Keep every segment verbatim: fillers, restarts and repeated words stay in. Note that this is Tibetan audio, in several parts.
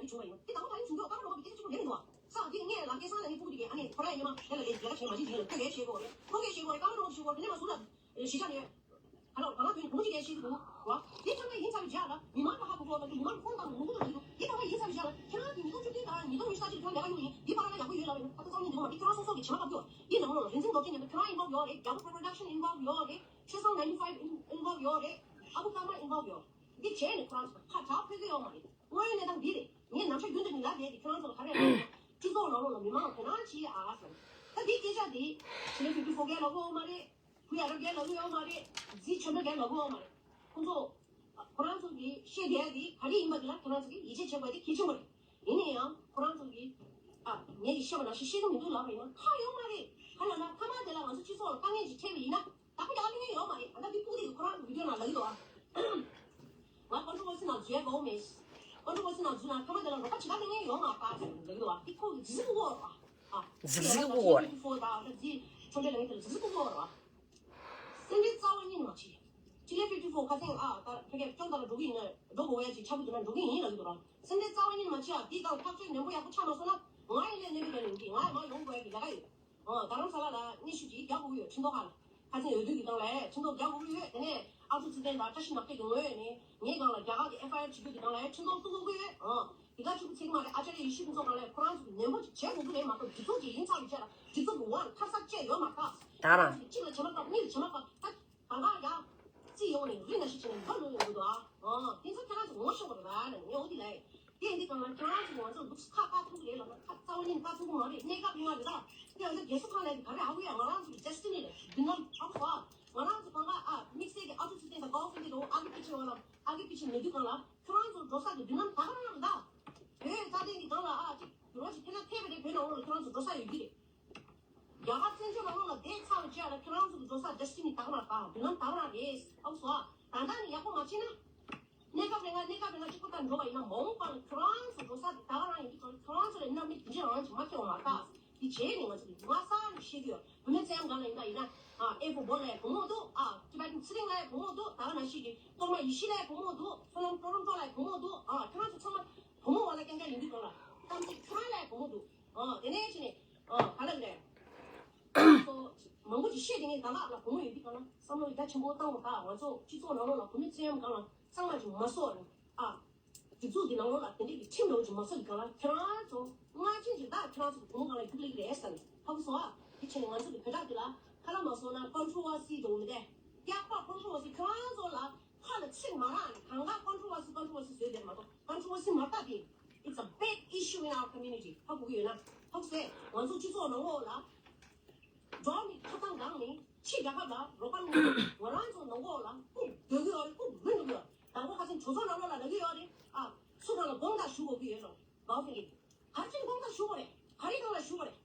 བྱུང་བ་ཡིན། དེ་དང་པོ་ཕ་ཡུལ་བྱུང་རྒྱུ་ཀ་མ་ནོར་བ་གི་སྐད་ཆ་གཅིག་པུ་ལན་འདུག་བ། ས་དེ་ངས་ལ་སྐལ་བཟང་ལ་ངས་ཕྲུ་གུ་དེ་གའི་ཨ་ནེ་ཁོ་ར་ཡིན་མ་ལས་ལ་ལས་རྒྱལ་ཁ་བྱེད་མ་བྱེད་བྱེད་ལ་ལྟ་གའི་བྱེད་དགོས་རེད། ཁོ་གའི་བྱེད་དགོས་རེད། ཀ་མ་ནོར་བ་བྱེད་དགོས་རེད། དེ་ནས་མ་སུ་ལ་ཤི་ཆ་ནས། ཧ་ལོ་ག་ལ་དོན་ཁོང་ཅི་གའི་བྱེད་དགོས་བ། དེ་ཚང་མ་ཡིན་ཚར་བའི་རྗེས་ལ་མི་མང་ལ་ཧ་གོ་གོ་ལ་མི་མང་ཁོང་དང་ངོ་གོ་ལ་ཡིན་དེ་ཚང་མ་ཡིན་ཚར་བའི་རྗེས་ལ་ཁྱེད་རང་གི་ཉིས་སྟོང་བཅུ་བདུན་དང་ཉིས་སྟོང་ཉི་ཤུ་རྩ་གཅིག་ཁྱེད་རང་ལས་ཀ་ཡོད་ཡིན། འདི་བར་ལ་ཡག་པོ་ཡོད་ལ་ལ་ཡིན། ད་ལྟ་ཚང་མ་འདི་མ་འདི་ཁྱེད་རང་སོ་སོ་གི་བྱེད་མ་ཕོད་ཡིན། ནང་ལོགས་ལ་རིན་འཛིན་རྡོ་རྗེ་ཉམས་པའི་ཁྱེད་རང་involve་ཡོད་རེད། རྒྱལ་པོ་production involve་ཡོད་རེད། ཆོས་བཟང་ninety five involve་ཡོད་རེད། ཨ་ཁུ་ཀརྨ་involve་ཡོད། འདི་བྱས་ནས་ཁོ་རང་ཚོ་ཁ་གྲག་ཕོད་ཀྱི་ཡོད་མ་རེད། དངོས་ཡོད་གནས་སྟངས་འདི་རེད། ངས་ནམ་ཞག་རྒྱུན་དུ་ནས་ལབ་བསྡད་དེ་ཁྱོད་རང་ཚོ་ལ་ག་རེ་ལབ་ན། སྤྱི་ཚོགས་ནང་ལོགས་ལ་མི་མང་ལ་དོ་སྣང་བྱེད་ཨ་ཟེར། ད་འདི་སྐད་ཆ་འདི་ཞི་ལི་ཕིབ་ཊི་ཕོར་གས་ལབ་ཡོད་མ་རེད། བུ་ཡ་རབས་གས་ལབ་ཡོད་མ་རེད། རྫི་ཆོས་འབྲེལ་གས་ལབ་ཡོད་མ་རེད། ཁོང་ཚོ་ཁོ་རང་ཚོ་གིས་བཤད་བསྡད་དེ་ག་རེ་ཡིན་པ་དེ་ལ་ཁྱོད་རང་ཚོ་གིས་ཡིད་ཆེས་བྱེད་དགོས་དེ་གལ་ཆེན་པོ་རེད། ཡིན་ན་ཡང་ཁོ་རང་ཚོ་གིས་ཨ་ངས་ཀྱིས་བཤད་པ་ནང་བཞིན་ཤེས་ཀྱི་མི་འདུག་ལབ་པ་ཡིན་ན་ཁག་ཡོད་མ་རེད། ག་ལབ་ན་མཐའ་མ་དེ་ལ་ང་ཚོ་སྤྱི་ཚོགས་ལ་དཀའ་ངལ་ཅིག་འཕྲད་པ་ཡིན་ན། ད་ཁོ་རྒྱག་ལེ་ཡོད་མ་རེད། ད་ལྟ་འདི་ཕྲུ་གུ་དེ་ཁོ་རང་གི་བི་ཌིའོ་ནང་ལབ་ཀྱི་འདུག་ཨ། ང་controversy་ནང་འཛུལ་ཡ་དགའ་བོ་མེད། controversy་ནང་འཛུལ་ན་ཐ་མ་དེ་ལ་རོགས་པ་བྱེད་ཀ་ལེ་ཡོད་མ་རེད་ད་ཟེར་ལབ་ཀྱི་འདུག་ཨ། འདི་ཁོ་གི་ཟིག་ཟིག་གོ་རོགས་ཨ། ཟིག་ཟིག་གོ་རོགས། ཕྲུ་གུ་ད་ལྟ་འདི་ཆོས་འབྲེལ་ལབ་མཁན་དེ་ལ་ཟིག་ཟིག་གོ་རོགས་ཨ། སེམས་ཁྲལ་རྩ་བ་ཉིད་ནས་མ་བྱེད། ཅི་ལེ་ཕིབ་ཊི་ཕོར་ཁ་སེང་ཨ་ད་ཕ་གིར་སྐྱོང་དང་ལ་འགྲོ་གི་ཡིན་ན་འགྲོ་དགོས་ཡ་ཅིག་ཆགས་ཀྱི་འདུག་ན་འགྲོ་གི་ཡིན་ལབ་ཀྱི་འདུག་ར། སེམས་ཁྲལ་རྩ་བ་ཉིད་ནས་མ་བྱེད་ཨ། འདི་སྒང་ལ་ཐག་གཅོད་ནན་པོ་ཡག་པོ་ཆགས་མ་སོང་ན་ང་ཡི་ལས་གནས་པའི་ག་ལས་འདི་ང་ཡི་མ་ཡོང་དགོས་ཡ་གི་ལས་ཀ་ཡོད། ཨ་རྡ་རམ་ས་ལ་ལ་སྙན་ཞུ་ཅིག་རྒྱག་དགོས་ཀྱི་ཡོད། ཁྲིམས་ཐོག་ཁག་ལ་ཁ་སེང་འོས་བསྡུ་གི་སྒང་ལ་ཁྲིམས་ཐོག་རྒྱག་དགོས་ཀྱི་ཡོད། དེ་ནས་ཨ་ཚོ་ཚེ་བརྟན་དང་བཀྲ་ཤིས་ནག་ཐིག་གི་ངོས་ནས་ངའི་སྒང་ལ་རྒྱ་གར་གྱི་ཨེཕ་ཨའི་ཨར་བྱེད་རྒྱུ་གི་སྒང་ལ་ཁྲིམས་ཐོག་བཙུགས་དགོས་ཀྱི་ཡོད། ཨ་དེ་ག་ཆུ་བོ་ཚིག་མ་རེད། ཨ་ཅར་ཡ་ཡེ་ཤེས་ཕུན་ཚོགས་སྒང་ལ་ཁོ་རང་ཚོ་གི་ནན་པོ་ཅིག་བྱེད་དགོས་ཀྱི་རེད་མ་གཏོགས་སྒྲིག་འཛུགས་ཀྱི་ཡིན་ཚར་བའི་རྗེས་ལ་སྒྲིག་འཛུགས་ཀྱི་འོག་ལ་ཁ་གསབ་བཅས་ཡོད་མ་རེད། ད་རང་ཚོ་གཅིག་ལ་བྱེད་མ་དཀའ་གཉིས་ལ་བྱེད་མ་དཀའ་ད། གང་ག་ཡ། རྩིས་ཡོང་ནས་རི་ན་ཤི་ཆེ་ནས་འགྲོ་ལོས་ཡོང་གི་འདུག་ཨ། ཨ་དེ་ཚོ་ཁྱེད་རང་ཚོ་ངོ་ཤེས་དགོས་རེད་པ་ལ་ངས་འོ་དེ་ལས། དེ་འདི་གང་ལ་ཁྱེད་རང་ཚོ་ང་ཚོ་ལུགས་ཁ་པ་ཐུག་རེད་ལ་ཁ་རྩ་བ་ཉིད་པ་ཐུག་མ་རེད། གནས་སྐབས་ལྔ་རེད་ད། དེ་ང་ཚོ་རྒས་སུ་ཁ་ལས་ག་རེ་ཧ་གོ་ཡ། ང་རང་ཚོ་གི་ཌེ་སི་ཊི་ནི་རེད། མདུན་ལམ་ཧ་གོ་སོང་ཨ། ང་རང་ཚོ་གང་ག་ཨ་དམིགས་བསལ་གྱི་ཨ་ཚོ་ཚུལ་ལྡན་དང་དགའ་བོ་ཚུལ་ལྡན་དང་ཨ་གི་ཕི་ཆེ་བ་ལ་ཨ་གི་ཕི་ཆེ་མེད་དུས་གང་ལ་ཁྱེད་རང་ཚོ་འགྲོ་ས་གི་མདུན་ལམ་ད་ག་རང་རེད་ད། བོད་རྩ་དོན་གྱི་སྒང་ལ་ཨ་ཅིག་འགྲོ་ཞིག་ཐེབས་ན་ཐེབས་པ་རེད། བོད་ནང་ལོགས་ལ་ཁྱེད་རང་ཚོ་འགྲོ་ས་ཡོད་ཀྱི་རེད། རྒྱ་གར་བཙན་བྱོལ་ནང་ལོགས་ལ་བསྡད་ཚར་བའི་རྗེས་ལ་ཁྱེད་རང་ཚོ་གི་འགྲོ་ས་ཌེ་སི་ཊི་ནི་དག་མ་རེད་པ། མདུན་ལམ་དག་མ་རེད། ཨ་བོ་སོ། ད་ལྟ་ནས་ཡག་པོ་མ་བྱས་ན། གནས་སྐབས་རེ་ལྔ་གནས་སྐབས་རེ་ལྔ་གཅིག་པོ་ལྟར་འགྲོ་བ་ཡིན་ན་མ་འོངས་པ་ལ་ཁྱེད་རང་ཚོ་འགྲོ་ས་དེ་དག་རང་ཡིན་དུས་ཁྱེད་རང་ཚོ་ལ་རྣམ་སྨིན་དེ་འདྲ་རང་ཅིག་མ་ཐེབས་པ་མ་རེད་ད། དེ་བྱས་ནས་ང་ཚོ་གི་ང་གསར་ནས་བཤད་ཀྱི་ཡོད། བུད་མེད་ཚེ་དབང་སྒང་ལ་ཡིན་པ་ཡིན་ན། ཨ་ཨེ་ཕོ་བོ་ལ་ཡ་བུ་མོ་འདུག་ཨ་ཊི་བེ་ཊན་ཚེ་རིང་ལ་ཡ་བུ་མོ་འདུག་ད་ག་ནང་བཞིན་གྱི་གཏོར་མ་ཡེ་ཤེས་ལ་ཡ་བུ་མོ་འདུག་སོ་ནམ་ཊོ་རོན་ཊོ་ལ་ཡ་བུ་མོ་འདུག་ཨ་ཁྱེད་རང་ཚོ་ཚང་མ་བུ་མོ་བ་ལ་རྐྱང་རྐྱང་ཡིན་དུས་གང་ལ་གཏམ་ཚིག་ཁྱོད་རང་ལ་ཡ་བུ་མོ་འདུག་ཨ་དེ་ནས་ཕྱིན་ནས་ཨ་ག་ལ་རེད། ཚོ་མང་པོ་ཅིག་བཤད་དེ་ངས་ད་ལག་ལ་བུ་མོ་ཡོད་དུས་གང་ལ་བསམ་བློ་རྒྱ་ཆེན་པོ་བཏང་བ་ད་ང་ཚོ་སྤྱི་ཚོགས་ནང་ལོགས་ལ་བུད་མེད་ཚེ་དབང་སྒང་ལ་གཙང་མ་ཅིག་མ་བཟོ་བ་རེད་ཨ། སྒྲིག་འཛུགས་འདི་ནང་ལོགས་ལ་དེ་འདྲས་ཀྱི་ཁྲིམས་འདྲ་བོ་ཅིག་མ་བཟོ་གི་སྒང་ལ་ཁྱེད་རང་ཚོ་སྔ་ཕྱི་ཅིག་ད་ཁྱེད་རང་ཚོ་གི་བུ་མོ་སྒང་ལ་རྒྱུགས་ལེགས་རེད་ཟེར་ནས་ཧ་གོ་སོང་ཨ། དེ་བྱས་ནས་ང་ཚོ་གི་བོད་ཕྲུག་འདི་ལ་ཁ་ལ་མ་སོང་ན་ཀོན་ཊྲོ་ཝར་སི་འདྲ་བོ་མི་འདུག་ཡག་པ་ཀོན་ཊྲོ་ཝར་སི་ཁྱེད་རང་ཚོ་ལ་ཁ་ལ་ཚིག་མ་རག་ནས་གང་ག་ཀོན་ཊྲོ་ཝར་སི་ཀོན་ཊྲོ་ཝར་སི་བཟོས་བསྡད་མ་གཏོགས་ཀོན་ཊྲོ་ཝར་སི་མ་རེད་ད། དེ་It's a big issue in our community. ཧ་གོ་གི་ཡོད་ན་ཧ་གོ་སོང་ཨ། ང་ཚོ་སྤྱི་ཚོགས་ནང་ལོགས་ལ། འགྲོ་བ་མིའི་ཐོབ་ཐང་སྒང་ནས་ཕྱི་རྒྱལ་ཁབ་ལ་རོགས་པ་གནང་། ང་རང་ཚོ་ནང་ལོགས་ལ་སྐུ་སྡོད་ཀྱི་ཡོད་རེད། སྐུ་མི་འགྲོ་གི་ཡོད། དང་པོ་ཁ་སང་གྲོས་ཚོགས་ནང་ལོགས་ལ་ལབ་ཀྱི་ཡོད་རེད་ཨ། སུ་གང་ལ་དགོངས་དག་ཞུ་དགོས་ཀྱི་ཡོད་ལོ། མའོ་ཧྥེ་གིས་ག་རེ་བྱས་ནས་དགོངས་དག་ཞུ་དགོས་རེད། ག་རེ་སྒང་ལ་ཞུ་དགོས་རེད།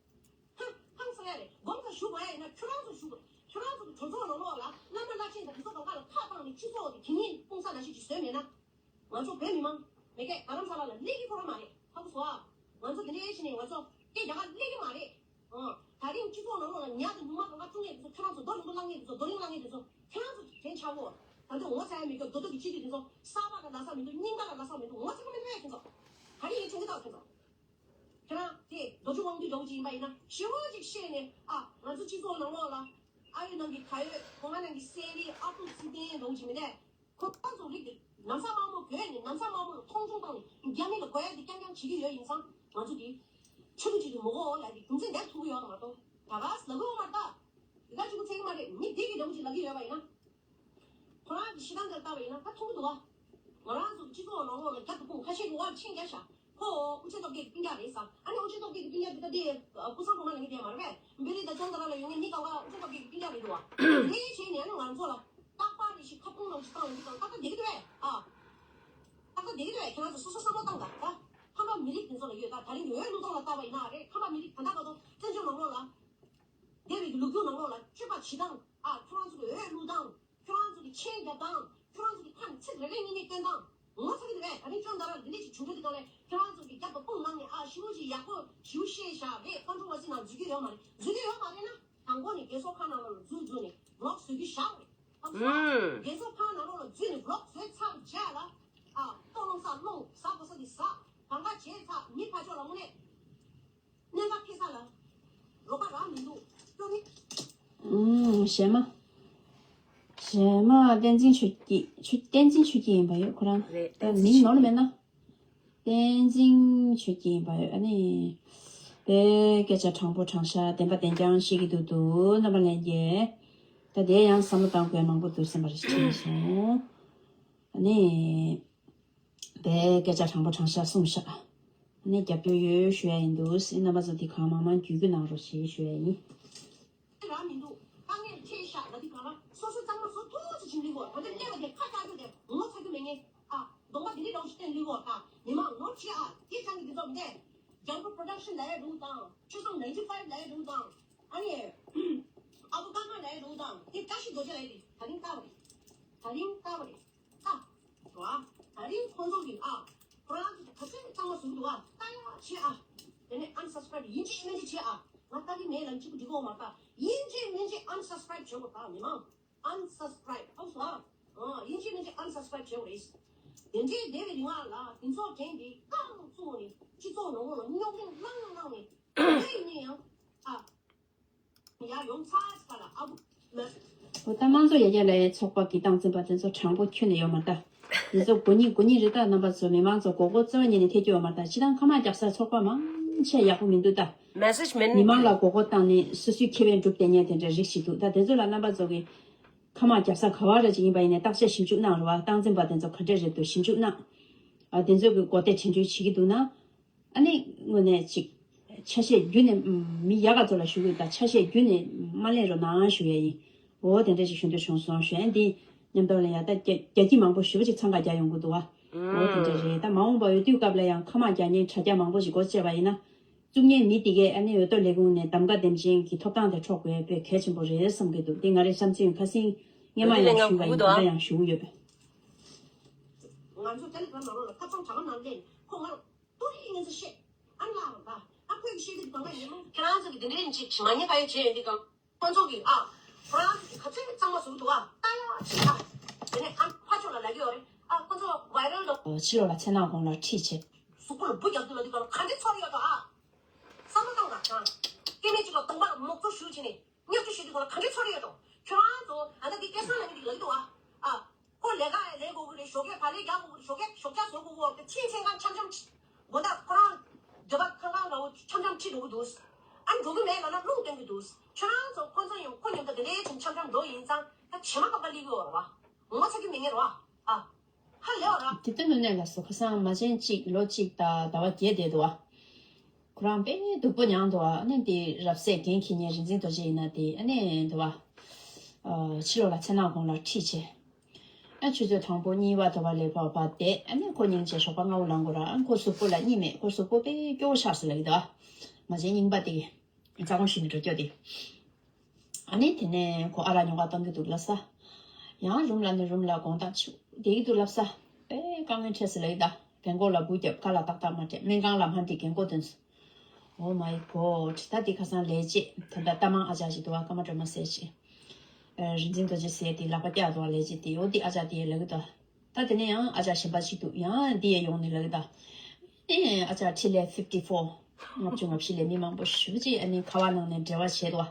ཧ་ཧང་སང་ཡ་རེད། དགོངས་དག་ཞུ་དགོས་ཡ་ཡིན་ན་ཁྱོད་རང་ཚོ་ཞུ་དགོས། ཁྱོད་རང་ཚོ་གི་གྲོས་ཚོགས་ནང་ལོགས་ལ་བླ་མ་བླ་ཆེན་དང་དེ་ཚོ་གང་ག་ལ་ཁ་བཏང་ནས་སྤྱི་ཚོགས་དེ་དེ་ཉིད་སྤུངས་ས་འདྲ་ཞིག་ཅིག་བཟོས་མེད་ན། ང་ཚོ་བོད་མི་མང་མེ་སྐད་རྡ་རམ་ས་ལ་ལ་སླེབས་ཀྱི་ཁོ་རང་མ་རེད། ཧ་གོ་སོང་ཨ། ང་ཚོ་དེ་འདྲ་བྱས་ནས་ང་ཚོ་སྐད་རྒྱག་ག་སླེབས་ཀྱི་མ་རེད། ཨང་། ད་རིང་སྤྱི་ཚོགས་ནང་ལོགས་ལ་ཉ་དང་ཉུང་མ་གང་ག་བཙུགས་མཁན་དེ་ཚོ་ཁྱོད་རང་ཚོ་རྡོ་རིང་པོ་བསླངས་མཁན་དེ་ཚོ་རྡོ་རིང་བསླངས་མཁན་དེ་ཚོ་ཁྱོད་རང་ཚོ་དྲན་ཆག་གོ། ད་ལྟ་ངོ་ཚ་ཡ་མེད་ཀྱི་རྡོ་རྡོ་གི་སྤྱི་འཐུས་དེ་ཚོ་གསར་པ་ལ་ལ་ས་མི་འདུག་རྙིང་པ་ལ་ལ་ས་མི་འདུག་ངོ་ཚ་གི་མི་འདུག་ཨེ་ཁྱོད་ཚོ། ད་རིང་ཡིན་ཁྱོད་ཚོ་ཁྱོད་ཚོ། ཁྱེད་རང་དེ་རྡོ་རྗེ་དབང་འདུས་འདྲ་བོ་ཅིག་ཡིན་པ་ཡིན་ན་ཞེ་པོ་ཅིག་བཤད་ནས་ཨ་ང་ཚོ་སྤྱི་ཚོགས་ནང་ལོགས་ལ་ཨ་ཡོད་ནང་གི་ད་ཡོད་གོང་མ་ནང་གི་གསེར་རི་ཨ་ཏུ་ཚེ་བརྟན་འདྲ་བོ་ཅིག་མི་འདུག་ཁོ་རང་ཚོ་རིགས་དེ་ན་བཟའ་དམར་མོ་གོན་ནས་ན་བཟའ་དམར་མོ་ལ་མཐོང་ཆུང་བཏང་ནས་རྒྱ་མི་ལ་དགོས་ཡ་དེ་རྐྱང་རྐྱང་བྱེད་ཀྱི་ཡོད་ཡིན་ཙང་ང་ཚོ་གི་ཆོས་ལུགས་ཅིག་གི་ངོ་ལྐོག་ལ་དེ་རྒྱུ་མཚན་འདེབས་ཐུབ་ཀྱི་ཡོད་མ་གཏོགས་ད་ག་ཟེ་ལབ་ཀྱི་ཡོད་མ་རེད་ད། དེ་ག་ཅིག་པུ་ཚེ་གི་མ་རེད། མི་དེ་གི་འདྲ་བོ་ཅིག་ལབ་ཀྱི་ཡོད་པ་ཡིན་ན། ཁོ་རང་གི་ཤི་སྟངས་དེ་ལྟ་བ་ཡིན་ན་ད་མཐོང་གི་འདུག་བ། ང་རང་ཚོ་སྤྱི་ཚོགས་ནང་ལོགས་ལ་རྒྱབ་ཏུ་སྤུངས་ཁ་ཤས་ཀྱི་དབར་མཆན་རྒྱག་ཤག་ཁོ་དབུ་ཁྲིད་སྟོབས་རྒྱལ་གྱི་སྤུན་ཀྱག་རེད་ཟེར། ཨ་ནི་དབུ་ཁྲིད་སྟོབས་རྒྱལ་གྱི་སྤུན་ཀྱག་དེ་ད་དེ་ཀུན་བཟང་སྒྲོལ་མ་ལབ་མཁན་དེ་མ་རེད་པས། བོད་རིགས་དང་ལྗོངས་མཐའ་ལ་ཡོད་མཁན་མི་གང་ག་དབུ་ཁྲིད་སྟོབས་རྒྱལ་གྱི་སྤུན་ཀྱག་རེད་འདུག་བ། དེ་བྱས་ནས་ཨ་ནི་ང་ཚོ་ལ་རྟག་པར་རེ་ཞིག་ཁ་སྤུངས་ནང་ཞིག་བཏང་ཡོང་དུས་ཀྱང་ཏག་ཏག་བསྡད་ཀྱི་འདུག་བས། ཨ། ཏག་ཏག་བསྡད་ཀྱི་འདུག་བས། ཁྱེད་རང་ཚོ་སོ་སོ་བསམ་བློ་བཏང་དང་ད། ཁམས་པ་མི་རིགས་དེ་ཚོ་ལ་ཡོད་ད། ད་རིང་འོས་བླུག་སྟངས་ལ་བལྟས་པ་ཡིན་ན་རེད། ཁམས་པ་མི་རིགས་ད་ལྟ་བར་དུ་བཙན་བྱོལ་ནང་ལོགས་ལ། འདས་པའི་ལོ་རྒྱུས་ནང་ལོགས་ལ་སྤྱོད་པ་བྱེད་སྟངས་ཨ་ཁྱོད་རང་ཚོ་གི་འོས་བླུག་སྟངས་ཁྱོད་རང་ཚོ་གི་མཆན་རྒྱབ་སྟངས་ཁྱོད་རང་ཚོ་གི་ཁ་ནས་ཚིག་རེ་རེ་གཉིས་གཉིས་བཏོན་སྟངས་ངོ་ཚ་གི་འདུག་བས། ད་རིང་ཅོན་ཏ་ར་འདི་འདྲས་ཅིག་བྱུང་གི་འདུག་ག་ལས་ཁྱོད་རང་ཚོ་གི་རྒྱབ་ཏུ་དཔུང་ལངས་ནས་ཨ་ཞེ་པོ་ཅིག་ཡག་པོ་ཞེ་པོ་བཤད་བཞག་རེད། ཀོན་ཊོ་ཝར་སི་ནང་འཛུལ་གི་ཡོད་མ་རེད། འཛུལ་གི་ཡོད་མ་རེད་ན་དང་པོ་ནས་རྒས་གསོ་ཁང་ནང་ལ་འཛུལ་འཛུལ་ནས་བི་ལོག་བཟོ་གི་བཞག་རེད། ཨ་ཁོ་ཚོ་ཨུམ། རྒས་གསོ་ཁང་ནང་ལོགས་ལ་འཛུལ་ནས་བི་ལོག་བཟོས་ཚར་བའི་རྗེས་ལ་ཨ་ལྟོ་སློང་ས་སློང་ཟ་དགོས་ས་དེ་ཟ། གང་ག་བྱས་ཚ་མི་ཕ་ཕྱོགས་ལ་དངོས་གནས། གནད་འགག་འཕེལ་ས་ལ། རོགས་པ་རག་མི་འདུག་སྐྱོ་ནི། ཨུམ། གཞས་མ། གཞས་མ་བསྟན་འཛིན་ཆོས་སྐྱིད། ཆོས་བསྟན་འཛིན་ཆོས་སྐྱིད་ཡིན་པ་ཡོད་ཁོ་རང་། རེད། ད་བསྟན་འཛིན་མིང་ནོར་ཆོས་མེད་ན། བསྟན་འཛིན་ཆོས་སྐྱིད་ཡིན་པ་ཡོད། ཨ་ནི། དཔེ་སྐད་ཆ་དྲང་པོ་དྲང་བཞག་བདེན་པ་བདེན་རྐྱང་བཤད་ཀྱི་འདུག་འདུག་རྣམ་པ་ལྷན་རྒྱས། ད་དེ་ཡང་བསམ་བློ་བཏང་དགོས་མང་པོ་འདུག་བསམ་པ་རེ་དྲན་སོང་། ཨ་ནི། དཔེ་སྐད་ཆ་དྲང་པོ་དྲང་བཞག་གསུངས་བཞག་ཨ་ནི་རྒྱབ་སྐྱོར་ཡོད་ཞུ་ཡ་ཡིན་འདུག་སེ་རྣམ་པ་ཚོ་འདི་གང་མང་མང་བརྒྱུད་སྐུལ་གནང་རོགས་ཞེས་ཞུ་ཡ་ཡིན། རང་མི་འདུག་དཀའ་ངལ་འཕྲད་ཤག་ལ་འདི་གང་རང་སོ་སོ་གཙང་མ་བཟོ་ཐུབ་ཚོད་ཅིག་ལུས་གོ་ད་ལྟ་ལས་ལ་དེ་ཁ་བཀག་རྒྱུ་དེ་ངོ་ཚ་རྒྱུ་མེད་ངེས། ཨ་གདོང་པ་འདི་འདྲའི་རོགས་ཤིག་བསྟན་ལུས་གོ་ད་མི་མང་ནོར་ཆེ་ཨ་དེ་ཚང་གི་འདི་ཚོ་མི་འདས། རྒྱང་པོ་པྲོ་ཌག་ཤན་ལ་ཡ་འགྲོ་དང་ཆུ་སྲང་ནའིན་ཊི་ཕའིབ་ལ་ཡ་འགྲོ་དང་ཨ་ནི་ཨ་བུ་ཀ་ཁ་ལ་ཡ་འགྲོ་དང་དེ་བཀྲ་ཤིས་རྡོ་རྗེ་ལ་ཡ་དེ་ད་རིང་ལྟ་བ་རེད། ད་རིང་ལྟ་བ་རེད། ད། ར། ད་རིང་ཁོང་ཚོ་གིས་ཨ། ཁོ་རང་ཚོ་ག་ཚོད་གཙང་མ་བཟོ་གི་འདུག་ཨ། ལྟ་ཡག་བྱེད་ཨ། དེ་ནས་unsubscribe ཡིན་གཅིག་མིན་གཅིག་བྱེད་ཨ། ང་ལྟ་གི་མེད་ལབ་གཅིག་པུ་འགྲིག་གི་ཡོད་མ་རེད་ད། ཡིན་གཅིག་མིན་གཅིག་unsubscribe བྱེད་དགོས་ད་མི་མང་། unsubscribe ཧོབ་སོང་ཨ། ཨ་ཡིན་གཅིག་མིན་གཅིག་unsubscribe བྱེད་དགོས་རེད། དེ་འདྲའི་བསྡད་པའི་རིང་ལ་དེ་ཚོ་དྲན་ཏེ་རྐང་བཙུགས་ནས་སྤྱི་ཚོགས་ནང་ལོགས་ལ་རྙོག་གླེང་བསླངས་བསླངས་ནས་ག་ཡིན་ན་ཡང་ཨ། ཡར་ཡོང་ཚར་ཚར་ལ་ཨ་བུ་མ། འོ་ད་དམངས་གཙོ་ཡར་རྒྱས་ལ་ཡའི་ཚོགས་པ་གི་སྟངས་འཛིན་པ་དེ་ཚོ་དྲང་པོ་ཁྱོན་ནས་ཡོད་མ་རེད་ད། དེ་ཚོ་མགོ་རྙིང་མགོ་རྙིང་རེད་ད། རྣམ་པ་ཚོ་མི་མང་ཚོ་མགོ་སྐོར་རྩ་བ་ཉིད་ནས་ཐེབས་ཀྱི་ཡོད་མ་རེད་ད། སྤྱིར་བཏང་ཁ་མང་རྒྱག་ས་ཚོགས་པ་མང་ཆེ་ཡག་པོ་མི་འདུག་ད། མེ་སེཇ་མེད་ནི་མི་མང་ལ་མགོ་སྐོར་བཏང་ནས་སོ་སོའི་ཁེ་ཕན་སྒྲུབ་བསྡད་མཁན་དེ་འདྲ་རིགས་ཤིག་འདུག་ད་དེ་ཚོ་ལ་རྣམ་པ་ཚོ་གི་ཁ་མང་རྒྱག་ས་ག་བ་རེ་ཅིག་ཡིན་པ་ཡིན་ནའི་བརྟག་དཔྱད་ཞིབ་འཇུག་གནང་རོགས་ཨ། སྟངས་འཛིན་པ་དེ་ཚོ་ག་འདྲས་རེད་འདུག་ཞིབ་འཇུག་གནང་། ཨ་དེ་ཚོ་གི་མགོ་བདེ་དྲན་སྐྱོན་བྱེད་ཀྱི་འདུག་ན། ཨ་ནི་དངོས་གནས་ཅིག་ཆ་ཤས་བརྒྱུད་ནས་མི་ཡག་ག་ཚོ་ལ་ཞུ་གི་ཡོད་ད། ཆ་ཤས་བརྒྱུད་ནས་མ་ལེན་རོགས་གནང་ཞུ་ཡ་ཡིན། འོ་དེ་འདྲ་ཞིག་ཞུ་འདོད་བྱུང་སོང་ཞུ་ཡ་འདི་མཉམ་དུ་ལ་ཡ་ད་རྒྱ་རྒྱ་སྐྱིད་མང་པོ་ཞེ་པོ་ཅིག་འཚང་ཁ་རྒྱག་ཡོང་གི་འདུག་བ། འོ་དེ་འདྲ་རེད། ད་མ་འོངས་པ་འོས་བསྡུའི་སྐབས་ལ་ཡང་ཁ་མང་རྒྱག་མཁན་དྲ་རྒྱ་མང་པོ་ཞིག་སྒོ་ཕྱེ་བ་ཡིན་ན། བཙུགས་མཁན་མི་དེ་གས་ཨ་ནི་འོས་ཐོབ་ལས་ཁུངས་ནས་གདམ་ག་འདེམས་ཅན་གྱི་ཐོབ་ཐང་དེ་འཕྲོག་དགོས་པའི་གལ་ཆེན་པོ་རེད་བསམ་གྱི་འདུག་འདི་ང་རའི་བསམ་ཚུལ་ཡིན། ཁ་སང་སྔས་མ་ཡང་ཞུས་པ་ཡིན། ད་ལྟ་ཡང་ཞུ་གི་ཡོད། ང་ཚོ་ཏེ་ལི་གྷ་རམ་ནང་ལོགས་ལ་ཐབ་ཚང་དྲ་བ་ནང་སླེབས་ནས་ཁོ་ང་ལ་ཏུ་རི་ངན་ཚ་བཤད། ཨ་ལ་ར་ད་ཨ་ཁོས་ཀྱི་བཤད་དུས་གང་ག་ཡིན་ནོ། ཁྱེད་རང་ཚོ་གི་འདི་འདྲའི་ཅིག་མ་ཉེས་ཁ་ཡོད་བྱས་ཡོད་འདི་གང་ཁོ་ཚོ་གི་ཨ་ཁོ་རང་ག་ཚོད་གཙང་མ་བཟོ་གི་འདུག་ཨ་ལྟ་ཡ་བྱེད་ཨ། དེ་ནས་ཨ་ཕ་ཕྱོགས་ལ་ལབ་ཀྱི་ཡོད་རེད། ཨ་ཁོ་ཚོ་བའི་རལ་འགྲོ། ཕྱི་ལོགས་ལ་མཚན་ནག་གོང་ལ་ཁྲིད་བྱས། གཟུགས་པོ་ལ་འབུ་རྒྱག་དུས་ལ་འདི་གང་ག་འདྲའི་ཚོར་ཡོད་དོ་ཨ། བསམ་བློ་བཏང་དང་། སྐྱེ་དམན་ཅིག་ལ་གདོང་པ་ལ་མོག་ཚོ་ཞུ་བྱས་ནས། བརྙས་བཅོས་བྱེད་དུས་སྒང་ལ་ག་འདྲའི་ཚོར་ཡོད་དོ། ཁྱོད་རང་ཚོ་ཨ་ད་འདི་སྐལ་བཟང་ལ་ངས་འདི་ལབ་ཀྱི་འདུག་ཨ། ཨ། ཁོ་ལས་ཀ་ལས་དགོས་ཀྱི་རེད། ཞོགས་ཀས་ཕ་ལས་རྒྱག་དགོས་ཀྱི་རེད། ཞོགས་ཀས་ཞོགས་ཇ་བཟོ་དགོས་ཀྱི་རེད། ཕྱིན་ཆད་ཁང་འཆམ་འཆམ་ཁྲིད། དགོང་དག་ཁོ་རང་འདོད་པ་ཁང་ཁང་འདྲ་བོ་འཆམ་འཆམ་ཁྲིད་འགྲོ་གི་འདུག་ཨ་འགྲོ་གི་མེད་ལབ་ན་རླུང་སྟོན་གྱི་འདུག་ཁྱོད་རང་ཚོ་ཁོ་ཚོ་ཡང་ཁོ་མཉམ་དུ་དེ་འདྲའི་འཆམ་འཆམ་འགྲོ་ཡིན་ཙང་ད་བྱེ་མ་པ་པ་སླེབས་ཀྱི་ཡོད་རེད་བ། ངོ་ཚ་གི་མེད་ངེས་རེད་བ། ཨ། ཧ་ལས་བ་ར། དེ་ལྟ་ནུ་ནས་ལ་སོ་ཁ་སང་མ་བྱན་གཅིག་ལོ་གཅིག་དང་ཟླ་བ་བརྒྱད་བསྡད་འདུག་བ། ཁོ་རང་དཔེ་སྡུག་པོ་མྱངས་འདུག་བ། ཨ་ནི་དེ་རབ་གསལ་འགན་འཁྱེར་མཁན་རིག་འཛིན་རྡོ་རྗེ་ཡིན་ན་དེ་ཨ་ནི་འདུག་བ། ཕྱི་ལོགས་ལ་མཚན་ནག་གོང་ལ་ཁྲིད་བྱས། ཨ་ཆུ་ཚོད་དང་པོ་གཉིས་པ་དོ་པ་ལས་ཕར་བསྡད། ཨ་ནི་ཁོ་སྙིང་རྗེ་ཞོགས་པ་སྔ་པོ་ལངས་དགོས་ར། ཨ་ཁོ་གཟུགས་པོ་ལ་གཉིད་མེད། ཁོ་གཟུགས་པོ་དཔེ་སྐྱོ་བོ་ཆགས་སོང་ལབ་ཀྱི་འདུག་བ། མ་བྱན་རྙིང་པ་དེ། རྩ་དགོངས་ཞུས་ནས་འགྲོ་སྐྱོ་དེ། ཨ་ནི་དེ་ནས་ཁོ་ཨ་རག་ཉོ་ག་གཏོང་གི་འདུག་ལབ་ས། ཡང་རུམ་ལ་ནི་རུམ་ལ་དགོང་དག་ཆུ་བསྡད་ཀྱི་འདུག་ལབ་ས། དཔེ་དཀའ་ངལ་འཕྲད་སོང་ལབ་ཀྱི་འདུག་རྒན་གོག་ལ་འབུ་བརྒྱབ། ཁ་ལ་ཏག་ཏག་མ་སྤྲད། སྨན་ཁང་ལ་མ་འགྲིག་རྒན་གོག་འདོན་སོང་། Oh my God། ད་འདི་ཁ་སང་ལས་བྱེད་ད་ལྟ་རྟ་མང་ཨ་ཅག་ཅིག་འདུག་བ། ཀརྨ་སྒྲོལ་མ་ཟེར་ཅིག་རིག་འཛིན་རྡོ་རྗེ་ཟེར་དེ་ལག་པ་བཀྱག་འདུག་བ། ལས་བྱེད་དེ། འོ་འདི་ཨ་ཅག་དེ་ཡས་ལབ་ཀྱི་འདུག་ད་དེ་ནས་ཡང་ཨ་ཅག་གཞན་པ་ཅིག་འདུག་ཡང་འདི་ཡས་ཡོང་ནས་ལབ་ཀྱི་འདུག་ཨེ་ཨ་ཅག་འཕྲིན་ལས་fifty four། ལྔ་བཅུ་ང་བཞི་ལས་མི་མང་པོ་ཞེ་པོ་ཅིག་ཨ་ནི་ཁ་པར་ནང་ནས་འབྲེལ་བ་བྱས་འདུག་བ།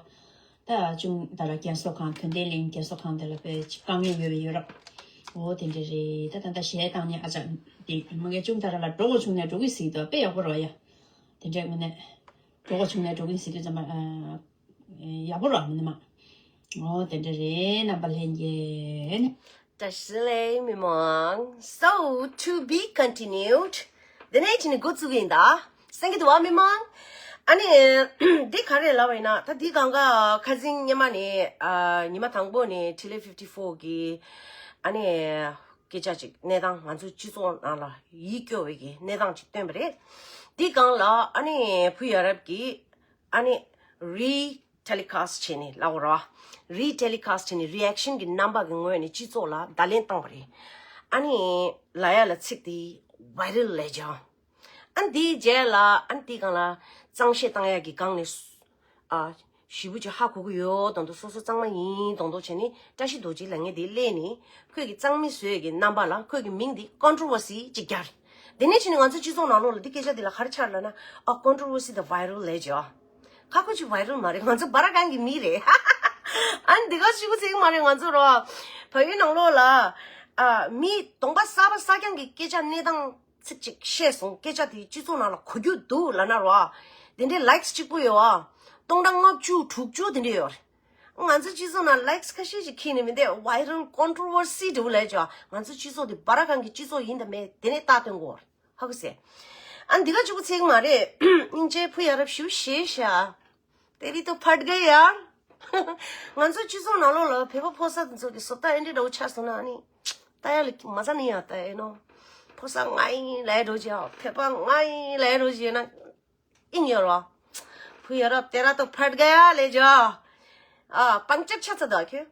ད་ཅུང་ད་ལ་རྒན་གསོ་ཁང་། དོན་ལྡན་གླིང་རྒན་གསོ་ཁང་དེ་ལ་དཔེ་ཅིག་དཀའ་ངལ་ཡོད་པའི་ཡོད་རབས། འོ་དེ་འདྲ་རེད། ད་ད་ལྟ་གཞས་བཏང་ནས་ཨ་ཅག་དེ་མ་གི་ཅུང་ད་ར་ལ་འགྲོ་དགོས་བྱུང་ནས་འགྲོ་གི་ཟིག་འདུག་དཔེ་ཡག་པོ་རེད་བ་ཡ། དེ་འདྲ་དངོས་གནས་འགྲོ་དགོས་བྱུང་ནས་འགྲོ་གི་ཟིག་དུས་ཙམ་པ། ཡག་པོ་ར་མིན་ན་མ། འོ་དེ་འདྲ་རེད། རྣམ་པ་ལྷན་རྒྱས། བཀྲ་ཤིས་བདེ་ལེགས་མི་མང་། So to be continued། དེ་ནས་ཅི་ནི་འགོ་བཙུགས་ཡིན་ད། གསན་གྱི་འདུག་བ་མི་མང་། ཨ་ནི། འདི་ག་རེ་ལབ་པ་ཡིན་ན་ད་འདི་གང་ག་ཁ་སང་སྔོན་མ་ནས་ཨ་ཉི་མ་དང་པོ་ནས་འཕྲིན་ལས་fifty four གི་ཨ་ནི། སྐད་ཆ་ཅིག་གནས་སྟངས་ང་ཚོའི་སྤྱི་ཚོགས་ནང་ལ་ཡིད་སྐྱོ་བའི་གི་གནས་སྟངས་ཅིག་བཏོན་པ་རེད། འདི་སྒང་ལ་ཨ་ནི་བུ་ཡ་རབས་ཀྱི་ཨ་ནི་re telecast བྱས་ནས་ལབ་དགོས་རེད་བ། re telecast བྱས་ནས་reaction གི་རྣམ་པ་གི་ངོས་ནས་སྤྱི་ཚོགས་ལ་བརྡ་ལན་བཏང་བ་རེད། ཨ་ནི་ལབ་ཡ་ལ་ཚིག་དེ་viral ལབ་བྱས། ཨ་ནི་དེའི་རྗེས་ལ་ཨ་ནི་དེའི་སྒང་ལ་གཙང་བཤེར་བཏང་ཡ་གི་སྒང་ནས་ཨ་ཞེ་པོ་ཅིག་ཧ་གོ་གི་ཡོད་མདོག་མདོག་སོ་སོ་གཙང་མ་ཡིན་མདོག་མདོག་བྱས་ནས་བཀྲ་ཤིས་རྡོ་རྗེ་ལབ་མཁན་དེ་སླེབས་ནས་ཁོས་ཀྱི་གཙང་མ་བཟོ་ཡ་གི་རྣམ་པ་ལ་ཁོས་ཀྱི་མིང་དེ་controversy ཅིག་བརྒྱབ། དེ་ནས་ཕྱིན་ནས་ང་ཚོ་སྤྱི་ཚོགས་ནང་ལོགས་ལ་འདི་སྐད་ཆ་འདི་ལ་ག་རེ་ཆགས་ལབ་ན། ཨ། ཀོན་ཊོ་ཝར་སི་དང་བྷའི་རལ་ལབ་བྱས། ཨ། ཁ་ཁོ་ཅིག་བྷའི་རལ་མ་རེད། ང་ཚོ་སྦ་ར་གན་གྱི་མི་རེད། ཨ་ནི་འདི་ག་ཞུ་གི་ཚིག་མ་རེད། ང་ཚོ་རོ། བལ་ཡུལ་ནང་ལོགས་ལ། ཨ། མི་གདོང་པ་གསར་པ་གསར་རྐྱང་གི་སྐད་ཆ་གནས་སྟངས་ཚིག་ཅིག་བཤད་སོང་། སྐད་ཆ་དེ་སྤྱི་ཚོགས་ནང་ལ་གོ་རྒྱུ་འདུག་ལབ་ན་རོ། དེ་འདྲའི་ལའིཀ་སི་གཅིག་པུ་ཡོད། ཨ། སྟོང་ཕྲག་ལྔ་བཅུ་དྲུག་ཅུ་དེ་འདྲ་ཡོད་རེད། ང་ཚོ་སྤྱི་ཚོགས་ནང་ལའིཀ་སི་ཁ་ཤས་ཤིག་ཁྱེར་ནས་མི་འདུག་བྷའི་རལ་ཀོན་ཊོ་ཝར་སི་འདྲ་བོ་ལབ་བྱས། ང་ཚོ་སྤྱི་ཚོགས་དེ་སྦ་ར་གན་གྱི་སྤྱི་ཚོགས་ཡིན་དང་མེད་དེ་ནས་ལྟ་སྟོན་དགོས་རེད། ཧ་གོ་སོང་། ཨ། འདི་ག་ཅིག་པུ་ཚིག་མ་རེད། སྙིང་རྗེ། བུ་ཡ་རབས་ཞུ་ཤེས་ཤག་དེ་རིང་ཏོ་ཕར་དགའ་ཡ། ང་ཚོ་སྤྱི་ཚོགས་ནང་ལོགས་ལ་བོད་པ་ཕོ་གསར་དེ་ཚོ་གི་བཟོ་ལྟ་ཨེ་འདྲ་འདྲ་བོ་ཆགས་སོང་ན། ཨ་ནི་ལྟ་ཡ་ལ་མ་ཚ་ནི་ཡ་ལྟ་ཡ་ནོ། ཕོ་གསར་ང་ཡིན་ལབ་འགྲོ་བྱས། བོད་པ་ང་ཡིན་ལབ་འགྲོ་བྱས་ན། ཨིན་ཡོད་རོ། བུ་ཡ་རབས་དེ་རིང་ཏོ་ཕར་དགའ་ཡ་ལབ་བྱས། ཨ། པང་ཅག་ཆགས་ཚར་འདུག་ཁྱོད།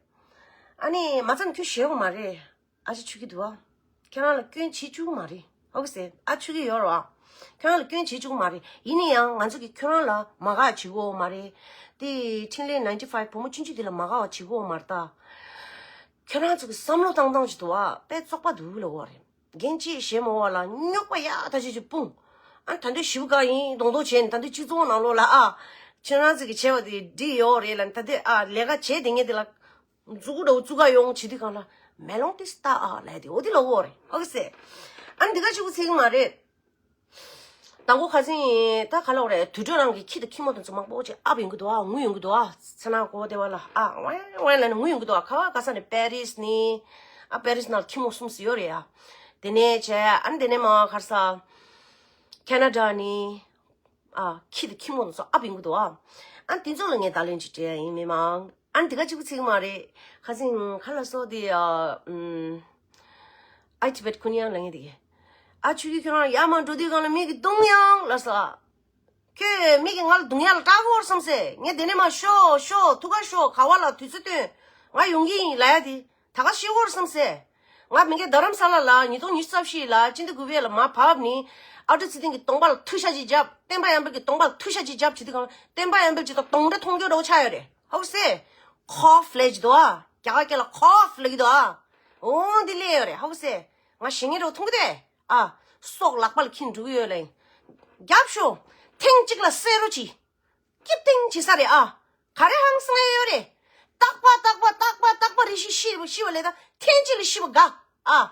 ཨ་ནི་མ་ཚ་ན་ཁྱོད་ཞེད་དགོས་མ་རེད། ཨ་ཅེ་ཆུ་གི་འདུག་ཨ། ཁྱེད་རང་ལ་སྐྱོན་བྱེད་བཅུག་མ་རེད། ཧ་གོ་སོང་། ཨ་ཆུ་གི་ཡོད་རོ། ཁྱེད་རང་ལ་སྐྱོན་བྱེད་བཅུག་མ་རེད། ཡིན་ན་ཡང་ང་ཚོ་གིས་ཁྱོད་རང་ལ་མ་དགའ་བྱེད་དགོས་མ་རེད། དེ་འཕྲིན་ལས་ནའིན་ཊི་ཕའིབ་བུ་མོ་ཆུང་ཆུང་དེ་ལ་མ་དགའ་བ་བྱེད་དགོས་མ་རེད་ད། ཁྱོད་རང་ཚོ་གི་བསམ་བློ་བཏང་སྟངས་ཅིག་འདུག་ཨ། དཔེ་བཙོག་པ་འདུག་ལབ་དགོས་རེད། རྒན་གཅིག་ཞེད་མ་དགོས་ལ་རྙོག་པ་ཡག་ཐག་ཆོད་ཅིག་སྤུངས། ཨ། ད་འདི་ཞེ་པོ་དགའ་ཡིན་མདོག་མདོག་བྱས་ནས། ད་འདི་སྤྱི་ཚོགས་ནང་ལོགས་ལ། ཨ། ཁྱེད་རང་ཚོ་གིས་བྱས་པ་དེ་འགྲིག་ཡོད་རེད་ལབ་ནས། ད་འདི། ཨ། ལས་ཀ་བྱས་བསྡད་མཁན་དེ་ལ། མཛུ་གུ་འདྲ་བོ་བཙུགས་ག་ཡོང་བྱེད་དུས་སྒང་ལ། མེ་ལོང་དེ་ལྟ་ཨ་ལབ་དེ། འོ་དེ་ལབ་དགོས་རེད། ཧ་གོ་སོང་། ཨ་ནི་འདི་ག་ཅིག་པུ་ཚིག་མ་རེད། དང་པོ་ཁ་སང་ད་ག་ལབ་དགོས་རེད། དུད་འགྲོ་རང་གི་ཁྱི་དང་ཁྱི་མོ་དེ་ཚོ་མང་པོ་ཅིག་ཨབ་ཡོང་གི་འདུག་ཨ། ངུ་ཡོང་གི་འདུག་ཨ། ཚེ་ནང་གོ་བདེ་བ་ལ། ཨ། ཝེ་ཝེ་ལབ་ནས་ངུ་ཡོང་གི་འདུག་ཨ། ག་བ་ག་ས་ནས། པེ་རིས་ནས། ཨ། པེ་རིས་ནང་ཁྱི་མོ་གསུམ་ཙམ་ཡོད་རེད་ཡ། དེ་ནས་བྱས། ཨ་ནི་དེ་ནས་མར་ག་རེ་ཟ། ཁེ་ན་ཌ་ནས། ཨ། ཁྱི་དང་ཁྱི་མོ་དེ་ཚོ་ཨབ་ཡོང་གི་འདུག་ཨ། ཨ་ནི་དེ་ཚོ་ལ་ངས་བརྡ་ལན་ཅིག་སྤྲད་ཡ་ཡིན། མི་མང་། ཨ་ནི་འདི་ག་ཅིག་པུ་ཚིག་མ་རེད། ཁ་སང་ག་ལ་སོ་དེ། ཨ། ཨམ། ཨའི་ཊི་བེཊ་ཁུ་ནི་ཡང་ལབ་མཁན་དེ་གིས། ཨ་ཆུ་གི་ཁྱོད་རང་ཡར་མར་འགྲོ་དུས་སྒང་ལ་མིག་གིས་རྡུང་ཡང་ལབ་སོང་། ཁྱོད་མིག་གིས་ང་ལ་རྡུང་ཡ་ལ་སྐྲག་གི་ཡོད་བསམ་སོང་། ངས་དེ་ནས་མར་ཤོག་ཤོག་ཐུག་ག་ཤོག་ག་བ་ལ་དུས་ཚོད་སྟོན། ང་ཡོང་གི་ཡིན་ལབ་ཡ་དེ། ད་ག་ཤེས་ཀྱི་ཡོད་བསམ་སོང་། ང་མི་རྒན་རྡ་རམ་ས་ལ་ལ་ཉིས་སྟོང་ཉི་ཤུ་རྩ་བཞི་ལ་སྤྱི་ཟླ་དགུ་པའི་ལ་མར་བབས་ནས། ཨ་ཀྲུག་ཚེ་བརྟན་གྱི་གདོང་པ་ལ་ཐུག་ཤ་ཅིག་བརྒྱབ། བསྟན་པ་ཡར་འཕེལ་གྱི་གདོང་པ་ལ་ཐུག་ཤ་ཅིག་བརྒྱབ་བྱེད་དུས་སྒང་ལ། བསྟན་པ་ཡར་འཕེལ་ཅིག་ད་གདོང་འདྲེ་མཐོང་རྒྱུ་འདྲ་བོ་ཆགས་ཡོད་རེད། ཧ་གོ་སོང་། ཁོབ་ལབ་ཀྱི་འདུག་ཨ། རྒྱ་གར་སྐད་ལ་ཁོབ་ལབ་ཀྱི་འདུག་ཨ། འོ་འདི་སླེབས་ཡོད་རེད། ཧ་གོ་སོང་། ང་ཞེད་མཁན་འདྲ་བོ་མཐོང་གི་འདུག་ཨ། སྲོག་ལག་པ་ལ་འཁྱེར་འགྲོ་གི་ཡོད་ལ། རྒྱབ་ཤོག་ཐེངས་གཅིག་ལ་བསད་རོགས་གྱིས། སྐྱིད་ཐེངས་བྱེད་ས་རེད་ཨ། ག་རེ་ཧང་སང་ཡོད་རེད། རྟག་པ་རྟག་པ་རྟག་པ་རྟག་པ་རེ་ཞིག་ཤི་ཤི་བ་ལས་ད་ཐེངས་གཅིག་ལ་ཤི་བ་དགའ་ཨ།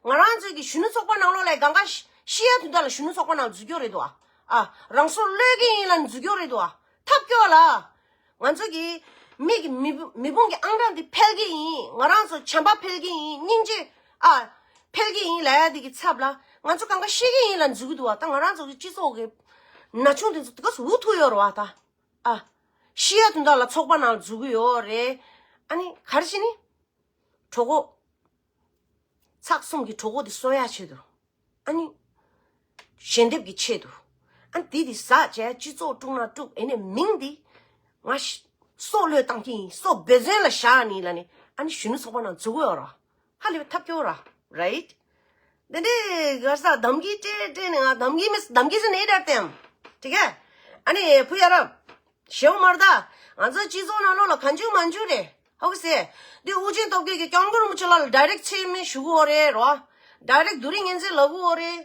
ང་རང་ཚོའི་གི་གཞོན་ནུ་ཚོགས་པ་ནང་ལོགས་ལ་གང་ག་ཤི་ཤི་ཡ་དུས་ད་ལ་གཞོན་ནུ་ཚོགས་པ་ནང་འཛུལ་རྒྱུ་རེད་དོ་ཨ། ཨ། རང་སྲོག་བློས་ཀྱི་ཡིན་ལ་འཛུལ་རྒྱུ་རེད་དོ་ཨ། ཐབས་སྐྱོ་ལ། ང་ཚོ་གི་མི་གི་མི་བུ་མི་བུང་གི་ཨང་གྲངས་འདི་འཕེལ་གྱི་ཡིན། ང་རང་ཚོ་བྱམས་པ་འཕེལ་གྱི་ཡིན། སྙིང་རྗེ་ཨ་འཕེལ་གྱི་ཡིན་ལབ་ཡ་འདི་གི་ཚབ་ལ། ང་ཚོ་གང་ག་ཤི་གི་ཡིན་ལ་འཛུལ་གི་འདུག་བ། ད་ང་རང་ཚོ་གི་སྤྱི་ཚོགས་གི་ན་ཆུང་དེ་ཚོ་དེ་ག་སུ་འུ་ཐུག་ཡོད་རེད་བ་ད། ཨ། ཤི་ཡ་དུས་ད་ལ་ཚོགས་པ་ནང་འཛུལ་གི་ཡོད་རེད། ཨ་ནི་ག་རེ་བྱས་ནི། གྲོད་ཁོག་ཚགས་གསུམ་གྱི་གྲོད་ཁོག་དེ་གསོ་ཡ་ཆེད་དུ། ཨ་ནི། ཞལ་འདེབས་ཀྱི་ཆེད་དུ། ཨ་ནི་དེ་དེ་ཟ་བྱས་སྤྱི་ཚོགས་དཀྲུག་ན་དཀྲུག་ཨེ་ནས་མིང་འདི། ང་ཤི་སྲོག་བློས་བཏང་གི་ཡིན། སྲོག་འབད་བརྩོན་ལ་བཞག་ནི་ལ་ནི། ཨ་ནི་གཞོན་ནུ་ཚོགས་པ་ནང་འཛུལ་གི་ཡོད་ར། ཧ་ལས་པའི་ཐབས་སྐྱོ་ར། རའིཊ། འདི་འདྲའི་ག་རེ་ཟ་གདམ་གི་སྤྲད་སྤྲད་ནས། ང་གདམ་གི་མི་གདམ་གི་ཟེར་ནས་ཨེ་འདྲ་བསྟན། དེ་ག་ཨ་ནི་བུ་ཡ་རབས། ཞེ་པོ་མ་རེད་ད། ང་ཚོ་སྤྱི་ཚོགས་ནང་ལོགས་ལ་གང་བྱུང་མང་བྱུང་རེད། ཧ་གོ་སོང་། འདི་ཨུ་རྒྱན་སྟོབས་རྒྱལ་གྱིས་སྐྱབས་མགོན་རིན་པོ་ཆེ་ལགས་ལ་ཌའི་རེག་ཆེད་མེད་ཞུ་གི་ཡོད་རེད་རོ། ཌའི་རེག་དུས་རིང་ངན་ཚད་ལབ་གི་ཡོད་རེད།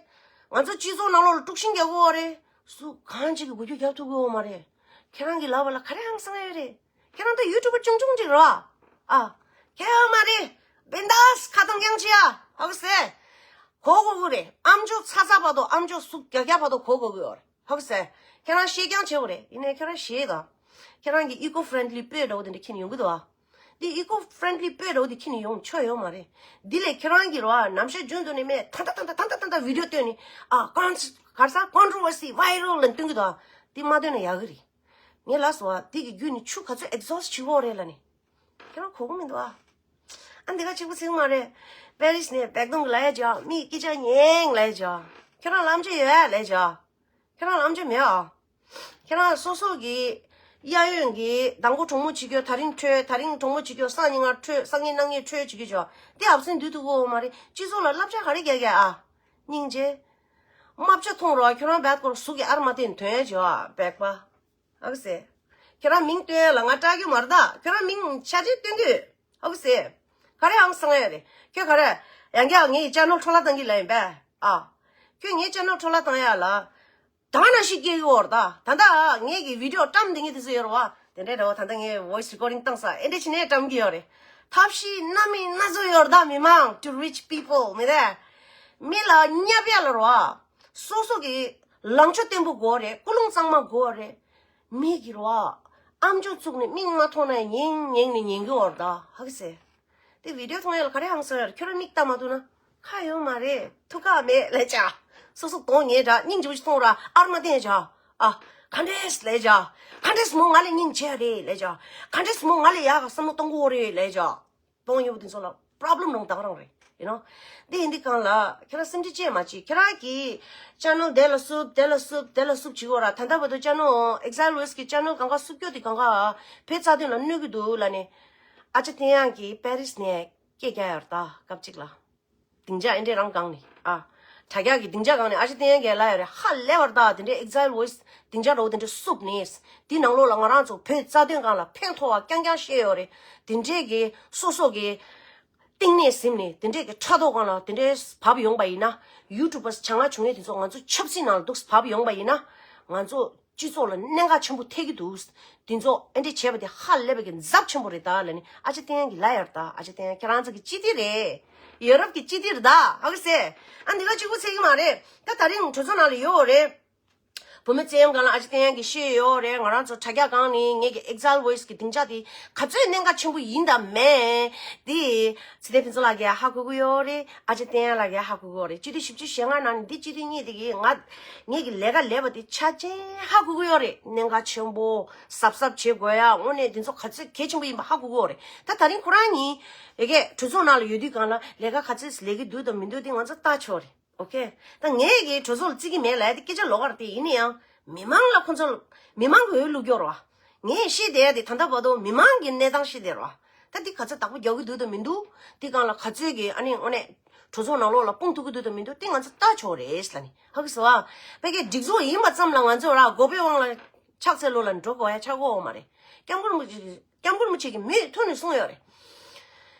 ང་ཚོ་སྤྱི་ཚོགས་ནང་ལོགས་ལ་དཀྲུག་ཤིང་རྒྱག་གི་ཡོད་རེད། སུ་གང་ཅིག་གིས་འགུལ་སྐྱོད་རྒྱག་ཐུབ་ཀྱི་ཡོད་མ་རེད། ཁྱེད་རང་གི་ལབ་པ་ལ་ག་རེ་ཧང་སང་ཡོད་རེད། ཁྱེད་རང་ད་ཡུ་ཊུབ་པ་ཆུང་ཆུང་ཅིག་རེད་བ། ཨ། ཁྱད་ཡོད་མ་རེད། བན་དཱས་ཁ་གཏོང་རྐྱང་བྱེད་ཨ། ཧ་གོ་སོང་། གོ་གོ་གི་རེད། ཨམ་ཅོག་ཚ་ཚ་བར་དུ། ཨམ་ཅོག་ཟུག་རྒྱག་རྒྱག་བར་དུ་གོ་གོ་གི་ཡོད་རེད། ཧ་གོ་སོང་། ཁྱེད་རང་ཤེས་རྐྱང་བྱེད་དགོས་རེད། ཡིན་ནའི་ཁྱེད་རང་ཞེད་དང་། ཁྱེད་རང་གི་ཨི་ཀོ་ཕ་རེན་ཌི་ལི་སྤོས་འདྲ་བོ་དེ་འདྲ་ཁྱེར་ནས་ཡོང་གི་འདུག་ཨ། འདི་ཨི་ཀོ་ཕ་རེན་ཌི་ལི་སྤོས་འདྲ་བོ་དེ་ཁྱེར་ནས་ཡོང་ཆོག་ཡོད་མ་རེད། འདི་ལས་ཁྱེད་རང་གིས་རོ་ཨ། ནམ་ཞག་རྒྱུན་དུ་ནས་མེད་ཐ་ཐ་ཐ་ཐ་ཐ་ཐ་ཐ་བི་ཌི་ཡོ་བཏོན་ནས། ཨ། ཀོན་ག་རེ་ཟ། ཀོན་ཊོ་ཝར་སི་བྷའི་རལ་ལ་བཏོན་གི་འདུག་ཨ། འདི་མ་བཏོན་ན་ཡག་གི་རེད། ངས་ལབ་སོང་ཨ། འདི་གི་བརྒྱུད་ནས་ཆུ་ག་ཚོད་ཨེག་ཛོ་སི་ཊི་བྱེད་དགོས་རེད་ལབ་ནས། ཁྱེད་རང་གོ་གི་མི་འདུག་ཨ། ཨ་འདི་ག་གཅིག་པུ་ཚིག་མ་རེད། པེ་རིས་ནས་བེག་དུང་གི་ལབ་ཡ་ཅིག་ཨ། མི་སྐད་ཆ་ཉན་ལབ་ཡ་ཅིག་ཨ། ཁྱེད་རང་ལབ་རྒྱུ་ཡོད་ལབ་ཡ་ཅིག་ཨ། ཁྱེད་རང་ལབ་རྒྱུ་མེད་ཨ། ཁྱེད་རང་སོ་སོ་གི་གཡས་གཡོན་གྱི་མདང་དགོང་གྲོགས་མོ་བྱེད་རྒྱུ་དེ་རིང་འཕྲོད། དེ་རིང་གྲོགས་མོ་བྱེད་རྒྱུ་སང་ཉིན་ང་འཕྲོད། སང་ཉིན་གནངས་ཉིན་འཕྲོད་བྱེད་རྒྱུ་ཅིག་ཨ། དེ་ཨབ་སེན་ཊི་སྡོད་ཐུབ་ཀྱི་ཡོད་མ་རེད། སྤྱི་ཚོགས་ལ་བསླབ་བྱ་ག་རེ་རྒྱག་གི་ཨ། སྙིང་རྗེ། རྨ་བྱ་མཐོང་རོགས། ཁྱོད་རང་བེག་སྐོར་ཟུག་གི་ཨར་མ་བསྟན་དོན་ཡ་ཅིག་ཨ། བེག་པ། ཨ་གི་སེ། ཁྱེད་རང་མིང་བཏོན་ཡ་ལ་ང་སྐྲག་རྒྱུ་མ་རེད་ད། ཁྱོད་རང་མིང་ཆ་ཅིག་བཏོན་གི་ཡོད། ཨ་གི་སེ། ག་རེ་ཧང་སང་ཡ་རེད། ཁྱོད་ག་རེ། ཡང་བསྐྱར་ངའི་ཅེ་ནལ་འཕྲོ་བརླག་བཏང་གི་ལབ་ཡིན་པས། ཨ། ཁྱོད་ངའི་ཅེ་ནལ་འཕྲོ་བརླག་བཏང་ཡ་ལ། ད་ནང་བཞིན་སྐྱེ་གི་ཡོད་རེད་ད། ད་ལྟ་ངས་ཀྱི་བི་ཌི་ཡོ་བཀྲམ་བསྡད་མཁན་དེ་ཚོ་ཡོད་རེད་བ། དེ་འདྲའི་འདྲ་བ་ད་ལྟ་ངས་ཝོ་ཡི་སི་རི་ཀོར་ཌིང་བཏང་ས་ཨེ་འདྲ་བྱས་ནས་བཀྲམ་གྱི་ཡོད་རེད། ཐབས་ཤེས་སྣ་མིན་སྣ་ཚོགས་ཡོད་རེད་ད། མི་མང་to reach people མི་རེད། མི་ལ་བསྙབ་ཡ་ལ་རེད་བ། སོ་སོ་གི་ལངས་ཕྱོགས་བརྟན་པོ་དགོས་རེད། ཀུན་སློང་གཙང་མ་དགོས་རེད། མི་གི་རེད་བ། ཨམ་ཅོག་བཙུགས་ནས་མིག་མ་མཐོང་ན་ཉན་ཉན་ནས་ཉན་གི་ཡོད་རེད་ད། ཧ་གི་སེ། དེ་བི་ཌི་ཡོ་མཐོང་ཡ་ལ་ག་རེ་ཧང་སང་ཡ་རེད། ཁྱོད་རང་མིག་ལྟ་མ་ཐུབ་ན། ཁ་ཡོད་མ་རེད། ཐུགས་ཁག་མེད་ལས་བྱ། སོ་སོ་གདོང་ཉེས་འདྲ་སྙིང་རྗེ་པོ་ཞིག་མཐོང་ར་ཨར་མ་བསྟན་བྱ། ཨ། ག་འདྲས་ལས་བྱ། ག་འདྲས་མོ་ང་ལས་སྙིང་རྗེ་རེད་ལས་བྱ། ག་འདྲས་མོ་ང་ལས་ཡག་ག་བསམ་བློ་གཏོང་གི་ཡོད་རེད་ལས་བྱ། གདོང་ཉེས་པོ་དེ་ཚོ་ལ་པྲོབ་ལེམ་རང་ད་ག་རང་རེད། ཡིན་ནོ། འདི་ཡིན་འདི་གང་ལ་ཁྱེད་རང་སེམས་ཁྲལ་ཅེས་མ་བྱེད། ཁྱེད་རང་གིས་ཅེ་ནལ་དེ་ལ་སུབ་དེ་ལ་སུབ་དེ་ལ་སུབ་བྱེད་གོ་ར། ད་ལྟ་བར་དུ་ཅེ་ནལ་ཨེག་ཟའིལ་ཝེ་སི་ཊི་གི་ཅེ་ནལ་གང་ག་སུབ་སྐྱོ་དེ་གང་ག་བོད་རྩ་དོན་ལ་གནོད་གི་འདུག་ལ་ནི། ཨ་ཅག་བསྟན་དབྱངས་ཀྱིས་པེ་རིས་ནས་སྐད་རྒྱག་ཡོད་རེད་ད་སྐབས་གཅིག་ལ། སྡིངས་ཆ་ཨེ་འདྲས་རང་གང་ནི་ཨ། དྲ་རྒྱ་གི་སྡིངས་ཆ་གང་ནི་ཨ་ཅག་བསྟན་དབྱངས་ཀྱིས་ལབ་ཡོད་རེད། ཧ་ལས་པར་ད་དེ་འདྲའི་ཨེག་ཟའིལ་ཝེ་སི་ཊི་སྡིངས་ཆ་འདྲ་བོ་དེ་འདྲས་སུབ་ནི། དེ་ནང་ལོགས་ལ་ང་རང་ཚོ་བོད་རྩ་དོན་སྒང་ལ་ཕན་ཐོགས་པ་རྐྱང་རྐྱང་བཤད་ཡོད་རེད། དེ་འདྲས་ཀྱི་སོ་སོ་གི་གཏིང་ནས་ཟིན་ནས་དེ་འདྲས་ཀྱི་ཕྲག་དོག་སྒང་ལ་དེ་འདྲས་བབས་ཡོང་པ་ཡིན་ན། ཡུ་ཊུབ་པར་བྱ་ངན་བྱུང་ཡས་དེ་ཚོ་ང་ཚོ་ཆབ་སྲིད་ནང་ལ་འདུག་བབས་ཡོང་པ་ཡིན་ན། ང་ཚོ་སྤྱི་ཚོགས་ལ་གནད་འགག་ཆེན་པོ་ཐེབས་ཀྱི་འདུག་དེ་ཚོ་ཨེ་འདྲས་བྱས་པ་དེ་ཧ་ལས་པའི་གི་འཛབ་ཆེན་པོ་རེད་ད་ལབ་ནས་ཨ་ཅག་བསྟན་དབྱངས་ཀྱིས་ལབ་ཡོད་རེད་ད། ཨ་ཅག་བསྟན་དབྱངས་ཁྱེད་རང་ཚོ་གི་སྤྱི་འཐུས་རེད། ཡོ་རོབ་ཀྱི་སྤྱི་འཐུས་རེད་ད། ཧ་གི་སེ། ཨ་འདི་ག་གཅིག་པུ་ཚད་ཀྱི་མ་རེད། ད་ད་རིང་གྲོས་ཚོགས་ནང་ལ་ཡོད་རེད། བུད་མེད་བཙན་གཡེམ་སྒང་ལ་ཨ་ཅག་བསྟན་དབྱངས་ཀྱིས་བཤད་ཡོད་རེད། ང་རང་ཚོ་དྲ་རྒྱ་སྒང་ནས་ངེད་ཀྱི་ཨེག་ཟའིལ་ཝེ་སི་ཊི་གི་སྡིངས་ཆ་དེ་ག་ཚོད་གནད་འགག་ཆེན་པོ་ཡིན་དང་མེད་དེ། ཚེ་བརྟན་ཕུན་ཚོགས་ལགས་ཀྱིས་ཧ་གོ་གི་ཡོད་རེད། ཨ་ཅག་བསྟན་དབྱངས་ལགས་ཀྱིས་ཧ་གོ་གི་ཡོད་རེད། སྤྱི་འཐུས་བཞི་བཅུ་ཞེ་ལྔ་ནང་ནས་འདི་སྤྱི་འཐུས་གཉིས་དེ་གིས་ང་ངེད་ཀྱི་ལས་ཀ་ལས་པ་དེ་ཆ་ཅན་ཧ་གོ་གི་ཡོད་རེད། གནད་འགག་ཆེན་པོ་གཟབ་གཟབ་བྱེད་དགོས་ཡ་དངོས་གནས་འདི་ཚོ་ག་ཚོད་གལ་ཆེན་པོ་ཡིན་པ་ཧ་གོ་གི་ཡོད་རེད། ད་ད་རིང་ཁོ་རང་གཉིས་ཡ་གི་གྲོས་ཚོགས་ནང་ལ་ཡོད་དུས་སྒང་ལ་ལས་ཀ་ག་ཚོད་ལས་ཀྱི་འདུག་དང་མི་འདུག་དེ་ང་ཚོ་ལྟ་ཆོག་རེད། ཨོ་ཁེ། ད་ངས་ཀྱི་གྲོས་ཚོགས་ལ་བརྩི་གི་མེད་ལབ་ཡ་དེ་སྐད་ཆ་ལོགས་ཀ་རེད་དེ། ཡིན་ན་ཡང་མི་མང་ལ་ཁོ་ཚོ་མི་མང་གི་འོས་བླུགས་རྒྱུ་རེད་བ། ངས་བཤད་བསྡད་ཡ་དེ་ད་ལྟ་བར་དུ་མི་མང་གི་གནས་སྟངས་བཤད་བསྡད་རེད་བ། ད་འདི་ག་ཚོད་བདག་པོ་རྒྱག་གི་འདུག་དང་མི་འདུག་དེ་སྒང་ལ་ག་ཚོད་ཀྱི་ཨ་ནི་དངོས་གནས་གྲོས་ཚོགས་ནང་ལོགས་ལ་སྤུངས་ཐུབ་ཀྱི་འདུག་དང་མི་འདུག་དེ་ང་ཚོ་ལྟ་ཆོག་རེད་ལབ་ནི་ཧ་གི་སོ་བ། ཕ་གིའི་སྒྲིག་འཛུགས་ཡིན་པ་ཙམ་ལ་ང་ཚོ་ར་མགོ་པའི་དབང་ལ་ཕྱག་འཚལ་ལོ་ལ་འགྲོ་དགོས་ཡ་ཆགས་ཀྱི་ཡོད་མ་རེད། སྐྱབས་མགོན་རིན་པོ་ཆེ་སྐྱབས་མགོན་རིན་པོ་ཆེ་གིས་མུ་མཐུད་ནས་གསུངས་ཡོད་རེད།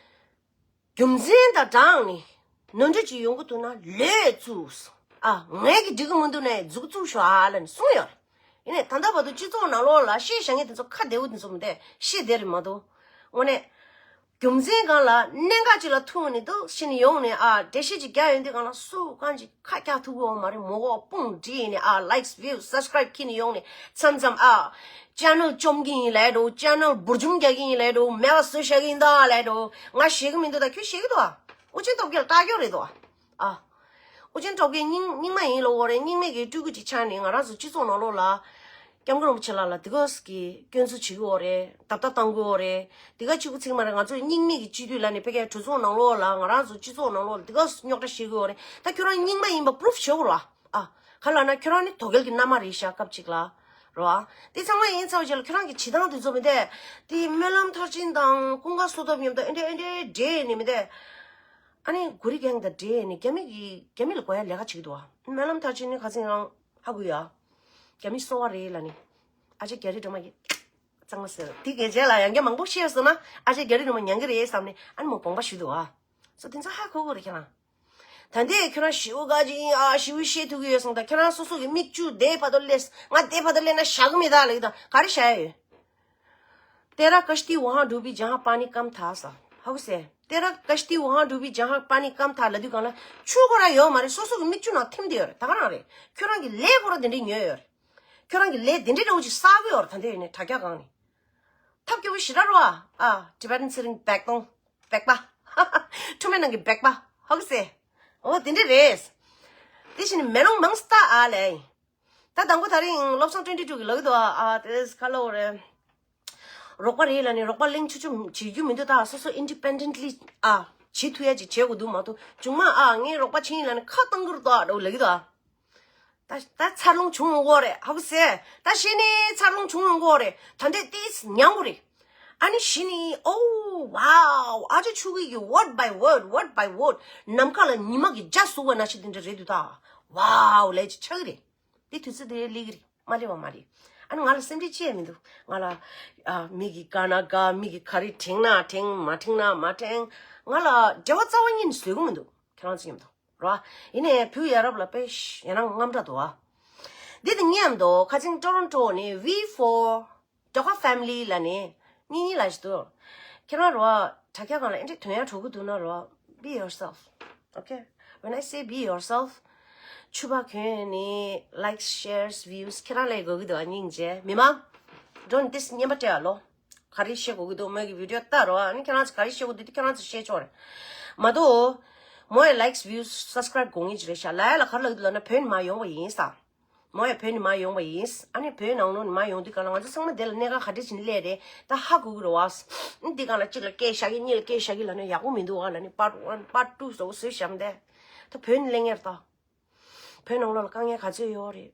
རྒྱུ་མཚན་དང་སྦྲགས་ནས་ནོར་འཁྲུལ་ཅིག་ཡོང་གི་འདུག་ན་ལས་བཙུགས། ཨ་ངས་ཀྱིས་འགྲིག་གི་མི་འདུག་ན་མཛུབ་བཙུགས་ཤོག་ཨ་ལབ་ནས་གསུངས་ཡོད་རེད། ཡིན་ནའི་ད་ལྟ་བར་དུ་སྤྱི་ཚོགས་ནང་ལོགས་ལ་བཤད་བཞག་མཁན་དེ་ཚོ་ཁ་བདེ་བོ་དེ་ཚོ་མི་འདུག་བཤད་བསྡད་རེད་མ་གཏོགས། དངོས་གནས་རྒྱུ་མཚན་སྒང་ལ་གནད་འགག་ཅིག་ལ་ཐུག་ནས་འདུག་ཕྱིན་ནས་ཡོང་ནས་ཨ་འགྲེལ་བཤད་ཅིག་རྒྱག་ཡོང་དུས་སྒང་ལ་སུ་གང་ཅིག་ཁ་རྒྱག་ཐུབ་ཀྱི་ཡོད་མ་རེད། མོ་གོ་དཔུང་བསྒྲིགས་ནས་ཨ་likes views subscribe་ཁྱེར་ནས་ཡོང་ནས་མཚམས་མཚམས་ཨ་channel་བཅོམ་གྱི་ཡིན་ལབ་འགྲོ། channel་འབུར་འཇོམས་རྒྱག་གི་ཡིན་ལབ་འགྲོ། མེད་པ་བཟོས་བཞག་གི་ཡིན་ད་ལབ་འགྲོ། ང་ཤེས་ཀྱི་མི་འདུག་ད་ཁྱོད་ཤེས་ཀྱི་འདུག་ཨ། ཨོ་རྒྱན་སྟོབས་རྒྱལ་ལ་ལྟ་སྐྱོ་རེད་དོ། ཨ། ཨོ་རྒྱན་སྟོབས་རྒྱལ་རྙིང་རྙིང་མ་ཡིན་ལབ་ཡོད་རེད། རྙིང་མའི་གི་སྤྲུལ་སྐུ་ཅིག་ཆགས་ནས་ང་རང་ཚོ་སྤྱི་ཚོགས་ནང་ལོགས་ལ་སྐྱབས་མགོན་རིན་པོ་ཆེ་ལགས་ལ་དེ་ག་ཙམ་གི་སྐྱོན་འཛུགས་བྱེད་ཀྱི་ཡོད་རེད། རྡབ་རྡབ་བཏང་གི་ཡོད་རེད། དེ་ག་གཅིག་པུ་ཚིག་མ་རེད། ང་ཚོ་རྙིང་མའི་གི་སྤྱི་འཐུས་ལབ་ནས་ཕ་གིའི་གྲོས་ཚོགས་ནང་ལོགས་ལ་ང་རང་ཚོ་སྤྱི་ཚོགས་ནང་ལོགས་ལ་དེ་ག་ཙམ་རྙོག་དྲ་བཤད་ཀྱི་ཡོད་རེད། ད་ཁྱོད་རང་རྙིང་མ་ཡིན་པ་པུ་རུབ་བྱེད་དགོས་རེད་བ། ཨ། ག་ལབ་ན་ཁྱོད་རང་ནི་དོ་གལ་གྱི་མནའ་མ་རེད་ཤག་སྐབས་གཅིག་ལ། རེད་བ། དེ་ཚང་མ་ཡིན་ཚར་བའི་རྗེས་ལ་ཁྱོད་རང་གི་བྱེད་སྟངས་དེ་ཚོ་མི་འདུག་དེ་སྨོན་ལམ་མཐར་ཕྱིན་དང་ཀུན་དགའ་བསོད་སྟོབས་མཉམ་དུ་ཨེ་འདྲས་ཨེ་འདྲས་འདྲེས་ནས་མི་འདུག་ཨ་ནི་གུ་རི་གེང་དང་འདྲེས་ནས་རྒྱ་མི་གི་རྒྱ་མི་ལ་དགོས་ཡ་ལས་ཀ་བྱེད་ཀྱི་འདུག་བ། སྨོན་ལམ་མཐར་ཕྱིན་ནི་ཁ་སང་རང་ཧ་གོ་ཡ། རྒྱ་མི་སོ་བ་རེད་ལབ་ནི། ཨ་ཅེ་རྒྱ་རི་སྒྲོལ་མ་གིས་གཙང་མ་ཟེར་དེ་གལ་ཆེ་ལ་ཡང་བསྐྱར་མང་པོ་བཤད་སོང་ན་ཨ་ཅེ་རྒྱ་རི་སྒྲོལ་མ་མྱང་གི་རེད་བསམ་ནས་ཨ་ནི་མོ་དགོངས་པ་ཞུས་འདུག་བ། སོ་དེ་ཚོ་ཧ་གོ་གི་རེད་ཁྱེད་རང་། ད་ལྟའི་ཁྱོད་རང་ཞི་བོ་ག་ཅིག་ཡིན་ཨ། ཞི་བོ་བཤད་ཐུབ་ཀྱི་ཡོད་སོང་། ད་ཁྱོད་རང་སོ་སོ་གི་མིག་ཆུ་དེ་བར་དུ་སླེབས། ང་དེ་བར་དུ་སླེབས་ན་བཞག་གི་མེད་ད་ལབ་ཀྱི་ད། ག་རེ་བཞག་ཡ་ཡོད། तेरा कश्ती वहाँ डूबी जहाँ पानी कम था ས། ཧ་གོ་སོང་། तेरा कश्ती वहाँ डूबी जहाँ पानी कम था ལབ་དུས་སྒང་ལ་ཆུ་ཁོ་རང་ཡོད་མ་རེད། སོ་སོ་གི་མིག་ཆུ་ནང་ཐིམ་བསྡད་ཡོད་རེད། ད་ག་རང་རེད། ཁྱོད་རང་གི་ལས་ཁོ་རང་དེ་འདྲས་ཉོས་ཡོད་རེད། ཁྱོད་རང་གི་ལས་དེ་འདྲས་འདྲ་བོ་ཅིག་བསགས་ཀྱི་ཡོད་རེད། ད་ལྟའི་ཡིན་ནའི་དྲ་རྒྱ་སྒང་ནས། ཐབས་སྐྱོ་པོ་ཞེ་དྲག་རེད་བ། ཨ། Tibetan sitting back ཏོང་སྦེག་པ། ཁྲོམ་རའི་ནང་གི་སྦེག་པ། ཧ་གོ་སོང་། འོ་དེ་འདྲ་རེད། དེ་བཞིན་མེ་ལོང་མང་སྟ་ཨ་ལས། ད་དང་པོ་ད་རིང་བློ་བཟང་ཊོན་ཊི་ཊུ་གིས་ལབ་ཀྱི་འདུག་ཨ། ཨ་དེས་ཁ་ལོ་རེད། རོགས་པ་རེད་ལབ་ནས་རོགས་པ་གླེང་ཆུ་ཆུ་བྱེད་རྒྱུ་མི་འདུག་ད་སོ་སོ་independently ཨ། བྱེད་ཐུབ་ཡ་ཅིག་བྱེད་དགོས་འདུག་མ་གཏོགས་ཆུང་མ་ཨ་ངས་རོགས་པ་བྱེད་ཡིན་ལབ་ནས་ཁ་བཏང་གི་རེད་དོ་ཨ་འདྲ་བོ་ལབ་ཀྱི་འདུག་ཨ། ད་ད་འཚར་ལོངས་བྱུང་ཡོང་གི་རེད། ཧ་གོ་སོང་། ད་གཞི་ནས་འཚར་ལོངས་བྱུང་ཡོང་གི་རེད། ད་འདྲས་ཏིས་ཉམས་གི་རེད། ཨ་ནི་གཞི་ནས་ཨོ་ཝའོ་ཨ་ཅག་ཆོས་སྐྱིད་ཀྱི་word by word word by word ནམ་མཁའ་ལ་ཉི་མ་གི་འཇའ་ཟུག་པ་ནང་བཞིན་དེ་འདྲ་རེད་འདུག་ད། ཝའོ་ལས་ཅིག་ཆགས་ཀྱི་རེད། དེ་དུས་ཚོད་དེ་སླེབས་ཀྱི་རེད། མ་སླེབས་པ་མ་རེད། ཨ་ནི་ང་ལ་སེམས་ཁྲལ་ཅི་ཡང་མི་འདུག་ང་ལ་ཨ་མི་གིས་དགའ་ན་དགའ། མི་གིས་ག་རེ་དྲན་ན་དྲན། མ་དྲན་ན་མ་དྲན། ང་ལ་འབྲེལ་བ་རྩ་བ་ཉིད་ནས་བཟོ་གི་མི་འདུག་ཁྱེད་རང་ཚོ་མཉམ་དུ། རོ། ཡིན་ནའི་བུ་ཡ་རབས་ལ་དཔེ་ཡང་ན་རྔམ་དྲག་འདུག་བ། འདི་དང་མཉམ་དུ་ཁ་ཆེང་ཊོ་རོན་ཊོ་ནས་V four Doka family ལ་ནི་གཉིས་གཉིས་ལ་ཞིག་འདུག་ཁྱེད་རང་རོ། དྲ་རྒྱ་སྒང་ལ་ཨེ་འདྲ་དོན་ཡག་གྲོགས་ཀྱི་འདུག་ན་རོ། Be yourself. Okay? When I say be yourself, ཕྱུ་པ་གྱོན་ནས་likes, shares, views ཁྱེད་རང་ལས་དགོས་ཀྱི་འདུག་ཨ། སྙིང་རྗེ། མི་མང་། Don't diss ཉན་པ་སྤྲད་ཨ་ལོ། ག་རེ་བཤད་དགོས་ཀྱི་འདུག་མོས་ཀྱི་video ལྟ་རོགས། ཨ་ནི་ཁྱེད་རང་ཚོ་ག་རེ་བཤད་དགོས་འདུག་དེ་ཁྱེད་རང་ཚོ་བཤད་ཆོག་རེད། མ་གཏོགས། མོ་ཡི་likes, views, subscribe དགོས་ངེས་ཅིག་རེད་ཤག་ལ་ཡ་ལ་ག་རེ་ལབ་ཀྱི་འདུག་ལབ་ན་བོད་ནས་མར་ཡོང་བ་ཡིན་ས། མོ་ཡང་བོད་ནས་མར་ཡོང་བ་ཡིན། ཨ་ནི་བོད་ནང་ལོགས་ནས་མར་ཡོང་དུས་གང་ལ་ང་ཚོ་ཚང་མ་དེ་ལ་གནད་འགག་ག་འདྲ་བྱས་ནས་སླེབས་རེད། ད་ཧ་གོ་གི་རེད་བ། འདི་སྒང་ལ་གཅིག་ལ་སྐད་བཞག་གི་གཉིས་ལ་སྐད་བཞག་གི་ལབ་ན་ཡག་པོ་མི་འདུག་ཨ་ལབ་ནས་part one, part two བཟོ་བཟོས་བཞག་མ་བསྡད། ད་བོད་ནས་སླེབས་མཁན་རེད་ད། བོད་ནང་ལོགས་ལ་དཀའ་ངལ་ག་ཚོད་ཡོད་རེད།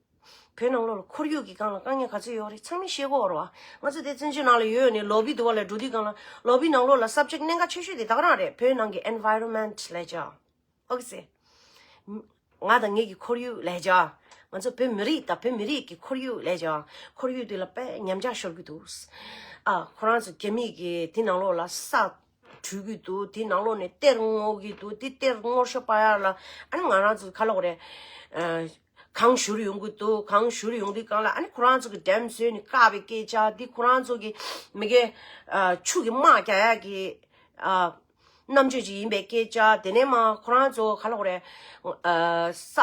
བོད་ནང་ལོགས་ལ་ཁོར་ཡུག་གི་སྒང་ལ་དཀའ་ངལ་ག་ཚོད་ཡོད་རེད། ཚང་མས་ཤེས་ཀྱི་ཡོད་རེད་བ། ང་ཚོ་དེ་བཙན་བྱོལ་ནང་ལ་ཡོད་ནས་ལོ་བི་འདུག་བ་ལ་འགྲོ་དུས་སྒང་ལ་ལོ་བི་ནང་ལོགས་ལ་subject གནད་འགག་ཆེ་ཤོས་དེ་ད་ག་རང་རེད། བོད་ནང་གི་environment ལབ་བྱ། ཨོ་སེ། ང་དང་ངེད་ཀྱི་ཁོར་ཡུག་ལབ་བྱ། ང་ཚོ་བོད་མི་རིགས་དང་བོད་མི་རིགས་ཀྱི་ཁོར་ཡུག་ལབ་བྱ། ཁོར་ཡུག་དེ་ལ་དཔེ་ཉམས་ཆག་ཤོར་གྱི་འདུག་ཨ། ཁོ་རང་ཚོ་རྒྱ་མི་གི་དེ་ནང་ལོགས་ལ་ས་འཐུ་གི་འདུག་དེ་ནང་ལོགས་ནས་གཏེར་བརྔོ་གི་འདུག་དེ་གཏེར་བརྔོ་ཤོག་པ་ཡ་ལ། ཨ་ནི་ང་རང་ཚོ་ག་ལབ་དགོས་རེད། ཨ། གང་བཞུར་ཡོང་གི་འདུག་གང་བཞུར་ཡོང་དུས་སྒང་ལ། ཨ་ནི་ཁོ་རང་ཚོ་གི་ཌེམ་བཟོས་ནས་བཀག་པའི་སྐད་ཆ། འདི་ཁོ་རང་ཚོ་གི་མི་གེ། ཨ། ཆུ་གི་དམག་རྒྱག་ཡག་གི། ཨ། རྣམ་དཔྱོད་ཅིག་ཡིན་པའི་སྐད་ཆ། དེ་ནས་མར་ཁོ་རང་ཚོ་ག་ལབ་དགོས་རེད། ཨ། ས་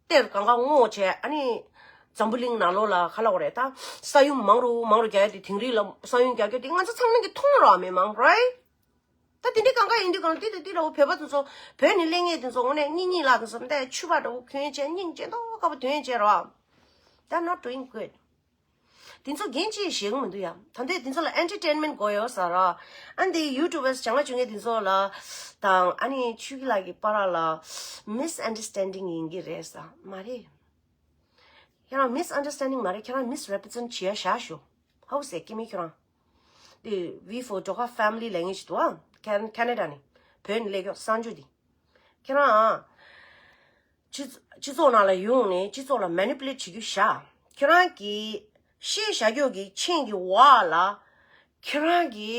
གཏེར་གང་ག་བརྔོས་བྱས། ཨ་ནི་འཛམ་བུ་གླིང་ནང་ལོགས་ལ་ག་ལབ་དགོས་རེད། ད་ས་ཡོམ་མང་རུ་མང་རུ་རྒྱག་ཡ་དེ། དིང་རི་ལ་ས་ཡོམ་རྒྱག་རྒྱུ་དེ་ང་ཚོ་ཚང་མ་གིས་མཐོང་རོགས། མི་མང་རོ། ད་དེ་འདྲའི་གང་ག་ཡིན་དུས་གང་དེ་དེ་དེ་འདྲ་བོ་བོད་པ་དེ་ཚོ། བོད་ནས་སླེབས་མཁན་དེ་ཚོ་དངོས་གནས་སྙིང་ཉེ་ལགས་དེ་ཚོ་འདི་ཕྱུ་པ་འདྲ་བོ་གྱོན་བྱས་སྙིང་རྗེ་མདོག་ཁ་པོ་གྱོན་བྱས་རོ། They're not doing good. དེ་ཚོ་འགན་ཅིག་བཞེས་གི་མི་འདུག་ཡ། ད་ལྟའི་དེ་ཚོ་ལ་entertainment དགོས་ཡོད་ས་ར། ཨ་ནི་དེ་YouTubers བྱ་ངན་བྱེད་མཁན་དེ་ཚོ་ལ་དང་། ཨ་ནི་ཆོས་སྐྱིད་ལགས་ཀྱི་བར་ལ་misunderstanding ཡིན་གྱི་རེད་ས། མ་རེད། ཁྱེད་རང་misunderstanding མ་རེད། ཁྱེད་རང་misrepresent བྱེད་ཡ་བཞག་ཤོག་ཧོ་ཟེར་སྐྱེ་མི་ཁྱོད་རང་། དེ་V four Doka family ལབ་མཁན་ཞིག་འདུག་ཨ། ཁེ་ཁེ་ན་ཌ་ནས་བོད་ནས་སླེབས་ཀྱོག་གསར་འབྱོར་དེ། ཁྱེད་རང་སྤྱི་སྤྱི་ཚོགས་ནང་ལ་ཡོང་ནས་སྤྱི་ཚོགས་ལ་manipulate བྱེད་རྒྱུ་བཞག་ཁྱེད་རང་གི་བཤད་བཞག་ཀྱོག་གི་མཆན་གྱི་འོག་ལ་ཁྱེད་རང་གི་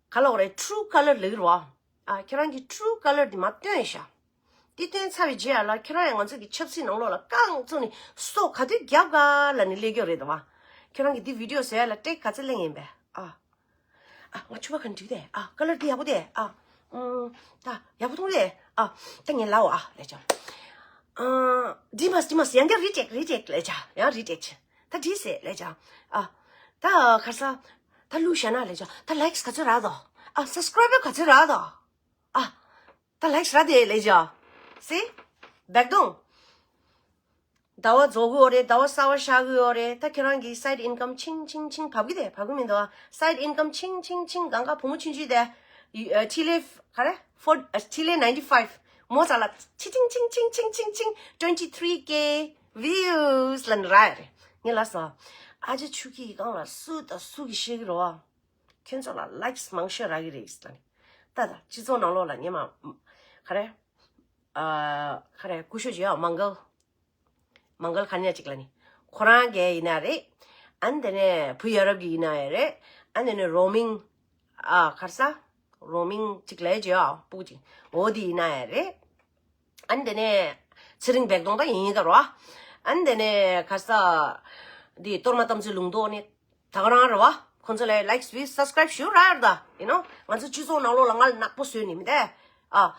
ག་ལབ་དགོས་རེད། true colour ལབ་ཀྱི་རེད་བ། ཨ། ཁྱེད་རང་གི་true colour དེ་མར་སྟོན་ཤག་དེ་སྟོན་ཚར་བའི་རྗེས་ལ་ཁྱེད་རང་ཡང་ང་ཚོ་གི་ཆབ་སྲིད་ནང་ལོགས་ལ་རྐང་བཙུགས་ནས་སོ་ག་དུས་རྒྱབ་ག་ལབ་ནས་སླེབས་ཀྱི་རེད་དོ། ཁྱེད་རང་གི་འདི་video བཟོ་ཡ་ལ་take ག་ཚོད་ལེན་ཡིན་པས། ཨ། ཨ། ང་ཕྱུ་པ་ག་འགྲིག་དེ། ཨ། colour འདི་ཡག་པོ་དེ། ཨ། ཨུམ། ད་ཡག་པོ་མཐོང་དེ། ཨ། ད་ངས་ལབ་ཨ་ལབ་བྱ། ཨ། འགྲིག་མ་འགྲིག་མ་ཡང་བསྐྱར་retake retake ལབ་བྱ། ཡང་retake བྱ། ད་འགྲིག་ཟེར་ལབ་བྱ། ཨ། ད་ག་རེ་ཟ། ད་བླུགས་བཞག་ན་ལབ་བྱ། ད་likes ག་ཚོད་རག་དོ། ཨ། subscriber ག་ཚོད་རག་དོ། ཨ། ད་likes རག་དེ་ལབ་བྱ། See? བེག་དུང་། ཟླ་བ་རྫོགས་ཀྱི་ཡོད་རེད། ཟླ་བ་གསར་བ་ཤར་གྱི་ཡོད་རེད། ད་ཁྱེད་རང་གི་side income ཆིང་ཆིང་ཆིང་བབས་ཀྱི་དེ་བབས་ཀྱི་མི་འདུག་ཨ། side income ཆིང་ཆིང་ཆིང་གང་ག་བུ་མོ་ཆུང་ཆུང་དེ། ཨ། ཐི་ལེ་ག་རེ། ཕོར། ཨ། ཐི་ལེ་ninety five མོ་ཚ་ལ་ཆི་ཆིང་ཆིང་ཆིང་ཆིང་ཆིང་ཆིང་twenty three K views ལབ་ནས་རག་ཡ་རེད། ངས་ལབ་སོང་། ཨ་ཅེ་ཆུ་ཁྱི་ཡི་སྒང་ལ་སུ་དང་སུ་གིས་ཤེས་ཀྱི་རེད་བ། ཁྱོད་ཚོ་ལ་likes མང་ཤོས་རག་གི་རེད་ཟེར་ནས། ད་ད་སྤྱི་ཚོགས་ནང་ལོགས་ལ་ཉི་མ་ག་རེ། ཨ། ག་རེ་སྐུ་ཞབས་ཅིག་ཡོད། མང་གལ། མང་གལ་ག་ནས་ཅིག་ལ་ནི། ཁོ་རང་གི་ཡིན་ན་རེད། ཨ་ནི་དེ་ནས་བུ་ཡ་རབས་ཀྱི་ཡིན་ན་ཡང་རེད། ཨ་ནི་དེ་ནས་རོ་མིང་། ཨ། ག་རེ་ཟ། རོ་མིང་ཅིག་ལབ་ཅིག་ཡོད། སྤུ་གུ་ཅིག་འོ་དེ་ཡིན་ན་ཡང་རེད། ཨ་ནི་དེ་ནས་ཚེ་རིང་བེག་དུང་ད་ཡིན་ཡིན་ད་རོ། ཨ་ནི་དེ་ནས་ག་རེ་ཟ། འདི་གཏོར་མ་དམ་ཚིག་ལུང་རྟོགས་ནི་ད་ག་རང་རེད་བ། ཁོང་ཚོ་ལ་likes views subscribe ཞུ་ར་ར་ད། You know ང་ཚོ་སྤྱི་ཚོགས་ནང་ལོགས་ལ་ང་ལ་ནག་པོ་བཟོས་ནི་མི་དེ། ཨ།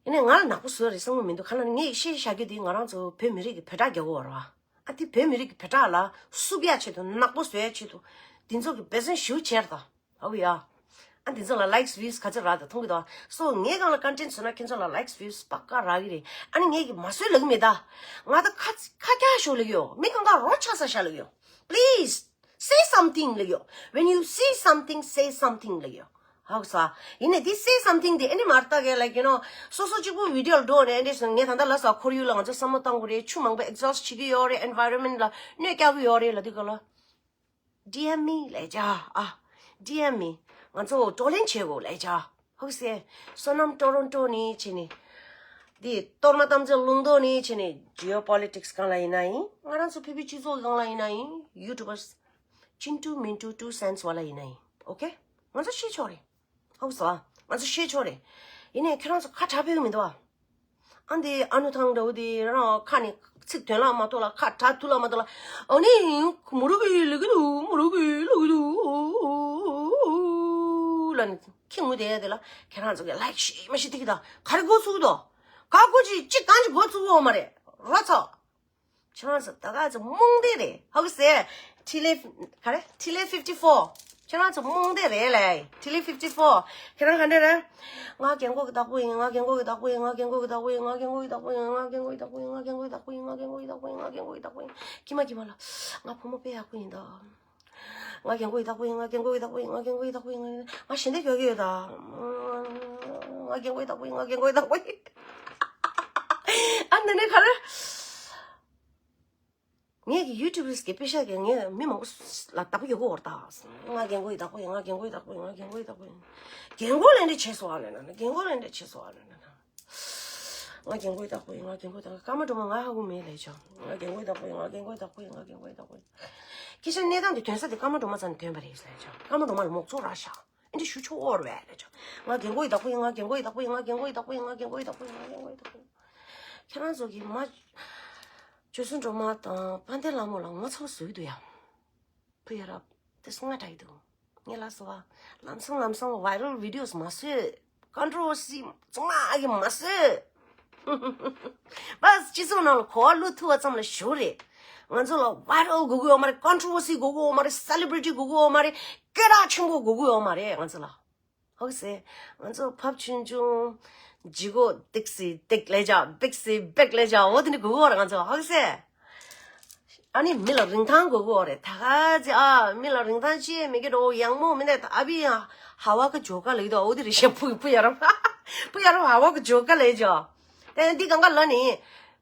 ཡིན་ནའི་ང་ལ་ནག་པོ་བཟོས་རེད་བསམ་གྱི་མི་འདུག་ག་ལབ་ན་ངས་བཤད་བཞག་རྒྱུ་དེ་ང་རང་ཚོ་བོད་མི་རིགས་ཀྱི་བོད་གྲགས་རྒྱག་གི་ཡོད་རེད་བ། ཨ། དེ་བོད་མི་རིགས་ཀྱི་བོད་གྲགས་ལ་བསུབ་ཡ་ཆེད་དུ། ནག་པོ་བཟོ་ཡ་ཆེད་དུ། འདི་ཚོ་གི་བེ་ཟན་ཞེ་པོ་བྱས་རེད་ད། ཨ་ཝི་ཡ། ཨ། འདི་ཚོ་ལ་likes views ག་ཚོད་རག་ད་མཐོང་གི་འདུག་ཨ། སོ་ངའི་སྒང་ལ་content བཟོས་ན་ཁྱེད་ཚོ་ལ་likes views པ་ཀ་རག་གི་རེད། ཨ་ནི་ངས་ཀྱི་མ་བཟོས་ལབ་ཀྱི་མེད་ད། ང་ད་ཁ་ཁ་རྒྱག་ཤོག་ལབ་ཀྱི་ཡོད། མི་གང་ག་རོ་ཆགས་ས་བཞག་ལབ་ཀྱི་ཡོད། Please say something ལབ་ཀྱི་ཡོད། When you see something, say something ལབ་ཀྱི་ཡོད། ཧ་གོ་སོང་། ཡིན་ནའི་འདི་say something དེ་ཨ་ནི་མར་ལྟ་གས་like you know སོ་སོ་གཅིག་པུ་video ལ་འགྲོ་ནས་ཨ་འདྲས་སོང་། ངས་ད་ལྟ་ལབ་སོང་། ཁོར་ཡུག་ལ་ང་ཚོ་བསམ་བློ་གཏོང་དགོས་རེད། ཆུ་མང་པོ་exhaust བྱེད་ཀྱི་ཡོད་རེད། environment ལ་གནོད་སྐྱེལ་གྱི་ཡོད་རེད་ལབ་དུས་ག་ལ། DM me ལབ་བྱ། ཨ། DM me ང་ཚོ་བགྲོ་གླེང་བྱེད་དགོས་ལབ་བྱ། ཧ་གོ་སོང་། བསོད་ནམས་ཊོ་རོན་ཊོ་ནས་བྱས་ནས། འདི་གཏོར་མ་དམ་ཚིག་ལུང་རྟོགས་ནས་བྱས་ནས། geopolitics སྒང་ལ་ཡིན་ན་ཡིན། ང་རང་ཚོ་བོད་པའི་སྤྱི་ཚོགས་སྒང་ལ་ཡིན་ན་ཡིན། YouTubers ཅིན་ཏུ་མིན་ཏུ་two cents བ་ལ་ཡིན་ན་ཡིན། Okay? ང་ཚོ་ཤེས་ཆོག་རེད། ཧ་གོ་སོང་། ང་ཚོ་ཤེས་ཆོག་རེད། ཡིན་ནའི་ཁྱེད་རང་ཚོ་ཁ་གྲག་ཕོད་ཀྱི་མི་འདུག་ཨ། ཨ་འདི་ཨ་ནུ་ཐང་འདྲ་བོ་དེ་རང་ཁ་ནས་ཚིག་དོན་ལ་མ་ཐུག་ལ། ཁ་གྲག་ཐུག་ལ་མ་ཐུག་ལ། ཨ་ནི་མུ་རུ་གི་ལུ་གི་ལུ་མུ་རུ་གི་ལུ་གི་ལུ་ལ་ནི་ཁྱི་ངུ་དེ་དེ་ལ་ཁྱེད་རང་ཚོ་གི་ལའིག་ཤི་མ་ཤི་ཏིག་ད་ག་རེ་གོ་ཚུགས་དོ། ག་གོ་ཅི་ཅི་གང་ཅི་གོ་ཚུགས་འོ་མ་རེད་རོ་ཚོ། ཁྱེད་རང་ཚོ་ད་ག་ཚོ་རྨོངས་དེ་རེད། ཧོ་གི་སེ། ཐི་ལེ་ག་རེ་ཐི་ལེ་ཕིབ་ཊི་ཕོར། ཁྱེད་རང་ཚོ་རྨོངས་དེ་རེད་ལེ། ཐི་ལེ་ཕིབ་ཊི་ཕོར། ཁྱེད་རང་ག་འདྲ་རེད། ང་རྒན་གོག་གི་བདག་པོ་ཡིན། ང་རྒན་གོག་གི་བདག་པོ་ཡིན། ང་རྒན་གོག་གི་བདག་པོ་ཡིན། ང་རྒན་གོག་གི་བདག་པོ་ཡིན། ང་རྒན་གོག་གི་བདག་པོ་ཡིན། ང་རྒན་གོག་གི་བདག་པོ་ཡིན། ང་རྒན་གོག་གི་བདག་པོ་ཡིན། ང་རྒན་གོག་གི་བདག་པོ་ཡིན། ཁྱི་མ་ཁྱི་མ་ལ། ང་བུ་མོ་དཔེ་ཡག་པོ་ཡིན་ད། ང་རྒན་གོག་གི་བདག་པོ་ཡིན། ང་རྒན་གོག་གི་བདག་པོ་ཡིན། ང་རྒན་གོག་གི་བདག་པོ་ཡིན། ང་ཞེ་འདོད་རྒྱག་གི་ཡོད་ད། ང་རྒན་གོག་གི་བདག་པོ་ཡིན། ང་རྒན་གོག་གི་བདག་པོ་ཡིན། ཨ་འདི་ནས་ག་རེ། ངས་ཀྱི་ཡུ་ཊུབ་གི་དཔེ་ཤག་གི་ངས་མི་མང་པོ་ལ་བདག་པོ་ཡོད་གོ་བར་ད། ང་རྒན་གོག་གི་བདག་པོ་ཡིན། ང་རྒན་གོག་གི་བདག་པོ་ཡིན། ང་རྒན་གོག་གི་བདག་པོ་ཡིན། རྒན་གོག་ལས་འདྲེ་བྱས་སོ་ཨ་ལས་ན་ན། རྒན་གོག་ལས་འདྲེ་བྱས་སོ་ཨ་ལས་ན་ན། ང་རྒན་གོག་གི་བདག་པོ་ཡིན། ང་རྒན་གོག་གི་བདག་པོ་ཡིན། ཀརྨ་སྒྲོལ་མ་ང་ཧ་གོ་མེད་ལས་ཆོག་ང་རྒན་གོག་གི་བདག་པོ་ཡིན། ང་རྒན་གོག་གི་བདག་པོ་ཡིན། ང་རྒན་གོག་གི་བདག་པོ་ཡིན། སྐད་ཆ་གནས་སྟངས་དེ་དོན་ས་དེ་ཀརྨ་སྒྲོལ་མ་ཚང་ནས་དོན་པ་རེད་ལས་ཆོག་ཀརྨ་སྒྲོལ་མ་ལ་མོག་ཚོགས་རག་ཤག་ཨེ་འདྲ་ཞུ་ཆོག་འོར་བས་ལས་ཆོག་ང་རྒན་གོག་གི་བདག་པོ་ཡིན། ང་རྒན་གོག་གི་བདག་པོ་ཡིན། ང་རྒན་གོག་གི་བདག་པོ་ཡིན། ང་རྒན་གོག་གི་བདག་པོ་ཡིན། ང་རྒན་གོག་གི་བདག་པོ་ཡིན། ཁྱེད་རང་ཚོ་གི་མ། ཆོས་སྲུང་སྒྲོལ་མ་དང་དཔལ་ལྡན་ལྷ་མོ་ལ་ངོ་ཚ་བོ་བཟོ་གི་འདུག་ཡ། བུ་ཡ་རབས་དེ་སུ་ང་དྲག་གི་འདུག་ངས་ལ་སོ་བ། ལམ་སང་ལམ་སང་viral videos མ་བཟོས། controversy བཙུགས་མ་གི་མ་བཟོས། བས་སྤྱི་ཚོགས་ནང་ལ་གོ་བ་བླུག་ཐུབ་པ་ཙམ་ལ་ཞུ་རེད། ང་ཚོ་ལ་viral དགོས་ཀྱི་ཡོད་མ་རེད། controversy དགོས་ཀྱི་ཡོད་མ་རེད། celebrity དགོས་ཀྱི་ཡོད་མ་རེད། སྐད་གྲགས་ཆེན་པོ་དགོས་ཀྱི་ཡོད་མ་རེད་ང་ཚོ་ལ། ཧོ་གི་སེ། ང་ཚོ་ཕབ་ཆུང་ཆུང་། ལྗིད་ཁོག་ཏིག་སི་ཏིག་ལས་བྱ། པིག་སི་པིག་ལས་བྱ། འོ་དེ་འདྲ་དགོས་ཀྱི་ཡོད་རེད་ང་ཚོ། ཧོ་གི་སེ། ཨ་ནི་མི་ལ་རིན་ཐང་དགོས་ཀྱི་ཡོད་རེད། ད་ག་ཚེ་ཨ་མི་ལ་རིན་ཐང་ཅི་མི་སྐྱེ་འགྲོ་ཡང་མོ་མི་འདྲ། ད་ཨ་བི་ཡང་ཧ་ཝ་གི་ཇོ་ཀ་ལས་དོ། འོ་དེ་རེད་ཤེ། བུ་བུ་ཡ་རབས། བུ་ཡ་རབས་ཧ་ཝ་གི་ཇོ་ཀ་ལས་བྱ། དེ་འདི་གང་ག་ལ་ནི།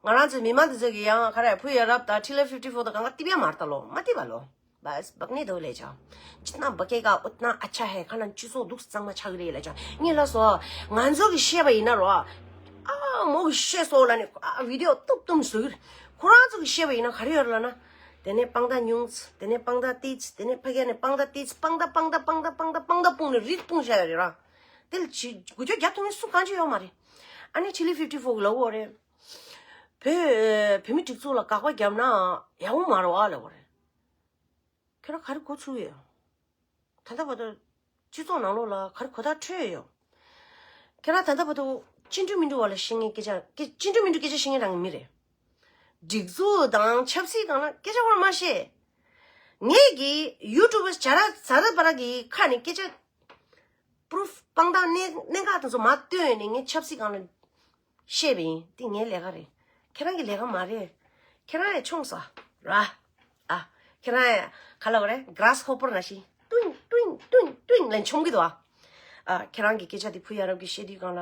ང་རང་ཚོ་མི་མང་འདི་ཚོ་གི་ཡང་ག་རེ་བུ་ཡ་རབས་དང་ཐི་ལེ་ཕིབ་ཊི་ཕོར་དང་གང་ག་ཏི་བ་མ་རེད་ད་ལོ། མ་ཏི་བ་ལོ། बस बकने दो ले जाओ। जितना बकेगा उतना अच्छा है। ཁ་ན་སྤྱི་ཚོགས་སྡུག་ཙང་མ་ཆགས་ཀྱི་རེད་ལ་ཅང་། ངས་ལ་སོ། ང་ཚོ་གི་བཤད་པ་ཡིན་ན་རོ། ཨ་མོ་གི་བཤད་སོ་ལ་ནི་ཨ་བི་ཌི་ཡོ་ཏུབ་ཏུམ་བཟོ་གི་རེད། ཁོ་རང་ཚོ་གི་བཤད་པ་ཡིན་ན་ག་རེ་ཡོད་ལ་ན། དེ་ནས་པང་ད་ཉུང་ཙི། དེ་ནས་པང་ད་ཏི་ཙི། དེ་ནས་ཕ་གི་ནས་པང་ད་ཏི་ཙི། པང་ད་པང་ད་པང་ད་པང་ད་པང་ད་སྤུངས་ནས་རིལ་སྤུངས་བཞག་ཡོད་རེད་ར། དེ་ལ་ཅི་དགུ་བཅུ་བརྒྱ་ཐུང་ངེ་སུ་གང་ཅི་ཡོད་མ་རེད། ཨ་ནི་ཐི་ལི་ཕིབ་ཊི་ཕོར་གི་ལབ་ཡོད་རེད། བོད་བོད་མི་སྒྲིག་འཛུགས་ལ་དགག་པ་བརྒྱབ་ན་ཡག་པོ་མ་རེད་བ་ལབ་ཡོད་རེད། ཁྱོད་རང་ག་རེ་གོ་ཚུགས་ཡོད། ད་ལྟ་བར་དུ་སྤྱི་ཚོགས་ནང་ལོགས་ལ་ག་རེ་གོ་བརྡ་འཕྲོད་ཡོད། ཁྱོད་རང་ད་ལྟ་བར་དུ་བཅིངས་འགྲོལ་མི་འགྲོ་བ་ལ་བཤད་མཁན་སྐད་ཆ་སྐད་བཅིངས་འགྲོལ་མི་འགྲོ་སྐད་ཆ་བཤད་མཁན་རང་གི་མི་རེད། སྒྲིག་འཛུགས་དང་ཆབ་སྲིད་སྒང་ལ་སྐད་ཆ་བར་མ་བཤད། ངས་ཀྱི་ཡུ་ཊུབ་བར་ཇ་ར་ཛ་ར་པ་ར་གི་ཁ་ནས་སྐད་ཆ་པུ་རུཕ་དཔང་རྟགས་གནད་གནད་འགག་དེ་ཚོ་མར་བཏོན་ནས་ངས་ཆབ་སྲིད་སྒང་ལ་བཤད་པ་ཡིན། དེ་ངའི་ལས་ཀ་རེད། ཁྱེད་རང་གི་ལས་ཀ་མ་རེད། ཁྱེད་རང་ཡང་མཆོངས་སོང་ར། ཨ། ཁྱེད་རང་ཡང་ག་ལབ་དགོས་རེད། གྷ་ར་སི་ཧོ་པར་ནང་བཞིན་ཏུང་ཏུང་ཏུང་ཏུང་ལ་མཆོང་གི་འདུག་ཨ། ཨ། ཁྱེད་རང་གི་སྐད་ཆ་དེ་བུ་ཡ་རབས་ཀྱིས་བཤད་དུས་སྒང་ལ་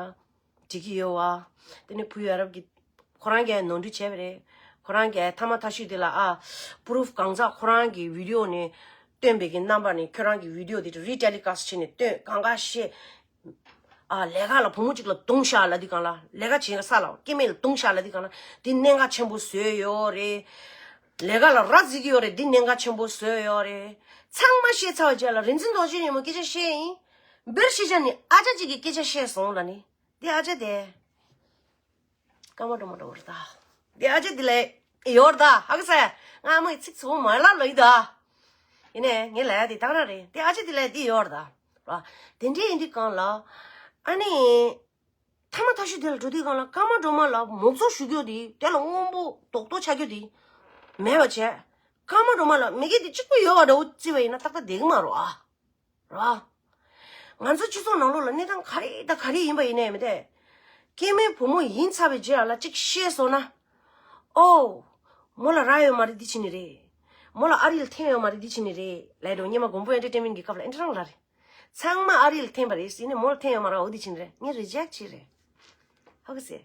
འགྲིག་གི་ཡོད་བ། དེ་ནས་བུ་ཡ་རབས་ཀྱིས་ཁོ་རང་གིས་ནོར་འཁྲུལ་བྱས་པ་རེད། ཁོ་རང་གིས་ཐ་མ་ཐ་ཤུས་དེ་ལ་ཨ། པུ་རུཕ་གང་ཟག་ཁོ་རང་གི་བི་ཌི་ཡོ་ནས་བཏོན་པའི་གི་རྣམ་པ་ནས་ཁྱོད་རང་གི་བི་ཌི་ཡོ་དེ་རི་ཊེ་ལི་ཀ་སི་ཊི་བྱས་ནས་བཏོན་གང་ག་བཤད། ཨ། ལས་ཀ་ལ་བུ་མོ་གཅིག་ལ་རྡུང་བཞག་ལབ་དུས་སྒང་ལ། ལས་ཀ་བྱེད་ས་ལ་སྐྱེ་དམན་ལ་རྡུང་བཞག་ལབ་དུས་སྒང་ལ། འདི་གནད་འགག་ཆེན་པོ་བཟོས་ཡོད་རེད། ལས་ཀ་ལ་ར་བརྩི་གི་ཡོད་རེད། འདི་གནད་འགག་ཆེན་པོ་བཟོས་ཡོད་རེད། ཚང་མ་བཤད་ཚར་བའི་རྗེས་ལ་རིག་འཛིན་རྡོ་རྗེ་ཉིན་མོ་སྐད་ཆ་བཤད་ཡིན། བེར་ཤེས་བྱ་ནི་ཨ་ཅག་གཅིག་གིས་སྐད་ཆ་བཤད་སོང་ལབ་ནི། འདི་ཨ་ཅག་དེ། སྐར་མ་འགྲོ་མ་འགྲོ་བར་ད། འདི་ཨ་ཅག་འདི་ལས་ཡོར་ད་ཧ་གི་སེ། ང་མོའི་ཚིག་ཚོ་མ་ལ་ལོ་ཡི་ད། ཡིན་ནས་ངས་ལ་ཡ་འདི་དག་ར་རེད། འདི་ཨ་ཅག་འདི་ལས་འདི་ཡོར་ད། ར། དེ་འདྲའི་ཡིན་དུས་སྒང་ལ། ཨ་ནི། ཐ་མ་ཐ་ཤུ་དེ་ལ་འགྲོ་དུས་སྒང་ལ་སྐར་མ་འགྲོ་མ་ལ་མོག་ཚོགས་ཞུ་རྒྱུ་དེ་དེ་ལ་སྔོན་པོ་རྡོག་རྡོག་ཆགས་རྒྱུ་དེ་མེད་པ་བྱས། སྐར་མ་འགྲོ་མ་ལ་མི་སྐད་དེ་གཅིག་པུ་ཡོད་པ་འདྲ་བོ་བརྩིས་པ་ཡིན་ན་ཏག་ཏག་བསྡད་གི་མ་རེད་ཨ། ར། ང་ཚོ་སྤྱི་ཚོགས་ནང་ལོགས་ལ་གནས་སྟངས་ག་རེ་དང་ག་རེ་ཡིན་པ་ཡིན་ནའི་མི་དེ། སྐྱེ་དམན་བུ་མོ་ཡིན་ཚར་བའི་རྗེས་ལ་གཅིག་ཤེས་སོང་ན། ཨོ། མོ་ལ་རག་ཡོད་མ་རེད་འདི་བྱེད་ནི་རེད། མོ་ལ་ཨ་རི་ལ་འཐེན་ཡོད་མ་རེད་འདི་བྱེད་ནི་རེད་ལབ་འགྲོ། སྔོན་མ་མགོན་པོ་ཨེན་ཊར་ཊེན་མེན་གྱི་སྐབས་ལ་ཨེ་འདྲ་རང་ལ་རེད། ཚང་མ་ཨ་རི་ལ་འཐེན་པ་རེད་ཟེར་ནས་མོ་ལ་འཐེན་ཡོད་མ་རེད་འོ་འདི་བྱེད་ནི་རེད། ངས་རི་ཇེག་བྱས་རེད། ཧ་གི་ཟེར།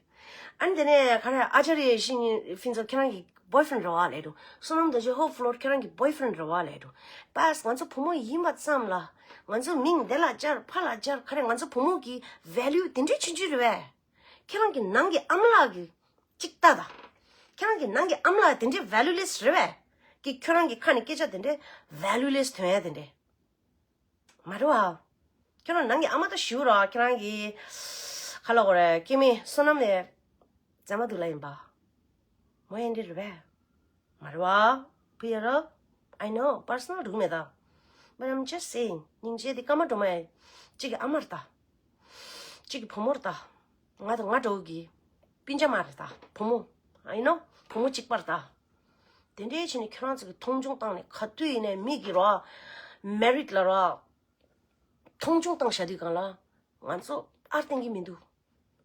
ཨ་ནི་དེ་ནས་ག་རེ་ཨ་ཅར་ཡེ་ཤེས་ཕུན་ཚོགས་ཁྱེད་རང་གི་boyfriend རེད་བ་ལབ་འགྲོ། བསོད་ནམས་རྡོ་རྗེ་ཧོབ་ཕློར་ཁྱེད་རང་གི་boyfriend རེད་བ་ལབ་འགྲོ། པས་ང་ཚོ་བུ་མོ་ཡིན་པ་ཙམ་ལ་ང་ཚོ་མིང་འདི་ལ་སྦྱར་ཕ་ལ་སྦྱར་ག་རེ་ང་ཚོ་བུ་མོ་གི་value དེ་འདྲའི་ཆུང་ཆུང་རེད་བས། ཁྱེད་རང་གི་ནང་གི་ཨ་མ་ལགས་ཀྱི་གཅིག་ལྟ་ད། ཁྱེད་རང་གི་ནང་གི་ཨ་མ་ལགས་དེ་འདྲའི་valueless རེད་བས། ཀྱི་ཁྱོད་རང་གི་ཁ་ནས་སྐད་ཆ་དེ་འདྲའི་valueless ཐོན་ཡ་དེ་འདྲའི། མ་རེད་བ། ཁྱོད་རང་ནང་གི་ཨ་མ་ད་ཞུ་ར། ཁྱེད་རང་གི་ག་ལབ་དགོས་རེད། སྐྱེ་དམན་བསོད་ནམས་ལས་ བཙན་མ་འདུག་ལ་ཡིན་པ། མོ་ཡན་འདི་རེད་པས། མ་རེད་བ། བུ་ཡ་རོ། I know personal འགྲིག་མེད་ད། But I'm just saying སྙིང་རྗེ་འདི་ཀརྨ་སྒྲོལ་མ་ཡ། གཅིག་གི་ཨ་མ་རེད་ད། གཅིག་གི་བུ་མོ་རེད་ད། ང་དང་ང་འདྲ་བོ་གི་སྤུན་ཀྱག་མ་རེད་ད། བུ་མོ། I know བུ་མོ་གཅིག་པ་རེད་ད། དེ་འདྲའི་བྱས་ནས་ཁྱོད་རང་ཚོ་གི་མཐོང་ཆུང་བཏང་ནས་ག་དུས་ཡིན་ནའི་མི་གི་རོ། མེ་རིཊ་ལ་རོ། མཐོང་ཆུང་བཏང་བཞག་དུས་གང་ལ། ང་ཚོ་ཨར་བསྟན་གི་མི་འདུག་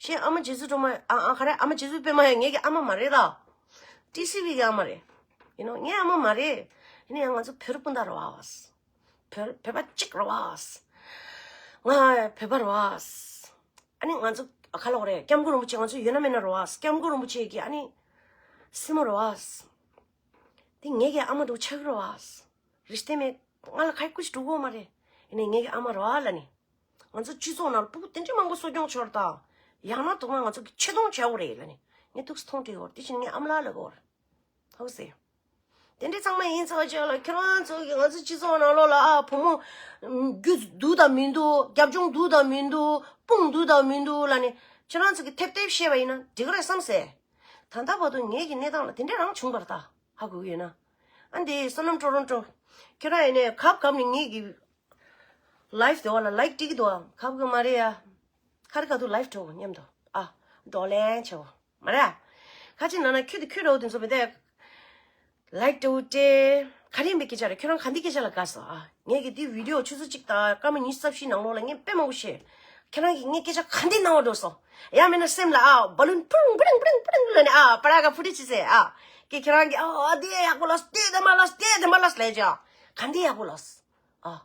ཞེས་ཨ་མ་རྗེ་བཙུན་སྒྲོལ་མ། ཨ་ཨ་ག་རེ། ཨ་མ་རྗེ་བཙུན་པད་མ་ཡང་ངེད་ཀྱི་ཨ་མ་མ་རེད་ད། ཊི་སི་ཝི་གི་ཨ་མ་རེད། ཡིན་ནོ་ངའི་ཨ་མ་མ་རེད། ཡིན་ན་ཡང་ང་ཚོ་བོད་སྤུན་ཟླ་རེད་བ། བོད་བོད་པ་གཅིག་རེད་བ། ང་བོད་པ་རེད་བ། ཨ་ནི་ང་ཚོ་ག་ལ་བ་རེད། སྐྱབས་མགོན་རིན་པོ་ཆེ་ང་ཚོ་ཡོད་ན་མེད་ན་རེད་བ། སྐྱབས་མགོན་རིན་པོ་ཆེ་གི་ཨ་ནི་སྲིང་མོ་རེད་བ། དེ་ངེད་ཀྱི་ཨ་མ་འདྲ་བོ་ཆགས་ཀྱི་རེད་བ། རེ་ཞིག་བལྟས་མེད། ང་ལ་ཁ་ཡི་ཀུ་ཅི་འགྲོ་གི་ཡོད་མ་རེད། ཡིན་ནའི་ངེད་ཀྱི་ཨ་མ་རེད་བ་ལབ་ནས། ང་ཚོ་སྤྱི་ཚོགས་ནང་ལ་སྤུ་གུ་དེ་འདྲའི་མང་པོ་གསོ་སྐྱོང་བྱས་པ་རེད་ད། ཡང་ན་དུ་ང་ང་ཚོ་གི་ཆེ་མཐོང་བྱས་པ་རེད་ལབ་ནས། ངས་ཐུགས་སུ་མཐོང་དྲན་ཡོད་རེད། དེ་བཞིན་ངའི་ཨ་མ་ལགས་ལབ་ཀྱི་ཡོད་རེད། ཐུགས་སུ། དེ་འདྲའི་ཚང་མ་ཡིན་ཚར་རྗེས་ལ་ཁྱེད་རང་ཚོ་གི་ང་ཚོ་སྤྱི་ཚོགས་ནང་ལོགས་ལ་ཨ་བུ་མོ་རྒྱུ་འདུག་དང་མི་འདུག་རྒྱབ་ལྗོངས་འདུག་དང་མི་འདུག་དཔུང་འདུག་དང་མི་འདུག་ལབ་ནས་ཁྱེད་རང་ཚོ་གི་ཐེབས་ཐེབས་བཤད་པ་ཡིན་ན་འགྲིག་གི་རེད་བསམ་སོང་། ད་ལྟ་བར་དུ་ངེད་ཀྱི་གནས་སྟངས་ལ་དེ་འདྲ་རང་བྱུང་བ་རེད་ད། ཧ་གོ་གི་ཡོད་ན། ཨ་འདི་བསོད་ནམས་ཀྲོ་རོན་ཀྲོ། ཁྱེད་རང་ཡིན་ནའི་གབ་གབ་ནས་ངེད་ཀྱི་ལའིབ་དེ་བ་ལ་ལའིག་སྤྲད་ཀྱི་འདུག་ཨ། གབ་གི་མ་རེད་ཡ། ཁ་རི་ཁ་ཐུག་ལའིབ་འགྲོ་མཉམ་དུ་ཨ། འགྲོ་ལན་ཆེ་བོ་མ་རེད་ཨ། ཁ་ཅིག་ནང་ན་ཁྱོད་དེ་ཁྱོད་ར་བོ་དེ་ཚོ་མི་དེ། ལའིག་འགྲོ་སྤྲད། ག་རེ་ཡིན་པའི་སྐད་ཆ་རེད། ཁྱོད་རང་ག་འདི་སྐད་ཆ་ལ་དགའ་སོང་ཨ། ངས་ཀྱི་དེ་བི་ཌི་ཡོ་ཆུ་ཚོད་གཅིག་དང་སྐར་མ་ཉི་ཤུ་རྩ་བཞི་ནང་ལོགས་ལ་ངས་དཔེ་མང་པོ་བཤད། ཁྱེད་རང་གིས་ངའི་སྐད་ཆ་ག་འདི་སྣང་བ་འགྲོ་སོང་། ཡང་མིན་ན་སེམས་ལ་ཨ་བ་ལུན་པུང་པུང་པུང་པུང་ལ་ནི་ཨ་པ་ར་ག་ཕུ་ཏི་ཆི་ཟེར་ཨ། ཀྱེ་ཁྱེད་རང་གིས་ཨ་ཨ་དེ་ཡག་པོ་ལ་དེ་དེ་མ་ལ་དེ་དེ་མ་ལ་ལས་ཀྱང་ག་འདི་ཡག་པོ་ལ། ཨ།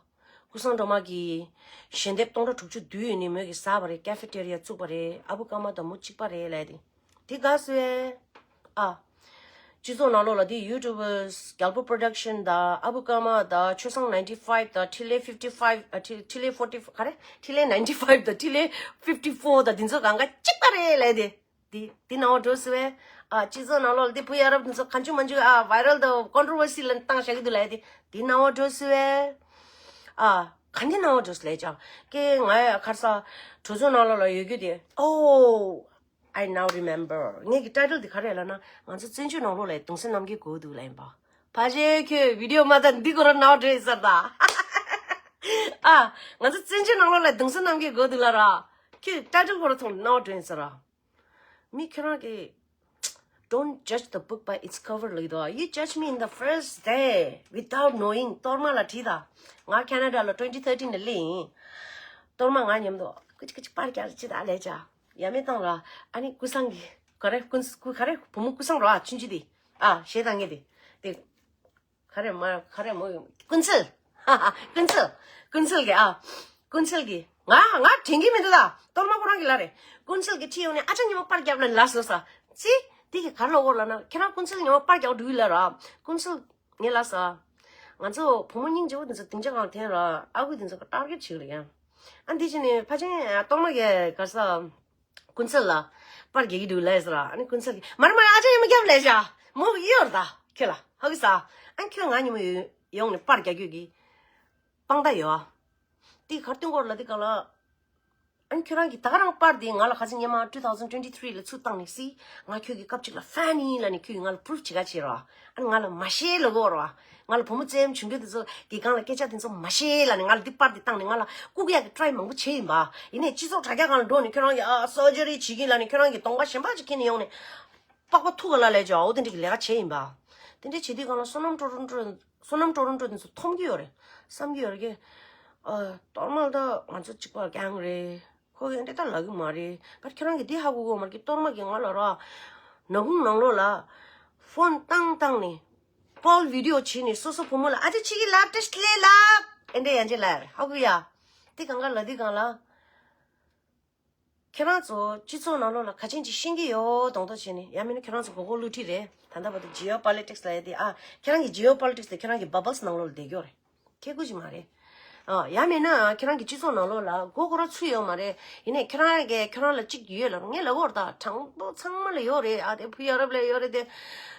ཀུན་བཟང་སྒྲོལ་མ་གིས་ཞལ་འདེབས་སྟོང་ཕྲག་དྲུག་ཅུ་བསྡུས་ཡོད་ནི་མོས་ཀྱིས་ཟ་བ་རེད། ཀེ་ཧྥེ་ཏེ་རི་ཡ་བཙུགས་པ་རེད། ཨ་བུ་ཀརྨ་དང་མོ་གཅིག་པ་རེད་ལབ་དེ། དེ་དགའ་སོང་ཨེ། ཨ། སྤྱི་ཚོགས་ནང་ལོགས་ལ་དེ་ཡུ་ཊུབ་པར་རྒྱལ་པོ་པྲོ་ཌག་ཤན་དང་ཨ་བུ་ཀརྨ་དང་ཆོས་བཟང་ནའིན་ཊི་ཕའིབ་དང་ཁྲི་ལེ་ཕིབ་ཊི་ཕའིབ། ཨ། ཁྲི་ཁྲི་ལེ་ཕོར་ཊི་ག་རེ། ཁྲི་ལེ་ནའིན་ཊི་ཕའིབ་དང་ཁྲི་ལེ་ཕིབ་ཊི་ཕོར་དང་དེ་ཚོ་གང་ག་གཅིག་པ་རེད་ལབ་དེ། དེ་དེ་ནང་བ་འགྲོ་སོང་བས། ཨ། སྤྱི་ཚོགས་ནང་ལོགས་ལ་དེ་བུ་ཡ་རབས་དེ་ཚོ་གང་བྱུང་མང་བྱུང་ཨ་བའི་རལ་དང་ཀོན་ཊོ་ཝར་སི་ལ་བཏང་བཞག་གི་འདུག་ལབ་དེ། དེ་ནང་བ་འགྲོ་སོང་བས། ཨ། ག་འདི་ནང་བ་འགྲོ་སོང་ལབ་ཀྱང་། ཀྱེ་ང་ཡ་ཁར་ས་གྲོས་ཚོགས་ནང་ལོགས་ལ་ཡོད་རྒྱུ་དེ། Oh, I now remember. ངེད་ཀྱི་ཊའི་ཊལ་དེ་ག་རེ་ལབ་ན། ང་ཚོ་བཙན་བྱོལ་ནང་ལོགས་ལ་གདུང་སེམས་རྣམ་རྒྱལ་དགོས་འདུག་ལབ་ཡིན་པ། ཕ་ཆེ་ཁྱོད་བི་ཌི་ཡོ་མ་ད་འདི་གོ་ར་ནང་བ་འགྲོ་ཡིན་ས་ད། ཨ། ང་ཚོ་བཙན་བྱོལ་ནང་ལོགས་ལ་གདུང་སེམས་རྣམ་རྒྱལ་དགོས་འདུག་ལབ་ར། ཁྱོད་ཊའི་ཊལ་གོ་ར་མཐོང་ནང་བ་འགྲོ་ཡིན་ས་ར། མི་ཁྱོད་རང་གིས། Don't judge the book by its cover ལབ་ཀྱི་འདུག You judge me in the first day without knowing. གཏོར་མ་ལ་དྲིས་དང་། ང་ཁེ་ན་ཌ་ལ་twenty thirteen ནས་སླེབས་ཡིན། གཏོར་མ་ང་མཉམ་དུ་ཀུ་ཅི་ཀུ་ཅི་པར་རྒྱག་ཅི་ད་ལས་བྱ། ཡ་མེད་བཏང་ར། ཨ་ནི་ཀུན་བཟང་གི། ག་རེ་ཀུན་ཀུ་ག་རེ་བུ་མོ་ཀུན་བཟང་ར་ཆུང་ཆུང་དེ། ཨ་ཞེ་དྲག་ངེས་དེ། དེ། ག་རེ་མ་ག་རེ་མོ་ཀུན་གསལ། ཧ་ཧ་ཀུན་གསལ། ཀུན་གསལ་གི་ཨ། ཀུན་གསལ་གི་ང་ང་དྲན་གི་མི་འདུག་ད། གཏོར་མ་ཁོ་རང་གི་ལ་རེད། ཀུན་གསལ་གི་ཁྲིད་ཡོང་ནས་ཨ་ཅག་ཉི་མ་པར་རྒྱབ་ལ་ལ་སོ་ས། ཙི། དེ་གི་གར་ལ་འོར་ལ་ན་ཁྱེད་རང་ཀུན་གསལ་ཉི་མ་པར་རྒྱབ་འགྲོ་གི་ལ་ར། ཀུན་གསལ། ངས་ལ་ས། ང་ཚོ་བུ་མོ་སྙིང་རྗེ་བོ་དེ་ཚོ་སྡིངས་ཆ་གང་འཐེན་ར། ཨ་ཁུ་དེ་ཚོ་ཊར་གེ་ཊི་བྱེད་གི་རེད་ཡ། ཨ་འདི་ཕྱི་ནས་ཕ་ཆེན་གཏོར་མ་གི་གར་ས། ཀུན་གསལ་ལ་པར་རྒྱག་གི་འདུག་ལབ་ཟེར་ར། ཨ་ནི་ཀུན་གསལ་གྱིས་མ་རེད་མ་རེད་ཨ་ཅག་ཉི་མ་རྒྱབ་ལབ་བཞག་མོ་གཡོར་ད་ཁྱོད་ལ་ཧ་གི་ས། ཨ་ནི་ཁྱོད་ང་ཉི་མ་ཡོང་ནས་པར་རྒྱག་རྒྱུ་གི་དཔང་རྟགས་ཡོད་ཨ། དེ་གར་སྟོན་སྐོར་ལ་དེ་ག་ལ། ཨ་ནི་ཁྱོད་རང་གིས་ད་ག་རང་པར་དེ་ང་ལ་ཁ་སང་སྔོན་མ་two thousand twenty three ལ་ཚུར་བཏང་ནས་སི། ང་ཁྱོད་ཀྱི་སྐབས་གཅིག་ལ་ཧྥན་ཡིན་ལབ་ནས་ཁྱོད་ཀྱིས་ང་ལ་པུ་རུཕ་བྱེད་ག་བྱེད་ར། ཨ་ནི་ང་ལ་མ་ཤེས་ལབ་གོ་ར། ང་ལ་བུ་མོ་བཙན་གྱོན་རྒྱུ་དེ་ཚོ་གི་སྒང་ལ་སྐད་ཆ་དེ་ཚོ་མ་ཤེས་ལབ་ནས་ང་ལ་འདི་པར་དེ་བཏང་ནས་ང་ལ་ལྐུགས་ཡག་གི་ཊ་རའི་མང་པོ་བྱས་ཡིན་པ། ཡིན་ནའི་སྤྱི་ཚོགས་དྲ་རྒྱ་སྒང་ལ་འགྲོ་ནས་ཁྱོད་རང་གིས་ཨ་སར་ཇ་རི་བྱེད་ཀྱིན་ལབ་ནས་ཁྱོད་རང་གིས་གདོང་པ་གཞན་པ་ཅིག་ཁྱེར་ནས་ཡོང་ནས་པགས་པ་ཐུག་ག་ལ་ལས་ཀྱང་འོ་དེ་འདྲ་གི་ལས་ཀ་བྱས་ཡིན་པ། དེ་འདྲ་བྱེད་དུས་སྒང་ལ་བསོད་ནམས་ཀྲོ་རོན་ཀྲོ་བསོད་ནམས་ཀྲོ་རོན་ཀྲོ་དེ་ཚོ་མཐོང་གི་ཡོད་རེད་བསམ་གི་ཡོད་རེད་ཀྱེ། ཨ་གཏོར་མ་ད་ང་ཚོ་གཅིག་པ་རྐྱང་རེད། ཁོ་གིས་འདི་ལྟར་ལབ་ཀྱི་མ་རེད། བར་ཁྱོད་རང་གིས་འདི་ཧ་གོ་གི་ཡོད་མ་རེད་ཀྱི། གཏོར་མ་གིས་ང་ལ་ར། ནག་ཁུང་ནང་ལོགས་ལ། ཕོན་བཏང་བཏང་ནས། ཀོལ་བི་ཌི་ཡོ་བྱས་ནས་སོ་སོ་བུ་མོ་ལ་ཨ་ཅེ་ཁྱེད་ཀྱིས་ལབ་བཀྲ་ཤིས་བདེ་ལེགས་ལབ། ཨེ་འདྲས་ཡང་ཅི་ལབ་རེད་ཧ་གོ་ཡ། དེ་གང་ག་ལ་དེ་གང་ལ། ཁྱེད་རང་ཚོ་སྤྱི་ཚོགས་ནང་ལོགས་ལ་ག་ཅན་ཅིག་ཤེས་ཀྱི་ཡོད་མདོག་མདོག་བྱས་ནས། ཡང་མིན་ན་ཁྱེད་རང་ཚོ་མགོ་སྐོར་བསླུ་ཁྲིད་རེད། ད་ལྟ་བར་དུ་ཇི་ཨོ་པོ་ལི་ཊིག་སི་ལབ་ཡ་དེ་ཨ། ཁྱེད་རང་གི་ཇི་ཨོ་པོ་ལི་ཊིག་སི་དེ་ཁྱེད་རང་གི་བ་བལ་སི་ནང་ལོགས་ལ་བསྡད་ཀྱི་ཡོད་རེད། ཁྱེད་དགོས་ཀྱི་མ་རེད། ཨ། ཡང་མིན་ན་ཁྱེད་རང་གི་སྤྱི་ཚོགས་ནང་ལོགས་ལ་མགོ་སྐོར་ཚུད་ཡོད་མ་རེད། ཡིན་ནའི་ཁྱེད་རང་གིས་ཁྱེད་རང་ལ་གཅིག་ཡོད་ལབ་ངས་ལབ་ཀྱི་ཡོད་རེད་ད། དྲང་པོ་ཚང་མ་ལ་ཡོད་རེད། ཨ་དེ་བུ་ཡ་རབས་ལ་ཡོད་རེད་དེ།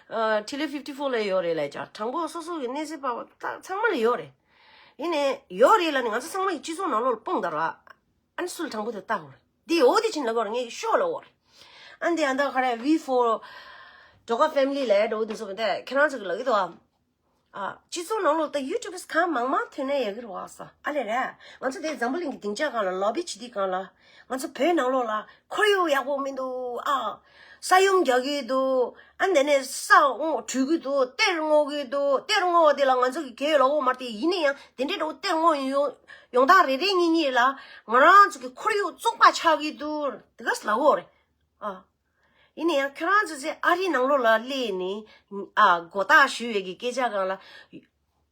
ཨ་ཁྲི་ལེ་ཕིབ་ཊི་ཕོར་ལ་ཡོད་རེད་ལབ་ཀྱང་དྲང་པོ་སོ་སོ་གི་གནས་ཚུལ་པ་ད་ཚང་མ་ལ་ཡོད་རེད། ཡིན་ནའི་ཡོད་རེད་ལབ་ནས་ང་ཚོ་ཚང་མ་གི་སྤྱི་ཚོགས་ནང་ལོགས་ལ་སྤུངས་ད་ར། ཨ་ནི་སུ་ལ་དྲང་པོ་དེ་ལྟ་དགོས་རེད། འདི་འོ་དེ་ཕྱིན་ལབ་དགོས་རེད། ངས་ཤོག་ལབ་དགོས་རེད། ཨ་འདི་ཨ་ད་ག་རེ་V four ཌོ་ཀ་ཕེ་མི་ལི་ལབ་འགྲོ་འདུག་སོ་མི་དེ་ཁྱེད་རང་ཚོ་གི་ལབ་ཀྱི་འདུག་ཨ། ཨ། སྤྱི་ཚོགས་ནང་ལོགས་ད་ཡུ་ཊུབ་གང་མང་མང་ཐོན་ནས་ཡོད་ཀྱི་རེད་བ་ས། ཨ་ལས་རེད། ང་ཚོ་དེ་འཛམ་བུ་གླིང་གི་སྡིངས་ཆ་སྒང་ལ་ལོ་བི་བྱེད་དུས་སྒང་ལ། ང་ཚོ་བོད་ནང་ལོགས་ལ་ཁོར་ཡུག་ཡག་པོ་མི་འདུག་ཨ། ས་ཡོམ་རྒྱག་གི་འདུག་ཨ་འདི་ནས་ས་འོ་དྲུད་ཀྱི་འདུག་གཏེར་སྔོག་གི་འདུག་གཏེར་སྔོག་དེ་ལ་ང་ཚོ་གི་གལ་ཡོད་ལ་འོ་མ་རེད་དེ། ཡིན་ན་ཡང་དེ་འདྲའི་འདྲ་བོ་གཏེར་སྔོག་ཡོང་ཡོང་སྟངས་རེ་རེ་གཉིས་གཉིས་ལ་ང་རང་ཚོ་གི་ཁོར་ཡུག་བཙོག་པ་ཆགས་ཀྱི་འདུག་དེ་ག་ས་ལ་འོ་རེད། ཨ། ཡིན་ན་ཡང་ཁྱོད་རང་ཚོ་ཚེ་ཨ་རིའི་ནང་ལོགས་ལ་སླེབས་ནས། ཨ། མགོ་བཏགས་ཞུ་བའི་གི་སྐད་ཆ་སྒང་ལ།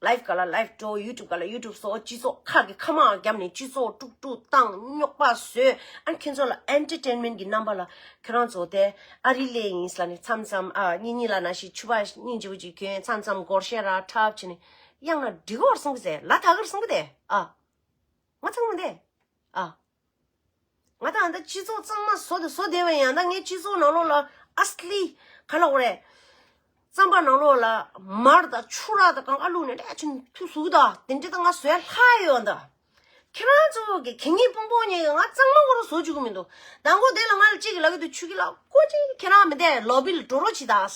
ལའིབ་ག་ལ་ལའིབ་འགྲོ། ཡུ་ཊུབ་ག་ལ་ཡུ་ཊུབ་སོགས་སྤྱི་ཚོགས་ཁག་གི་ཁ་མང་བརྒྱབ་ནས་སྤྱི་ཚོགས་དཀྲུག་དཀྲུག་བཏང་། རྙོག་པ་བཟོས། ཨ་ནི་ཁྱེད་ཚོ་ལ་ཨེན་ཊར་ཊེན་མེན་གི་རྣམ་པ་ལ་ཁྱེད་རང་ཚོ་དེ་ཨ་རི་སླེབས་ཡིན་ཟེར་ནས་མཚམས་མཚམས། ཨ། གཉིས་གཉིས་ལ་ན་ཞིག་ཕྱུ་པ་སྙིང་རྗེ་པོ་ཅིག་གྱོན། མཚམས་མཚམས་སྒོར་གཞས་ར་འཁྲབ་བྱས་ནས་གཡང་ན་འགྲིག་གོ་བར་སོང་གི་ཟེར། ལ་དྭགས་ཀར་སོང་གི་དེ། ཨ། ང་ཚང་མ་དེ། ཨ། ང་དང་ད་སྤྱི་ཚོགས་གཙང་མ་བཟོ་དང་བཟོ་བསྡད་པ་ཡིན། ཡང་ད་ངའི་སྤྱི་ཚོགས་ནང་ལོགས་ལ་ཨ་སི་ལི་ག་ལ་འོ་རེད། རྩམ་པ་ནང་ལོགས་ལ་མར་དང་ཕྱུར་ར་དང་གང་ག་བླུགས་ནས་འདྲ་ཆུ་ཐུ་ཟུག་ད་དེ་འདྲ་ད་ང་བཟོས་ལྷག་ཡོད་ད། ཁྱེད་རང་ཚོ་གི་གད་སྙིགས་སྤུངས་སྤུངས་ཉེ་གི་ང་གཙང་མ་གོ་རོ་བཟོ་བཅུག་གི་མི་འདུག་མདང་དགོང་དེ་ལ་ང་ལ་གཅིག་གི་ལབ་ཀྱི་འདུག་ཆུ་གི་ལ་ཀོ་ཅིག་ཁྱེད་རང་མི་འདས་ལོ་བི་ལ་འགྲོ་རོགས་བྱེད་ད།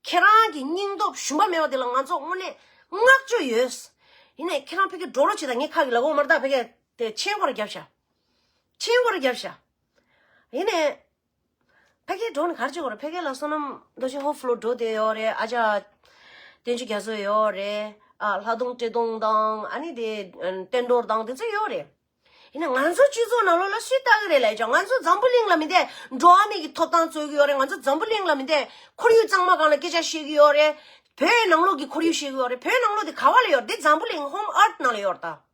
ཁྱེད་རང་གི་སྙིང་སྟོབས་ཞུམ་པ་མེད་པ་དེ་ལ་ང་ཚོ་དངོས་གནས་བསྔགས་བརྗོད་ཡོད། ཡིན་ནའི་ཁྱེད་རང་ཕ་གི་འགྲོ་རོགས་བྱེད་ད། ངས་ཁ་གི་ལབ་གོ་མར་ད་ཕ་གི་དེ་ཆེན་སྐོར་རྒྱབ་ཤག་ཆེན་སྐོར་རྒྱབ་ཤག་ཡིན་ནའི། ཕ་གིའི་འགྲོ་ནི་གར་ཅིག་གོ་རེད། ཕ་གི་ལ་བསོད་ནམས་རྡོ་རྗེ་ཧོ་ཕུ་ལོ་འགྲོ་དེ་ཡོད་རེད། ཨ་ཅག་བསྟན་ཆོས་རྒྱ་མཚོ་ཡོད་རེད། ཨ། ལྷ་གདོང་བཀྲས་གདོང་དང་ཨ་ནི་དེ་བསྟན་རྡོར་དང་དེ་ཚོ་ཡོད་རེད། ཡིན་ན་ང་ཚོ་སྤྱི་ཚོགས་ནང་ལོགས་ལ་སུས་ལྟ་གི་རེད་ལབ་ཀྱང་། ང་ཚོ་འཛམ་བུ་གླིང་ལ་མི་དེ་འགྲོ་བ་མི་གི་ཐོབ་ཐང་རྩོད་གི་ཡོད་རེད། ང་ཚོ་འཛམ་བུ་གླིང་ལ་མི་དེ་ཁོར་ཡུག་གཙང་མ་སྒང་ལ་སྐད་ཆ་བཤད་གི་ཡོད་རེད། བོད་ནང་ལོགས་ཀྱི་ཁོར་ཡུག་བཤད་གི་ཡོད་རེད། བོད་ནང་ལོགས་དེ་ག་བ་ལ་ཡོད་རེད། འཛམ་བུ་གླིང་ཧོམ་ཨརཐ་ནང་ལ་ཡོད་རེད་ད།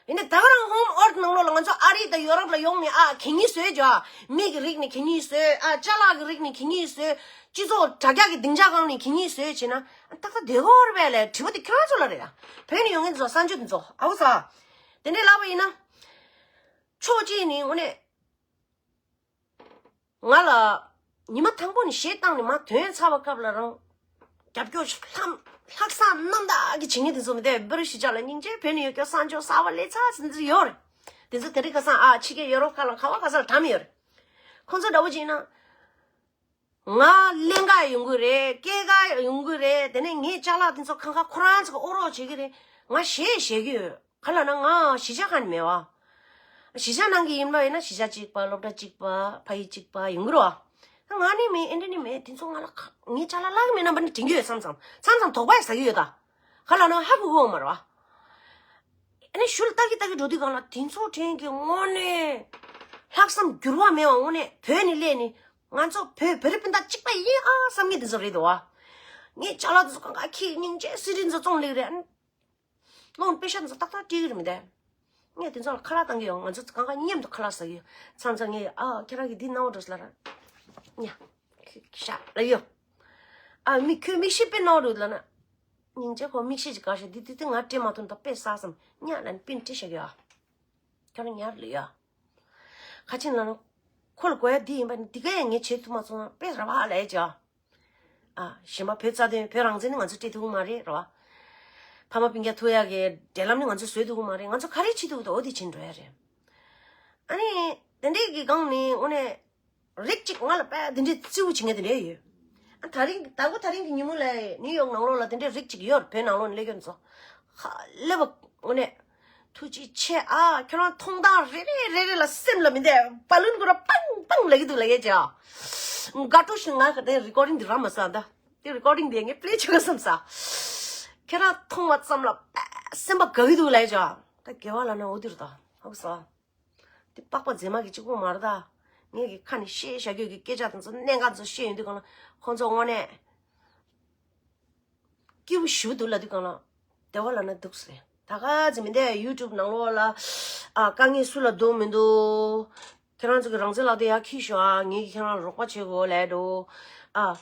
ཡིན་ནའི་ད་ག་རང་ཧོམ་ཨརཐ་ནང་ལོགས་ལ་ང་ཚོ་ཨ་རི་དང་ཡོ་རོབ་ལ་ཡོང་ནས་ཨ་གད་སྙིགས་བཟོས་ཅོ། མི་གི་རིགས་ནས་གད་སྙིགས་བཟོས། ཨ། ཅ་ལག་གི་རིགས་ནས་གད་སྙིགས་བཟོས། སྤྱི་ཚོགས་དྲ་རྒྱ་གི་སྡིངས་ཆ་སྒང་ནས་གད་སྙིགས་བཟོས་བྱས་ན་ཨ་ཏག་ཏག་བསྡད་ཀྱི་ཡོད་རེད་པས་ལས། དྲི་བ་དེ་ཁྱོད་རང་ཚོ་ལ་རེད་ཡ། བོད་ནས་ཡོང་མཁན་ཚོ་གསར་འབྱོར་དེ་ཚོ་ཨ་ཁུ་ཚ། དེ་འདྲའི་ལབ་པ་ཡིན་ན། ཕྱོགས་གཅིག་ནས་དངོས་གནས། ང་ལ་ཉི་མ་དང་པོ་ནས་གཞས་བཏང་ནས་མར་ཐོན་ཚར་བའི་སྐབས་ལ་རང་རྒྱབ་སྐྱོར་ལྷམ་ལྷག་བསམ་རྣམ་དག་གི་བྱེད་མཁན་དེ་ཚོ་མི་དེ་བེ་རི་ཤི་ཅག་ལ་སྙིང་རྗེ། བོད་ནས་ཡོད་སྐྱོ་གསར་འབྱོར་གསར་པ་སླེབས་ཚར་ཟིན་ཚོ་ཡོད་རེད། དེ་ཚོ་དེ་རིང་ཁ་སང་ཨ་ཕྱི་རྒྱལ་ཡོ་རོབ་ཁག་ལ་ག་བ་ག་ས་ལ་གྲམ་ཡོད་རེད། ཁོང་ཚོ་འདྲ་བོ་བྱས་ན། ང་ལེན་ག་ཡོང་གི་རེད། སྐྱེལ་ག་ཡོང་གི་རེད། དེ་ནས་ངའི་ཅ་ལག་དེ་ཚོ་ཁང་ཁ་ཁོ་རང་ཚོ་གི་ཨོ་རོགས་བྱེད་ཀྱི་རེད། ང་གཞས་བཤད་ཀྱི་ཡོད། ག་ལ་ན་ང་གཞིས་ཆགས་ག་ནས་མེད་བ། གཞིས་ཆགས་ནང་གི་ཡིན་པ་ཡིན་ན་གཞིས་ཆགས་གཅིག་པ། སློབ་གྲྭ་གཅིག་པ། ཕ་ཡུལ་གཅིག་པ་ཡོང་གི་རེད་བ། ང་ནི་མེད། ཨེ་འདྲ་ནི་མེད། དེ་ཚོ་ང་ལ་ཁ་ངའི་ཅ་ལག་བརླག་གི་མེད་ན་པ་ནི་དྲན་གྱི་ཡོད། མཚམས་མཚམས་མཚམས་མཚམས་དོགས་པ་ཡང་ཟ་གི་ཡོད་ད། ག་ལ་ན་ཧ་གོ་གི་ཡོད་མ་རེད་བ། ཨ་ནི་ཤུལ་ལྟ་གི་ལྟ་གི་འགྲོ་དུས་སྒང་ལ་དེ་ཚོ་དྲན་གྱི་དངོས་གནས་ལྷག་བསམ་འགྱུར་བ་མེད་པ། དངོས་གནས་བོད་ནས་སླེབས་ནས་ང་ཚོ་བོད་བོད་རིགས་སྤུན་ཟླ་གཅིག་པ་ཡིན་ཨ་བསམ་མཁན་དེ་ཚོ་རེད་འདུག་བ། ངའི་ཅ་ལག་དེ་ཚོ་གང་ག་ཁྱི་སྙིང་རྗེ་སི་རི་ཚོ་བཙོང་ལེགས་རེད། ཨ་ནི་ནང་པེ་ཤ་དེ་ཚོ་ཏག་ཏག་སྤྲད་གི་རེད་མི་འདུག་ངས་དེ་ཚོ་ལ་ཁ་ལག་བཏང་གི་ཡོད། ང་ཚོ་གང་ག་མཉམ་དུ་ཁ་ལག་ཟ་གི་ཡོད། མཚམས་མཚམས་ངས་ཨ་ཁྱེད་རང་གིས་འདི་གནང་བ་འགྲོ་ཟེར་ལབ་ར། ཉ། ཤ་ལབ་ཡོད། ཨ་མི་ཁྱོད་མིག་ཤེལ་དཔེ་གནང་བ་འགྲོ་ལབ་ན། སྙིང་རྗེ། ཁོ་མིག་ཤེལ་ཅིག་ག་ཤེས། འདི་འདི་འདི་ང་སྤྲད་མ་ཐུབ་ད་དཔེ་བསགས་སམ་ཉག་ལ་ནི་པིན་སྤྲད་བཞག་གི་ཡ། ཁྱོད་རང་ཉར་ལ་ཡ། ཁ་ཆེན་ལ་ནི་ཁོ་ལ་དགོས་ཡ་འདི་ཡིན་པ་ནི་འདི་ག་ཡ་ངས་བྱེད་ཐུབ་མ་སོང་ན་དཔེ་ར་བ་ལ་ཡ་ཅི་ཡ། ཨ་གཞན་པ་བོད་རྩ་དོན་བོད་རང་བཙན་ནི་ང་ཚོ་སྤྲད་ཐུབ་ཀྱི་མ་རེད་ར་བ། ཕ་མ་སྤུན་ཀྱག་ཐུག་ཡ་གི་འབྲེལ་ལམ་ནི་ང་ཚོ་བཟོས་ཐུབ་ཀྱི་མ་རེད། ང་ཚོ་ག་རེ་བྱེད་ཐུབ་ཀྱི་འདུག་འོ་དེ་བྱེད་འགྲོ་ཡ་རེད། ཨ་ནི་དེ་འདྲས་ཀྱི་སྒང་ནི་དངོས་གནས། རིགས་གཅིག་ང་ལ་དཔེ་དེ་འདྲའི་བརྩི་བ་བྱེད་མཁན་དེ་འདྲ་ཡོད། ཨ་ད་རིང་ད་གོ་ད་རིང་གི་ཉིན་མོ་ལ་ནིའུ་ཡོག་ནང་ལོགས་ལ་དེ་འདྲའི་རིགས་གཅིག་ཡོད། བོད་ནང་ལོགས་ནས་སླེབས་མཁན་ཚོ། ཧ་ལས་པ་དངོས་གནས། ཐུགས་རྗེ་ཆེ་ཨ། ཁྱོད་རང་མཐོང་སྟངས་རེ་རེ་རེ་རེ་ལ་སེམས་ལ་མི་འདས་བ་ལུན་ཁོ་ར་པང་པང་ལབ་ཀྱི་འདུག་ལབ་ཡས་ཅི་ཨ། དགའ་སྤྲོ་ཞིག་ང་ག་དེ་རི་ཀོར་ཌིང་འདི་རག་མ་སོང་ད། དེ་རི་ཀོར་ཌིང་འདི་ངས་པི་ལེ་བྱེད་ག་བསམ་ས། ཁྱོད་རང་མཐོང་བ་ཙམ་ལ་དཔེ་སེམས་པ་དགའ་གི་འདུག་ལབ་ཡས་ཅི་ཨ། ད་དགེ་བ་ལ་ན་འོ་དེ་རུ་ད་ཧ་གོ་སོང་། དེ་པགས་པ་མཛེས་མ་གི་གཅིག་པོ་མ་རེད་ད། ངས་ཀྱི་ཁ་ནས་བཤད་བཞག་རྒྱུ་གི་སྐད་ཆ་དེ་ཚོ་གནད་འགག་ཚོ་བཤད་ཡོང་དུས་གང་ལ་ཁོང་ཚོ་དངོས་གནས་སྐྱིད་པོ་ཞེ་པོ་འདུག་ལབ་དུས་གང་ལ་བདེ་བ་ལབ་ན་འདུག་ཟེར། ད་ག་ཚོད་མི་འདས་ཡུ་ཊུབ་ནང་ལོགས་ལ་ཨ་དཀའ་ངལ་སུ་ལ་འདུག་མི་འདུག་ཁྱེད་རང་ཚོ་གི་རང་བཙན་ལག་དེབ་ཡར་འཁྱེར་ཤོག་ཨ། ངས་ཀྱི་ཁྱེད་རང་ལ་རོགས་པ་བྱེད་དགོས་ལབ་འདུག་ཨ།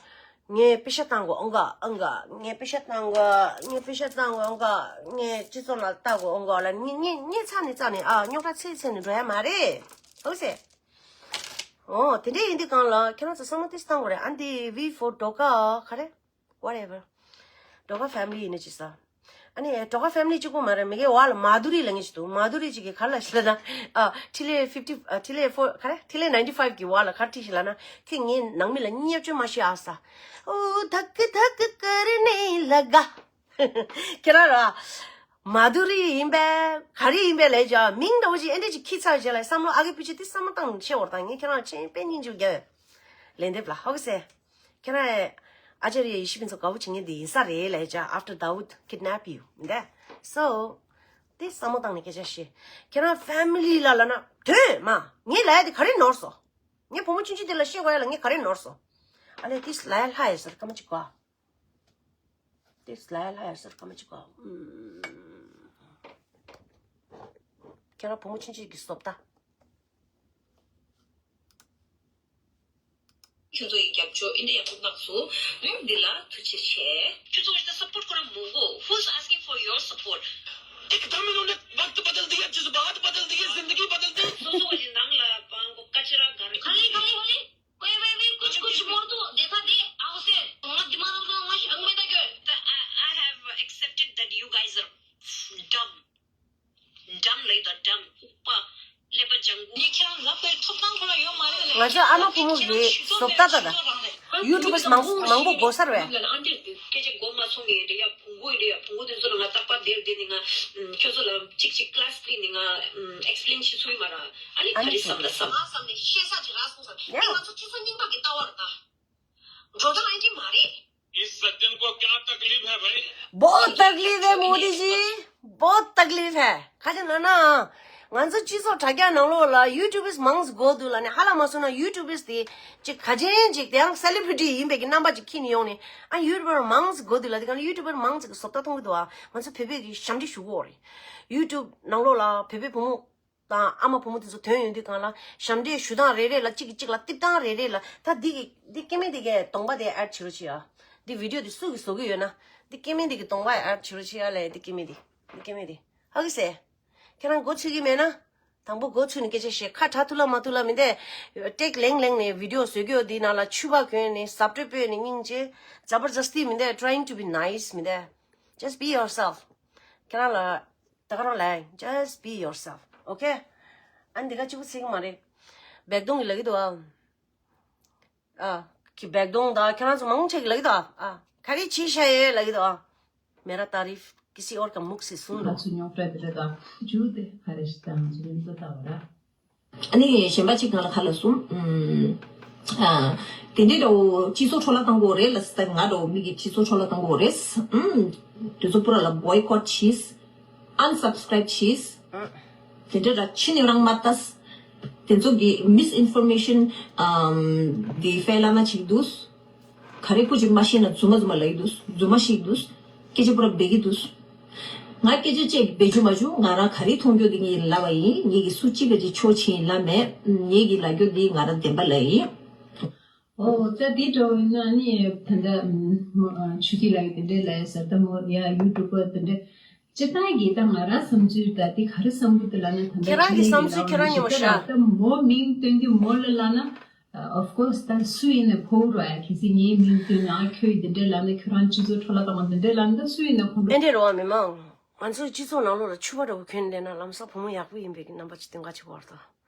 ངས་པེ་ཤ་བཏང་དགོས་ཨང་ག་ཨང་ག་ངས་པེ་ཤ་བཏང་དགོས། ངས་པེ་ཤ་བཏང་དགོས་ཨང་ག་ངས་སྤྱི་ཚོགས་ནང་ལྟ་དགོས་ཨང་ག་ལ་ངས་ངས་ངས་ཚ་ནས་ཚ་ནས་ཨ་རྙོག་དྲ་ཚད་ཚད་ནས་འགྲོ་ཡ་མ་རེད། ཨོ་སེ། ཨོ་དེ་འདྲས་ཡིན་དུས་གང་ལ་ཁྱེད་རང་ཚོ་བསམ་བློ་ཏིས་བཏང་དགོས་རེད། ཨ་འདི་V four ཌོ་ཀ་ག་རེ། Whatever. ཌོ་ཀ་ཕེ་མི་ལི་ཡིན་ན་ཅི་ས། ཨ་ནི་ཌོ་ག་ཕེ་མི་ལི་གཅིག་པོ་མ་རེད། མི་གའི་བ་ལ་མ་དུ་རི་ལབ་མཁན་ཞིག་འདུག་མ་དུ་རི་གཅིག་གིས་ག་རེ་ལབ་ཤག་ལབ་ན། ཨ་ཐི་ལེ་ཕིབ་ཊི། ཨ་ཐི་ལེ་ཕོར། ག་རེ། ཐི་ལེ་ནའིན་ཊི་ཕའིབ་གི་བ་ལ་ག་རེ་བྲིས་ཤག་ལབ་ན། ཁྱེད་ངའི་ནང་མི་ལ་བརྙས་བཅོས་མ་བྱེད་ཨ་ས། ཨོ་ཐ་ཀི་ཐ་ཀི་ཀ་རི་ནི་ལ་ག་ཁྱེད་རང་ར། མ་དུ་རི་ཡིན་པས་ག་རེ་ཡིན་པས་ལབ་ཀྱང་མིང་འདྲ་བོ་ཅིག་ཨེ་འདྲ་ཅིག་ཁྱེར་ཚར་རྗེས་ལ་བསམ་བློ་ཨ་ཀི་པི་ཅི་དེ་བསམ་བློ་བཏང་ནས་བྱེད་འོར་དང་ངས་ཁྱེད་རང་ཆེན་པེ་སྙིང་རྗེ་རྒྱབ། ལན་འདེབས་ལ་ཧོ་གི་སེ། ཁྱེད་རང་ཨ་ཅར་ཡ་ཡེ་ཤེས་ཕུན་ཚོགས་དགའ་བོ་བྱེད་མཁན་དེ་ཡིན་ས་རེད་ལབ་ཀྱང་after Dawood kidnap you མི་འདུག so དེ་བསམ་བློ་བཏང་ནས་སྐད་ཆ་བཤད། ཁྱེད་རང་ཕེ་མི་ལི་ལ་ལབ་ན་དོན་མ། ངས་ལབ་ཡ་དེ་ག་རེ་ནོར་སོང་། ངས་བུ་མོ་ཆུང་ཆུང་དེ་ལ་བཤད་དགོས་ཡ་ལ་ངས་ག་རེ་ནོར་སོང་། ཨ་ལས་དེ་ལབ་ཡ་ལྷ་ཡ་ཟེར་སྐར་མ་གཅིག་གོ། དེ་ལ་ལ་ཡ་ཟེར་སྐར་མ་གཅིག་གོ། ཨུམ། ཁྱེད་རང་བུ་མོ་ཆུང་ཆུང་གི་བཟོ་ལྟ། ཁྱོད་ཚོ་ཡི་རྒྱབ་སྐྱོར་ཨེ་འདྲ་ཡག་པོ་གནང་སོང་། ཨུམ། འདི་ལ་ཐུགས་རྗེ་ཆེ། ཁྱོད་ཚོ་ཨེ་འདྲ་སབ་པོར་ཁོ་རང་མང་པོ། Who's asking for your support? एक दम इन्होंने वक्त बदल दिया, जज्बात बदल दिए, जिंदगी बदल दी। སོ་སོ་གི་ནང་ལ་པང་གོ་ཀ་ཅི་ར་ག་རེ། ཁ་ལེ་ཁ་ལེ་ཁ་ལེ། वही वही वही कुछ कुछ मोड़ दो, देखा दे, आओ से। मत दिमाग में मत अंग में तक। I, I have accepted that you guys are dumb. Dumb like the dumb. ལྐུགས་པ། ཀླད་པ་ལྗང་གུ། ངས་ཁྱེད་རང་ལབ་པའི་ཐོབ་ཐང་ཁོ་ན་ཡོད་མ་རེད་ལ། ང་ཚོ་ཨ་མ་བུ་མོ་གི་བཟོ་ལྟ་ད་ད། ཡུ་ཊུབ་པར་མང་མང་པོ་དགོས་ས་རེད། ལ་ཨ་འདྲས་དེ་སྐད་ཆ་མགོ་མ་ཚོས་ངས་རེད་ཡ། བོང་གུ་ཡིན་རེད་ཡ། བོང་གུ་དེ་ཚོ་ལ་ང་རྟག་པར་བསྡད་བསྡད་ནས་ང་ཁྱོད་ཚོ་ལ་གཅིག་གཅིག་ཀི་ལ་སི་ཕི་ལི་ནས་ང་ཨེག་སི་པི་ལེན་བྱེད་ཚུལ་མ་ར། ཨ་ནི་ག་རེ་བསམ་ད་བསམ། ང་བསམ་ནས་ཤེས་ས་ཅིག་རག་སོང་བསམ། ཡ། ང་ཚོ་སྤྱི་ཚོགས་རྙིང་པ་གི་ལྟ་བ་རེད་ད། འགྲོ་སྟངས་ཨེ་འདྲས་མ་རེད། इस सज्जन को क्या तकलीफ है भाई? बहुत तकलीफ है मोदी जी, बहुत तकलीफ है. ཁ་ཅིག་ན་ན། ང་ཚོ་སྤྱི་ཚོགས་དྲ་རྒྱ་ནང་ལོགས་ལ་ཡུ་ཊུབ་པར་མང་ཙམ་དགོས་འདུག་ལབ་ནས་ཧ་ལས་མ་སོང་ན་ཡུ་ཊུབ་པར་དེ་ཅིག་ག་ཅན་ཅིག་དེ་ཡང་སེ་ལེ་བྷི་རི་ཊི་ཡིན་པའི་གི་རྣམ་པ་ཅིག་འཁྱེར་ནས་ཡོང་ནས་ཨ་ཡུ་ཊུབ་པར་མང་ཙམ་དགོས་འདུག་ལབ་དེ་ག་ལ་ཡུ་ཊུབ་པར་མང་ཙམ་གི་བཟོ་ལྟ་མཐོང་གི་འདུག་ཨ། ང་ཚོ་བོད་པའི་གི་ཞབས་འདྲེན་ཞུ་གི་ཡོད་རེད། ཡུ་ཊུབ་ནང་ལོགས་ལ་བོད་པའི་བུ་མོ། དང་ཨ་མ་བུ་མོ་དེ་ཚོ་ཐོན་ཡོང་དུས་སྒང་ལ་ཞབས་འདྲེན་ཞུ་སྟངས་རེ་རེ་ལ་གཅིག་གིས་གཅིག་ལ་རྩིབ་སྟངས་རེ་རེ་ལ་ད་འདི་གི་འདི་སྐྱེ་དམན་འདི་གའི་གདོང་པ་དེ་ཨེཌ་བྱེད་རོགས་བྱེད་ཡ། འདི་བི་ཌི་ཡོ་འདི་སུ་གིས་བཟོ་གི་ཡོད་ན་འདི་སྐྱེ་དམན་འདི་གི་གདོང་པ་ཨེཌ་བྱེད་རོགས་བྱེད་ཡ་ལས་འདི་སྐྱེ་དམན་འདི་འདི་སྐྱེ་དམན་འདི་ཧ་གི་སེ། ཁྱེད་རང་མགོ་ཚོས་ཀྱི་མེད་ན། དང་པོ་མགོ་ཚོས་ནས་སྐད་ཆ་བཤད། ཁ་གྲག་ཐུབ་ལ་མ་ཐུབ་ལ་མི་འདས། ཊེག་ལེང་ལེང་ནས་བི་ཌི་ཡོ་བཟོ་གི་ཡོད། འདི་ནང་ལ་ཕྱུ་པ་གོན་ནས་ཟབ་སྤྲོས་སྤོས་ནས་སྙིང་རྗེ། ཛ་བར་ཛ་སྟི་མི་འདས། Trying to be nice མི་འདས། Just be yourself. ཁྱེད་རང་ལ། ད་ག་རང་ལ་just be yourself, okay? ཨ་ནི་འདི་ག་གཅིག་པུ་ཚིག་མ་རེད། བེག་དོང་གི་ལ་གི་དོ་ཨ། ཨ། ཁི་བེག་དོང་ད་ཁྱེད་རང་ཚོ་མང་ཆེ་གི་ལ་གི་དོ་ཨ། ཁ་རི་ཆི་ཤ་ཡེ་ལ་གི་དོ་ཨ། मेरा तारीफ किसी और का मुख से सुन लो. ང་ཚོ་རྙོག་དྲ་དེ་འདྲ་དང་ཇུ་དེ་ཁ་རེ་ཞིག་དང་ཇུ་ལེན་ཏོ་ད་བ་ར། ཨ་ནི་གཞན་པ་གཅིག་ང་ལ་ཁ་ལ་གསུངས། ཨ། དེ་འདྲའི་འདྲ་བོ་སྤྱི་ཚོགས་འཕྲོ་བརླག་བཏང་དགོས་རེད་ལ་ཟེར། ང་འདྲ་བོ་མི་གི་སྤྱི་ཚོགས་འཕྲོ་བརླག་བཏང་དགོས་རེད། ཨུམ། དེ་ཚོ་པུ་ར་ལ་བོའི་ཀོཊ་བྱས། ཨན་སབ་སི་ཀ་རའིབ་བྱས། དེ་འདྲ་ར་ཕྱི་ནས་རང་མ་ལྟ། དེ་ཚོ་གི་མིས་ཨིན་ཕོར་མེ་ཤན་དེ་ཧྥེ་ལ་ན་ཅིག་འདུག་ག་རེ་ཀུ་ཅིག་མ་ཤེས་ན་རྫུན་མ་རྫུན་མ་ལབ་ཀྱི་འདུག་རྫུན་མ་ཤེས་ཀྱི་འདུག་སྐད་ཆ་པུ་ར་འབད་ཀྱི་འདུག་ང་སྐད་ཆ་བཅད་འབད་རྒྱུ་མ་བྱུང་། ང་རང་ག་རེ་མཐོང་རྒྱུ་དེ་ངས་ལབ་པ་ཡིན། ངེད་ཀྱི་སུ་གཅིག་ག་ཅིག་ཕྱོགས་ཕྱིན་ལབ་མེད། ངེད་ཀྱི་ལབ་རྒྱུ་འདི་ང་རང་བདེན་པ་ལབ་ཡིན། ཨོ་ད་དེ་འདྲ་བོ་ཡིན་ན་ནི་ད་ལྟ་ཆུ་སྐྱིད་ལགས་ཀྱིས་དེ་འདྲས་ལབ་ཡ་ཟེར། ད་མོ་ཡ་ཡུ་ཊུབ་པར་དེ་འདྲས་སྤྱིར་བཏང་གི་ད་ང་རང་བསམ་ཚུལ་ད་དེ་ག་རེ་བསམ་གི་འདུག་ལབ་ན། ད་ལྟ་ཁྱེད་རང་གི་བསམ་ཚུལ་ཁྱེད་རང་ཉོ་ཤ། ད་མོ་མིང་བཏོན་དུས་མོ་ལ་ལབ་ན། Of course ད་སུ་ཡིན་ནའི་ཕོ་བོ་ར་ཡ། གལ་སྲིད་ངའི་མིང་བཏོན་ནས་ཨ་ཁྱོད་ཡིས་དེ་འདྲས་ལབ་ན། ཁྱོད་རང་སྤྱི་ཚོགས་འཕྲོ་བརླག་བཏང་བ་དེ་འདྲས་ལབ་ན་ད་སུ་ཡིན་ནའི་ཕོ་བོ། ཨེ་འདྲས་རེད་བ། མི་མང་ང་ཚོའི་སྤྱི་ཚོགས་ནང་ལོགས་ལ་ཕྱུ་པ་འདྲ་བོ་གྱོན་བསྡད་ན་ལམ་སང་བུ་མོ་ཡག་པོ་ཡིན་པའི་གི་རྣམ་པ་ཅིག་སྟོན་ག་ཅིག་བར་དུ།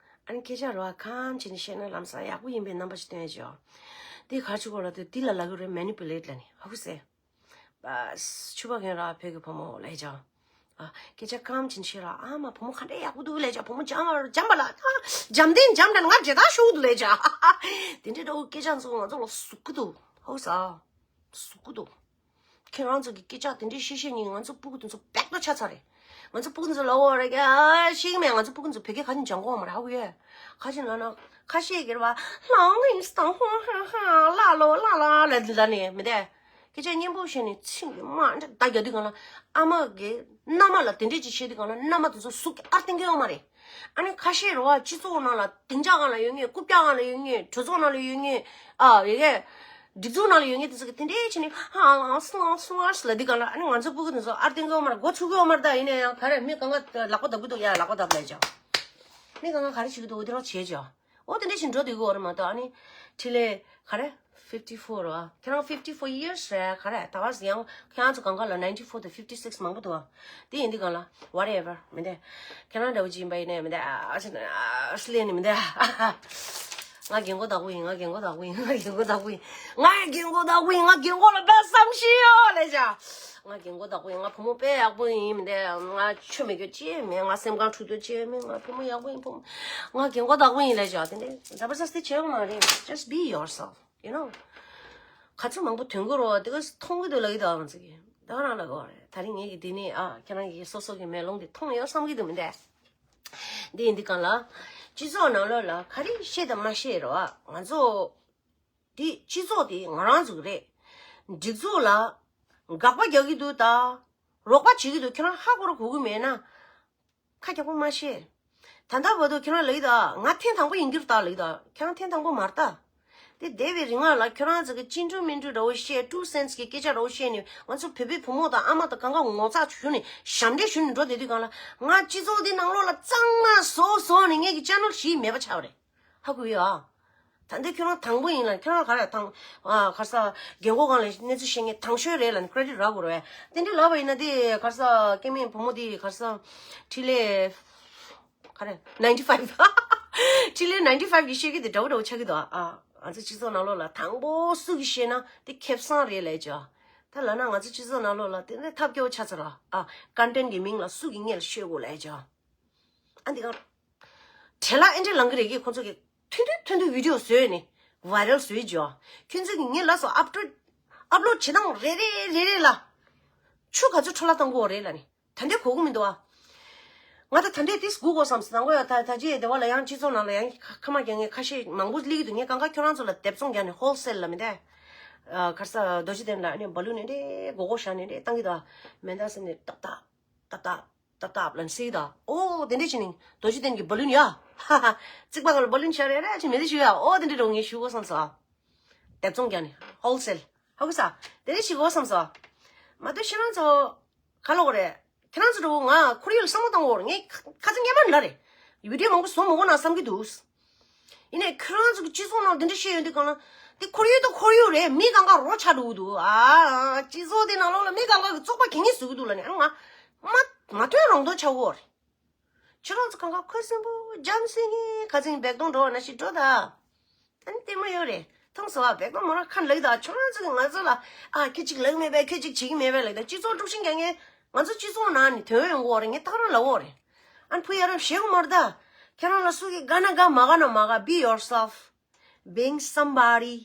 ཨ་ནི་སྐད་ཆ་རེད་བ། ཁམས་བྱས་ནས་བཤད་ན་ལམ་སང་ཡག་པོ་ཡིན་པའི་རྣམ་པ་ཅིག་སྟོན་ཡ་ཅིག་ཡོད། འདི་ག་ཅིག་གོ་ལ་དེ་འདི་ལ་ལབ་གི་རེད། མེ་ནི་པུ་ལེ་ཊི་ལབ་ནི་ཧ་གོ་སེ། པ་སི་ཕྱུ་པ་གྱོན་ར་བོད་ཀྱི་བུ་མོ་ལབ་ཅིག་ཨ། སྐད་ཆ་ཁམས་བྱས་ནས་བཤད་ར། ཨ་མ་བུ་མོ་ག་འདྲས་ཡག་པོ་འདུག་ལབ་ཅིག་བུ་མོ་འཇམ་པ་འཇམ་པ་ལ། ཨ། འཇམ་ཐིང་འཇམ་དྲགས་ང་མཇལ་དར་ཤོར་འདུག་ལབ་ཅིག་དེ་འདྲས་འདྲ་བོ་སྐད་ཆ་ཚོ་ང་ཚོ་ལ་ཟུག་གི་འདུག་ཧ་གོ་ས། ཟུག་གི་འདུག་ཁྱེད་རང་ཚོ་གི་སྐད་ཆ་དེ་འདྲའི་བཤད་བཤད་ནི་ང་ཚོ་སྤུ་གུ་དེ་ཚོ་བེག་ཏོ་ཆགས་ཚར་རེད། ང་ཚོ་སྤུ་གུ་དེ་ཚོ་ལབ་ཡོད་རེད་ཀྱ་ཤེས་ཀྱི་མེད། ང་ཚོ་སྤུ་གུ་དེ་ཚོ་བོད་སྐད་ག་ནས་སྦྱང་གི་ཡོད་མ་རེད། ཧ་གོ་ཡོད། ཁ་ཅིག་ན་ན་ཁ་ཤས་ཀྱིས་རེད་བ། ལའོ་ངི་སི་ཏང་ཧོ་ཧ་ཧ་ལ་ལོ་ལ་ལ་ལ་ལ་ནས་མི་དེ། སྐད་ཆ་སྙན་པོ་བཤད་ནས་ཚིག་གི་མ་འདྲ་ད་རྒྱག་དུས་སྒང་ལ་ཨ་མ་གི་མནའ་མ་ལ་དེ་འདྲས་ཅིག་བཤད་དུས་སྒང་ལ་མནའ་མ་དེ་ཚོ་ཟུག་གི་ཨར་ཏིང་གི་ཡོད་མ་རེད། ཨ་ནི་ཁ་ཤས་རེད་བ། སྤྱི་ཚོགས་ནང་ལ་སྡིངས་ཆ་སྒང་ལ་ཡོད་མཁན། རྐུབ་བཀྱག་སྒང་ལ་ཡོད་མཁན། གྲོས་ཚོགས་ནང་ལ་ཡོད་མཁན། ཨ་ཡ་གི་སྒྲིག་འཛུགས་ནང་ལ་ཡོད་མཁན་དེ་ཚོ་གིས་དེ་འདྲས་བྱས་ནས་ཧ་ལང་སུ་ལང་སུ་ལང་སུ་ལབ་དུས་སྒང་ལ། ཨ་ནི་ང་ཚོ་སྤུ་གུ་དེ་ཚོ་ཨར་ཏིང་གི་ཡོད་མ་རེད། མགོ་ཚོས་གི་ཡོད་མ་རེད། ད་ཡིན་ན་ཡང་ག་རེ་མི་གང་ག་ལག་པ་བརྡབ་གི་འདུག་ཡ་ལག་པ་བརྡབ་ལབ་ཅིག་མི་གང་ག་ག་རེ་བྱེད་ཀྱི་འདུག་འོ་དེ་རང་བྱེད་ཅིག་འོ་དེ་འདྲ་ཞིག་འགྲོ་དུས་གོ་རེད་མ་གཏོགས། ཨ་ནི་འཕྲིན་ལས་ག་རེ་fifty four ར། ཁྱེད་རང་fifty four years རེད། ག་རེ་ད་ག་ཡང་ཁྱེད་རང་ཚོ་གང་ག་ལ་ninety four དང་fifty six མང་པོ་འདུག་ཨ། དེ་ཡིན་དུས་གང་ལ་whatever མི་འདུག་ཁྱེད་རང་འདྲ་བོ་ཅིག་ཡིན་པ་ཡིན་ནའི་མི་འདུག་ཨ་ཨ་ཨ་ལས་ནི་མི་འདུག་ང་རྒན་གོག་བདག་པོ་ཡིན། ང་རྒན་གོག་བདག་པོ་ཡིན། ང་རྒན་གོག་བདག་པོ་ཡིན། ང་རྒན་གོག་བདག་པོ་ཡིན། ང་རྒན་གོག་ལ་དཔེ་བསམ་ཤེས་ཡོད་ལས་བྱ། ང་རྒན་གོག་བདག་པོ་ཡིན། ང་བུ་མོ་དཔེ་ཡག་པོ་ཡིན་མི་འདུག་ང་ཆོས་མེད་རྒྱུ་ཅི་ཡང་མེད། ང་སེམས་ཁམས་འཁྲུག་རྒྱུ་ཅི་ཡང་མེད། ང་བུ་མོ་ཡག་པོ་ཡིན། བུ་མོ། ང་རྒན་གོག་བདག་པོ་ཡིན་ལས་བྱ། དེ་འདྲ་ཛ་བར་ཛ་སྟི་བྱེད་དགོས་མ་རེད། Just be yourself, you know. ག་ཚོད་མང་པོ་ཐོན་གྱི་རེད་བ། དེ་ག་མཐོང་གི་འདུག་ལབ་ཀྱི་འདུག་ང་ཚོ་གིས་ད་ག་རང་ལབ་དགོས་རེད། ད་རིང་ངེད་ཀྱི་འདི་ནས་ཨ་ཁྱེད་རང་གིས་སོ་སོ་གི་མེ་ལོང་འདི་མཐོང་ཡོད་བསམ་གྱི་འདུག་མི་འདུག་འདི་ཡིན་དུས་གང་ལ་སྤྱི་ཚོགས་ནང་ལོགས་ལ་ག་རེ་བཤད་དང་མ་བཤད་རེད་བ། ང་ཚོ་འདི་སྤྱི་ཚོགས་དེ་ང་རང་ཚོ་གི་རེད། སྒྲིག་འཛུགས་ལ་དགག་པ་རྒྱག་གི་འདུག་ད་རོགས་པ་བྱེད་ཀྱི་འདུག་ཁྱེད་རང་ཧ་གོ་ར་གོ་གི་མེད་ན། ཁ་རྒྱག་པོ་མ་བཤད། ད་ལྟ་བར་དུ་ཁྱེད་རང་ལབ་ཀྱི་འདུག་ང་ཐེངས་དང་པོ་ཡིན་གྱི་རེད་ད་ལབ་ཀྱི་འདུག་ཁྱེད་རང་ཐེངས་དང་པོ་མ་རེད་ད། དེ་འདས་པའི་རིང་ལ་ཁྱེད་རང་ཚོ་གི་ཅི་འདྲ་མི་འདྲ་འདྲ་བོ་བཤད། two cents གི་སྐད་ཆ་འདྲ་བོ་བཤད་ནས་ང་ཚོ་བོད་པའི་བུ་མོ་དང་ཨ་མ་དང་གང་ག་ངོ་ཚ་ཞུ་ནས་ཞབས་འདྲེན་ཞུ་ནས་འགྲོ་བསྡད་དུས་གང་ལ། ང་སྤྱི་ཚོགས་འདི་ནང་ལོགས་ལ་གཙང་མ་བཟོ་བཟོ་ནས་ངེད་ཀྱི་channel བཞི་མེད་པ་ཆགས་པ་རེད། ཧ་གོ་ཡོད་ཨ། ད་འདི་ཁྱོད་རང་དང་པོ་ཡིན་ལ། ཁྱོད་རང་ག་རེ་དང་ཨ་ག་རེ་ཟ། རྒན་གོག་སྒང་ལ་གནས་ཚུལ་བཤད་མཁན་དང་ཤོས་རེད་ལ་ནི་credit རག་དགོས་རེད། དེ་འདྲ་ལབ་པ་ཡིན་ན་དེ་ག་རེ་ཟ། སྐྱེ་དམན་བུ་མོ་དེ་ག་རེ་ཟ། འཕྲིན་ལས་ག་རེ་ninety five འཕྲིན་ལས་ninety five གིས་བཤད་ཀྱི་དེ་འདྲ་བོ་འདྲ་བོ་ཆགས་ཀྱི་འདུག་ཨ། ང་ཚོ་སྤྱི་ཚོགས་ནང་ལོགས་ལ་དང་པོ་སུ་གིས་བཤད་ན་དེ་ཁེ་བཟང་རེད་ལབ་ཀྱི་ཨ། ད་ལབ་ན་ང་ཚོ་སྤྱི་ཚོགས་ནང་ལོགས་ལ་དེ་འདྲ་ཐབས་སྐྱོ་བོ་ཆགས་ཚར་ཨ། content གི་མིང་ལ་སུ་གིས་སྔོན་ལ་ཤོད་དགོས་ལབ་ཀྱི་ཨ། ཨ་འདི་ག་བྲེལ་ལ་ཨེ་འདྲ་ལང་གི་རེད་གི། ཁོང་ཚོ་གི་ཐུན་ཐུན་ཐུན་ཐུན་video བཟོས་ནས་viral བཟོས་ཀྱི་ཨ། ཁྱོད་ཚོ་གི་ངས་ལབ་སོང་upload upload བྱེད་སྟངས་རེ་རེ་རེ་རེ་ལ་ཆུ་ག་ཚོད་འཕྲོ་བརླག་གཏོང་དགོས་རེད་ལབ་ནས། ད་འདི་གོ་གི་མི་འདུག་ཨ། ང་ད་ད་འདི་དེ་སྒུག་དགོས་བསམ་སོང་། དང་པོ་ཡ་ད་ད་ཅི་སྡེ་བ་ལ་ཡང་སྤྱི་ཚོགས་ནང་ལ་ཡང་ཁ་མ་རྒྱག་མཁན་ཁ་ཤས་མང་པོ་སླེབས་ཀྱི་འདུག་ངས་གང་ག་ཁྱོད་རང་ཚོ་ལ་སྡེབ་ཚོང་རྒྱག་ནས་wholesale ལ་མི་འདུག་ཨ། ག་རེ་ཟ། རྡོ་རྗེ་གདན་ལ་ཨ་ནི་balloon ནས་འདྲེ་སྒོར་སྒོར་བཞག་ནས་འདྲེ་བཏང་གི་འདུག་ཨ། མེ་མདའ་ཟེར་ནས་ཏག་ཏག་ཏག་ཏག་ཏག་ཏག་ཏག་ལབ་ནས་ཟེར་གྱི་འདུག་ཨ། ཨོ་དེ་འདྲས་བྱས་ནས་རྡོ་རྗེ་གདན་གྱི་balloon ཡ། ཧ་ཧ། རྩིག་པ་སྒང་ལ་balloon བཞག་རེ་རེ་བྱས་མེ་མདའ་ཞུ་ཡ། ཨོ་དེ་འདྲས་འདྲ་བོ་ངས་ཞུ་དགོས་བསམ་སོང་ཨ། སྡེབ་ཚོང་རྒྱག་ནས་wholesale། ཧ་གོ་ས། དེ་འདྲས་ཞིག་དགོས་བསམ་སོང་ཨ། མ་གཏོགས་ཁྱེད་རང་ཚོ་ག་ལབ་དགོས་རེད། ཁྱེད་རང་ཚོ་འདྲ་བོ་ང་ཁོར་ཡུག་ལ་བསམ་བློ་གཏོང་དགོས་རེད། ངས་ཁ་ཁ་ཚ་ངེས་པར་ལབ་རེད། video མང་པོ་བཟོ་མི་དགོས་ན་བསམ་གྱི་འདུག་ཡིན་ནའི་ཁྱོད་རང་ཚོ་གི་སྤྱི་ཚོགས་ནང་འདི་འདྲ་བཤད་ཡོང་དུས་གང་ལ། འདི་ཁོར་ཡུག་དང་ཁོར་ཡུག་རེད། མི་གང་ག་རོ་ཆགས་འགྲོ་གི་འདུག་ཨ། སྤྱི་ཚོགས་དེ་ནང་ལོགས་ལ་མི་གང་ག་གི་བཙོག་པ་གད་སྙིགས་བཟོ་གི་འདུག་ལབ་ནས། ཨ་ང་མ་མ་ཐོན་རང་དོན་ཆགས་ཀྱི་ཡོད་རེད། ཁྱོད་རང་ཚོ་གང་ག་ཁོ་སེམས་པོ་འཇམ་སེ་ངེ་ཁ་ཚིག་བེག་དོང་འགྲོ་བ་ན་ཞིག་འགྲོ་ད། ཨ་ནི་ལྟད་མོ་ཡོད་རེད། མཐོང་སོང་ཨ། བེག་དོང་མོ་རང་ཁ་ལག་ད། ཁྱོད་རང་ཚོ་གི་ང་ཚོ་ལ་ཨ་ཁྱོད་ཅིག་ལབ་མེད་པས། ཁྱོད་ཅིག་བྱེད་ཀྱི་མེད་པས་ལབ་ད། སྤྱི་ཚོགས་དཀྲུག་ཤིང་རྒྱག་མཁན་ང་ཚོ་སྤྱི་ཚོགས་ནང་ནས་ཐོན་ཡོང་གི་ཡོད་རེད། ངས་ཐག་རང་ལབ་ཡོད་རེད། ཨ་ནི་ཕུ་ཡ་རབས་བཤད་གི་མ་རེད་ད། ཁྱེད་རང་ལ་སུ་གིས་དགའ་ན་དགའ་མ་དགའ་ན་མ་དགའ། be yourself, being somebody,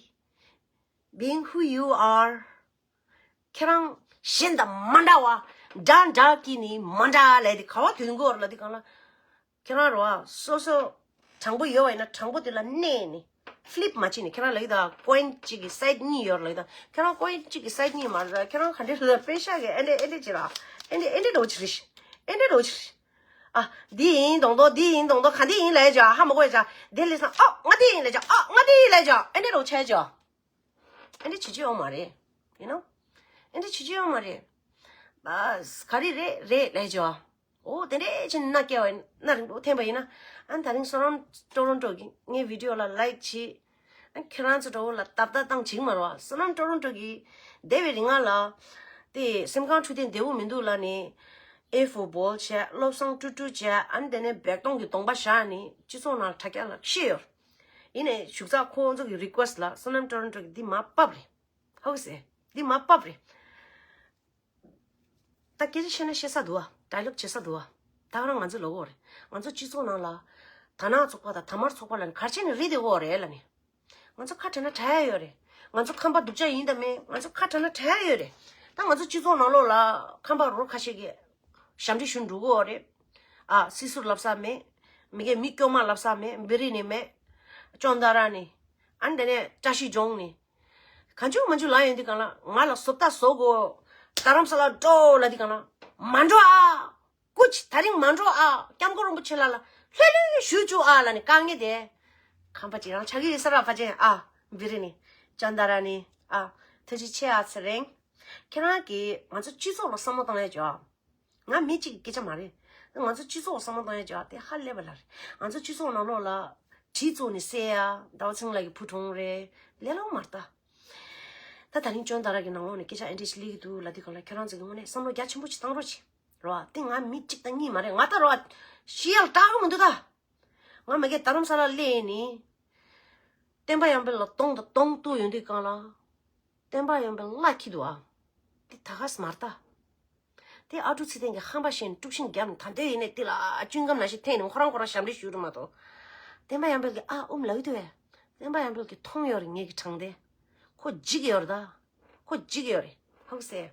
being who you are. ཁྱེད་རང་གཞན་དང་མ་འདྲ་བ། འདྲ་འདྲ་གི་ནི་མ་འདྲ་ལབ་དེ་ག་བ་དོན་གོ་ལ་དེ་གང་ལ། ཁྱེད་རང་རོ་ཨ་སོ་སོ་དྲང་པོ་ཡོད་པ་ཡིན་ན་དྲང་པོ་དེ་ལ་གནས་ནས་flip མ་བྱེད་ནས། ཁྱེད་རང་ལབ་ཀྱི་ད་coin གཅིག་གི་side གཉིས་ཡོད་རེད་ལབ་ཀྱི་ད། ཁྱེད་རང་coin གཅིག་གི་side གཉིས་མ་རེད། ཁྱེད་རང་ག་འདྲ་རེད། པེ་ཤ་གི་ཨེ་འདྲ་ཨེ་འདྲ་བྱེད་ར། ཨེ་འདྲ་ཨེ་འདྲ་འགྲོ་ཆི་རེད། ཨེ་འདྲ་འགྲོ་ཆི་རེད། ཨ་འདི་ཡིན་མདོག་མདོག་འདི་ཡིན་མདོག་མདོག་ག་འདི་ཡིན་ལབ་ཡ་ཅག་ཧ་མ་གོ་ཡ་ཅག་དེ་ལས་སང་ཨ་ང་འདི་ཡིན་ལབ་ཡ་ཅག་ཨ་ང་འདི་ཡིན་ལབ་ཡ་ཅག་ཨེ་འདྲ་འགྲོ་ཆ་ཡ་ཅག་ཨེ་འདྲ་བྱེད་རྒྱུ་ཡོད་མ་རེད། you know། ཨེ་འདྲ་བྱེད་རྒྱུ་ཡོད་མ་རེད། བས་ག་རེ་རེད་རེད་ལབ་ཀྱི། འོ་དེ་འདྲས་བྱས་ནས་མནའ་བསྐྱལ་བ་ཡིན་ན། རིང་པོ་འཐེན་པ་ཡིན་ན། ཨ་ད་རིང་བསོད་ནམས་ཊོ་རོན་ཊོ་གི་ངའི་video ལ་like བྱེད། ཨ་ཁྱེད་རང་ཚོ་འདྲ་བོ་ལ་ཏབ་ཏབ་བཏང་བྱེད་ཀྱི་མ་རེད་བ། བསོད་ནམས་ཊོ་རོན་ཊོ་གི་འདས་པའི་རིང་ལ་དེ་སེམས་ཁམས་འཕྲོད་བསྟེན་བདེ་པོ་མི་འདུག་ལབ་ནས་ཨེ་ཧྥོ་བོལ་བྱས། བློ་བཟང་ཀྲུག་ཀྲུག་བྱས། ཨ་ནི་དེ་ནས་བེག་དོང་གི་གདོང་པ་བཞག་ནས་སྤྱི་ཚོགས་ནང་ལ་དྲ་རྒྱ་ལ་བཤད་ཡོད། ཡིན་ནའི་བཞུགས་ཚགས་ཁོང་ཚོ་གི་request ལ་བསོད་ནམས་ཊོ་རོན་ཊོ་གི་འདི་མར་ཕབ་རེད། ཧ་གོ་སོང་། འདི་མར་ཕབ་རེད། ད་སྐད་ཆ་བཤད་ན་བཤད་ས་འདུག་ཨ། dialogue བྱེད་ས་འདུག་ཨ། ད་ག་རང་ང་ཚོ་ལབ་ཀྱི་ཡོད་རེད། ང་ཚོ་སྤྱི་ཚོགས་ནང་ལ་དར་ནག་ཚོགས་པ་དང་དར་དམར་ཚོགས་པ་ལབ་ནས་ག་རེ་བྱས་ནས་རེད་བསྡད་ཀྱི་ཡོད་རེད་ལབ་ནས། ང་ཚོ་ཁ་བྲལ་ན་བྲལ་ཡ་ཡོད་རེད། ང་ཚོ་ཁམས་པ་སྡུག་ཅག་ཡིན་དང་མིན། ང་ཚོ་ཁ་བྲལ་ན་བྲལ་ཡ་ཡོད་རེད། ད་ང་ཚོ་སྤྱི་ཚོགས་ནང་ལོགས་ལ་ཁམས་པ་རོ་ཁ་ཤས་ཀྱིས་ཞབས་འདྲེན་ཞུ་འགྲོ་གི་ཡོད་རེད། ཨ་སྲིད་ཟུར་ལབ་ས་མེད། མི་སྒེར་མི་སྐྱོ་མ་ལབ་ས་མེད། བི་རི་ནི་མེད། ཅོན་ཏ་ར་ནི། ཨ་ནི་དེ་ནས་བཀྲ་ཤིས་ལྗོངས་ནི། གང་བྱུང་མང་བྱུང་ལབ་ཡོང་དུས་གང་ལ། ང་ལ་བཟོ་ལྟ་བཟོ་དགོས། རྡ་རམ་ས་ལ་འགྲོ་ལབ་དུས་གང་ལ། མ་འགྲོ་ཨ། སྐུ་མཁྱེན། ད་རིང་མ་འགྲོ་ཨ། སྐྱབས་མགོན་རིན་པོ་ཆེ་ལགས་ལ་ལྷོད་ལྷོད་ཞུ་བཅུག་ཨ་ལབ་ནས་དཀའ་ངལ་དེ། ཁམས་པ་ཅིག་རང་ཆགས་ཀྱི་ཡོད་ས་རེད་ཕལ་ཆེར་ཨ། བི་རི་ནི། ཅོན་ཏ་ར་ནི། ཨ། ཐུགས་རྗེ་ཆེ་ཨ་ཚེ་རིང་། ཁྱེད་རང་གིས་ང་ཚོ་སྤྱི་ཚོགས་ལ་བསམ་བློ་བཏང་ཡ་ཅིག་ཨ། ང་མི་གཅིག་གི་སྐད་ཆ་མ་རེད། ང་ཚོ་སྤྱི་ཚོགས་ལ་བསམ་བློ་གཏོང་ཡ་ཅིག་དེ་ཧ་ལས་པ་ལ་རེད། ང་ཚོ་སྤྱི་ཚོགས་ནང་ལོགས་ལ་ གྲི་བཙུགས་ནས་བསད་ཡ། ཟླ་བ་ཚེ་རིང་ལགས་ཀྱི་བུ་གྲོངས་རེད། ལས་སླ་པོ་མ་རེད་ད། ད་ད་རིང་ཅོན་ཏ་ར་གི་ནང་ལོགས་ནས་སྐད་ཆ་ཨེ་འདྲ་ཞིག་སླེབས་ཀྱི་འདུག་ལབ་དུས་སྒང་ལ་ཁྱོད་རང་ཚོ་གི་ངོས་ནས་བསམ་བློ་རྒྱ་ཆེན་པོ་ཞིག་བཏང་རོགས་བྱེད་རོགས། དེ་ང་མི་གཅིག་དང་གཉིས་མ་རེད། ང་ད་རོགས་ཤི་ཡ་ལ་སྐྲག་གི་མི་འདུག་ད། ང་མ་གིར་རྡ་རམ་ས་ལ་སླེབས་ནས་བསྟན་པ་ཡར་འཕེལ་ལ་གདོང་དང་གདོང་གཏུག་ཡོང་དུས་སྒང་ལ། བསྟན་པ་ཡར་འཕེལ་ལ་ཁྱི་འདུག་ཨ། དེ་ད་ག་སེ་མ་རེད་ད། དེ་ཨ་ཀྲུག་ཚེ་བརྟན་གྱིས་ཧམ་པ་བཤད་ནས་དཀྲུག་ཤིང་བརྒྱབ་ནས། ད་དུང་ཡིན་ནའི་དེ་ལ་ཅུན་སྒམ་ནང་བཞིན་འཐེན་ནས་ཁོ་རང་ཁོ་རང་ཞབས་འདྲེན་ཞུ་རུ་མ་གཏོགས། བསྟན་པ་ཡར་འཕེལ་གྱིས་ཨ་ཨུམ་ལབ་ཀྱི་འདུག་བས། བསྟན་པ་ཡར་འཕེལ་གྱིས་མཐོང་ཡོད་རེད་ངེད་ཀྱི་དྲང་བདེན། ཁོ་འཇིགས་ཡོད་རེད་ད། ཁོ་འཇིགས་ཡོད་རེད། ཧ་གོ་སོང་།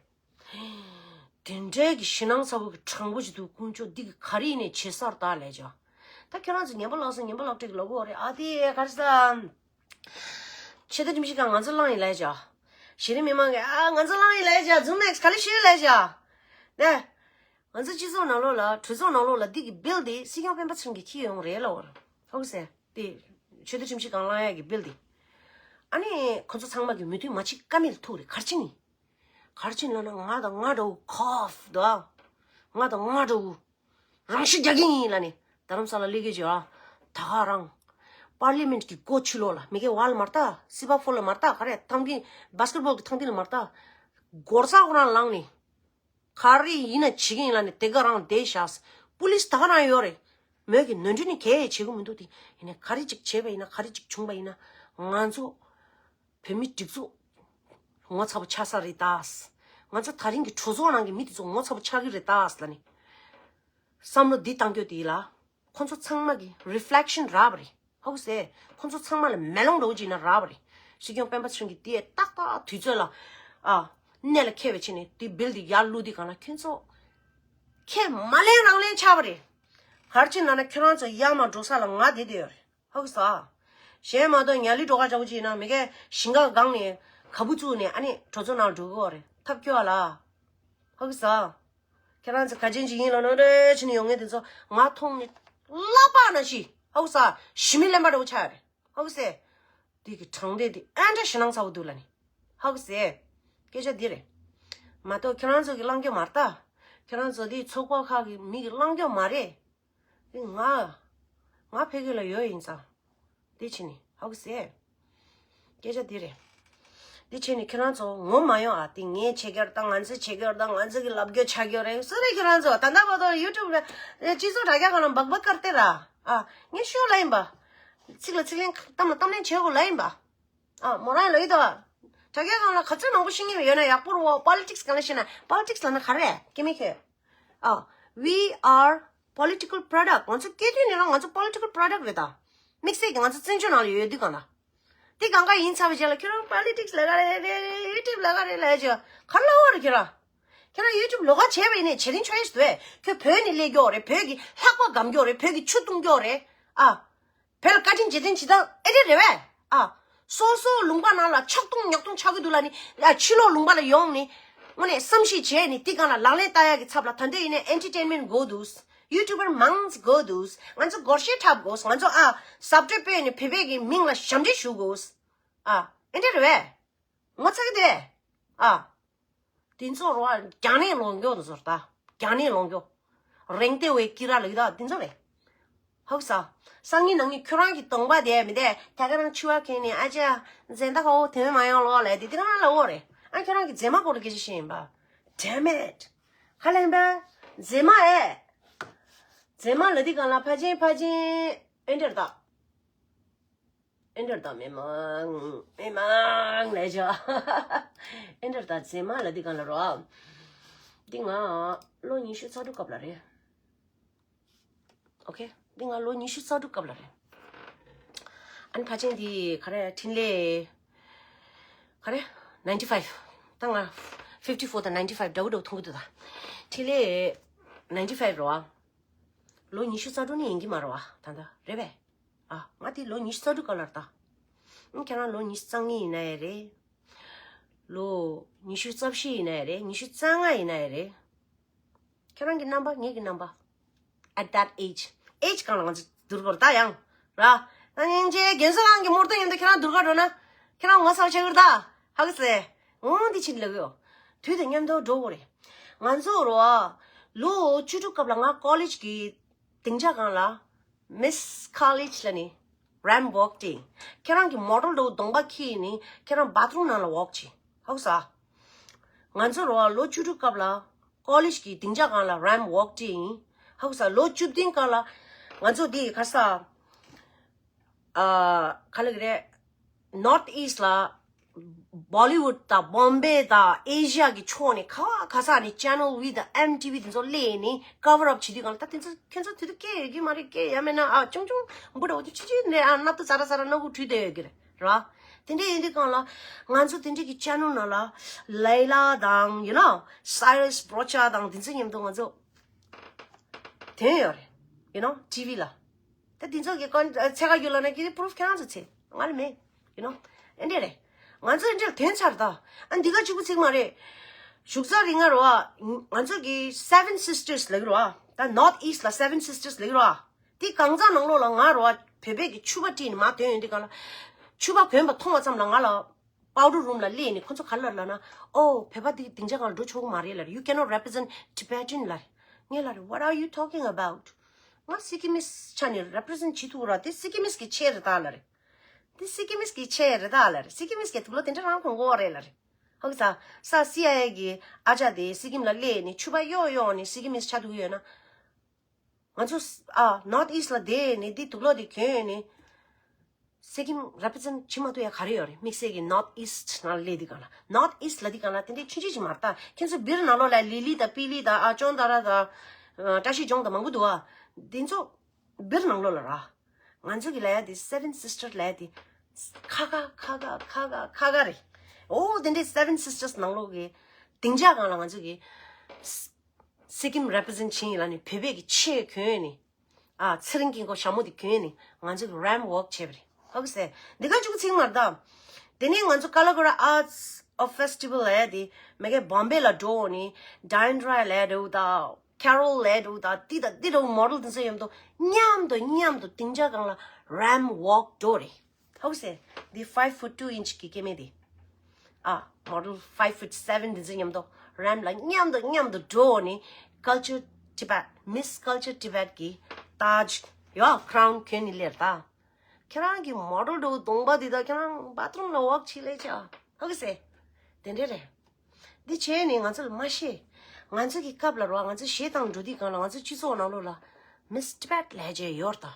དེ་འདྲའི་གི་ཞེད་སྣང་ཚ་པོ་གི་དྲང་པོ་ཞིག་འདུག་དཀོན་མཆོག་འདི་གི་ག་རེ་ཡིན་ནའི་བྱེད་ས་རེད་ད་ལབ་བྱས། ད་ཁྱེད་རང་ཚོ་ངན་པ་ལགས་སོ་ངན་པ་ལགས་སོ་ལབ་ཀྱི་ཡོད་རེད། ཨ་དེ་ག་རེ་ཟ། ཆོས་དད་ཁྲིམས་ཞིབ་ཁང་ང་ཚོ་བླངས་ཡིན་ལབ་བྱས། གཞི་རིམ་མི་མང་གིས་ཨ་ང་ཚོ་བླངས་ཡིན་ལབ་བྱས། ཛུམ་ནེགས་ག་རེ་ཞུས་ལབ་བྱས། ནས། ང་ཚོ་སྤྱི་ཚོགས་ནང་ལོགས་ལ་གྲོས་ཚོགས་ནང་ལོགས་ལ་འདི་གི་བིལ་འདི་སྲིད་སྐྱོང་སྤེན་པ་ཚེ་རིང་གིས་འཁྱེར་ཡོང་རེད་ལབ་པ་རེད། ཧ་གོ་སོང་། དེ་ཆོས་དད་ཁྲིམས་ཞིབ་ཁང་བླངས་ཡག་གི་བིལ་འདི། ཨ་ནི་ཁོ་ཚོ་ཚང་མ་གིས་མོས་མཐུན་མ་བྱེད་ཀ་མེད་ལ་ཐུག་རེད། ག་རེ་བྱས་ནས། ག་རེ་བྱས་ནས་ལབ་ན་ང་དང་ང་འདྲ་བོ་ཁོབ་འདུག་ཨ། ང་དང་ང་འདྲ་བོ། རང་ཤི་རྒྱག་གི་ཡིན་ལབ་ནས་རྡ་རམ་ས་ལ་སླེབས་ཀྱི་ཡོད་ཨ། ད་ག་རང་། པར་ལི་མེན་ཊི་གི་སྒོ་ཕྱི་ལོགས་ལ་མི་གེ་ཝལ་མ་རེད་ད། སི་པ་ཕོ་ལ་མ་རེད་ད། ག་རེ་ཐང་ཕི་བྷ་སི་ཀེ་ཊི་བྷོལ་གི་ཐང་ཐིག་ལ་མ་རེད་ད། སྒོར་ས་ཁོ་རང་ལངས་ནས། ག་རེ་ཡིན་ན་བྱེད་ཀྱི་ཡིན་ལབ་ནས་དེ་ག་རང་བསྡད་བཞག་པུ་ལིས་ད་ག་རང་ཡོད་རེད། མོས་ཀྱི་ནོར་འཁྲུལ་ནི་གས་བྱེད་ཀྱི་མི་འདུག་དེ་ཡིན་ནའི་ག་རེ་ཅིག་བྱས་པ་ཡིན་ན་ག་རེ་ཅིག་བྱུང་པ་ཡིན་ན་ང་ཚོ། བོད་མི་སྒྲིག་འཛུགས་ངོ་ཚ་པོ་ཆགས་ས་རེད་ད། ང་ཚོ་ད་རིང་གི་གྲོས་ཚོགས་ནང་གི་མི་དེ་ཚོ་ངོ་ཚ་པོ་ཆགས་ཀྱི་རེད་ད་ལབ་ནས། བསམ་བློ་འདི་བཏང་རྒྱུ་དེ་ལ། ཁོ་ཚོ་ཚང་མ་གི་རི་ཕི་ལེག་ཤན་རག་པ་རེད། ཧ་གོ་སོང་། ཁོ་ཚོ་ཚང་མ་ལ་མེ་ལོང་འདྲ་བོ་ཅིག་ན་རག་པ་རེད། སྲིད་སྐྱོང་སྤེན་པ་ཚེ་རིང་གིས་དེ་ཏག་ཏག་དུས་ཚོད་ལ། ཨ། གནད་ལ་འཁེལ་བའི་ཆེད་ནས་དེ་བིལ་དེ་ཡར་བླུགས་དུས་སྒང་ལ་ཁྱོད་ཚོ། ཁས་མ་ལེན་རང་ལེན་ཆགས་པ་རེད། ག་རེ་བྱས་ནས་ལབ་ན་ཁྱོད་རང་ཚོ་ཡར་མར་འགྲོ་ས་ལ་ང་བསྡད་བསྡད་ཡོད་རེད། ཧ་གོ་སོང་། གཞན་མ་གཏོགས་ཉ་ལི་སྒྲོལ་དཀར་འདྲ་བོ་ཅིག་ཡིན་ན་མི་གས་ཞིང་ཁ་སྒང་ནས་ག་བུ་བཙུགས་ནས་ཨ་ནི་གྲོས་ཚོགས་ནང་འགྲོ་གི་ཡོད་རེད། ཐབས་སྐྱོ་བ་ལ། ཧ་གོ་སོང་། ཁྱེད་རང་ཚོ་ག་ཅན་ཅིག་ཡིན་ལབ་ནོ་རེ་བྱས་ནས་ཡོང་མཁན་དེ་ཚོ་ང་མཐོང་ནས་བསླབ་པ་ནང་བཞིན། ཧ་གོ་སོང་། ཞི་མི་གླེན་པ་འདྲ་བོ་ཆགས་ཡོད་རེད། ཧ་གོ་སོང་། འདི་གི་དྲང་བདེན་འདི་ཨེ་འདྲ་ཞེད་སྣང་ཚ་པོ་འདུག་ལབ་ནས། ཧ་གོ་སོང་། སྐད་ཆ་འདི་རེད། མ་གཏོགས་ཁྱེད་རང་ཚོ་གི་གླེང་རྒྱུ་མ་རེད་ད། ཁྱེད་རང་ཚོ་འདི་ཚོགས་པ་ཁག་གི་མི་གི་གླེང་རྒྱུ་མ་རེད། དེ་ང་། ང་ཕ་གི་ལ་ཡོད་ཡིན་ཙང་། དེ་བྱས་ནས་ཧ་གོ་སོང་། སྐད་ཆ་འདི་རེད། དེ་བྱས་ནས་ཁྱེད་རང་ཚོ་ངོ་མ་ཡོང་ཨ། དེ་ངས་བྱེད་ཀྱི་ཡོད་རེད་ད། ང་ཚོས་བྱེད་ཀྱི་ཡོད་རེད་ད། ང་ཚོ་གི་ལབ་རྒྱུ་ཆགས་ཀྱི་ཡོད་རེད། སུ་རེད་ཁྱེད་རང་ཚོ། ད་ལྟ་བར་དུ་ཡུ་ཊུབ་ལ་སྤྱི་ཚོགས་དྲ་རྒྱ་སྒང་ལ་སྦག་སྦག་ཀར་ཏེ་ར། ཨ། ངས་ཤོད་ལབ་ཡིན་པ། ཚིག་ལ་ཚིག་ལན་གཏམ་ལ་གཏམ་ལན་བྱེད་དགོས་ལབ་ཡིན་པ། ཨ། མོ་རང་ལབ་ཡོད་ད། དྲ་རྒྱ་སྒང་ལ་ག་ཚོད་མང་པོ་ཤེས་མཁན་ཡོད་ན་ཡག་པོ་རེད་བ། པོ་ལི་ཊིག་སི་སྒང་ལ་ཤེས་ན། པོ་ལི་ཊིག་སི་ལབ་ན་ག་རེ་རེད། སྐྱེ་མི་ཁྱོད། ཨ། We are political product. ང་ཚོ་སྐྱེ་དུས་ནས་རང་ང་ཚོ་political product རེད་ད། དམིགས་བསལ་གྱི་ང་ཚོ་བཙན་བྱོལ་ནང་ལ་ཡོད་དུས་གང་ལ། དེ་གང་ག་ཡིན་ཚར་བའི་རྗེས་ལ་ཁྱོད་རང་པོ་ལི་ཊིག་སི་ལབ་ག་རེ་རེད། ཡུ་ཊུབ་ལབ་ག་རེ་ལབ་ཡ་ཅིག་ག་རེ་ལབ་པ་རེད་ཁྱོད་རང་། ཁྱོད་རང་ཡུ་ཊུབ་ལོགས་ཀ་བྱས་པ་ཡིན་ནའི་བྱེད་རིན་ཆོ་ཡིན་ཟེར་དུས། ཁྱོད་བོད་ནས་སླེབས་རྒྱུ་རེད། བོད་ཀྱི་ལྷགས་པ་སྒམ་རྒྱུ་རེད། བོད་ཀྱི་ཆུ་བཏུང་རྒྱུ་རེད། ཨ། བོད་ལ་བཀའ་དྲིན་རྗེས་དྲན་བྱེད་སྟངས་ཨེ་འདྲ་རེད་པས། ཨ། སོ་སོ་ལུང་པ་ནང་ལ་ཆག་ཐུང་ཉག་ཐུང་ཆགས་ཀྱི་འདུག་ལབ་ནི། ཡ། ཕྱི་ལོགས་ལུང་པ་ལ་ཡོང་ནི། དངོས་གནས་བསམ་ཤེས་བྱས་ནི་དེ་སྒང་ལ་ལག་ལེན་བསྟར་ཡག་གི་ཚབ་ལ། ད་འདོད་ཡིན་ནའི་ཨེན་ཊར་ཊེན་མེན་ཊི་དགོས་འདུག་ཡུ་ཊུབ་པར་མང་དགོས་འདུག་ང་ཚོ་སྒོར་གཞས་འཁྲབ་དགོས། ང་ཚོ་ཨ་ཟབ་སྤྲོས་སྤེལ་ནི་བོད་པའི་གི་མིང་ལ་ཞབས་འདྲེན་ཞུ་དགོས། ཨ། ཨེ་འདྲ་རེད་པས། ངོ་ཚ་གི་དེ། ཨ། དེ་ཚོ་རོ་ཨ་རྒྱང་ནས་ལོང་རྒྱུ་དེ་ཚོ་རེད་ད། རྒྱང་ནས་ལོང་རྒྱུ། རེང་ཏེ་བའི་ཀི་ར་ལ་ཡི་ད་དེ་ཚོ་རེད། ཧོག་ས། སང་ཉིན་གནངས་ཉིན་ཁྱོད་རང་གི་གདོང་པ་དེ་མི་དེ་ད་ག་རང་འཆི་བ་ཁེངས་ནས། ཨ་ཅག་ཛེན་ད་ཁ་བོ་དེ་མི་མ་ཡོང་ལོ་ལབ་དེ་དེ་རང་ལ་འོ་རེད། ཨ་ཁྱོད་རང་གི་མཛེས་མ་སྐོར་ལ་སྐད་ཆ་བཤད་ཡིན་པ། Damn it། ཁ་ལེན་པ། མཛེས་མ་ཨེ། མཛེས་མ་ལ་དེ་གང་ལ་ཕ་ཆེན་ཕ་ཆེན་ཨེ་འདྲར་ད། ཨེ་འདྲར་དང་མི་མང་མི་མང་ལས་བྱ། ཨེ་འདྲར་དང་མཛེས་མ་ལ་འདི་གང་ལ་རོ། འདི་ང་ལོ་ཉི་ཤུ་རྩ་དྲུག་སྐབས་ལ་རེད། ཨོ་ཁེ། འདི་ང་ལོ་ཉི་ཤུ་རྩ་དྲུག་སྐབས་ལ་རེད། ཨ་ནི་ཕ་ཆེན་འདི་ག་རེ་འཕྲིན་ལས། ག་རེ། ninety five། ད་ང་fifty four་དང་ninety five་འདྲ་བོ་འདྲ་བོ་མཐོང་གི་འདུག་ད། འཕྲིན་ལས་ninety five་རོ། ལོ་ཉི་ཤུ་རྩ་དྲུག་ནི་ཡིན་གྱི་མ་རེད་བ། ད་ལྟ་རེད་པས། ཨ། ང་དེ་ལོ་ཉི་ཤུ་རྩ་དྲུག་སྐབས་ལ་རེད་ད། ཨང་། ཁྱེད་རང་ལོ་ཉི་ཤུ་རྩ་གཉིས་ཡིན་ན་ཡང་རེད། ལོ་ཉི་ཤུ་རྩ་བཞི་ཡིན་ན་ཡང་རེད། ཉི་ཤུ་རྩ་ལྔ་ཡིན་ན་ཡང་རེད། ཁྱེད་རང་གི་རྣམ་པ་ངེད་ཀྱི་རྣམ་པ། At that age། age་སྒང་ལ་ང་ཚོ་བསྡུར་དགོས་རེད་ད་ཡང་། ར། ད་སྙིང་རྗེ་རྒན་གསོ་ཁང་གི་མོར་ཏོ་མཉམ་དུ་ཁྱེད་རང་བསྡུར་ག་འགྲོ་ན། ཁྱེད་རང་ངོ་ཚ་པོ་ཆགས་ཀྱི་རེད་ད། ཧ་གི་སེ། འོང་འདི་ཕྱིན་ལེགས་ཡོད། དུས་དང་མཉམ་དུ་འགྲོ་དགོས་རེད། ང་ཚོ་རོ་ཨ། ལོ་བཅུ་དྲུག་སྐབས་ལ་ང་ཀོ་ལེཇ་གི་སྡིངས་ཆ་སྒང་ལ། Miss College་ལ་ནི། ramp walk དེ། ཁྱེད་རང་གི་མོ་ཊ་འདྲ་བོ་གདོང་པ་འཁྱེར་ནས་ཁྱེད་རང་བ་ཐི་རུམ་ནང་ལ་ཝོག་བྱེད། ཧ་གོ་སོང་ཨ། ང་ཚོ་རེད་བ་ལོ་བཅུ་དྲུག་སྐབས་ལ་ཀོ་ལེཇ་གི་སྡིངས་ཆ་སྒང་ལ་རེམ་ཝོག་བྱས་ཡིན། ཧ་གོ་སོང་ཨ། ལོ་བཅུ་བདུན་སྐབས་ལ་ང་ཚོ་འདི་ག་ས་ཨ་ག་ལབ་ཀྱི་རེད། North East ལ་Bollywood དང་Bombay དང་Asia གི་ཕྱོགས་ནས་ག་བ་ག་ས་ནས་Channel V དང་M T V དེ་ཚོ་སླེབས་ནས་cover up བྱེད་དུས་སྒང་ལ། ད་དེ་ཚོ་ཁྱེད་ཚོ་དེ་དུས་སྐད་ཡོད་ཀྱི་མ་རེད། སྐད་ཡ་མེད་ན་ཨ་ཅུང་ཅུང་འབུ་འདྲ་བོ་དེ་ཆི་ཆི་ནས་ཨ་སྣབས་ཏོ་ཙ་ར་ཙ་ར་སྣ་ཁུག་བྲུས་བསྡད་ཡོད་ཀྱི་རེད། ར། དེ་འདྲ་ཡིན་དུས་སྒང་ལ་ང་ཚོ་དེ་འདྲ་གི་channel ནང་ལ་Layla དང་you know Cyrus Brocha དང་དེ་ཚོ་མཉམ་དུ་ང་ཚོ་ཐོན་ཡོད་རེད། you know T V ལ། ད་དེ་ཚོ་གི་ཀོན་ཚད་ག་རྒྱུ་ལ་ན་ཀི་proof ཁྱེད་རང་ཚོ་ཚེ་ང་ལ་མེད། you know ཨེ་འདྲ་རེད། ང་ཚོ་ཨེ་འདྲ་ཐོན་ཚར་ད། ཨ་འདི་ག་གཅིག་པུ་ཚིག་མ་རེད། བཞུགས་ཚར་རིང་ང་རོ་ཨ། ང་ཚོ་གི་Seven Sisters ལབ་ཀྱི་རོ་ཨ། ད་North East ལ་Seven Sisters ལབ་ཀྱི་རོ་ཨ། དེ་གང་ཚང་ནང་ལོགས་ལ་ང་རོ་ཨ་བོད་པའི་གི་ཕྱུ་པ་བཀྲིས་ནས་མར་ཐོན་ཡོང་དུས་སྒང་ལ། ཕྱུ་པ་གོན་པ་མཐོང་བ་ཙམ་ལ་ང་ལ་powder room ལ་སླེབས་ནས་ཁོ་ཚོ་ག་རེ་ལབ་ལབ་ན། ཨོ་བོད་པ་འདི་སྡིངས་ཆ་སྒང་ལ་འགྲོ་ཆོག་གི་མ་རེད་ལབ་རེད། You cannot represent Tibetan ལབ་རེད། ངས་ལབ་རེད། What are you talking about? ང་Sikkim་ཆ་ནས་represent བྱེད་ཐུབ་ར། དེ་Sikkim་གི་ཆས་རེད་ད་ལབ་རེད། དེ་Sikkim་གི་ཆས་རེད་ད་ལབ་རེད། Sikkim་གི་དུག་ལོག་དེ་འདྲ་རང་གོན་གོ་རེད་ལབ་རེད། ཧོ་གི་ས་ས་C I A་གི་ཨ་ཅག་དེ་Sikkim་ལ་སླེབས་ནས་ཕྱུ་པ་གཡོག་གཡོག་ནས་Sikkim་ཆ་ཐུག་ཡོད་ན། ང་ཚོ་ཨ་North East་ལ་བསྡད་ནས་འདི་དུག་ལོག་དེ་གྱོན་ནས་Sikkim་represent་བྱེད་མ་ཐུབ་ཡ་ག་རེ་ཡོད་རེད། དམིགས་བསལ་གྱི་North East་ནང་སླེབས་དུས་སྒང་ལ། North East་ལབ་དུས་སྒང་ལ་དེ་འདྲའི་ཆུང་ཆུང་ཅིག་མ་རེད་ད། ཁྱེད་ཚོ་སྦིར་ནང་ལོགས་ལ་ལི་ལི་དང་པི་ལི་དང་ཨ་ཅོན་ཏ་ར་དང་བཀྲ་ཤིས་ལྗོངས་དང་མང་པོ་འདུག་ཨ། དེ་ཚོ་སྦིར་ནང་ལོགས་ལ་ར། ང་ཚོ་གི་ལབ་ཡ་དེ་Seven Sisters་ལབ་ཡ་དེ་ཁ་ཁ་ཁ་ཁ་ཁ་ཁ་ཁ་ཁ་རེད། ཨོ་དེ་འདྲའི་Seven Sisters་ནང་ལོགས་ཀྱི་སྡིངས་ཆ་སྒང་ལ་ང་ཚོ་གི་Sikkim་represent་བྱེད་ཡིན་ལབ་ནས་བོད་པའི་གི་ཆས་གྱོན་ནས། ཨ་ཚེ་རིང་དཀྱིལ་འཁོར་ཞྭ་མོ་དེ་གྱོན་ནས་ང་ཚོ་གི་རེམ་ཝོག་བྱས་པ་རེད། ཧོ་གི་སེ། འདི་ག་ཅུག་ཚིག་མར་ད། དེ་ནས་ང་ཚོ་Kalavara Arts of Festival་ལབ་ཡ་དེ་མ་གི་Bombay་ལ་འགྲོ་ནས་Dhandra་ལབ་འགྲོ་ད། Carol་ལབ་འགྲོ་ད། དེ་ད་དེ་འདྲ་བོ་མོ་ཌེལ་དེ་ཚོ་མཉམ་དུ་མཉམ་དུ་མཉམ་དུ་སྡིངས་ཆ་སྒང་ལ་རེམ་ཝོག་འགྲོ་རེད། ཧོ་གི་སེ། འདི་five foot two inch་གི་སྐྱེ་དམན་དེ། ཨ། མོ་ཌེལ་five foot seven་དེ་ཚོ་མཉམ་དུ་རེམ་ལ་མཉམ་དུ་མཉམ་དུ་འགྲོ་ནས་Culture Tibet Miss Culture Tibet་གི་ཏཱཇ་ཡོ་crown་གྱོན་ནས་སླེབས་ད། ཁྱེད་རང་གི་མོ་ཌེལ་འདྲ་བོ་གདོང་པ་འདི་དག་ཁྱེད་རང་བ་ཐི་རུམ་ལ་ཝོག་བྱེད་ལས་ཆ། ཧ་གི་སེ། དེ་འདྲ་རེད། འདི་བྱས་ནས་ང་ཚོ་ལ་མ་ཤེས། ང་ཚོ་གི་སྐབས་ལ་རོ་ང་ཚོ་གཞས་བཏང་འགྲོ་དུས་སྒང་ལ་ང་ཚོ་སྤྱི་ཚོགས་ནང་ལོགས་ལ་Miss Tibet་ལབ་བྱས་ཡོད་རེད་ད།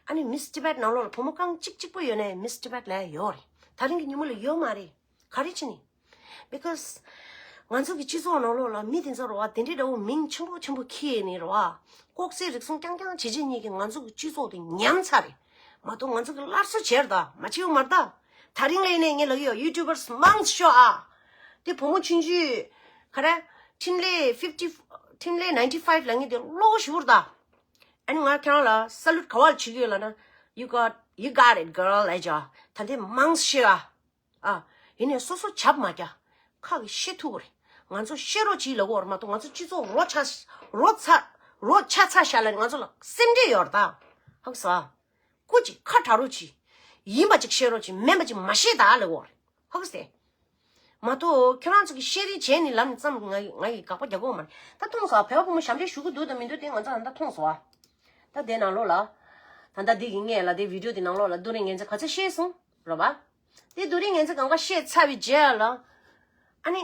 ཨ་ནི་Miss Tibet་ནང་ལོགས་ལ་བུ་མོ་རྐང་གཅིག་གཅིག་པོ་ཡོད་ནའི་Miss Tibet་ལབ་ཡོད་རེད། ད་རིང་གི་ཉིན་མོ་ལ་ཡོད་མ་རེད། ག་རེ་བྱས་ནས། Because་ང་ཚོ་གི་སྤྱི་ཚོགས་ནང་ལོགས་ལ་མི་དེ་ཚོ་རེད་བ་དེ་འདྲའི་འདྲ་བོ་མིང་ཆེན་པོ་ཆེན་པོ་ཁྱེར་ནས་རེད་བ། ལྐོག་ཟ་རུལ་སུངས་རྐྱང་རྐྱང་བྱེད་བྱེད་ཉིད་ཀྱིས་ང་ཚོ་གི་སྤྱི་ཚོགས་དེ་ཉམས་ཚར་རེད། མ་གཏོགས་ང་ཚོ་གི་སླར་གསོ་བྱས་རེད་ད་མ་བྱས་ཡོད་མ་རེད་ད། ད་རིང་ལ་ཡིན་ནའི་ངས་ལབ་ཀྱི་ཡོད། YouTubers་མང་ཤོས་ཨ། དེ་བུ་མོ་ཆུང་ཆུང་ག་རེ། འཕྲིན་ལས་fifty འཕྲིན་ལས་ninety five་ལབ་མཁན་དེ་བློ་ཞེ་པོ་རེད་ད། ཨ་ནི་ང་ཁྱེད་རང་ལ་salute་ག་པར་བྱེད་ཀྱི་ཡོད་ལབ་ན། You got, you got it, girl ལབ་བྱས་ཨ། ད་དེ་མང་ཤོས་ཨ། ཨ། ཡིན་ནའི་སོ་སོ་བྱབ་མ་རྒྱག་ཁ་གིས་བཤད་ཐུབ་ཀྱི་རེད། ང་ཚོ་བཤད་རོགས་གྱིས་ལབ་ཀྱི་ཡོད་རེད་མ་གཏོགས་ང་ཚོ་སྤྱི་ཚོགས་རོ་ཆ་རོ་ཚ་རོ་ཆ་ཚ་བཞག་ལབ་ནས་ང་ཚོ་ལ་སེམས་ཁྲལ་ཡོད་རེད་ད། ཧ་གོ་སོང་ཨ། སྐུ་མཁྱེན་ཁ་གྲག་རོགས་གྱིས། ཡིན་པ་ཅིག་བཤད་རོགས་གྱིས། མིན་པ་ཅིག་མ་བཤད་ད་ལབ་ཀྱི་ཡོད་རེད། ཧ་གོ་སོང་ཨ། མ་གཏོགས་ཁྱོད་རང་ཚོ་གིས་བཤད་རེས་བྱས་ནས་ལབ་ནས་ཙམ་ང་ང་ཡི་དགག་པ་རྒྱག་གི་ཡོད་མ་རེད། ད་མཐོང་སོང་ཨ། བོད་པ་བུ་མོ་ཞབས་འདྲེན་ཞུ་གི་འདུག་དང་མི་འདུག་དེ་ང་ཚོ་ད་ལྟ་མཐོང་སོང་ཨ། ད་དེ་ནང་ལོགས་ལ། ད་ལྟ་འདི་གི་སྔས་ལ་དེ་video་དེ་ནང་ལོགས་ལ་རྡོ་རིང་ངན་ཚ་ག་ཚོད་བཤད་སོང་རོ་བ། དེ་རྡོ་རིང་ངན་ཚ་གང་ག་བཤད་ཚར་བའི་རྗེས་ལ། ཨ་ནི།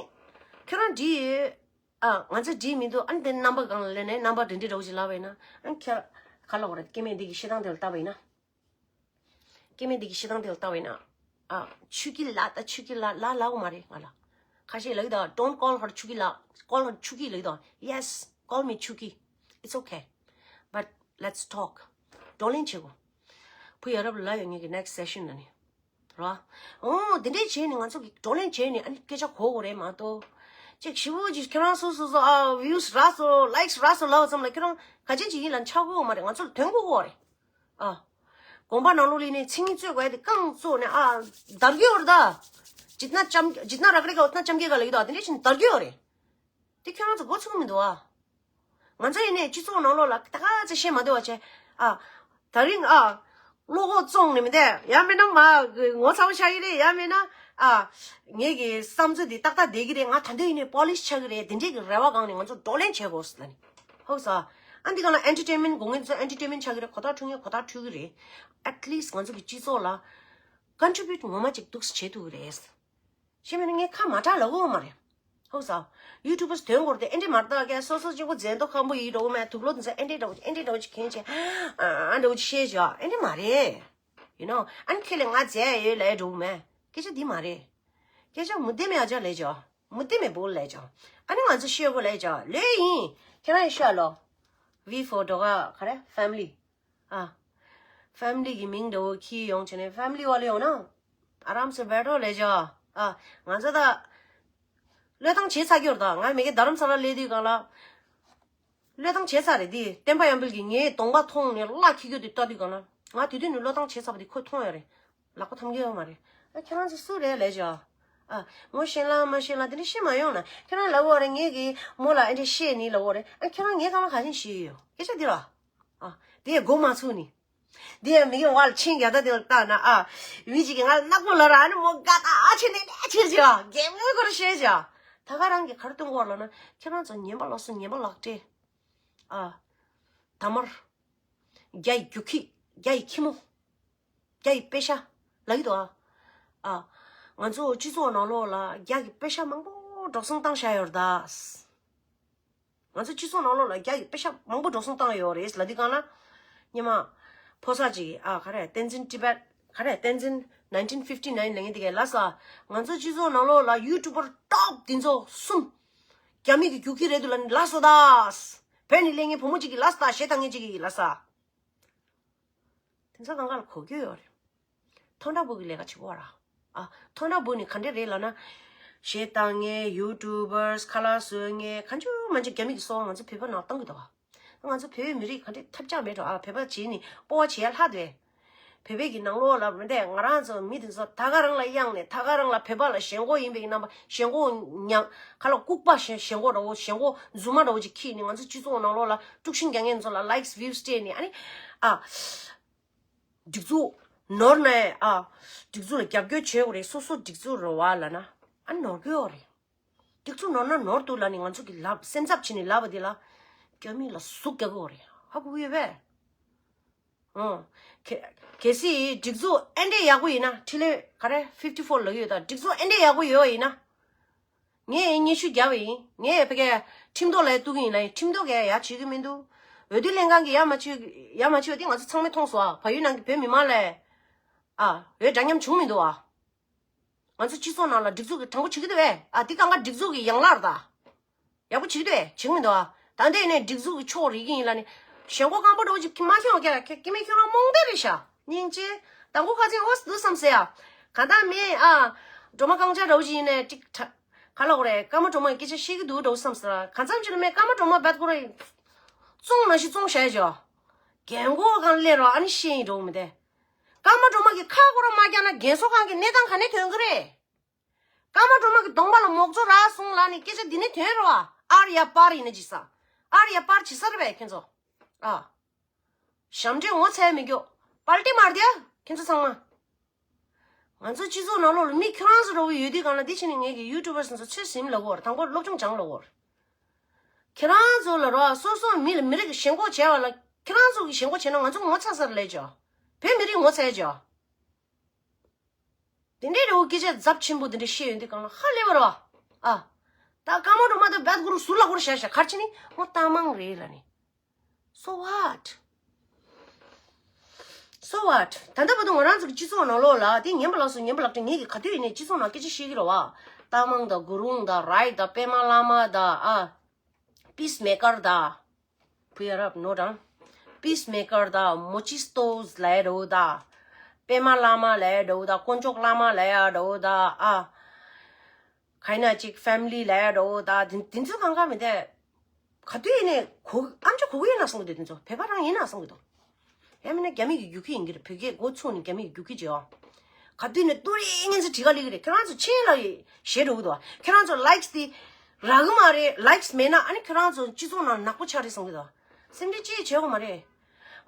ཁྱོད་རང་འདི། ཨ། ང་ཚོ་འདི་མི་འདུག་ཨ་ནི་དེ་རྣམ་པ་གང་ལ་ལེན་ནས་རྣམ་པ་འདི་འདྲི་འདྲ་བོ་ཞིག་ལབ་པ་ཡིན་ན། ཨ་ནི་ཁྱེད་ག་ལ་འོ་རེད། སྐྱེ་དམན་འདི་གི་བཤད་སྟངས་དེ་ལ་བལྟས་པ་ཡིན་ན། སྐྱེ་དམན་འདི་གི་བཤད་སྟངས་དེ་ལ་བལྟས་པ་ཡིན་ན། ཨ། ཆུ་ཀི་ལ་ད་ཆུ་ཀི་ལ་ལ་ལའོ་མ་རེད་ང་ལ། ཁ་ཤས་ལབ་ཀྱི་འདུག Don't call her ཆུ་ཀི་ལ། Call her ཆུ་ཀི་ལབ་ཀྱི་འདུག Yes, call me ཆུ་ཀི། It's okay. But let's talk. བགྲོ་གླེང་བྱེད་དགོས། བུ་ཡ་རབས་ལ་ཡོད་ངེད་ཀྱི་next session་ལ་ནི། རོ། ཨོ་འདི་འདྲས་བྱས་ནས་ང་ཚོ་གི་བགྲོ་གླེང་བྱས་ནས་ཨ་ནི་སྐད་ཆ་གོ་དགོས་རེད་མ་གཏོགས། ཅིག་ཞིབ་པོ་ཅིག་ཁྱེད་རང་སོ་སོ་སོ་ཨ་views་རག་སོང་likes་རག་སོང་ལབ་ཙམ་ལ་ཁྱེད་རང་ག་ཅན་ཅིག་ཡིད་ལ་འཆར་གི་ཡོད་མ་རེད། ང་ཚོ་ལ་དོན་གོ་གི་ཡོད་རེད། ཨ། དགོན་པ་ནང་ལོགས་ལ་ནས་མཚན་ཉིད་རྩོད་དགོས་ཡ་དེ་རྐང་བཙུགས་ནས་ཨ་བརྡར་གི་ཡོད་རེད་ད། ཇི་ཏི་ན་ཅམ་ཇི་ཏི་ན་རག་རེ་ག་འོ་ཏི་ན་ཅམ་གེ་ག་ལབ་ཀྱི་འདུག་དེ་འདྲས་བྱས་ནས་བརྡར་གི་ཡོད་རེད། དེ་ཁྱོད་རང་ཚོ་མགོ་ཚོས་ཀྱི་མི་འདུག་ཨ། ང་ཚོ་ཡིན་ནའི་སྤྱི་ཚོགས་ནང་ལོགས་ལ་ད་ག་ཚོད་བཤད་མ་བདེ་བ་བྱས། ཨ། ད་རིང་ཨ། བློ་ཁོག་བཙོང་ནས་མི་འདུག་ཡང་མིན་ན་མ་ངོ་ཚ་པོ་ཆགས་ཀྱི་རེད། ཡང་མིན་ན་ཨ། ངེད་ཀྱི་བསམ་ཚུལ་འདི་ཏག་ཏག་བསྡད་ཀྱི་རེད། ང་ད་འདོད་ཡིན་ནའི་པོ་ལི་སི་ཆགས་ཀྱི་རེད། དེ་འདྲས་ཀྱི་རེ་བ་སྒང་ནས་ང་ཚོ་བགྲོ་གླེང་བྱེད་དགོས་ཟེར་ལབ་ནས། ཧོ་ས། ཨ་ ཨ་འདི་ག་ལ་ཨེན་ཊར་ཊེན་མེན་ཊི་དགོས་མཁན་ཚོ་ཨེན་ཊར་ཊེན་མེན་ཊི་ཆགས་ཀྱི་རེད། གོ་རྟོགས་འཕྲོད་མཁན་གོ་རྟོགས་འཕྲོད་ཀྱི་རེད། ཨེཊ་ལིསཊ་ང་ཚོ་གི་སྤྱི་ཚོགས་ལ་ཀོན་ཊི་བྷིའུཊ་ངོ་མ་ཅིག་འདུག་སེ་བྱེད་ཐུབ་ཀྱི་རེད། ཤེས་མེད་ན་ངས་ཁ་མ་གྲག་ལབ་ཀྱི་ཡོད་མ་རེད། ཧོ་ས། ཡུ་ཊུབ་པར་སི་དོན་འགོར་ཏེ་ཨེ་འདྲས་མ་རེད་ད། ཀྱ་སོ་སོ་གཅིག་པོ་མཛེས་མདོག་ཁམ་པོ་ཡིན་འགྲོ་གི་མེད། དུག་ལོག་འདི་ཚོ་ཨེ་འདྲས་འདྲ་བོ་ཨེ་འདྲས་འདྲ་བོ་ཅིག་གྱོན་བྱས་ཨ་འདྲ་བོ་ཅིག་བཤད་བྱས་ཨེ་འདྲས་མ་རེད། ཡུ་ནོ། ཨ་ནི་ཁྱེད་ལ་ང་མཛེས་ཡོད་ལབ་འགྲོ་གི་མེད། སྐད་ཆ་འདི་མ་རེད། སྐད་ཆ་མུ་མཐུད་མེད་ཨ་ཅག་ལབ་བྱས། མུ་མཐུད་མེད་བོ་ལབ་བྱས། ཨ་ནི་ང་ཚོ་ཤོད་དགོས་ལབ་བྱས། ལོས་ཡིན། ཁྱེད་རང་ཡིན་ཤོད་ལོ། ཝི་ཕོར་འགྲོ་ག་ག་རེ་ཕེ་མི་ལི། ཨ། ཕེ་མི་ལི་གི་མིང་འདྲ་བོ་ཁྱེར་ཡོང་བྱས་ནས་ཕེ་མི་ལི་བ་ལ་ཡོང་ན། ཨ་རམ་སེ་བེ་ཊོ་ལབ་བྱས། ཨ། ང་ཚོ་ད། བློས་བཏང་བྱས་ཚར་གྱི་ཡོད་རེད་ད། ང་མ་གི་རྡ་རམ་ས་ལ་སླེབས་དུས་སྒང་ལ། བློས་བཏང་བྱས་ཚར་རེད་དེ། བསྟན་པ་ཡར་འཕེལ་གྱིས་ངའི་གདོང་པ་མཐོང་ནས་གླ་འཁྱེར་རྒྱུ་དེ་ལྟ་དུས་སྒང་ལ། ང་དེ་དུས་ནས་བློས་བཏང་བྱས་ཚར་བ་དེ་ཁོས་མཐོང་ཡོད་རེད། ལག་པ་འཐམ་གྱི་ཡོད་མ་རེད། ཨ་ཁྱེད་རང་ཚོ་སུ་རེད་ལབ་བྱས། ཨ། ངོ་ཤེས་ལ་མ་ཤེས་ལ་དེ་འདྲ་བཤད་མ་ཡོང་ན། ཁྱེད་རང་ལབ་ཡོད་རེད། ངས་གི་མོ་ལ་ཨེ་འདྲ་བཤད་ནི་ལབ་ཡོད་རེད། ཨ་ཁྱེད་རང་ངའི་སྒང་ལ་ག་རེ་བྱས་ཡོད། སྐད་ཆ་འདི་ར། ཨ། དེ་མགོ་མ་ཚོས་ནི། འདི་ཡང་མི་གི་བ་ལ་ཆིང་རྒྱ་ད་དེ་ལ་བཏགས་ན་ཨ། མི་གཅིག་གིས་ང་ལ་ནག་པོ་ལབ་ར། ཨ་ནི་མོ་དགའ་ད་ཨ་ཆེ་ནས་ནས་ཆེར་བྱས། གད་མོ་ཁོ་ར་བཤད་བྱས། ད་ག་རང་གིས་ག་རེ་སྟོན་གྱི་ཡོད་ལབ་ན། ཁྱེད་རང་ཚོ་ཉན་པ་ལགས་སོ། ཉན་པ་ལགས་ཏེ། ཨ། ད་མར། རྒྱ་ཡི་རྒྱུག་ཁྱི། རྒྱ་ཡི་ཁྱི་མོ། རྒྱ་ཡི་པེ་ཤ། ལབ་ཀྱི་འདུག་ཨ། ཨ། ང་ཚོ་སྤྱི་ཚོགས་ནང་ལོགས་ལ་རྒྱ་གི་པེ་ཤ་མང་པོ་འགྲོ་སོང་བཏང་བཞག་ཡོད་རེད་ད། ང་ཚོ་སྤྱི་ཚོགས་ནང་ལོགས་ལ་རྒྱ་ཡི་པེ་ཤ་མང་པོ་འགྲོ་སོང་བཏང་ཡོད་རེད་ལབ་དུས་སྒང་ལ། སྔོན་མ། ཕོ་གསར་ཅིག་ཨ་ག་རེ་བསྟན་འཛིན་ཊི་བེཊ་ག་རེ་བསྟན་འཛིན་nineteen fifty nine ལབ་མཁན་དེ་གས་ལབ་ས། ང་ཚོ་སྤྱི་ཚོགས་ནང་ལོགས་ལ་ཡུ་ཊུབ་པར་ཊོབ་དེ་ཚོ་གསུམ། རྒྱ་མི་གི་རྒྱུག་ཁྱི་རེད་འདུག་ལབ་ནི་ལབ་སོང་ད། བོད་ནས་སླེབས་མཁན་བུ་མོ་གཅིག་གིས་ལབ་སོང་ད། གཞས་བཏང་མཁན་གཅིག་གིས་ལབ་སོང་ད། དེ་ཚོ་གང་ག་ལ་གོ་རྒྱུ་ཡོད་རེད། མཐོ་འབྲིང་པོ་གི་ལས་ཀ་བྱེད་དགོས་ར། ཨ། མཐོ་འབྲིང་པོ་ནི་ག་འདྲས་རེད་ལབ་ན། གཞས་བཏང་མཁན་ཡུ་ཊུབ་པར་སི། ཁ་ལག་བཟོ་མཁན། གང་བྱུང་མང་བྱུང་རྒྱ་མི་གི་སོ་པ་ང་ཚོ་བོད་པ་ནང་བཏང་གི་འདུག་བ། ང་ཚོ་བོད་མི་རིགས་ག་འདྲས་ཐབས་ཆག་མེད་འགྲོ། ཨ། བོད་པ་བྱས་ནས་སྤོབས་པ་བྱེད་ཡ་ལྷག་འདུག་བས། བོད་པའི་གི་ནང་ལོགས་ལ་མི་འདས་ང་རང་ཚོ་མི་དེ་ཚོ་ད་ག་རང་ལ་གཡེང་ནས། ད་ག་རང་ལ་བོད་པ་ལ་ཞེན་ཁོག་ཡིན་པའི་རྣམ་པ། ཞེན་ཁོག་ཉམས་ཁ་ལ་ལྐུགས་པ་ཞེན། ཞེན་ཁོག་འདྲ་བོ། ཞེན་ཁོག་རྫུན་མ་འདྲ་བོ་ཅིག་ཁྱེར་ནས། ང་ཚོ་སྤྱི་ཚོགས་ནང་ལོགས་ལ་དཀྲུག་ཤིང་རྒྱག་མཁན་ཚོ་ལ་ལའིཀ་སི་བིའུ་སི་སྤྲད་ནས། ཨ་ནི། ཨ། སྒྲིག་འཛུགས་ནོར་ནས། ཨ། སྒྲིག་འཛུགས་ལ་རྒྱབ་སྐྱོར་བྱེད་དགོས་རེད། སོ་སོ་སྒྲིག་འཛུགས་རེད་བ་ལབ་ན། ཨ། ནོར་གི་ཡོད་རེད། སྒྲིག་འཛུགས་ནོར་ན་ནོར་འདུག་ལབ་ནས་ང་ཚོ་གི་ལབ། སེམས་འཚབ་བྱས་ནས་ལབ་པ་དེ་ལ། རྒྱ་མི་ལ་ཟུག་རྒྱག་གི་ཡོད་རེད། ཧ་གོ་གི་ཡོད་པས། ཨོ། གལ་གལ་སྲིད་སྒྲིག་འཛུགས་ཨེ་འདྲས་ཡག་པོ་ཡིན་ན། འཕྲིན་ལས་ག་རེ་fifty four ལབ་ཀྱི་ཡོད་ད། སྒྲིག་འཛུགས་ཨེ་འདྲས་ཡག་པོ་ཡོད་ཡིན་ན། ངས་སྙན་ཞུ་བརྒྱབ་པ་ཡིན། ངས་ཕ་གིར་ཁྲིམས་ཐོག་ལ་གཏུག་གི་ཡིན་ལབ་ཡིན། ཁྲིམས་ཐོག་གིས་ཡ་བྱེད་ཀྱི་མི་འདུག་འོས་བསྡུ་ལྷན་ཁང་གིས་ཡ་མ་བྱེད། ཡ་མ་བྱེད་པ་དེ་ང་ཚོ་ཚང་མས་མཐོང་སོང་། ཨ། བལ་ཡུལ་ནང་གི་བོད་མི་མང་ལ། ཨ། འོས་འདྲ་མཉམ་བྱུང་མི་འདུག་ཨ། ང་ཚོ་སྤྱི་ཚོགས་ནང་ལ་སྒྲིག་འཛུགས་ཀྱིས་དྲང་པོ་བྱེད་ཀྱི་འདུག་པས། ཨ། འདི་གང་ག་སྒྲིག་འཛུགས་ཀྱི་ཡན་ལག་རེད་ད། ཡག་པོ་བྱེད་ཀྱི་འདུག་པས། བྱེད་ཀྱི་མི་འདུག་ཨ། ད་ལྟའི་ནས་སྒྲིག་འཛུགས་ཀྱི་ཕྱོགས་རིག་གི་ཡིན་ལབ་ནས། ཞེན་ཁོག་སྐམ་པོ་འདྲ་བོ་ཅིག་མ་ཁྱོང་། ཀྱ་ཀྱ་ཀྱི་མེད། ཁྱོད་རང་རྨོངས་དད་རེད་ཤག་སྙིང་རྗེ། དང་པོ་ཁ་ཚིག་འོ་འདུག་བསམ་ཟེར་ཡ། གང་ལྟར་མེད་ཨ། སྒྲོལ་མ་རྐང་ལྕགས་འདྲ་བོ་ཅིག་ཡིན་ནས་ཅིག་ཁྲ། ག་ལབ་དགོས་རེད། ཀརྨ་སྒྲོལ་མ་གི་སྐད་ཆ་བཤད་ཀྱི་འདུག་འདྲ་བོ་བསམ་ཟེར། གང་འཚམ་ཅིག་ལ་མེད། ཀརྨ་སྒྲོལ་མ་རྦད་ཁོ་རང་བཙོང་ནང་བཞིན་བཙོང་བཞག་ཡ་ཅིག་རྒན་གོག་གང་སླེབས་རོགས་ཨ་ནི་ཤེས་ཡིན་འགྲོ་མི་དེ། ཀརྨ་སྒྲོལ་མ་གི་ཁ་ཁོ་རང་མ་རྒྱག་ན་རྒན་གསོ་ཁང་གི་གནས་སྟངས་ག་ནས་ཐོན་གི་རེད། ཀརྨ་སྒྲོལ་མ་གི་གདོང་པ་ལ་མོག་བཙོ་རག་སོང་ལབ་ནས་སྐད་ཆ་འདི་ནས་ཐོན་རོགས་ཨ། ཨར་ཡ་པར་ཡིན་ན་ཅི་ས། ཨར་ཡ་པར་བྱེད་ས་རེད་པས་ཁྱེད་ཚོ། ཨ། ཞབས་འདྲེན་ངོ་ཚ་ཡ་མི་སྐྱོ། པལ་ཏི་མ་རེད་ཡ་ཁྱེད་ཚོ་ཚང་མ། ང་ཚོ་སྤྱི་ཚོགས་ནང་ལོགས་ལ་མི་ཁྱོད་རང་ཚོ་འདྲ་བོ་ཡོད་དུས་སྒང་ལ། འདི་བྱས་ནས་ངས་གི་ཡུ་ཊུབ་པར་སི་ཚོ་ཚོད་ཟིན་ལབ་དགོས་རེད། དང་པོ་སློབ་སྦྱོང་སྦྱང་ལབ་དགོས་རེད། ཁྱེད་རང་ཚོ་ལ་རོགས་སོ་སོ་མི་ལ་མི་རིགས་ཀྱི་ཞེན་ཁོག་བྱས་པ་ལ། ཁྱེད་རང་ཚོ་གི་ཞེན་ཁོག་བྱས་ན་ང་ཚོ་ངོ་ཚ་ས་རེད་ལབ་ཅོ། བོད་མི་རིགས་ངོ་ཚ་ཡ་ཅོ། དེ་འདྲའི་རེ་བ་སྐད་ཆ་རྫབ་ཆེན་པོ་དེ་འདྲ་བཤད་ཡོང་དུས་སྒང་ལ་ཧ་ལས་པ་རེད་བ། ཨ། ད་ཀརྨ་སྒྲོལ་མ་དང་རྦད་ཁོ་རང་ཟུར་ལ་ཁོ་རང་བཞག་བཞག་ག་རེ་བྱས་ནས་ངོ་རྟགས་མང་རེད་ལབ་ནས། So what? So what? ད་ལྟ་བར་དུ་ང་རང་ཚོ་གི་སྤྱི་ཚོགས་ནང་ལོགས་ལ། དེ་ཉན་པ་ལགས་སོ། ཉན་པ་ལགས་ཏེ། ངེད་ཀྱིས་ག་དུས་ཡིན་ནའི་སྤྱི་ཚོགས་ནང་སྐད་ཆ་བཤད་ཀྱི་རེད་བ། རྟགས་མང་དང་གུ་རུང་དང་རའི་དང་པད་མ་བླ་མ་དང་། ཨ། པིས་མེ་ཀར་དང་། བུ་ཡ་རབས་ནོ་དང་། པིས་མེ་ཀར་དང་། མོ་ཅི་སྟོས་ལབ་ཡ་འདྲ་བོ་དང་། པད་མ་བླ་མ་ལབ་ཡ་འདྲ་བོ་དང་། དཀོན་མཆོག་བླ་མ་ལབ་ཡ་འདྲ་བོ་དང་། ཨ། ག་ཡིན་ན་ཅིག་ཕེ་མི་ལི་ལབ་ཡ་འདྲ་བོ་དང་། དེ་དེ་ཚོ་གང་ག་མི་འདུག་ག་དུས་ཡིན་ནའི་གོ། ཨམ་ཅོག་གོ་གི་ཡོད་ན་བསམ་གི་འདུག་དེ་ཚོ་བོད་པ་རང་ཡིན་ན་བསམ་གི་འདུག་ཡང་མིན་ན་རྒྱ་མི་གི་རྒྱུག་ཁྱི་ཡིན་གྱི་རེད། བོད་སྐད་མགོ་ཚུགས་ནས་རྒྱ་མི་གི་རྒྱུག་ཁྱི་བྱེད་ཨ། ག་དུས་ནས་ཏུ་རེ་ངན་ཚོ་བྲིས་ག་སླེབས་ཀྱི་རེད། ཁྱེད་རང་ཚོ་ཆེན་ལ་ཞེད་འགྲོ་གི་འདུག་ཁྱེད་རང་ཚོ་ལའིཀ་སི་དེ་རག་གི་མ་རེད། ལའིཀ་སི་མེད་ན་ཨ་ནི་ཁྱེད་རང་ཚོ་སྤྱི་ཚོགས་ནང་ནག་པོ་ཆགས་རེད་བསམ་གི་འདུག་སེམས་ཁྲལ་ཅི་བྱེད་དགོས་མ་རེད།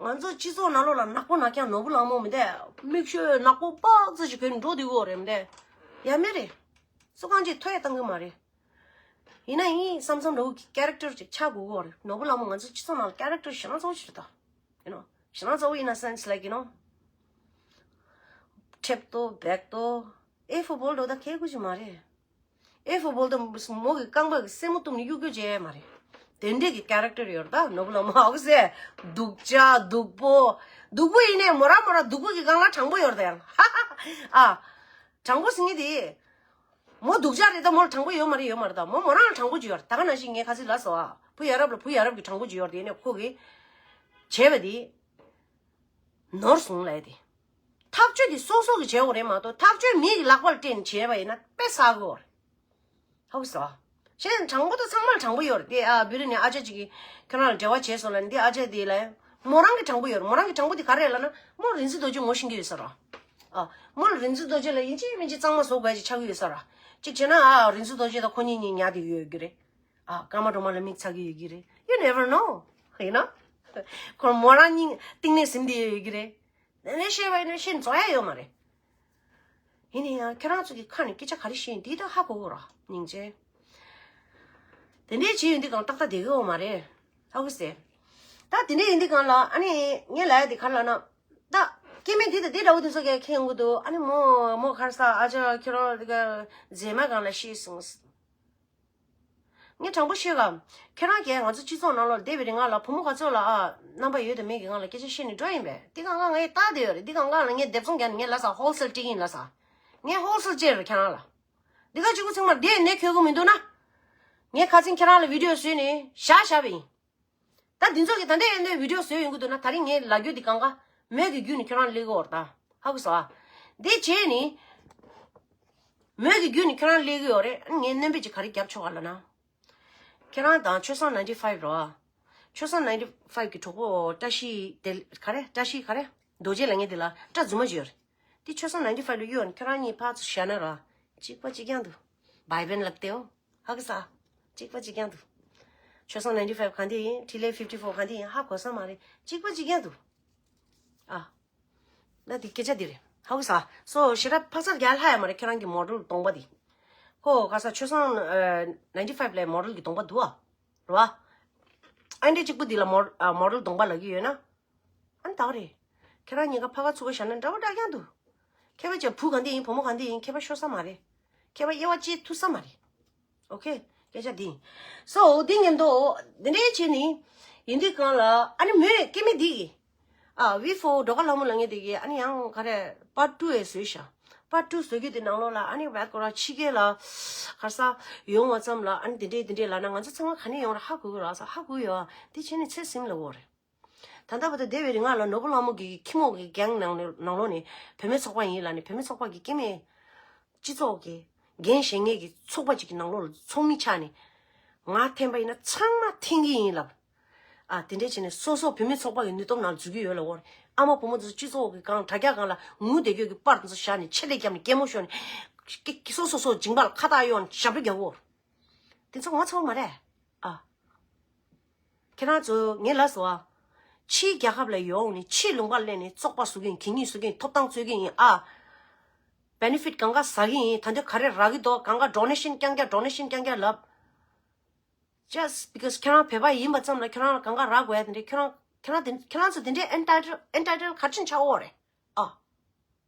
ང་ཚོ་སྤྱི་ཚོགས་ནང་ལོགས་ལ་ནག་པོ་ནག་རྐྱང་ནོར་བུ་གླང་མོ་མི་འདུག་མིག་ཤོས་ནག་པོ་པག་ཙི་ཞིག་གོན་འགྲོ་སྡོད་ཀྱི་ཡོད་རེད་མི་འདུག་ཡ་མེད་རེད། སུ་གང་ཅིག་ཐོ་ཡ་བཏང་གི་མ་རེད། ཡིན་ན་ཡིན་བསམ་བསམ་འདྲ་བོ་གི་ཀེ་རེག་ཊར་ཅིག་ཆགས་དགོས་ཀྱི་ཡོད་རེད། ནོར་བུ་ལྷ་མོ་ང་ཚོ་སྤྱི་ཚོགས་ནང་ལ་ཀེ་རེག་ཊར་ཞེ་དྲག་ཚ་པོ་ཞིག་རེད་ད། You know, ཞེ་དྲག་ཚ་པོ་in a sense, like, you know, ཁྲེབ་ཏོ་བེག་ཏོ། ཨེ་ཧྥུ་བོལ་ཏོ་ད་ཁེ་གུ་ཅིག་མ་རེད། ཨེ་ཧྥུ་བོལ་ཏོ་མོ་གི་རྐང་པ་གི་སེན་མོ་གཏུབ་ནས་གཡུག་རྒྱུ་བྱས་མ་རེད། དེ་འདྲས་ཀྱི་ཀེ་རེག་ཊར་ཡོད་རེད་ད། ནོར་བུ་ལྷ་མོ་ཨོ་སེ། སྡུག་ཅག་སྡུག་པོ། སྡུག་པོ་ཡིན་ནའི་མོ་རང་མོ་རང་སྡུག་པོ་གི་སྒང་ལ་དྲང་པོ་ཡོད་རེད་ད་ཡང་། ཨ། དྲང་པོ་ཟེར་མཁན་དེ། མོ་སྡུག་ཅག་རེད་ད། མོ་ལ་དྲང་པོ་ཡོད་མ་རེད། ཡོད་མ་རེད་ད། མོ་མོ་རང་ལ་དྲང་པོ་ཅིག་ཡོད་རེད། ད་ག་ནང་བཞིན་ངས་ཁ་སང་ལབ་སོང་ཨ། བུ་ཡ་རབས་ལ་བུ་ཡ་རབས་ཀྱི་དྲང་པོ་ཅིག་ཡོད་རེད་དེ། ཡིན་ནའི་ཁོ་གིས་བྱས་པ་དེ་ནོར་སོང་ལབ་ཡ་དེ། ཐག་གཅོད་དེ་སོ་སོ་གིས་བྱས་དགོས་རེད་མ་གཏོགས། ཐག་གཅོད་མི་གི་ལག་པ་ལ་སྤྲད་ནས་བྱས་པ་ཡིན་ན་དཔེ་བསགས་དགོས་རེད། ཧ་གོ་སོང་ཨ། གཞན་དྲང་པོ་དང་ཚང་མ་ལ་དྲང་པོ་ཡོད་རེད་དེ། ཨ། བི་རི་ནས་ཨ་ཅག་ཅིག་གིས་ཁྱོད་རང་ལ་འབྲེལ་བ་བྱས་སོང་ལབ་ནས། འདི་ཨ་ཅག་དེ་ལ་མོ་རང་གི་དྲང་པོ་ཡོད་རེད། མོ་རང་གི་དྲང་པོ་དེ་ག་རེ་རེད་ལབ་ན། མོ་རིག་འཛིན་རྡོ་རྗེ་ངོ་ཤེས་ཀྱི་ཡོད་ས་རེད། ཨ། མོ་ལ་རིག་འཛིན་རྡོ་རྗེ་ལ་ཡིན་གཅིག་མིན་གཅིག་གཙང་མ་བཟོ་དགོས་ཡ་ཅིག་ཆགས་ཀྱི་ཡོད་ས་རེད། གཅིག་བྱས་ན་ཨ་རིག་འཛིན་རྡོ་རྗེ་དང་ཁོ་གཉིས་གཉིས་ཉལ་བསྡད་ཡོད་ཀྱི་རེད། ཨ། སྐར་མ་སྒྲོལ་མ་ལ་མིག་ཚ་གི་ཡོད་ཀྱི་རེད། You never know, you know. ཁོ་མོ་རང་སྙིང་གཏིང་ནས་ཟིན་བསྡད་ཡོད་ཀྱི་རེད། དེ་ནས་བཤད་པ་ཡིན་ན་བཤད་རྫོགས་ཡ་ཡོད་མ་རེད། ཡིན་ན་ཡང་ཁྱེད་རང་ཚོ་གི་ཁ་ནས་སྐད་ཆ་ག་རེ་བཤད་ཡིན་འདི་ད་ཧ་གོ་གོ་ར། སྙིང་རྗེ། དེ་འདྲའི་བྱས་ཡོང་དུས་སྒང་ཏག་ཏག་བསྡད་ཀྱི་ཡོད་མ་རེད། ཧ་གོ་སོང་། ད་དེ་འདྲ་ཡིན་དུས་སྒང་ལ་ཨ་ནི་ངས་ལབ་ཡ་དེ་ག་རེ་ལབ་ན། ད་སྐྱེ་དམན་དེ་དང་དེ་འདྲ་བོ་དེ་ཚོ་གས་ཁེངས་ཡོང་གི་འདུག་ཨ་ནི་མོ་མོ་ག་རེ་ཟེར། ཨ་ཅག་ཁྱེད་རང་དེ་ག་མཛེས་མ་སྒང་ལ་ཤི་སོང་། ངས་དྲང་པོ་བཤད་ག། ཁྱེད་རང་གིས་ང་ཚོ་སྤྱི་ཚོགས་ནང་ལོགས་བསྡད་པའི་རིང་ང་ལ་བུ་མོ་ག་ཚོད་ལ་ཨ་རྣམ་པ་ཡོད་དང་མེད་ཀྱི་སྒང་ལ་སྐད་ཆ་བཤད་ནས་འགྲོ་ཡིན་པས། འདི་སྒང་ང་ངས་བལྟས་བསྡད་ཡོད་རེད། འདི་སྒང་ང་ལ་ངས་སྡེབ་ཚོང་རྒྱག་ནས་ངས་ལབ་ས་ཧོལ་སེལ་སྤྲད་ཀྱི་ཡིན་ལབ་ས། ངས་ཧོལ་སེལ་སྤྲད་རེད་ཁྱེད་རང་ལ། འདི་ག་གཅིག་པུ་ཚང་མ་བསྡད་ནས་ཁྱོད་གོ་མི་འདུག་ན། ངས་ཁ་སང་ཁྱེད་རང་ལ་བི་ཌི་ཡོ་བཟོས་ནས་བཞག་བཞག་པ་ཡིན། ད་འདི་ཚོ་གིས་ད་ལྟ་ཡིན་ནའི་བི་ཌི་ཡོ་བཟོས་ཡོང་གི་འདུག་ན། ད་རིང་ངས་ལབ་རྒྱུ་འདི་གང་ག་མོས་ཀྱི་བརྒྱུད་ནས་ཁྱོད་རང་སླེབས་ཀྱི་ཡོད་རེད་ད། ཧ་གོ་སོང་ཨ། འདི་བྱས་ནི། མོས་ཀྱི་བརྒྱུད་ནས་ཁྱོད་རང་སླེབས་ཀྱི་ཡོད་རེད། ངས་སྣོན་པ་ཅིག་ག་རེ་རྒྱབ་ཆོག་ག་ལབ་ན། ཁྱེད་རང་དང་ཆོས་བཟང་ninety five རོ། ཆོས་བཟང་ninety five གི་གྲོགས་པོ་བཀྲ་ཤིས་དེ་ག་རེ། བཀྲ་ཤིས་ག་རེ། རྡོ་རྗེ་ལབ་མཁན་དེ་ལ་སྐྲ་རྫུན་མ་ཅིག་ཡོད་རེད། དེ་ཆོས་བཟང་ninety five ལ་གཡུག་ནས་ཁྱོད་རང་གཉིས་ཕར་ཚུར་བཞག་ན་ར། གཅིག་པ་གཅིག་རྐྱང་འདུག་བྷའི་བྷན་ལབ་སྟེ་འོ། ཧ་གོ་སོང་། གཅིག་པ་གཅིག་རྐྱང་འདུག་ཆོས་བཟང་ninety five གང་དེ་ཡིན། ཊི་ལེ་fifty four གང་དེ་ཡིན། ཧ་གོ་ས་མ་རེད། གཅིག་པ་གཅིག་རྐྱང་འདུག་ཨ། ད་དེ་སྐད་ཆ་དེ་རེད། ཧ་གོ་སོང་། སོ་ཞེ་དྲག་འཕག་འཚག་རྒྱག་ལྷག་ཡ་མ་རེད། ཁྱེད་རང་གི་མོ་ཌལ་གདོང་པ་དེ། ཁོ་ག་ས་ཆོས་བཟང་ཨ་ninety five ལ་མོ་ཌལ་གི་གདོང་པ་འདུག་ཨ། རེད་བ། ཨ་འདྲ་གཅིག་པུ་འདི་ལ་མོ་ཨ་མོ་ཌལ་གདོང་པ་ལབ་ཀྱི་ཡོད་ན། ཨ་ནི་ད་ག་རེད། ཁྱེད་རང་གཉིས་ཀ་ཕ་ག་ཚུགས་ཀ་བཞག་ན་འདྲ་བོ་འདྲ་རྐྱང་འདུག་ཁྱད་པར་ཅན་བུ་གང་འདི་ཡིན་བུ་མོ་གང་འདི་ཡིན་ཁྱད་པར་ཤོར་ས་མ་རེད། ཁྱད་པར་དབྱེ་བ་ཕྱེ་ཐུབ་ས་མ་རེད། ཨོ་ཁེ། སྐད་ཆ་འདི་ཡིན། སོ་འདི་མཉམ་དུ་འདི་འདྲའི་བྱས་ནི། ཡིན་དུས་སྒང་ལ་ཨ་ནི་མོས་སྐྱེ་དམན་འདི་གི་ཨ་བི་ཧྥོ་སྒྲོལ་དཀར་ལྷ་མོ་ལབ་མཁན་དེ་གིས་ཨ་ནི་ཡང་ག་རེ་པར་ཊུ་ཡང་བཟོས་ཤག་པར་ཊུ་བཟོ་རྒྱུ་དེ་ནང་ལོགས་ལ་ཨ་ནི་བད་ཀོ་ར་ཕྱི་རྒྱལ་ལ་ག་རེ་ཟ་ཡོང་བ་ཙམ་ལ་ཨ་ནི་དེ་འདྲས་དེ་འདྲས་ལབ་ན་ང་ཚོ་ཚང་མ་ག་ནས་ཡོང་ར་ཧ་གོ་གི་ར་ས་ཧ་གོ་ཡོད་ཨ། དེ་བྱས་ནས་ཚེ་ཟིན་ལ་འོ་རེད། ད་ལྟ་བར་དུ་བསྡད་པའི་རིང་ང་ལ་ནོར་བུ་ལྷ་མོ་གི་ཁྱི་མོ་གི་གེང་ནང་ནང་ལོགས་ནས་བུད་མེད་ཚོགས་པ་ཡིན་ལབ་ནས་བུད་མེད་ཚོགས་པ་གི་སྐྱེ་དམན། སྤྱི་ཚོགས་ཀྱི་འགན་བཞེས་མཁན་གྱི་ཚོགས་པ་ཅིག་གི་ནང་ལོགས་ལ་ཚོགས་མི་ཆགས་ནས། ང་འཐེན་པ་ཡིན་ན་ཚང་མ་འཐེན་གྱི་ཡིན་ལབ། ཨ་དེ་འདྲས་བྱས་ནས་སོ་སོ་བུད་མེད་ཚོགས་པ་གི་ནུས་སྟོབས་ནང་འཛུལ་གྱི་ཡོད་ལབ་འོ། ཨ་མ་བུ་མོ་ཚོ་སྤྱི་ཚོགས་ཀྱི་སྒང་དྲ་རྒྱ་སྒང་ལ་ངུ་བསྡད་རྒྱུ་གི་པར་དེ་ཚོ་བཞག་ནས་ཆེད་ལས་བརྒྱབ་ནས་སྐད་མོ་ཤོར་ནས། སོ་སོ་སོ་མཇིང་པ་ལ་ཁ་བཏགས་གཡོགས་ནས་ཞབས་བྲོ་རྒྱག་གོ། དེ་ཚོ་ང་ཚོ་མ་རེད། ཨ། ཁྱེད་རང་ཚོ་ངས་ལབ་སོང་ཨ། ཕྱིའི་རྒྱལ་ཁབ་ལ་ཡོང་ནས་ཕྱིའི་ལུང་པ་སླེབས་ནས་བཙོག་པ་བཟོ་གི་ཡིན། གད་སྙིགས་བཟོ་གི་ཡིན། ཐོབ་ཐང་རྩོད་ཀྱི་ཡིན་ཨ། བེ་ནི་ཕིཊ་གང་ག་ཟ་གི་ཡིན། ད་འདི་ག་རེ་རག་གི་འདུག་གང་ག་ཌོ་ནེ་ཤན་རྐྱང་རྐྱང་ཌོ་ནེ་ཤན་རྐྱང་རྐྱང་ལབ། Just because ཁྱེད་རང་བོད་པ་ཡིན་པ་ཙམ་ལ་ཁྱེད་རང་ལ་གང་ག་རག་དགོས་ཡ་དེ་འདྲས། ཁྱེད་རང་ཁྱེད་རང་དེ་ཁྱེད་རང་ཚོ་དེ་འདྲས་ཨེན་ཊའི་ཊལ་ཨེན་ཊའི་ཊལ་ག་རེ་བྱས་ནས་ཆགས་འོ་རེད་ཨ།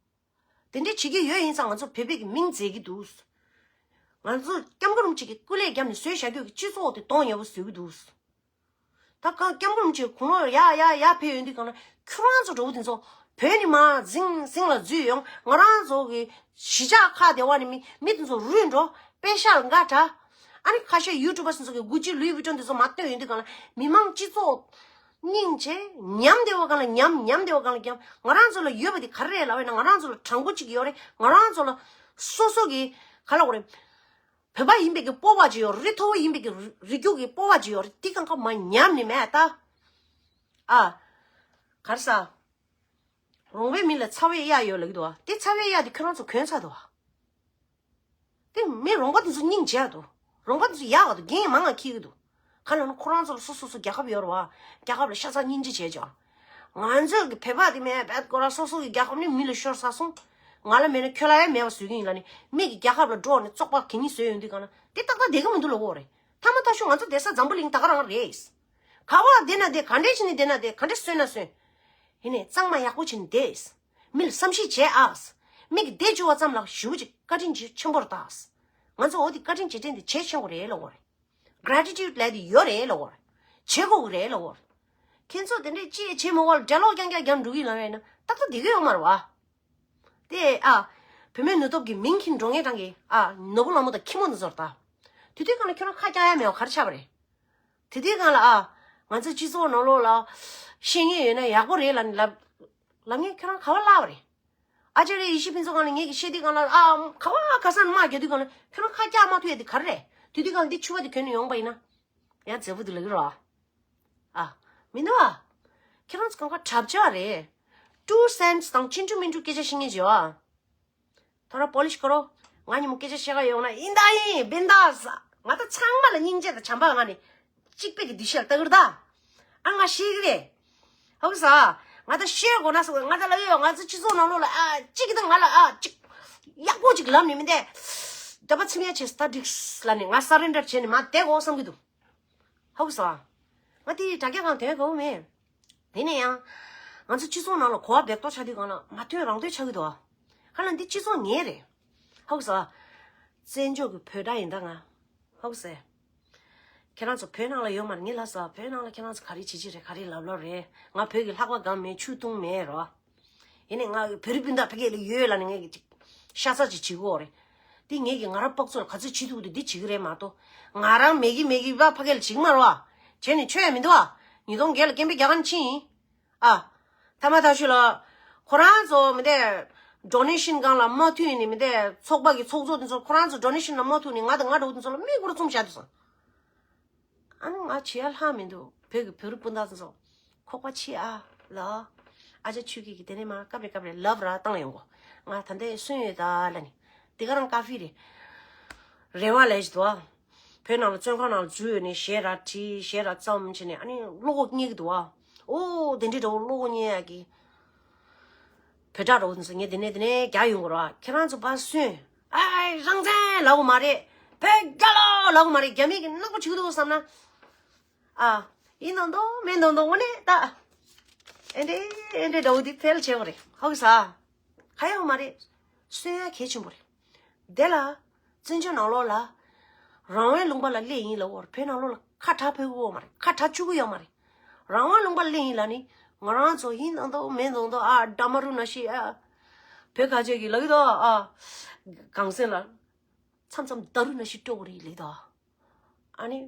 དེ་འདྲས་བྱེད་ཀྱི་ཡོད་ཡིན་ཙང་ང་ཚོ་བོད་པའི་གི་མིང་བརྗེད་ཀྱི་འདུག་ང་ཚོ་སྐྱབས་མགོན་རིན་པོ་ཆེ་གིས་སྐུ་ལས་བརྒྱབ་ནས་བཟོས་བཞག་རྒྱུ་གི་སྤྱི་ཚོགས་དེ་གདོང་ཉེས་པོ་བཟོ་གི་འདུག་ད་གང་སྐྱབས་མགོན་རིན་པོ་ཆེ་དགུང་ལོ་ཡར་ཡར་ཡར་ཕེབས་ཡོང་དུས་གང་ལ་ཁྱོད་རང་ཚོ་འདྲ་བོ་དེ་ཚོ་བོད་ནས་མར་ཟིང་ཟིང་ལ་འཛུལ་ཡོང་། ང་རང་ཚོ་གི་གཞིས་ཆགས་ཁག་དེ་བ་ནས་མི་མི་དེ་ཚོ་རུལ་འགྲོ། པེ་ཤག་ལ་འགའ་དྲག་ཨ་ནི་ཁ་ཤས་ཡུ་ཊུབ་པ་སོ་སོ་གི་གུ་ཅི་ལུའི་ཝི་ཊོན་དེ་ཚོ་མར་བཏོན་ཡོང་དུས་གང་ལ་མི་མང་སྤྱི་ཚོགས་སྙིང་རྗེ་ཉམས་བདེ་བ་གང་ལ་ཉམས། ཉམས་བདེ་བ་གང་ལ་ཉམས། ང་རང་ཚོ་ལ་ཡོད་པ་དེ་ག་རེ་རེད་ལབ་པ་ཡིན་ན་ང་རང་ཚོ་ལ་དྲང་པོ་གཅིག་ཡོད་རེད། ང་རང་ཚོ་ལ་སོ་སོ་གི་ག་ལབ་དགོས་རེད། བོད་པ་ཡིན་པའི་གི་སྤོབས་པ་ཅིག་ཡོད་རེད། མཐོ་བོ་ཡིན་པའི་གི་རི་རྒྱུད་ཀྱི་སྤོབས་པ་ཅིག་ཡོད་རེད། དེ་གང་ག་མར་ཉམས་ནས་མེད་ད། ཨ། ག་རེ་ཟ། རོང་པའི་མི་ལ་ཚ་བའི་གཡའ་ཡོད་ལབ་ཀྱི་འདུག་ཨ། དེ་ཚ་བའི་གཡའ་དེ་ཁྱོད་རང་ཚོ་གོན་ཚར་འདུག་ཨ། དེ་མི་རོང་པ་དེ་ཚོ་སྙིང་རྗེ་འདུག་རོང་པ་དེ་ཚོ་ཡག་ག་འདུག་རྒན་མང་ང་འཁྱེར་གི་འདུག་ག་ལབ་ན་ཁོ་རང་ཚོ་ལ་སོ་སོ་སོ་རྒྱལ་ཁབ་ཡོད་རེད་བ། རྒྱལ་ཁབ་ལ་ཤ་ཚ་སྙིང་རྗེ་བྱས་ཀྱང་། ང་ཚོ་གི་བོད་པ་དེ་མེད་བད་ཀོ་ར་སོ་སོ་གི་རྒྱལ་ཁབ་ནི་མི་ལ་ཤོར་ཚར་སོང་། ང་ལ་མེད་ན་ཁྱོད་ལ་ཡང་མེད་པ་བཟོ་གི་ཡིན་ལབ་ནས་མི་གི་རྒྱལ་ཁབ་ལ་འགྲོ་ནས་བཙོག་པ་གད་སྙིགས་བཟོས་ཡོང་དུས་གང་ན་དེ་ཏག་ཏག་བསྡད་ཀྱི་མི་འདུག་ལབ་ཀྱི་ཡོད་རེད། ཐ་མ་ཐ་ཤུ་ང་ཚོ་བསྡད་ས་འཛམ་བུ་གླིང་ད་ག་རང་རེད། ག་བ་བསྡད་ན་བསྡད། ག་འདྲས་བྱས་ནས་བསྡད་ན་བསྡད། ག་འདྲས་གསོན་ན་གསོན། ཡིན་ནས་གཙང་མ་ཡག་པོ་བྱས་ནས་བསྡད། མི་ལ་བསམ་ཤེས་བྱེད་ཨ། མི་གི་བསྡད་བཅུག་པ་ཙམ་ལ་ཞེ་པོ་ཅིག་བཀའ་དྲིན་ཆེ་ཆེན་པོ་རེད་ད། ང་ཚོ་འོ་དེ་བཀའ་དྲིན་རྗེས་དྲན་དེ་བྱེད་ཆེན་པོ་རེད་ལབ་དགོས་རེད། གྷ་རེ་ཊི་ཊུཌ་ལབ་དེ་ཡོད་རེད་ལབ་དགོས་རེད། བྱེད་དགོས་ཀྱི་རེད་ལབ་དགོས་རེད། ཁྱེད་ཚོ་དེ་འདྲས་ཅི་བྱེད་མི་དགོས་ལ་འགྲེལ་ལོག་རྐྱང་རྐྱང་རྒྱབ་འགྲོ་གི་ལབ་ཡིན་ན་ཏག་ཏག་བསྡད་ཀྱི་ཡོད་མ་རེད་བ། དེ་ཨ། བུད་མེད་ནུས་སྟོབས་ཀྱི་མིང་འཁྱེར་འགྲོ་མཁན་གྲངས་ཀྱི་ཨ་ནོར་བུ་ལྷ་མོ་དང་ཁྱི་མོ་འདི་ཚོར་ད། དེ་དུས་གང་ལ་ཁྱོད་རང་ཁ་རྒྱག་ཡ་མེད་པ་ག་རེ་ཆགས་པ་རེད། དེ་དུས་གང་ལ་ཨ། ང་ཚོའི་སྤྱི་ཚོགས་ནང་ལོགས་ལ་ཤེས་མཁན་ཡོད་ན་ཡག་པོ་རེད་ལབ་ནས་ལབ་ལབ་མཁན་ཁྱོད་རང་ག་བ་བརླག་པ་རེད། ཨ་ཅར་ཡེ་ཤེས་ཕུན་ཚོགས་གང་ལ་ངེད་ཀྱི་བཤད་དུས་གང་ལ་ཨ་ག་བ་ག་ས་ནས་དམག་རྒྱག་དུས་གང་ལ་ཁྱོད་རང་ཁ་རྒྱག་མ་ཐུབ་ཡ་དེ་ག་རེ་རེད། དེ་དུས་གང་ལ་འདི་ཕྱུ་པ་དེ་གྱོན་ནས་ཡོང་པ་ཡིན་ན། ཡང་མཛེས་པོ་འདུག་ལབ་ཀྱི་རེད་བ། ཨ། མི་འདུག་ཨ། ཁྱེད་རང་ཚོ་གང་ག་གྲབས་ཆག་རེད། ཊུ་སེན་སི་དང་ཆིན་ཆུ་མིན་ཆུ་སྐད་ཆ་བཤད་མཁན་ཅིག་ཡོད་ཨ། ཐོ་ར་པོ་ལི་ཤི་ཁོ་རོ། ང་ཉིན་མོ་སྐད་ཆ་བཤད་ག་ཡོང་ན་ཡིན་ད་ཡིན་བིན་ད་ཟ། ང་ད་ཚང་མ་ལ་སྙིང་རྗེ་དང་བྱམས་པ་ང་ནི་གཅིག་པའི་གི་འདི་ཤེས་ལྟ་གི་རེད་ད། ཨ་ང་ཤེས་གི་རེད། ཧོ་གི་ས། ང་ད་ཤེས་དགོས་ན་ཟེར་ང་ད་ལ་ཡོད་ང་ཚོ་སྤྱི་ཚོགས་ནང་ལོགས་ལ་ཨ་གཅིག་གི་ད་ང་ལ་ཨ་གཅིག་ཡག་པོ་གཅིག་ལབ་ནི་མི་འདས། རྒྱབ་པ་ཚིམ་ཡ་བྱས་སྟ་འགྲིག་ལ་ནི་ང་སར་རེན་ཌར་བྱས་ནི་མ་བསྡད་དགོས་བསམ་གི་འདུག་ཧོ་གི་ས། ང་དེ་དྲ་རྒྱ་གང་དོན་གོ་མེད། དེ་ནས་ཡང་། ང་ཚོ་སྤྱི་ཚོགས་ནང་ལ་གོ་བ་འབེབས་གཏོང་བྱ་དུས་གང་ལ་མ་ཐོན་རང་ཐོན་ཆགས་ཀྱི་འདུག་ཨ། ཧ་ལམ་འདི་སྤྱི་ཚོགས་ངའི་རེད། ཧོ་གི་ས། བཙན་བྱོལ་གྱི་བོད་འདྲ་ཡིན་ད་ང་། ཧོ་གི་ས། ཁྱེད་རང་ཚོ་བོད་ནང་ལ་ཡོད་མ་རེད་ངས་ལབ་ས་བོད་ནང་ལ་ཁྱེད་རང་ཚོ་ག་རེ་བྱེད་ཀྱི་རེད་ག་རེ་ལབ་ལབ་རེད། ང་བོད་ཀྱི་ལྷགས་པ་སྒང་མེད་ཆུ་བཏུང་མེད་རོ། ཡིན་ནའི་ང་བོད་རིགས་སྤུན་ཟླ་ཕ་གི་ལ་ཡོད་ལབ་ནས་ངས་ཀྱི་ཤ་ཚ་ཅིག་བྱེད་དགོས་རེད། འདི་ངས་ཀྱི་ང་རང་པགས་ཚོད་ལ་ག་ཚོད་བྱེད་ཐུབ་འདུག་འདི་བྱེད་ཀྱི་རེད་མ་གཏོགས། ང་རང་མེད་ཀྱི་མེད་ཀྱི་བ་ཕ་གི་ལ་བྱེད་ཀྱི་མ་རེད་བ། བྱས་ནས་ཆོས་ཡ་མི་འདུག་བ། ཉིས་སྟོང་བརྒྱད་ལ་སྐད་འབོད་རྒྱག་ག་ནས་ཕྱིན་ཡིན། ཨ། ཐ་མ་ཐ་ཤུ་ལ། ཁོ་རང་ཚོ་མི་དེ། ཌོ་ནེ་ཤན་སྒང་ལ་མ་མཐུད་ནས་མི་དེ་ཚོགས་པ་གི་ཚོགས་གཙོ་དེ་ཚོ་ཁོ་རང་ཚོ་ཌོ་ནེ་ཤན་ལ་མ་མཐུད་ནས་ང་དང་ང་འདྲ་བོ་དེ་ཚོ་ལ་མིག་སྒོར་བཙུམ་བཞག་འདུག་སོང་། ཨ་ནི་ང་བྱེད་ཡ་ལྷག་མི་འདུག་བོད་ཀྱི་བོད་རིགས་སྤུན་ཟླ་ཚོ། ཁོག་པ་ཕྱེ་ཨ། ལ། ཨ་ཅག་ཆོས་སྐྱིད་ཀྱིས་དེ་ནས་མར་སྐབས་རེ་སྐབས་རེ་ལབ་ར་བཏང་ཡོང་གོ། ང་ད་ལྟའི་སོན་ཡོད་ད་ལ་ནི། དེ་ག་རང་ཀ་ཧྥི་རེད། རེ་བ་ལས་ཞིག་འདུག་ཨ། བོད་ནང་ལ་བཙོན་ཁང་ནང་ལ་འཛུལ་ཡོད་ནས་གཞས་ར་བྲིས་གཞས་ར་བརྩམས་བྱས་ནས་ཨ་ནི་བློ་ཁོག་རྙེད་ཀྱི་འདུག་ཨ། ཨོ་དེ་འདྲའི་འདྲ་བོ་བློ་ཁོག་རྙེད་ཡ་གི། བོད་ཕྲུག་རོགས་ཚོ་ངས་དེ་ནས་དེ་ནས་རྒྱག་ཡོང་གི་རོགས་ཁྱེད་རང་ཚོ་ཕར་སོན། ཨའི་རང་བཙན་ལབ་གི་མ་རེད། བོད་རྒྱལ་ལོ་ལབ་གི་མ་རེད། རྒྱ་མི་གི་ནག་པོ་བྱེད་ཀྱི་འདུག་བསམ་ན། ཨ། ཡིན་མདོག་མདོག་མིན་མདོག་མདོག་དངོས་གནས་ད། ཨེ་འདྲས་ཨེ་འདྲས་འདྲ་བོ་འདི་ཕལ་ཆེ་བ་རེད་ཧོ་གི་ས། ག་ཡོང་མ་རེད། སོན་ཡ་གལ་ཆེན་པོ་རེད། དེ་ལ། བཙན་བྱོལ་ནང་ལོགས་ལ། རང་དབང་ལུང་པ་ལ་སླེབས་ཡིན་ལབ་བར་བོད་ནང་ལོགས་ལ་ཁ་གྲག་ཕོད་གི་ཡོད་མ་རེད་ཁ་གྲག་བཅུག་གི་ཡོད་མ་རེད། རང་དབང་ལུང་པ་ལ་སླེབས་ཡིན་ལབ་ནི་ང་རང་ཚོ་ཡིན་མདོག་མདོག་མིན་མདོག་མདོག་ཨ་འདྲ་མ་རུ་ན་ཤི་ཨ། བོད་ཁ་ཆེ་གི་ལབ་གི་འདུག་ཨ། གངས་སེང་ལ། མཚམས་མཚམས་ད་རུ་ན་ཤི་སྤྲོ་གི་རེད་ལབ་གི་འདུག་ཨ། ཨ་ནི།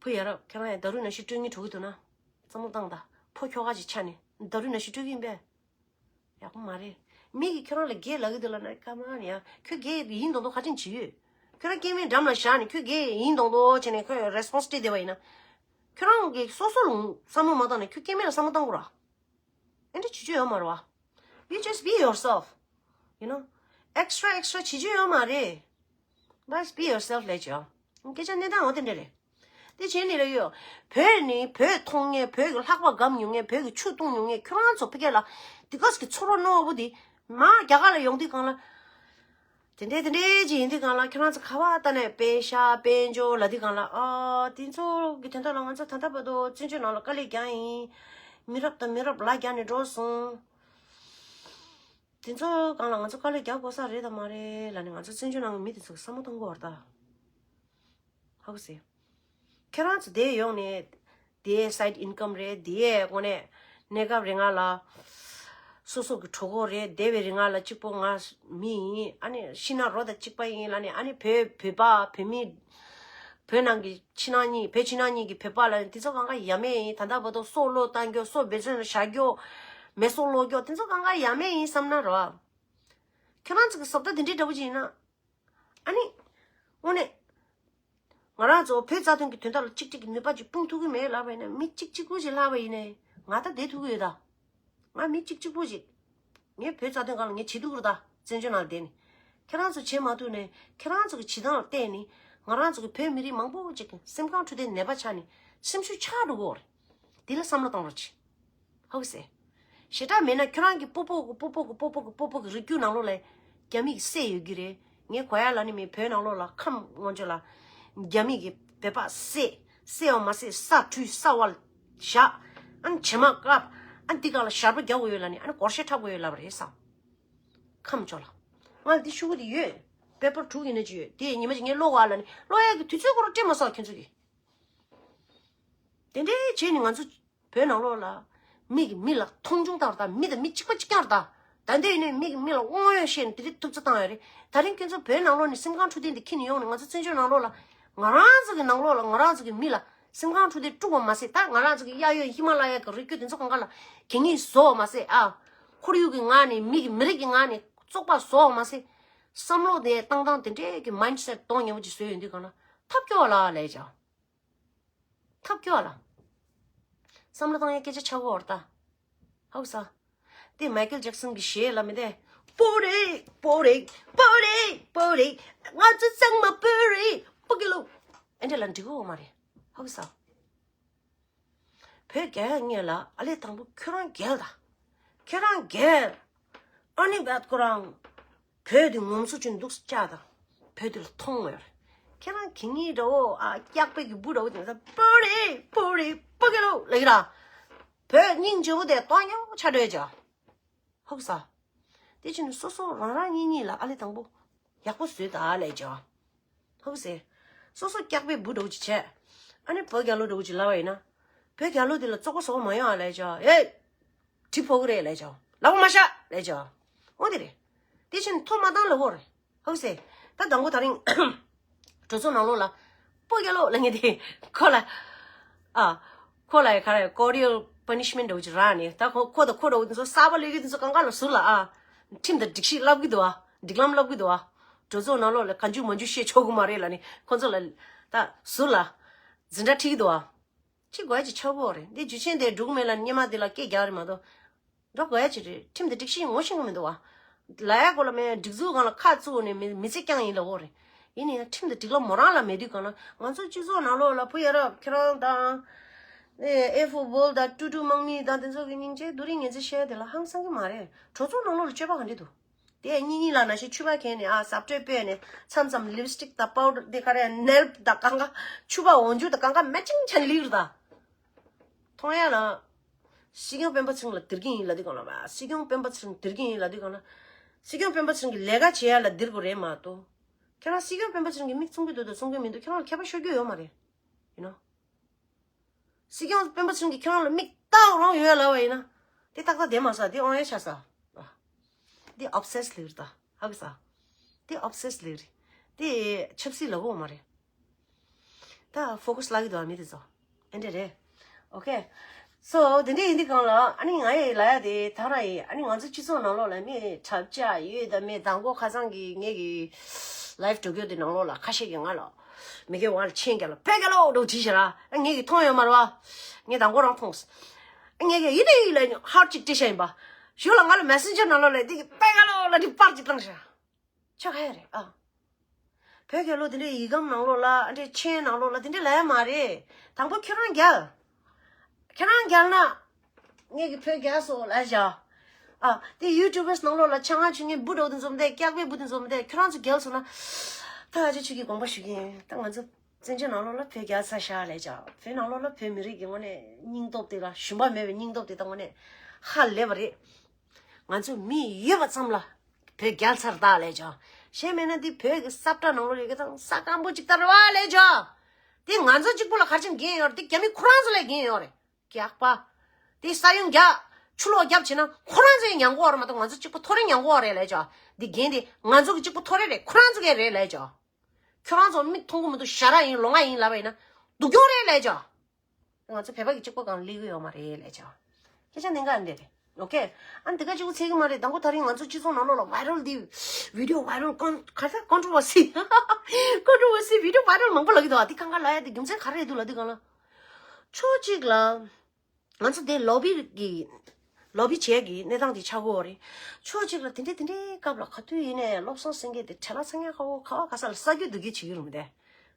བུ་ཡ་རབས་ཁྱེད་རང་ཡང་ད་རུ་ན་ཤི་སྤྲོ་སྙིང་བྲོ་གི་འདུག་ན། བསམ་བློ་བཏང་ད། ཕོ་ཁྱོ་ག་ཅིག་ཆགས་ནས་ད་རུ་ན་ཤི་སྤྲོ་གི་ཡིན་པས། ཡག་པོ་མ་རེད། མི་གིས་ཁྱོད་རང་ལ་རྒྱལ་ལབ་ཀྱི་འདུག་ལབ་ན་ཀ་མ་ནི་ཡ། ཁྱོད་རྒྱལ་ཡིན་མདོག་མདོག་ག་ཅན་བྱེད་ཡོད། ཁྱོད་རང་སྐྱེ་དམན་འགྲམ་ལ་བཞག་ནས་ཁྱོད་རྒྱལ་ཡིན་མདོག་མདོག་བྱས་ནས་ཁྱོད་རེ་སི་པོན་སི་སྤྲད་བསྡད་པ་ཡིན་ན། ཁྱོད་རང་གིས་སོ་སོ་ལ་བསམ་བློ་མ་བཏང་ནས་ཁྱོད་སྐྱེ་དམན་ལ་བསམ་བློ་བཏང་དགོས་ར། ཨེ་འདྲ་བྱེད་རྒྱུ་ཡོད་མ་རེད་བ། You just be yourself. You know? Extra extra བྱེད་རྒྱུ་ཡོད་མ་རེད། Just be yourself ལས་བྱོས། སྐད་ཆ་གནས་སྟངས་འོ་དེ་འདྲ་རེད། དེ་བྱས་ནས་ལ་ཡོད། བོད་ནི་བོད་མཐོང་མཁན་བོད་ཀྱི་ལྷགས་པ་སྒམ་ཉོ་མཁན་བོད་ཀྱི་ཆུ་བཏུང་ཉོ་མཁན་ཁྱོད་རང་ཚོ་ཕ་གི་ལ་དེ་ག་ཟིག་གི་ཚོར་བ་རྣོ་བ་པོ་དེ་མ་རྒྱ་གར་ལ་ཡོང་དུས་གང་ལ། དེ་འདྲས་དེ་འདྲས་ཅིག་ཡིན་དུས་གང་ལ་ཁྱོད་རང་ཚོ་ཁ་བ་ལྟ་ནས་དཔེ་ཤ་དཔེ་འཇོ་ལ་དུས་གང་ལ་ཨ་དེ་ཚོ་གི་དོན་དག་ལ་ང་ཚོ་ད་ལྟ་བར་དུ་བཙན་བྱོལ་ནང་ལ་དཀའ་ལས་རྒྱག་ཡིན། མི་རབས་དང་མི་རབས་ལ་རྒྱག་ནས་འགྲོ་སོང་། དེ་ཚོ་གང་ལ་ང་ཚོ་དཀའ་ལས་རྒྱག་དགོས་ས་རེད་དམ་མ་རེད་ལབ་ནས་ང་ཚོ་བཙན་བྱོལ་ནང་གི་མི་དེ་ཚོ་གི་བསམ་བློ་གཏོང་དགོས་བར་ད། ཧ་གོ་སོང་། ཁྱེད་རང་ཚོ་དེ་ཡོང་ནས་དེའི་སའིཌ་ཨིན་ཀམ་རེད་དེའི་དངོས་གནས་གནས་སྐབས་རིང་ང་ལ་སོ་སོ་གི་གྲོགས་པོ་རེད་དེ་བའི་རིང་ང་ལ་གཅིག་པོ་ང་མི་ཡིན་ཨ་ནི་ཤི་ན་རོ་དང་གཅིག་པ་ཡིན་ལབ་ནས་ཨ་ནི་བོད་བོད་པ་བོད་མི་བོད་ནང་གི་ཕྱི་ནང་གཉིས་བོད་ཕྱི་ནང་གཉིས་ཀྱི་བོད་པ་ལ་དེ་ཚོ་གང་ག་ཡ་མེད་ཡིན། ད་ལྟ་བར་དུ་སྲོག་བློས་བཏང་རྒྱུ་སྲོག་འབད་བརྩོན་ལ་བཞག་རྒྱུ་མེ་སྲོག་བློས་རྒྱུ་དེ་ཚོ་གང་ག་ཡ་མེད་ཡིན་བསམ་ན་རོ། ཁྱོད་རང་ཚོ་གི་བཟོ་ལྟ་དེ་འདྲའི་འདྲ་པོ་ཅིག་ཡིན་ན། ཨ་ནི། དངོས་གནས། ང་རང་ཚོ་བོད་རྩ་དོན་གྱི་དོན་དག་ལ་གཅིག་གཅིག་གི་ནུས་པ་ཅིག་སྤུངས་ཐུབ་ཀྱི་མེད་ལབ་པ་ཡིན་ན་མི་གཅིག་གཅིག་པུ་ཅིག་ལབ་པ་ཡིན་ནའི་ང་ད་བསྡད་ཐུབ་ཀྱི་ཡོད་ད། ང་མི་གཅིག་གཅིག་པུ་ཅིག་ངས་བོད་རྩ་དོན་སྒང་ལ་ངས་བྱེད་ཐུབ་ཀྱི་རེད་ད། བཙན་བྱོལ་ནང་བསྡད་ནས། ཁྱེད་རང་ཚོ་བྱེད་མ་ཐུབ་ནས་ཁྱེད་རང་ཚོ་གི་བྱེད་སྟངས་ལ་བལྟས་ནས་ང་རང་ཚོ་གི་བོད་མི་རིགས་མང་པོ་ཅིག་གི་སེམས་ཁམས་འཁྲུལ་བསྡད་ནད་པ་ཆགས་ནས་སེམས་ཤུགས་ཆག་འགྲོ་གི་ཡོད་རེད། འདི་ལ་བསམ་བློ་གཏོང་རོགས་གྱིས། ཧོ་གི་སེ། ཞེ་དྲག་མེད་ན་ཁྱོད་རང་གི་སྤོ་སྤོ་གི་སྤོ་སྤོ་གི་སྤོ་སྤོ་གི་སྤོ་སྤོ་གི་རིགས་རྒྱུད་ནང་ལོགས་ལ་རྒྱ་མི་གི་སྲས་ཡོད་ཀྱི་རེད། ངས་གོ་ཡ་ལ་ནི་མི་བོད་ནང་ལོགས་ལ་ཁམས་སྔོན་ཆད་ལ་རྒྱ་མི་གི་ བོད་པ་བསད། བསད་པ་མ་ཟད་ས་འཁྲུད། ས་བར་བཞག་ཨ་ནི་བྱེ་མ་བཀབ། ཨ་ནི་འདི་ག་ལ་ཞར་པ་རྒྱག་དགོས་ཡོད་ལབ་ནི། ཨ་ནི་སྒོར་གཞས་འཁྲབ་དགོས་ཡོད་ལབ་པ་རེད་ས། ཁམས་ཕྱོགས་ལ། ང་ལ་འདི་ཤོག་གུ་འདི་ཡོད། པེ་པར་དྲུག་ཡིན་ན་ཅི་ཡོད། དེ་ཉི་མ་ཅིག་ངས་ཀློག་ག་ལབ་ནི། ཀློག་ཡག་གི་དུས་ཚོད་ཁོ་རང་སྤྲད་མ་སོང་ཁྱོད་ཚོ་གིས། དེ་འདྲའི་བྱས་ནས་ང་ཚོ་བོད་ནང་ལོགས་ལ་མི་གིས་མི་ལ་མཐོང་ཆུང་བཏང་ར་ད། མི་དང་མི་གཅིག་པ་གཅིག་རྐྱང་ར་ད། ད་ལྟ་ཡིན་ནའི་མི་གིས་མི་ལ་དབང་ཡོད་བཤད་ནས་དེ་འདྲའི་ཐུབ་ཚོད་བཏང་ཡོད་རེད། ད་རིང་ཁྱོད་ཚོ་བོད་ནང་ལོགས་ནས་སེམས་ཁམས་འཁྲུག་ལྡན་དེ་འཁྱེར་ནས་ཡོང་ནས་ང་ཚོ་བཙན་བྱོལ་ནང་ལོགས་ལ། ང་རང་ཚོ་གི་ནང་ལོགས་ལ་ང་རང་ཚོ་གི་མི་ལ་སེམས་ཁམས་འཁྲུག་ལྡན་དཀྲུགས་པ་མ་ཟད། ད་ང་རང་ཚོ་གི་གཡས་གཡོན་ཧི་མ་ལ་ཡ་གི་རི་རྒྱུད་དེ་ཚོ་གང་ག་ལ་གད་སྙིགས་བཟོ་བ་མ་ཟད། ཨ། ཁོར་ཡུག་གི་ངང་ནས། མི་གི་མི་རིགས་ཀྱི་ངང་ནས་བཙོག་པ་བཟོ་བ་མ་ཟད། བསམ་བློ་དེ་བཏང་སྟངས་དེ་འདྲའི་གི་མའིན་སེཊ་གདོང་ཉེ་པོ་ཅིག་བཟོས་ཡོང་དུས་གང་ལ་ཐབས་སྐྱོ་བ་ལ་ལས་བྱ། ཐབས་སྐྱོ་བ་ལ། བསམ་བློ་བཏང་ཡ་སྐད་ཆ་ཆགས་ཀྱི་ཡོད་རེད་ད། ཧ་གོ་ས། དེ་མའི་ཀལ་ཇེག་སན་གི་གཞས་ལ་མི་དེ། པོ་རེ། པོ་རེ། པོ་རེ། པོ་རེ། ང་ཚོ་ཚང་མ་པོ་རེ། པོ་གི་ལོ། ཨེ་འདྲ་ལ་འགྲིག་གི་ཡོད་མ་རེད། ཧ་གོ་ས། བོད་རྒྱལ་ཡ་ངེས་ལ་ཨ་ལས་དང་པོ་ཁྱོད་རང་རྒྱལ་ད། ཁྱོད་རང་རྒྱལ། ཨ་ནི་བད་ཁོ་རང་བོད་དེ་ངོམ་སོ་ཅུན་འདུག་ཅག་ད། བོད་དེ་ལ་མཐོང་ཡོད་རེད། ཁྱེད་རང་གི་ངེས་འདྲ་བོ། ཨ། སྐྱག་པའི་གི་བུ་འདྲ་བོ་དེ་ཚོ་པོ་རེ་པོ་རེ་པོ་གི་ལོ་ལ་ཡི་ར། བོད་སྙིང་རྗེ་བོ་དེ་ལྟོ་ཉོ་ཆ་འདྲ་བྱ། ཧུག་ས། དེ་ཕྱིན་ནས་སོ་སོ་རང་རང་གཉིས་གཉིས་ལ་ཨ་ལས་དང་པོ་ཡག་པོ་བཟོས་ད་ལས་བྱ། ཧུག་སེ། སོ་སོ་སྐྱག་པའི་བུ་འདྲ་བོ་ཅིག་བྱས། ཨ་ནི་བོད་རྒྱལ་ལོ་འདྲ་བོ་ཅིག་ལབ་པ་ཡིན་ན། བོད་རྒྱལ་ལོ་དེ་ལ་བཙོག་པ་བཟོ་བ་མ་ཡོང་ཨ་ལས་བྱ། ཨེ། གྲི་ཕོག་གི་རེད་ལས་བྱ། ལབ་པ་མ་བཞག་ལས་བྱ། འོ་དེ་རེད། དེ་ཕྱིན་ཐོ་མ་བཏང་ལབ་དགོས་རེད། ཧུག་སེ། ད་དང་པོ་ད་རིང་གྲོས་ཚོགས་ནང་ལོགས་ལ་བོད་རྒྱལ་ལོ་ལབ་མཁན་དེ་ཁོ་ལ། ཨ། ཁོ་ལ་ག་རེ་ཀོ་རི་ཡལ་པ་ནི་ཤི་མེན་ཊི་འདྲ་བོ་ཅིག་རག་ནས། ད་ཁོ་ཁོ་དང་ཁོ་འདྲ་བོ་དེ་ཚོ་གསར་པ་སླེབས་ཡོད་དེ་ཚོ་གང་ག་ལ་ཟུར་ལ། ཨ། ཁྲིམས་དང་སྒྲིག་གཞི་བསླབ་གི་འདུག་ཨ། སྒྲིག་ལམ་བསླབ་གི་འདུག་ཨ། གྲོས་ཚོགས་ནང་ལོགས་ལ་གང་བྱུང་མང་བྱུང་བཤད་ཆོག་གི་མ་རེད་ལབ་ནས་ཁོ་ཚོ་ལ་ད་ཟུར་ལ་འཛིན་གྲྭ་ཁྲིད་ཀྱི་འདུག་ཨ། ཅི་དགོས་ཡ་ཅིག་ཆགས་ཀྱི་ཡོད་རེད། འདི་ཇུས་ཆེན་དེ་འགྲོ་གི་མེད་ལབ་ནས་སྔོན་མ་དེ་ལ་སྐད་རྒྱག་རེད་མ་གཏོགས། འགྲོ་དགོས་ཡ་ཅིག་རེད། ཁྲིམས་དང་སྒྲིག་གཞི་ངོ་ཤེས་ཀྱི་མི་འདུག་བ། ལབ་ཡ་གོ་ལ་མེད། སྒྲིག་འཛུགས་སྒང་ལ་ཁ་བཙུགས་ནས་མི་མི་ཚེ་རྐྱང་ཡིན་ལབ་ཀྱི་ཡོད་རེད། ཡིན་ནའི་ཁྲིམས་དང་སྒྲིག་ལམ་མོ་རང་ལ་མེད་དུས་གང་ལ་ང་ཚོ་སྤྱི་ཚོགས་ནང་ལོགས་ལ་བུ་ཡ་རབས་ཁྱེད་རང་དང་། ཨེ་ཨེ་ཧྥུ་བོལ་དང་ཀྲུ་ཀྲུ་དམག་མི་དང་དེ་ཚོ་གི་སྙིང་རྗེ་རྡོ་རིང་ངན་ཚད་བཤད་དེ་ལ་ཧང་སང་གི་མ་རེད། གྲོས་ཚོགས་ནང་ལོགས་ལ་སྤྱོད་པ་ག་འདྲ་འདུག་དེ་གཉིས་གཉིས་ལ་ན་ཞིག་ཕྱུ་པ་གྱོན་ནས། ཨ། ཟབ་སྤྲོས་སྤོས་ནས། མཚམས་མཚམས་ལིབ་སི་ཊིག་དང་པའུ་ཌར་དེ་ག་རེ་ནེལ་དང་གང་ག་ཕྱུ་པ་འོག་འཇུག་དང་གང་ག་མེ་ཅིང་ཆ་ལིར་ད། མཐོང་ཡ་ལ། སྲིད་སྐྱོང་སྤེན་པ་ཚེ་རིང་ལ་དེར་གྱིན་ཡིན་ལབ་དུས་གང་ལ། སྲིད་སྐྱོང་སྤེན་པ་ཚེ་རིང་དེར་གྱིན་ཡིན་ལབ་དུས་གང་ལ། སྲིད་སྐྱོང་སྤེན་པ་ཚེ་རིང་གི་ལས་ཀ་བྱེད་ཡ་ལ་དེར་དགོས་རེད་མ་གཏོགས། ཁྱེད་རང་སྲིད་སྐྱོང་སྤེན་པ་ཚེ་རིང་གི་མིག་བཙུམ་གི་འདུག་དང་བཙུམ་གི་མི་འདུག་ཁྱེད་རང་ལ་ཁྱད་པར་ཤོར་རྒྱུ་ཡོད་མ་རེད། ཡིན་ནོ། སྲིད་སྐྱོང་སྤེན་པ་ཚེ་རིང་གིས་ཁྱེད་རང་ལ་མིག་ལྟ་རང་ཡོད་ལབ་པ་ཡིན་ན། དེ་ཏག་ཏག་བསྡད་མ་ས། དེ་དབང་ཡ་ཆགས་ས། དེ་ཨོབ་སེ་སི་ལིར་ད། ཧ་གི་ས། དེ་ཨོབ་སེ་སི་ལིར། དེ་ཆབ་སྲིད་ལ་གོ་མ་རེད། ད་ཕོ་ཀ་སི་ལ་གི་འདུག་ཨ་མི་དེ་ཚོ། ཨེ་འདྲ་རེད། ཨོ་ཁེ། སོ་དེ་འདྲ་ཡིན་དུས་གང་ལ་ཨ་ནི་ང་ཡི་ལ་ཡ་དེ་ད་ར་ཡི་ཨ་ནི་ང་ཚོ་སྤྱི་ཚོགས་ནང་ལོགས་ལ་མི་གྲབས་ཆག་ཡོད་ད་མི་དང་པོ་ཁ་སང་གི་ངེད་ཀྱི་ལའིབ་འགྲོ་རྒྱུ་དེ་ནང་ལོགས་ལ་ཁ་ཤས་ཀྱིས་ང་ལ་མི་གེ་བ་ལ་ཆེན་རྒྱ་ལ་བོད་རྒྱལ་ལོ་འགྲོ་བྲིས་ཤག་ར། ངེད་ཀྱིས་མཐོང་ཡོད་མ་རེད་བ། ངས་དང་པོ་རང་མཐོང་སོང་། ངེད་ཀྱིས་ཡིན་ད་ཡིན་ལ་ཧར་ཅིག་སྤྲད་ཤག་ཡིན་པ། ཞོར་ལ་ང་ལ་མེ་སེན་ཇར་ནང་ལོགས་ལ་དེ་གི་བོད་རྒྱལ་ལོ་ལ་དེ་པར་ཅིག་བཏང་ཤག་ཆོག་ཧ་ཡ་རེད་ཨ། བོད་རྒྱལ་ལོ་དེ་འདྲའི་ཡི་གམ་ནང་ལོགས་ལ་ཨ་འདྲའི་ཆེན་ནང་ལོགས་ལ་དེ་འདྲའི་ལབ་ཡ་མ་རེད། དང་པོ་ཁྱོད་རང་རྒྱལ། ཁྱོད་རང་རྒྱལ་ན། ངེད་ཀྱིས་བོད་རྒྱལ་སོང་ལབ་བཞག་ཨ། དེ་ཡུ་ཊུབ་བར་སི་ནང་ལོགས་ལ་ཆང་ང་ཆུ་ངན་བུ་འདྲ་བོ་དེ་འཛོམས་ཏེ་སྐྱག་པའི་བུ་དེ་འཛོམས་ཏེ་ཁྱོད་རང་ཚོ་རྒྱལ་སོང་ན། ད་ཨ་ཅེ་ཁྱོད་ཀྱིས་དགོངས་པ་ཞུ་གི་ཡིན། ད་ང་ཚོ་བཙན་བྱོལ་ནང་ལོགས་ལ་བོད་རྒྱལ་ཚར་ཤག་ལབ་བཞག་བོད་ནང་ལོགས་ལ་བོད་མི་རིགས་ཀྱི་དངོས་གནས་སྙིང་སྟོབས་དེ་ལ་ཞུམ་པ་མེད་པའི་སྙིང་སྟོབས་དེ་ད་དངོས་གནས་ཧ་ལས་པ་རེད། ང་ཚོ་མི་ཡོད་པ་ཙམ་ལ་བོད་རྒྱལ་ཚར་ད་ལས་ཅོ། གཞན་མེད་ན་འདི་བོད་ཀྱི་ས་བཀྲ་ནང་ལོགས་ཡོད་གི་དང་ས་སྐམ་པོ་ཅིག་ལྟར་བ་ལས་ཅོ། འདི་ང་ཚོ་གཅིག་པུ་ལ་ག་རེ་བྱས་ནས་འགན་ཡོད་རེད། འདི་རྒྱ་མི་ཁོ་རང་ཚོ་ལ་འགན་ཡོད་རེད། རྒྱག་པ། འདི་ས་ཡོམ་རྒྱག་ཆུ་ལོག་རྒྱབ་བྱས་ན་ཁོ་རང་ཚོའི་མྱང་གོ་བ་རེད་མ་གཏོགས་ང་ཚོ་གཅིག་པུ་ཐོ་རེ་མྱང་གོ་བ་རེད་ལས་ཅོ། འདི་འགན་འདི་ང་ཚོ་གི་གཅིག་པུ་ཐོ་རེ་རེད། ཁོ་རང་ཚོ་གི་རེད་ལས་ཅོ། ཁྱོད་རང་ཚོ་མིག་མཐོང་གི་མི་འདུག་ཞ་ར་ཡིན་ལོང་བ་ཡིན་ལབ་པ་ཡིན་ན་སྡུག་གྱོང་རེད་ལས་ཅོ། ང་ཚོ་བོད་པ་གི་གཅིག་པོ་གང་ལས་གི་ཡོད་མ་རེད་ལས་ཅོ། སྐད་ཆ་གནད་འགག་འདི་རེད། ཨོ་ཁེ། ཨ་འདི་ག་གཅིག་པོ་ཚད་གི་མ་རེད། དང་པོ་ད་རིང་ང་ཚོ་སྤྱི་ཚོགས་ནང་ལོགས་ལ་བའི་རལ་འདི་བི་ཌིའོ་བའི་རལ་ཀོན་ག་ས་ཀོན་ཊོ་བར་སི་ཀོན་ཊོ་བར་སི་བི་ཌིའོ་བའི་རལ་མང་པོ་ལ་གི་འདུག་ཨ་འདི་གང་ག་ལ་ཡ་འདི་རྒྱུ་མཚན་ག་རེ་རེད་འདུག་ལ་འདི་གང་ལ། ཕྱོགས་གཅིག་ལ། ང་ཚོ་དེ་ལོ་བི་གི་ལོ་བི་བྱས་གི་གནས་སྟངས་དེ་ཆགས་ཀྱི་ཡོད་རེད། ཕྱོགས་གཅིག་ལ་དེ་འདྲའི་དེ་འདྲའི་སྐབས་ལ་ག་དུས་ཡིན་ནའི་བློ་བཟང་སེང་གེ་དེ་བྲེལ་བ་ཚ་ཉག་ཁ་བོ་ག་བ་ག་ས་ལ་ས་རྒྱུས་འདུག་གི་བྱེད་ཀྱི་རུང་དེ།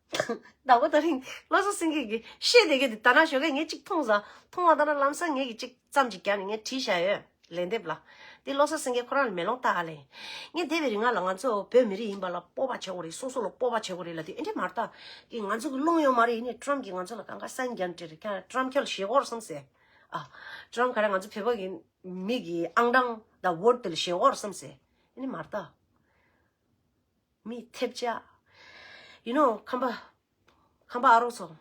ད་གོ་ད་རིང་བློ་བཟང་སེང་གེ་གི་བཤད་བསྡད་མཁན་དེ་ད་ན་ཞོགས་ཀས་ངས་གཅིག་མཐོང་ས་མཐོང་བ་ད་ན་ལམ་སང་ངས་གི་གཅིག་ཙམ་ཅིག་བརྒྱབ་ནས་ངས་བྲིས་བཞག་ཡོད་ལན་འདེབས་ལ། དེ་བློ་བཟང་སེང་གེ་ཁོ་རང་ལ་མེ་ལོང་བཏགས་ཨ་ལེ། ངས་འདས་པའི་རིང་ང་ལ་ང་ཚོ་བོད་མི་རིགས་ཡིན་པ་ལ་སྤོབས་པ་བྱེད་དགོས་རེད། སོ་སོ་ལ་སྤོབས་པ་བྱེད་དགོས་རེད་ལབ་དུས་ཨེ་འདྲས་མ་རེད་ད། དེ་ང་ཚོ་གི་རླུང་ཡོད་མ་རེད། ཡིན་ནའི་ཊམ་གིས་ང་ཚོ་ལ་གང་ག་སན་རྒྱག་འདྲི་རེད། ཁྱེད་ཊམ་ཁྱོད་ལ་ཞེད་དགོས་རེད་བསམ་སེ། ཨ། ཊམ་ག་རེ་ང་ཚོ་བོད་པ་གི་མི་གི་ཨང་གྲངས་དང་ཝོ་ཊི་དེ་ལ་ཞེད་དགོས་རེད་བསམ་སེ། ཨེ་འདྲས་མ་རེད་ད། མི་ཐེབས་ཆག You know ཁམས་པ། ཁམས་པ་ཨ་རོགས་ཚོ།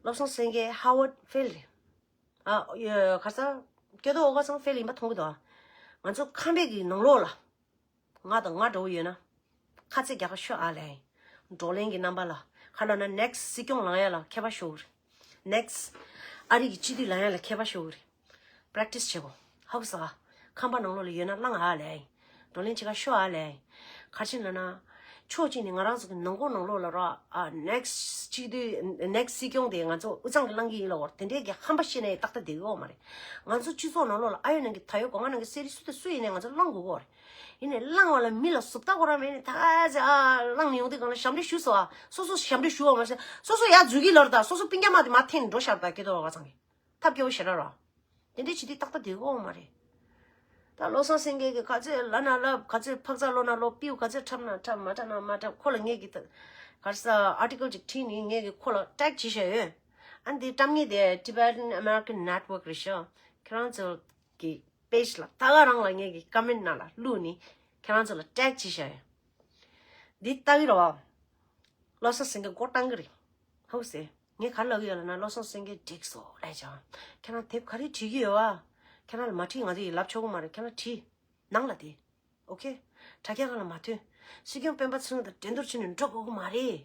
བློ་བཟང་སེང་གེ་ཧ་ཝར་ཌི་ཕེལ་རེད། ཨ། ཡ། ག་ས། སྐྱོ་དོ་འོ་ག་ཚང་ཕེལ་ཡིན་པ་མཐོང་གི་འདུག་ང་ཚོ་ཁམས་པའི་གི་ནང་ལོགས་ལ། ང་དང་ང་འདྲ་བོ་ཡོད་ན། ཁ་ཚིག་རྒྱག་ཁ་ཤོ་ཨ་ལེ། བགྲོ་གླེང་གི་རྣམ་པ་ལ། ཁ་ལོ་ན་ནེག་སི་སྲིད་སྐྱོང་ལངས་ཡ་ལ་ཁྱད་པར་ཤོར་གི་རེད། ནེག་སི་ཨ་རི་གི་སྤྱི་འཐུས་ལངས་ཡ་ལ་ཁྱད་པར་ཤོར་གི་རེད། པེ་རེག་ཊི་སི་བྱེད་དགོས། ཧ་གོ་སོང་ཨ། ཁམས་པ་ནང་ལོགས་ལ་ཡོད་ན་བླངས་ཨ་ལེ། བགྲོ་གླེང་བྱེད་ཁ་ཤོ་ཨ་ལེ། ག་རེ་བྱས་ན་ན། ཕྱོགས་གཅིག་ནས་ང་རང་ཚོ་གི་ནང་ཁོངས་ནང་ལོགས་ལ་ར། ཨ། ནེག་སི་སྤྱི་འཐུས་ནེག་སི་སྲིད་སྐྱོང་དེ་ང་ཚོ་དབུས་གཙང་གི་བླངས་ཀྱི་ཡིན་ལབ་པ་རེད། དེ་འདྲའི་གི་ཧམ་པ་བཤད་ནས་ཏག་ཏག་བསྡད་ཀྱི་ཡོད་མ་རེད། ང་ཚོ་སྤྱི་ཚོགས་ནང་ལོགས་ལ་ཨ་ཡོད་ནང་གི་ད་ཡོད་གོ་ང་ནང་གི་གསེར་རི་སུ་དང་སུ་ཡིན་ནའི་ང་ཚོ་བླངས་དགོས་ཀྱི་ཡོད་རེད། ཡིན་ནའི་བླངས་པ་ལ་མི་ལ་ཟུར་ལྟ་ཁོ་རང་མེད་ནས་ད་ག་ཚོད་ཨ་བླངས་ནས་ཡོང་དུས་སྒང་ལ་ཞབས་འདྲེན་ཞུ་སོང་ཨ། སོ་སོ་ཞབས་འདྲེན་ཞུ་བ་མ་ཟད་སོ་སོ་ཡར་འཛུལ་གྱི་ལབ་རེད། ད་སོ་སོ་སྤུན་ཀྱག་མ་དེ་མར་འཐེན་ནས་འགྲོ་ཤག་ད་སྐྱེ་ཐོག་ལ་བ་ཚང་གི། ཐབས་སྐྱོ་བོ་ཞེ་དྲག་རེད། དེ་འདྲའི་བྱེད་དུས་ཏག་ཏག་བསྡད་ཀྱི་ཡོད་མ་རེད། ད་བློ་བཟང་སེང་གེ་གིས་ག་ཚོད་ལབ་ན་ལབ། ག་ཚོད་ཕག་ཚ་ལབ་ན་ལབ། པིའུ་ག་ཚོད་འཁྲབ་ན་འཁྲབ། མ་འཁྲབ་ན་མ་འཁྲབ། ཁོ་ལ་ངས་ཀྱི་ད་ག་རེ་ཟ་ཨར་ཊི་ཀལ་ཅིག་བྲིས་ནས་ངས་ཀྱི་ཁོ་ལ་ཊེག་བྱས་བཞག་ཡོད། ཨ་ནི་འཁྲབ་མཁན་དེ་Tibetan American Network རེད་ཤག་ཁྱེད་རང་ཚོ་གི་པེཇ་ལ་ད་ག་རང་ལ་ངས་ཀྱི་ཀོ་མེན་ཊི་ནང་ལ་བླུགས་ནས་ཁྱེད་རང་ཚོ་ལ་ཊེག་བྱས་བཞག་ཡོད། འདི་ལྟ་གི་རེད་བ། བློ་བཟང་སེང་གེ་མགོ་བཏང་གི་རེད། ཧོ་སེ། ངས་ག་རེ་ལབ་ཀྱི་ཡོད་ལབ་ན་བློ་བཟང་སེང་གེ་འགྲིག་སོང་ལབ་བྱས། ཁྱེད་རང་དེབ་ག་རེ་བྲིས་ཀྱི་ཡོད་བ། ཁྱེད་རང་ལ་མ་བྲིས་ང་ཚོ་ཡིས་ལབ་ཆོག་གི་མ་རེད། ཁྱེད་རང་བྲིས། ནང་ལ་བསྡད། ཨོ་ཁེ། དྲ་རྒྱ་སྒང་ལ་མ་ཐོན། སྲིད་སྐྱོང་སྤེན་པ་ཚེ་རིང་དང་འགྲན་བསྡུར་བྱས་ནས་འགྲོ་དགོས་ཀྱི་མ་རེད།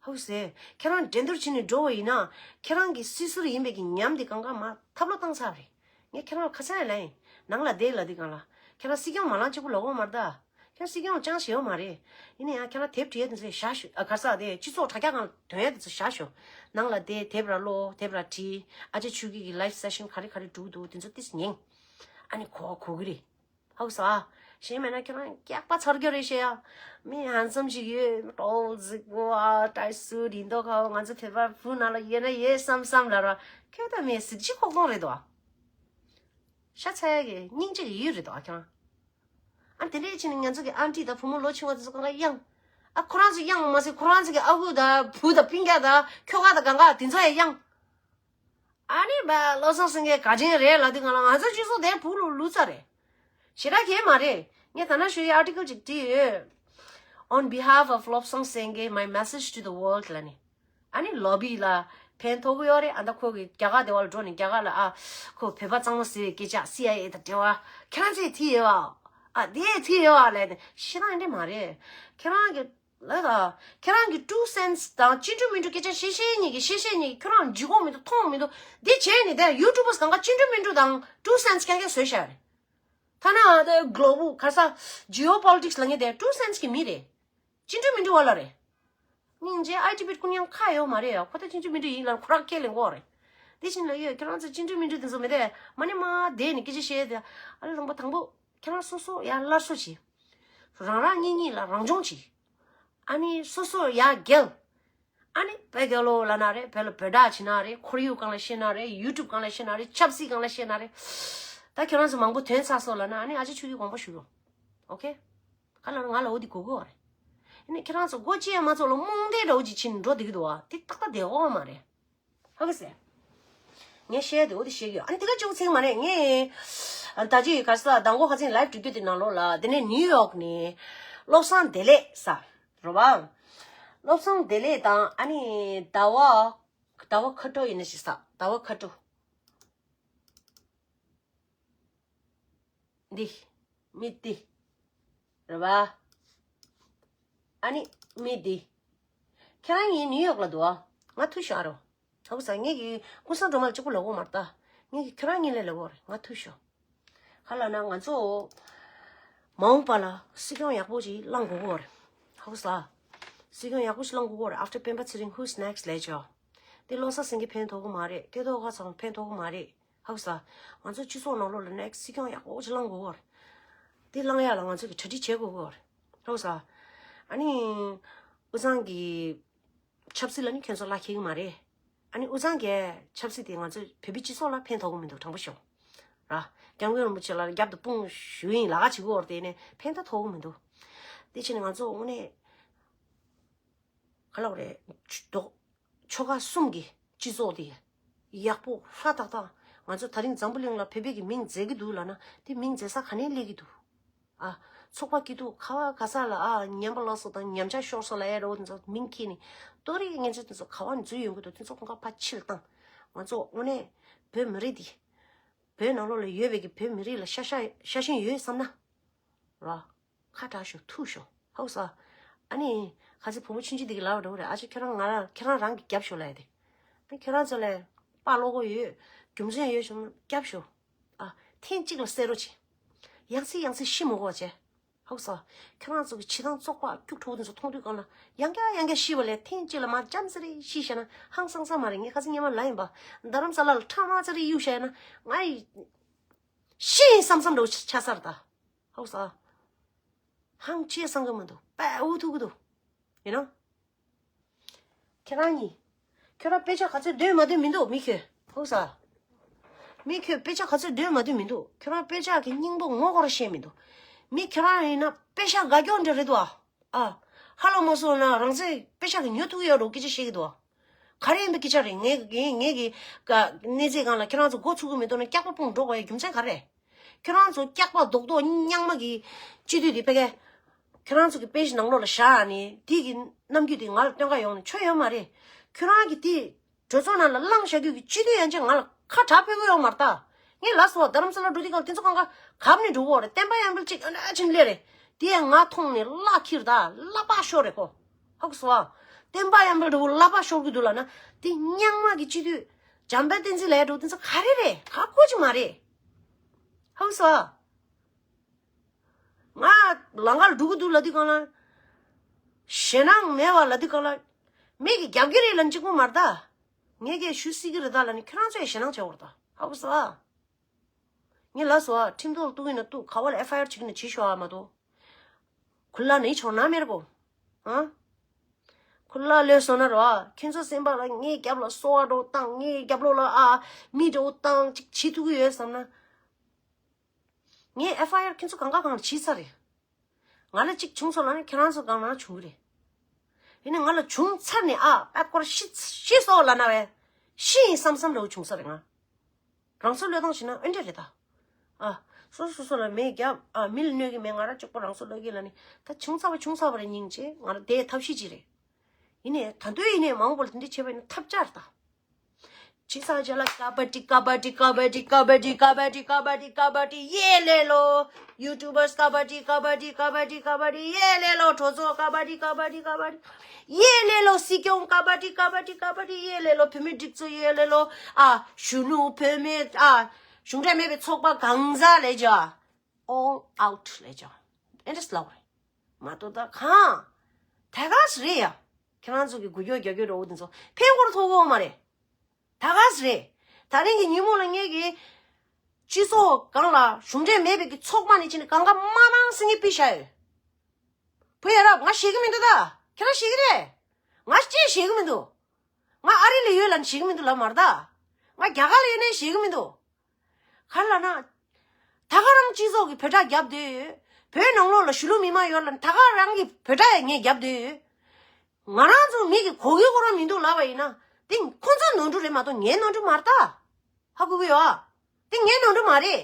ཧོ་སེ། ཁྱེད་རང་འགྲན་བསྡུར་བྱས་ནས་འགྲོ་བ་ཡིན་ན། ཁྱེད་རང་གི་སྲིད་ཟུར་ཡིན་པའི་གི་ཉམས་དེ་གང་ག་མར་ཐབས་ལོག་བཏང་ཚར་རེད། ངས་ཁྱེད་རང་ལ་ཁ་སང་ཡང་ལབ་ཡིན། ནང་ལ་བསྡད་ལབ་དུས་སྒང་ལ། ཁྱེད་རང་སྲིད་སྐྱོང་མ་ལངས་གཅིག་པུ་ལབ་ཀྱི་ཡོད་མ་རེད་ད། ཁྱེད་རང་སྲིད་སྐྱོང་ཅང་ཞེ་པོ་མ་རེད། ཡིན་ན་ཡང་ཁྱེད་རང་དེབ་བྲིས་ཡ་དེ་ཚོ་བཞག་ཤོག་ཨ། ག་རེ་ཟ་དེ་སྤྱི་ཚོགས་དྲ་རྒྱ་སྒང་ལ་ཐོན་ཡ་དེ་ཚོ་བཞག་ཤོག་ནང་ལ་བསྡད་དེབ་ར་ཀློག་དེབ་ར་བྲིས། ཨ་ཅག་ཆོས་སྐྱིད་ཀྱི་ལའིབ་སེ་ཤན་ག་རེ་ག་རེ་འགྲོ་གི་འདུག་དེ་ཚོ་ཏོག་ཙམ་ཉན། ཨ་ནི་གོ་བ་གོ་གི་རེད། ཧ་གོ་སོང་ཨ། གཞན་མེད་ན་ཁྱེད་རང་སྐྱག་པ་ཚར་རྒྱུ་རེད་ཤག་ཡ། མི་ཧན་སམ་ཞིག་ཡོད། ཊོལ་གཟིགས་པོ་ཨ། ཊའི་སུཊ་ཡིན་མདོག་ཁ་པོ། ང་ཚོ་བོད་པ་བུ་ནང་ལ་ཡོད་ན་ཡོད་བསམ་བསམ་ལབ་ར། ཁྱོད་ད་མི་གཟི་བརྗིད་ཁོག་སྟོང་རེད་དོ། ཤ་ཚ་ཡ་གི་སྙིང་རྗེ་གི་ཡུལ་རེད་དོ་ཨ་ཁྱེད་རང་། ཨ་དེ་འདྲས་བྱས་ནས་ང་ཚོ་གི་ཨན་ཊི་དང་བུ་མོ་ལོ་ཆུང་བ་དེ་ཚོ་གང་ག་གཡང་། ཨ་ཁོ་རང་ཚོ་གཡང་མ་ཟད་ཁོ་རང་ཚོ་གི་ཨ་ཁུ་དང་བུ་དང་སྤུན་ཀྱག་དང་ཁྱོ་ག་དང་གང་ག་དེ་ཚོ་ཡང་གཡང་། ཨ་ནི་བ་བློ་བཟང་སེང་གེ་དགའ་ཆེན་རེད་ལབ་དུས་སྒང་ལ་ང་ཚོ་སྤྱི་ཚོགས་དེ་བུ་ལུ་ལུ་ཚ་རེད། ཞེ་དྲག་གས་མ་རེད། ངས་ད་ན་ཞུ་ཡི་ཨར་ཊི་ཀལ་ཅིག་བྲིས་ཡོད། On behalf of Lobsang Senge, my message to the world ལབ་ནས། ཨ་ནི་ལོ་བི་ལ་ཕན་ཐོགས་ཀྱི་ཡོད་རེད། ཨ་ད་ཁོ་གི་རྒྱ་གར་དེ་བ་ལ་འགྲོ་ནས་རྒྱ་གར་ལ་ཨ་ཁོ་བོད་པ་གཙང་མ་ཟེར་བའི་སྐད་ཆ་སི་ཨའི་ཨེ་དང་འབྲེལ་བ་ཁྱེད་རང་ཚོས་ཐིག་ཡོད་བ། ཨ་དེ་ཐིག་ཡོད་བ་ལབ་ནས་ཤེས་ན་འདྲ་མ་རེད། ཁྱེད་རང་གི་ལ་ད་ཁྱེད་རང་གི་ཊུ་སེན་སི་དང་ཅི་འགྲོ་མི་འགྲོ་སྐད་ཆ་བཤད་བཤད་ཉིད་ཀྱི་བཤད་བཤད་ཉིད་ཀྱི་ཁྱོད་རང་འཇུ་གོ་མི་འདུག་མཐོང་མི་འདུག་འདི་བྱས་ནས་དེ་ཡུ་ཊུབ་པར་སི་གང་ག་ཅི་འགྲོ་མི་འགྲོ་དང་ཊུ་སེན་སི་ཁྱེད་ཁྱེད་བཟོས་བཞག་རེད། ཐ་ན་དེ་གློ་བུ་ག་རེ་ཟ་ཇི་ཨོ་པོ་ལི་ཊིག་སི་ལབ་མཁན་དེ་ཊུ་སེན་སི་གི་མི་རེད། ཅི་འགྲོ་མི་འགྲོ་བ་ལ་རེད། སྙིང་རྗེ། ཨའི་ཊི་བི་ཀུན་ཡང་ཁ་ཡོད་མ་རེད་ཡ། ཁོ་ད་ཅི་འགྲོ་མི་འགྲོ་ཡིན་ལ་ཁོ་རང་ཁས་ལེན་གོ་རེད། དེ་བཞིན་ལ་ཡོད་ཁྱེད་རང་ཚོ་ཅི་འགྲོ་མི་འགྲོ་དེ་ཚོ་མི་དེ་མ་ནི་མ་བསྡད་ནས་སྐད་ཆ་བཤད་དེ་ཨ་ལེ་དང་པོ་དང་པོ་ཁྱེད་རང་སོ་སོ་ཡ་སླར་གསོ་བྱེད། རང་རང་གཉིས་གཉིས་ལ་རང་སྦྱོང་བྱེད། ཨ་ནི་སོ་སོ་ཡ་རྒྱལ། ཨ་ནི་བོད་རྒྱལ་ལོ་ལབ་ན་རེད། བོད་ལ་བོད་གྲགས་བྱེད་ན་རེད། ཁོར་ཡུག་སྒང་ལ་བཤད་ན་རེད། ཡུ་ཊུབ་སྒང་ལ་བཤད་ན་རེད། ཆབ་སྲིད་སྒང་ལ་བཤད་ན་རེད། ད་ཁྱེད་རང་ཚོ་མང་པོ་ཐོན་ཚར་སོང་ལབ་ན་ཨ་ནི་ཨ་ཅེ་ཆོས་སྐྱིད་དགོངས་པ་ཞུ་རོགས། ཨོ་ཁེ། ག་ལ་ང་ལ་འོ་དེ་གོ་གོ་རེད། ཨ་ནི་ཁྱེད་རང་ཚོ་སྒོ་ཅི་ཡང་མ་ཚོགས་ལ་རྨོངས་དད་འདྲ་བོ་ཅིག་བྱེད་ནས་འགྲོ་བསྡད་ཀྱི་འདུག་བ། དེ་ཏག་ཏག་བསྡད་ཡོད་མ་རེད། ཧ་གི་སེ། ངས་བཤད་དེ་འོ་དེ་བཤད་ཀྱི་ཡོད། ཨ་ནི་དེ་ག་ཅིག་ཚིག་མ་རེད། ངས་ད་ཅི་ག་ས་དང་གོ་ཁ་ཚིག་ལའིབ་འགྲོ་རྒྱུ་དེ་ནང་ལོགས་ལ་དེ་ནས་ནིའུ་ཡོག་ནས་བློ་བཟང་བདེ་ལེགས་ས་རོ་བ། བློ་བཟང་བདེ་ལེགས་དང་ཨ་ནི་ཟླ་བ་ཟླ་བ་ཁ་དྲོ་ཡིན་ན་ཞིག་ས་ཟླ་བ་ཁ་དྲོ། འདི། མི་འདི། རེད་བ། ཨ་ནི་མི་འདི། ཁྱེད་རང་ཡིན་ནིའུ་ཡོག་ལ་འདུག་ཨ། ང་ཐུག་ཤོག་ཨ་རོ། ཧ་གོ་ས། ངེད་ཀྱི་ཀུན་བཟང་སྒྲོལ་མ་ལ་གཅིག་པུ་ལབ་གོ་མ་རེད་ད། ངེད་ཀྱི་ཁྱོད་རང་གཉིས་ལ་ལབ་གོ་རེད། ང་ཐུག་ཤོག་ག་ལབ་ན་ང་ཚོ། མ་འོངས་པ་ལ་སྲིད་སྐྱོང་ཡག་པོ་ཅིག་བླང་དགོས་གོ་རེད། ཧ་གོ་ས། སྲིད་སྐྱོང་ཡག་པོ་ཅིག་བླང་དགོས་གོ་རེད། After སྤེན་པ་ཚེ་རིང་who's next ལས་ཆོག་དེ་བློ་བཟང་སེང་གེ་ཕན་ཐོགས་གི་མ་རེད། སྐལ་རྡོར་ཁ་ཚང་ཕན་ཐོགས་གི་མ་རེད། ཧ་གོ་ས། ང་ཚོ་སྤྱི་ཚོགས་ནང་ལོགས་ལ་ནེག་སི་སྲིད་སྐྱོང་ཡག་པོ་ཅིག་བླང་དགོས་གོ་རེད། དེ་བླང་ཡག་ལ་ང་ཚོ་གི་གྲ་སྒྲིག་བྱེད་དགོས་གོ་རེད། ཧ་གོ་ས། ཨ་ནི། དབུས་གཙང་གི་ཆབ་སྲིད་ལ་ནི་ཁྱོད་ཚོ་ལ་ཁེལ་གི་མ་རེད། ཨ་ནི་དབུས་གཙང་གི་ཆབ་སྲིད་དེ་ང་ཚོ་བོད་པའི་སྤྱི་ཚོགས་ལ་ཕན་ཐོགས་གི་མི་འདུག་དྲང་པོ་ཤོད། ར། སྐྱབས་མགོན་རིན་པོ་ཆེ་ལ་རྒྱབ་ཏུ་དཔུང་ཞུ་ཡིན་ལ་ག་བྱེད་དགོས་རེད། དེ་ནས་ཕན་ཐོགས་མི་འདུག་དེ་ཕྱིན་ནས་ང་ཚོ་དངོས་གནས་ག་ལབ་རེད། ཆོ་ཆོ་ག་གསུམ་གྱི་སྤྱི་ཚོགས་དེ་ཡག་པོ་ཧྲ་ཏག་ཏག་ང་ཚོ་ད་རིང་འཛམ་བུ་གླིང་ལ་བོད་པའི་གི་མིང་མཛད་ཀྱི་འདུག་ལབ་ན་དེ་མིང་མཛད་ས་ག་ནས་སླེབས་ཀྱི་འདུག་ཨ། ཚོགས་པ་སྐྱིད་སྡུག་ཁ་བ་ག་ས་ལ་ཨ་ཉམས་པ་ལོག་སོང་དང་ཉམས་ཆག་ཤོར་སོང་ལབ་ཡ་རོ་དེ་ཚོ་མིང་ཁྱེར་ནས་ལྟོ་རིགས་ངན་ཚོད་དེ་ཚོ་ག་བ་ནས་འཛུལ་ཡོང་གི་འདུག་དེ་ཚོ་ཁོང་ཁ་ཕར་ཕྱིར་བཏང་། ང་ཚོ་དངོས་གནས་བོད་མི་རིགས་འདི་བོད་ནང་ལོགས་ལ་ཡོད་པའི་གི་བོད་མི་རིགས་ལ་ཤ་ཤ་ཤ་ཞེན་ཡོད་བསམ་ན་ར། ཁ་གྲག་ཤོག་ཐུག་ཤོག་ཧོ་ས། ཨ་ནི་ཁ་ཚི་བུ་མོ་ཆུང་ཆུང་འདི་གི་ལབ་འགྲོ་རེད། ཨ་ཅེ་ཁྱེད་རང་ང་རང་ཁྱེད་རང་རང་གི་རྒྱབ་ཤོག་ལབ་ཡ་དེ། ཨ་ཁྱེད་རང་ཚོ་ལས་དཔའ་བློ་ཁོག་ཡོད་རྒྱུ་མཚན་ཡོད་བྱུང་རྒྱབ་ཤོག་ཨ། ཐེངས་གཅིག་ལ་གསལ་རོ་ཆེ། ཡང་སེ་ཡང་སེ་ཤི་མི་དགོས་པ་བྱས། ཧོ་ས། ཁྱེད་རང་ཚོ་གི་བྱེད་སྟངས་བཙོག་པ་སྐྱུག་བྲོ་བོ་དེ་ཚོ་མཐོང་དུས་གང་ལ་ཡང་བསྐྱར་ཡང་བསྐྱར་ཤི་བ་ལས་ཐེངས་གཅིག་ལ་མར་འཇམ་ཟེར་རེ་ཤི་བྱས་ན་ཧང་སང་ས་མ་རེད། ངས་ཁ་ཚི་སྔོན་མ་ལབ་ཡིན་པ། རྡ་རམ་ས་ལ་ལ་ཁྲག་དམར་ཙ་རེ་གཡུག་བྱས་ན་ང་ཡི་ཤི་ཡིན་བསམ་བསམ་འདྲ་བོ་ཆགས་ས་རེད་ད། ཧོ་ས། ཧང་ཆེ་སང་གི་མི་འདུག་པའི་འུ་ཐུག་གི་འདུག་ཡིན་ནོ། ཁྱེད་རང་གཉིས། ཁྱོད་རང་དཔེ་ཆ་ག་ཚོད་འདོན་མ་འདོན་མི་འདུག་མི་ཁྱོད། ཧུ་ས། མི་ཁྱོད་དཔེ་ཆ་ག་ཚོད་འདོན་མ་འདོན་མི་འདུག་ཁྱོད་རང་དཔེ་ཆ་གི་སྙིང་པོ་ངོ་སྐོར་ཤེས་མི་འདུག་མི་ཁྱོད་རང་ཡིན་ན་དཔེ་ཆ་དགའ་སྐྱོ་འདྲ་རེད་དོ་ཨ། ཨ། ཧ་ལོ་མ་སོང་ན་རང་ཚོས་དཔེ་ཆ་གི་ཉོ་ཐུབ་ཡོད་རོགས་སྐད་ཆ་བཤད་ཀྱི་འདུག་ག་རེ་ཡིན་པའི་སྐད་ཆ་རེད། ངས་ངས་ངས་ཀྱི་ཀ་གནས་ཚད་སྒང་ལ་ཁྱེད་རང་ཚོ་མགོ་ཚུགས་ཀྱི་མི་འདུག་ན་སྐྱག་པ་སྤུངས་འགྲོ་དགོས་ཡ་རྒྱུ་མཚན་ག་རེ། ཁྱོད་རང་ཚོ་སྐྱག་པ་རྡོག་རྡོག་རྙང་མ་གི་སྤྱི་འཐུས་དེ་ཕ་གི་ཁྱོད་རང་ཚོ་གི་པེ་ཇི་ནང་ལོགས་ལ་བཞག་ནས་དེ་གི་རྣམ་འགྱུར་དེ་ང་ལ་སྟོན་ག་ཡོང་ནས་ཆོ་ཡོད་མ་རེད། ཁྱོད་རང་གི་དེ་གྲོས་ཚོགས་ནང་ལ་བླངས་བཞག་རྒྱུ་གི་སྤྱི་འཐུས་ཡན་ཆད་ང་ལ་ཁ་གྲག་ཕེབས་གི་ཡོད་མ་རེད་ད། ངས་ལབ་སོང་རྡ་རམ་ས་ལ་འགྲོ་དུས་སྒང་དེ་ཚོ་གང་ག་གབ་ནས་འགྲོ་གི་ཡོད་རེད། བསྟན་པ་ཡར་འཕེལ་གཅིག་ཨ་ན་ཆེན་སླེབས་རེད། དེ་ཡང་ང་མཐོང་ནས་བརླག་ཁྱེར་ད་བརླག་པ་ཤོར་རེད་ཁོ། ཧ་གོ་སོང་ཨ། བསྟན་པ་ཡར་འཕེལ་འགྲོ་བརླག་པ་ཤོར་གི་འདུག་ལབ་ན་དེ་རྙང་མ་གི་སྤྱི་འཐུས་བྱམས་པ་བསྟན་འཛིན་ལབ་ཡ་འགྲོ་དེ་ཚོ་ག་རེ་རེད། ག་གོ་ཅི་མ་རེད། ཧང་སོ། ང་ལང་ཀར་འགྲོ་གི་འདུག་ལབ་དུས་སྒང་ལ། ཞེད་སྣང་མེད་པ་ལབ་དུས་སྒང་ལ། མི་གི་རྒྱབ་ཀྱི་རེད་ལབ་གཅིག་པོ་མ་རེད་ད། ངས་ཀྱང་ཞུ་སྲིད་ཀྱི་རེད་ད་ལབ་ནས་ཁྱོད་རང་ཚོས་ཞེད་སྣང་བྱེད་དགོས་རེད་ད། ཧ་གོ་སོང་ཨ། ངས་ལབ་སོང་ཨ། ཁྲིམས་ཐོག་ལ་གཏུག་གི་ན་གཏུག་ག་བ་ལ་ཨེཕ་ཨའི་ཨར་བྱེད་ཀྱི་ན་བྱེད་ཤོག་ཨ་མ་གཏོགས། ཁུ་ལ་ནི་ཆོག་ན་མེར་གོ། ཨ། ཁུ་ལ་ལོས་སོང་ན་རོ་ཨ། ཁྱེད་ཚོ་སེམས་པ་ལ་ངའི་རྒྱབ་ལ་སོ་བ་འགྲོ་བཏང་། ངའི་རྒྱབ་ལོགས་ལ་ཨ་མི་འགྲོ་བཏང་ཅིག་བྱེད་ཐུབ་ཀྱི་ཡོད་བསམ་ན། ངས་ཨེཕ་ཨའི་ཨར་ཁྱེད་ཚོ་གང་ག་གང་ལ་བྱེད་ཚར་རེད། ང་ལ་གཅིག་བྱུང་སོང་ལབ་ན་ཁྱེད་རང་ཚོ་གང་ལ་བྱུང་གི་རེད། ཡིན་ནའི་ང་ལ་བྱུང་ཚར་ནས་ཨ་ཨ་སྐོར་ཤི་ཤི་སོང་ལབ་ན་བས་ཤི་ཡིན་བསམ་བསམ་འདྲ་བོ་བྱུང་ས་རེད་ང་། རང་སྲོག་བློས་བཏང་བྱས་ན་འོན་འདྲ་རེད་ད། ཨ། སོ་སོ་སོ་ལ་མེ་རྒྱབ། ཨ། མི་ལ་གནོད་ཀྱི་མེད། ང་རང་གཅིག་པོ་རང་སྲོག་བློས་ཀྱི་ལ་ནི་ད་བྱུང་ཚར་བ་བྱུང་ཚར་བ་རེད། སྙིང་རྗེ། ང་རང་དེའི་ཐབས་ཤེས་ཅིག་རེད། ཡིན་ནའི་ད་དུང་ཡིན་ནའི་མ་འོངས་པ་ལ་དེ་འདྲ་བྱས་པ་ཡིན་ན་ཐབས་ཆག་རེད་ད། ཅི་ས་ཅ་ལ་ཀ་བ་ཏི་ཀ་བ་ཏི་ཀ་བ་ཏི་ཀ་བ་ཏི་ཀ་བ་ཏི་ཀ་བ་ཏི་ཀ་བ་ཏི་ཡེ་ལེ་ལོ། ཡུ་ཊུབ་བར་ཀ་བ་ཏི་ཀ་བ་ཏི་ཀ་བ་ཏི་ཀ་བ་ཏི་ཡེ་ལེ་ལོ། གྲོས་ཚོགས་ཀ་བ་ཏི་ཀ་བ་ཏི་ཀ་བ་ཏི་ཡེ་ལེ་ལོ། སྲིད་སྐྱོང་ཀ་བ་ཏི་ཀ་བ་ཏི་ཀ་བ་ཏི་ཡེ་ལེ་ལོ། བོད་མི་སྒྲིག་འཛུགས་ཡེ་ལེ་ལོ། ཨ། གཞོན་ནུ་བོད་མི། ཨ། གཞུང་འབྲེལ་མེད་པའི་ཚོགས་པ་གང་ཟག་ལས་ཀྱང་། All out ལས་ཀྱང་། ཨེ་འདྲས་ལབ་རེད། མ་གཏོགས་ད་གང་། ད་ག་ཟེ་རེད་ཡ། ཁྱེད་རང་ཚོ་གི་འགུལ་སྐྱོད་རྒྱག་རྒྱུ་རོགས་དེ་ཚོ་ཕན་སྐོར་ཐོགས་ཀྱི་ཡོད་མ་རེད། ད་ག་ཟེ་རེད། ད་རིང་གི་ཉིན་མོ་ལ་ངེད་ཀྱི་སྤྱི་ཚོགས་སྒང་ལ་གཞུང་འབྲེལ་མེད་པའི་གི་ཚོགས་པ་ནས་ཕྱིན་ནས་གང་ག་མ་གནང་ཟེར་ངས་ཕུལ་བཞག་ཡོད། བུ་ཡ་རབས། ང་ཞེད་གི་མི་འདུག་ད། ཁྱེད་རང་ཞེད་གི་རེད། ང་ཅི་ཞེད་གི་མི་འདུག་ང་ཨ་རི་ལ་ཡོད་ལབ་ནས་ཞེད་གི་མི་འདུག་ལབ་མ་རེད་ད། ང་རྒྱ་གར་ལ་ཡོད་ནའི་ཞེད་གི་མི་འདུག་ག་རེ་ལབ་ན། ད་ག་རང་སྤྱི་ཚོགས་ཀྱི་བོད་དྲག་རྒྱབ་བསྡད་ཡོད། བོད་ནང་ལོགས་ལ་གཞིས་ལུས་མི་མང་ཡོད་ལབ་ན་ད་ག་རང་གི་བོད་དྲག་ཡང་ངས་རྒྱབ་བསྡད་ཡོད། ང་རང་ཚོ་མི་གི་གོ་གི་གོ་རང་མི་འདུག་ལབ་པ་ཡིན་ན། དེ་ཁོང་ཚོའི་ནོར་འཁྲུལ་རེད་མ་གཏོགས་ངའི་ནོར་འཁྲུལ་མ་རེད་ད། ཧ་གོ་གི་ཡོད་ཨ། དེ་ངའི་ནོར་འཁྲུལ་མ་རེད།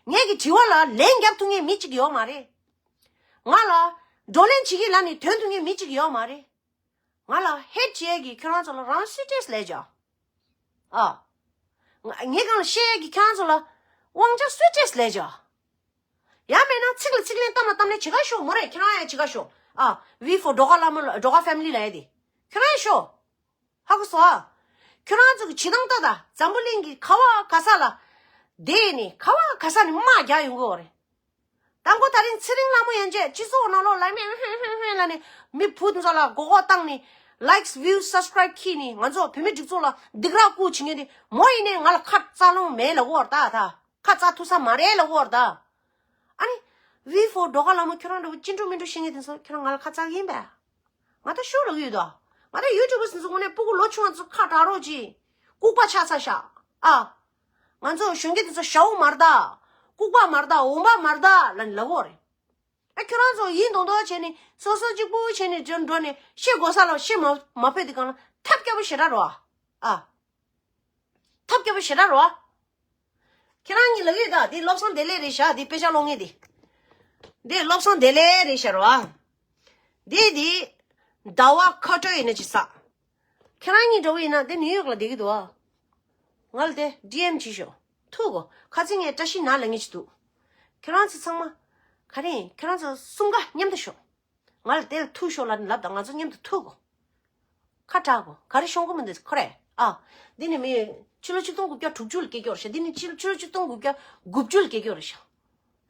ངས་ཀྱི་དྲི་བ་ལ་ལན་རྒྱབ་ཐུབ་མཁན་མི་གཅིག་ཡོད་མ་རེད། ང་ལ་བགྲོ་གླེང་བྱེད་ཀྱི་ལབ་ནས་ཐོན་ཐུབ་མཁན་མི་གཅིག་ཡོད་མ་རེད། ང་ལ་ཧེད་བྱེད་ཀྱི་ཁྱོད་རང་ཚོ་ལ་རང་སུས་ཏྲེས་ལས་བྱ། ཨ། ང་ངས་གང་ལ་བཤད་ཀྱི་ཁྱོད་རང་ཚོ་ལ་དབང་ཆ་སུས་ཏྲེས་ལས་བྱ། ཡང་མེད་ན་ཚིག་ལ་ཚིག་ལན་གཏམ་ལ་གཏམ་ལན་བྱེད་ག་ཤོག་མོ་རེད། ཁྱོད་རང་ཡང་བྱེད་ག་ཤོག་ཨ། ཝི་ཕོར་ཌོ་ག་ལ་མོ་ལ་ཌོ་ག་ཕེ་མི་ལི་ལ་ཡ་དེ། ཁྱོད་རང་ཡང་ཤོག་ཧ་གོ་སོང་ཨ། ཁྱོད་རང་ཚོ་གི་བྱེད་སྟངས་ལྟ་ད་འཛམ་བུ་གླིང་གི་ག་བ་ག་ས་ལ། བསྡད་ནས་ག་བ་ག་ས་ནས་དམག་རྒྱག་ཡོང་གི་ཡོད་རེད། དང་པོ་ད་རིང་ཚེ་རིང་ལྷ་མོ་ཡན་ཆད་སྤྱི་ཚོགས་ནང་ལོགས་ལ་མི་ཧུན་ཧུན་ཧུན་ལ་ནི་མི་བུ་དེ་ཚོ་ལ་མགོ་སྐོར་བཏང་ནི་likes views subscribe ཁྱེར་ནི་ང་ཚོ་བོད་མི་སྒྲིག་འཛུགས་ལ་སྡིགས་ར་བསྐུལ་བྱེད་མཁན་དེ་མོ་ཡིན་ནའི་ང་ལ་ཁ་རྩ་ལོང་མེད་ལབ་ཀྱི་ཡོད་རེད་ད། ད་ཁ་རྩ་ཐུབ་ས་མ་རེད་ལབ་ཀྱི་ཡོད་རེད་ད། ཨ་ནི་ཝི་ཕོར་ཌོ་ག་ལ་མོ་ཁྱོད་རང་འདྲ་བོ་ཅི་འགྲོ་མི་འགྲོ་ཤེས་མཁན་དེ་ཚོ་ཁྱོད་རང་ང་ལ་ཁ་རྩ་གི་ཡིན་པས། ང་ད་ཤོར་ལབ་ཀྱི་ཡོད་དོ། ང་ད་ཡུ་ཊུབ་པ་སུ་ཚོ་དངོས་གནས་སྤུ་གུ་ལོ་ཆུང་བ་ཚོ་ཁ་གྲག་རོགས་གྱིས་ལྐུགས་པ་ཆགས་ཚར་ཤག་ཨ། ང་ཚོ་གཞོན་སྐྱེས་དེ་ཚོ་ཞའོ་མ་རེད་ད། ལྐུགས་པ་མ་རེད་ད། འོང་པ་མ་རེད་ད་ལབ་ནས་ལབ་ཀྱི་ཡོད་རེད། ཨ་ཁྱོད་རང་ཚོ་ཡིན་མདོག་མདོག་བྱས་ནས་སོ་སོ་གཅིག་པུ་བྱས་ནས་འགྲོ་འགྲོ་ནས་ཤི་དགོས་ས་ལ་ཤི་མ་མ་ཕོད་དེ་གང་ལ་ཐབས་སྐྱོ་པོ་ཞེ་དྲག་རེད་བ། ཨ། ཐབས་སྐྱོ་པོ་ཞེ་དྲག་རེད་བ། ཁྱེད་རང་གཉིས་ལབ་ཀྱི་ཡོད་ད། འདི་བློ་བཟང་བདེ་ལེགས་རེད་ཤག་འདི་དཔེ་ཆ་ཀློག་མཁན་དེ། འདི་བློ་བཟང་བདེ་ལེགས་རེད་ཤག་རེད་བ། འདི་འདི་ཟླ་བ་ཁ་སྤྲོད་ཡིན་ན་ཅི་ས། ཁྱེད་རང་གཉིས་འགྲོ་གི་ཡིན་ན་དེ་ནིའུ་ཡོག་ལ་བསྡད་ཀྱི་འདུག་ཨ། ང་ལ་དེ་ཌི་ཨེམ་བྱེད་ཤོག་ཐུག་གོ། ཁ་ཚིག་ངས་བཀྲ་ཤིས་ན་ལབ་ངེས་ཅིག་འདུག་ཁྱེད་རང་ཚོ་ཚང་མ། ག་རེ་ཡིན། ཁྱེད་རང་ཚོ་གསུམ་ཀ་མཉམ་དུ་ཤོག་ང་ལ་དེ་ལ་ཐུག་ཤོག་ལབ་ནས་ལབ་དང་། ང་ཚོ་མཉམ་དུ་ཐུག་གོ། ཁ་གྲག་གོ། ག་རེ་ཤོང་གི་མི་འདུག་ཁོ་རེ། ཨ། འདི་ནི་མི། ཕྱི་ལོ་ཆིག་སྟོང་དགུ་བརྒྱ་དྲུག་ཅུ་ལ་སྐྱེས་ཀྱོག་རེད་ཤག་འདི་ནི་ཕྱི་ཕྱི་ལོ་ཆིག་སྟོང་དགུ་བརྒྱ་དགུ་བཅུ་ལ་སྐྱེས་ཀྱོག་རེད་ཤག་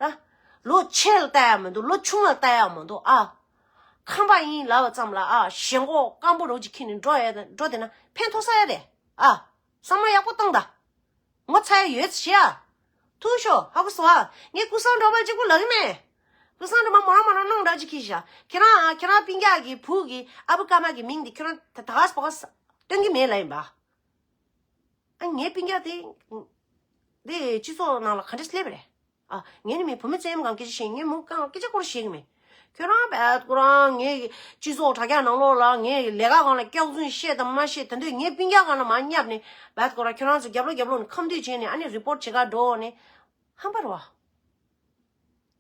ད། ལོ་ཆེ་ལ་ལྟ་ཡག་མི་འདུག་ལོ་ཆུང་ལ་ལྟ་ཡག་མི་འདུག་ཨ། ཁམས་པ་ཡིན་ལབ་པ་ཙམ་ལ་ཨ། ཞེན་ཁོག་སྐམ་པོ་རོ་ཅིག་ཁྱེར་ནས་འགྲོ་ཡ་འགྲོ་བསྡད་ན་ཕན་ཐོགས་ས་ཡ་རེད། ཨ། བསམ་བློ་ཡག་པོ་བཏང་ད། ངོ་ཚ་ཡ་ཡོད་ཟེར་ཡ། ཐུག་ཤོག་ཧ་གོ་སོང་ཨ། ངས་ཀུན་བཟང་གྲོགས་པོ་གཅིག་པུ་ལབ་ཀྱི་མེད། ཀུན་བཟང་གྲོགས་པོ་མོ་རང་མོ་རང་གནང་འདྲ་ཅིག་ཁྱེར་ཤག་ཁྱེད་རང་ཨ། ཁྱེད་རང་སྤུན་ཀྱག་གི་བུ་གི་ཨ་བུ་ཀརྨ་གི་མིང་འདི་ཁྱེད་རང་ད་ད་ག་ས་བ་ག་ས་སྟོན་གྱི་མེད་ལབ་ཡིན་པ། ཨ། ངའི་སྤུན་ཀྱག་དེ་དེ་སྤྱི་ཚོགས་ནང་ལ་ག་འདྲས་སླེབས་པ་རེད། ཨ། ངས་ནི་མི་བུ་མོ་བཙན་གྱིས་སྐད་ཆ་བཤད། ངས་མོ་གང་སྐད་ཆ་སྐོར་བཤད་ཀྱི་མེད། ཁྱོད་རང་བད་ཁོ་རང་ངའི་སྤྱི་ཚོགས་དྲ་རྒྱ་ནང་ལོགས་ལ་ངའི་ལས་ཀ་སྒང་ལ་སྐྱག་རྫུན་བཤད་དང་མ་བཤད། ད་དུང་ངའི་སྤུན་ཀྱག་སྒང་ལ་མར་བསྙབས་ནས་བད་ཁོ་རང་ཁྱོད་རང་ཚོ་རྒྱབ་ལོགས་རྒྱབ་ལོགས་ནས་ཁམས་བསྡུས་བྱས་ནས་ཨ་ནི་རི་པོར་ཊི་བྱེད་ག་འགྲོ་ནས་ཧམ་པ་རེད་བ།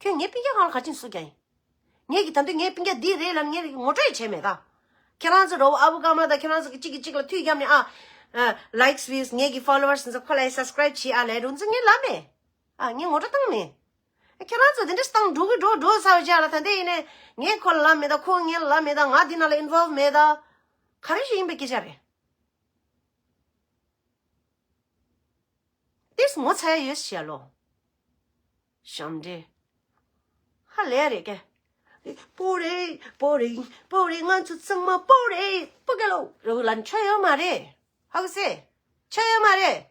ཁྱོད་ངའི་སྤུན་ཀྱག་སྒང་ལ་ག་ཅིན་སུ་རྒྱག་ཡིན། ངས་ཀྱི་ད་དུང་ངའི་སྤུན་ཀྱག་འདི་རེད་ལབ་ངས་ངོ་སྤྲོད་བྱས་མེད་ད། ཁྱེད་རང་ཚོ་རོ་ཨ་བུ་ཀརྨ་དང་ཁྱེད་རང་ཚོ་གི་གཅིག་གིས་གཅིག་ལ་མཐུད་བརྒྱབ་ནས་ཨ། ལའིཀ་བིའུ་ངས་ཀྱི་ཕོ་ལོ་ཝར་སི་ཚོ་ཁོ་ལ་སབ་སི་ཀ་རའིབ་བྱེད་ཨ་ལས་རུང་ཚོ་ངས་ལབ་མེད། ཨ། ངས་ངོ་སྤྲོད་བཏང་མེད། ཁྱེད་རང་ཚོ་དེ་འདྲ་བཏང་འགྲོ་གི་འགྲོ་འགྲོ་ཚར་བའི་རྗེས་ལ་ད་ལྟ་ཡིན་ནས་ངས་ཁོ་ལ་ལབ་མེད་ད། ཁོ་ངས་ལབ་མེད་ད། ང་འདི་ནང་ལ་ཨིན་ཝོལ་ཝི་མེད་ད། ག་རེ་ཞིག་ཡིན་པའི་སྐད་ཆ་རེད། ཏིས་ངོ་ཚ་ཡ་ཡོད་ཤག་ལོ། ཞབས་འདྲེན། ཧ་ལས་རེད་ཀྱེ། པོ་རེ་པོ་རེ་པོ་རེ། ང་ཚོ་ཚང་མ་པོ་རེ། པོ་ཀེ་ལོ་རེ་བུ་ལ་ཆ་ཡོད་མ་རེད། ཧ་གོ་སེ། ཆ་ཡོད་མ་རེད།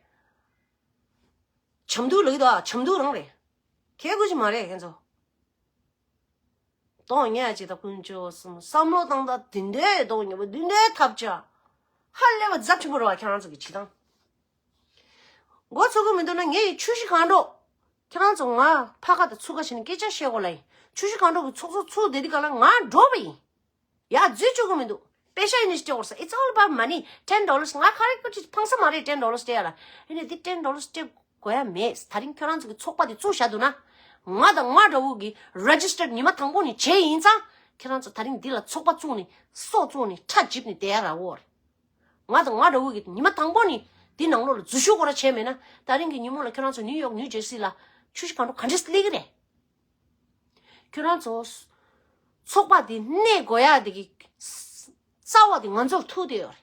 ཆམ་དུ་ལུག་དོ་ཆམ་དུ་རང་རེད། ཁྱེད་དགོས་ཀྱི་མ་རེད་ཁྱེད་ཚོ། གདོང་ཉེས་ཅིག་དང་ཀུན་སྤྱོད་གསུམ་བསམ་བློ་བཏང་ད་དེ་འདྲའི་གདོང་ཉེས་པོ་དེ་འདྲའི་ཐབས་ཆག་ཧ་ལས་པ་ཚབས་ཆེན་པོ་རེད་བ། ཁྱེད་རང་ཚོ་གི་བྱེད་སྟངས། མགོ་ཚོས་ཀྱི་མི་འདུག་ན་ངས་ཆུ་བཞི་སྒང་དྲུག་ཁྱེད་རང་ཚོ་ང་ཕ་ཁ་དང་ཚུགས་ཁ་བྱས་ནས་སྐད་ཆ་བཤད་དགོས་ལ་ཡིན། ཆུ་བཞི་སྒང་དྲུག་གི་ཚོགས་གཙོ་ཚུགས་བསྡད་དུས་ག་ལ་ང་འགྲོ་བ་ཡིན། ཡ་འཛུལ་བཅུག་གི་མི་འདུག་པེ་ཤ་ཡིན་ནི་ཞིག་སྤྲད་དགོས་ས། It's all about money. Ten dollars. ང་ག་རེ་ཀུ་ཅི་ཕངས་ས་མ་རེད། Ten dollars སྤྲད་ཡ་ལ། ཡིན་ནའི་འདི་ten dollars སྤྲད་དགོས་ཡ་མེད། ད་རིང་ཁྱོད་རང་ཚོ་གི་ཚོགས་པ་དེ་བཙུགས་བཞག་འདུག་ན། ང་དང་ང་འདྲ་བོ་གི་རེ་ཇི་སི་ཊར་ཉི་མ་དང་པོ་ནས་བྱས་ཡིན་ཙང་། ཁྱེད་རང་ཚོ་ད་རིང་འདི་ལ་ཚོགས་པ་བཙུགས་ནས་སྲོག་བཙུགས་ནས་ཁྲག་འཇིབ་ནས་བསྡད་ཡ་ར་འོ་རེད། ང་དང་ང་འདྲ་བོ་གི་ཉི་མ་དང་པོ་ནས་འདི་ནང་ལོགས་ལ་འཛུལ་ཞུགས་སྐོར་ར་བྱས་མེད་ན། ད་རིང་གི་ཉིན་མོ་ལ་ཁྱོད་རང་ཚོ་ནིའུ་ཡོག་ནིའུ་ཇར་སི་ལ་ཆུ་བཞི་སྒང་དྲུག་ག་འདྲས་སླེབས་ཀྱི་རེད། ཁྱོད་རང་ཚོ་ཚོགས་པ་དེ་གནས་དགོས་ཡ་དེ་གི་རྩ་བ་དེ་ང་ཚོར་ཐུག་བསྡད་ཡོད་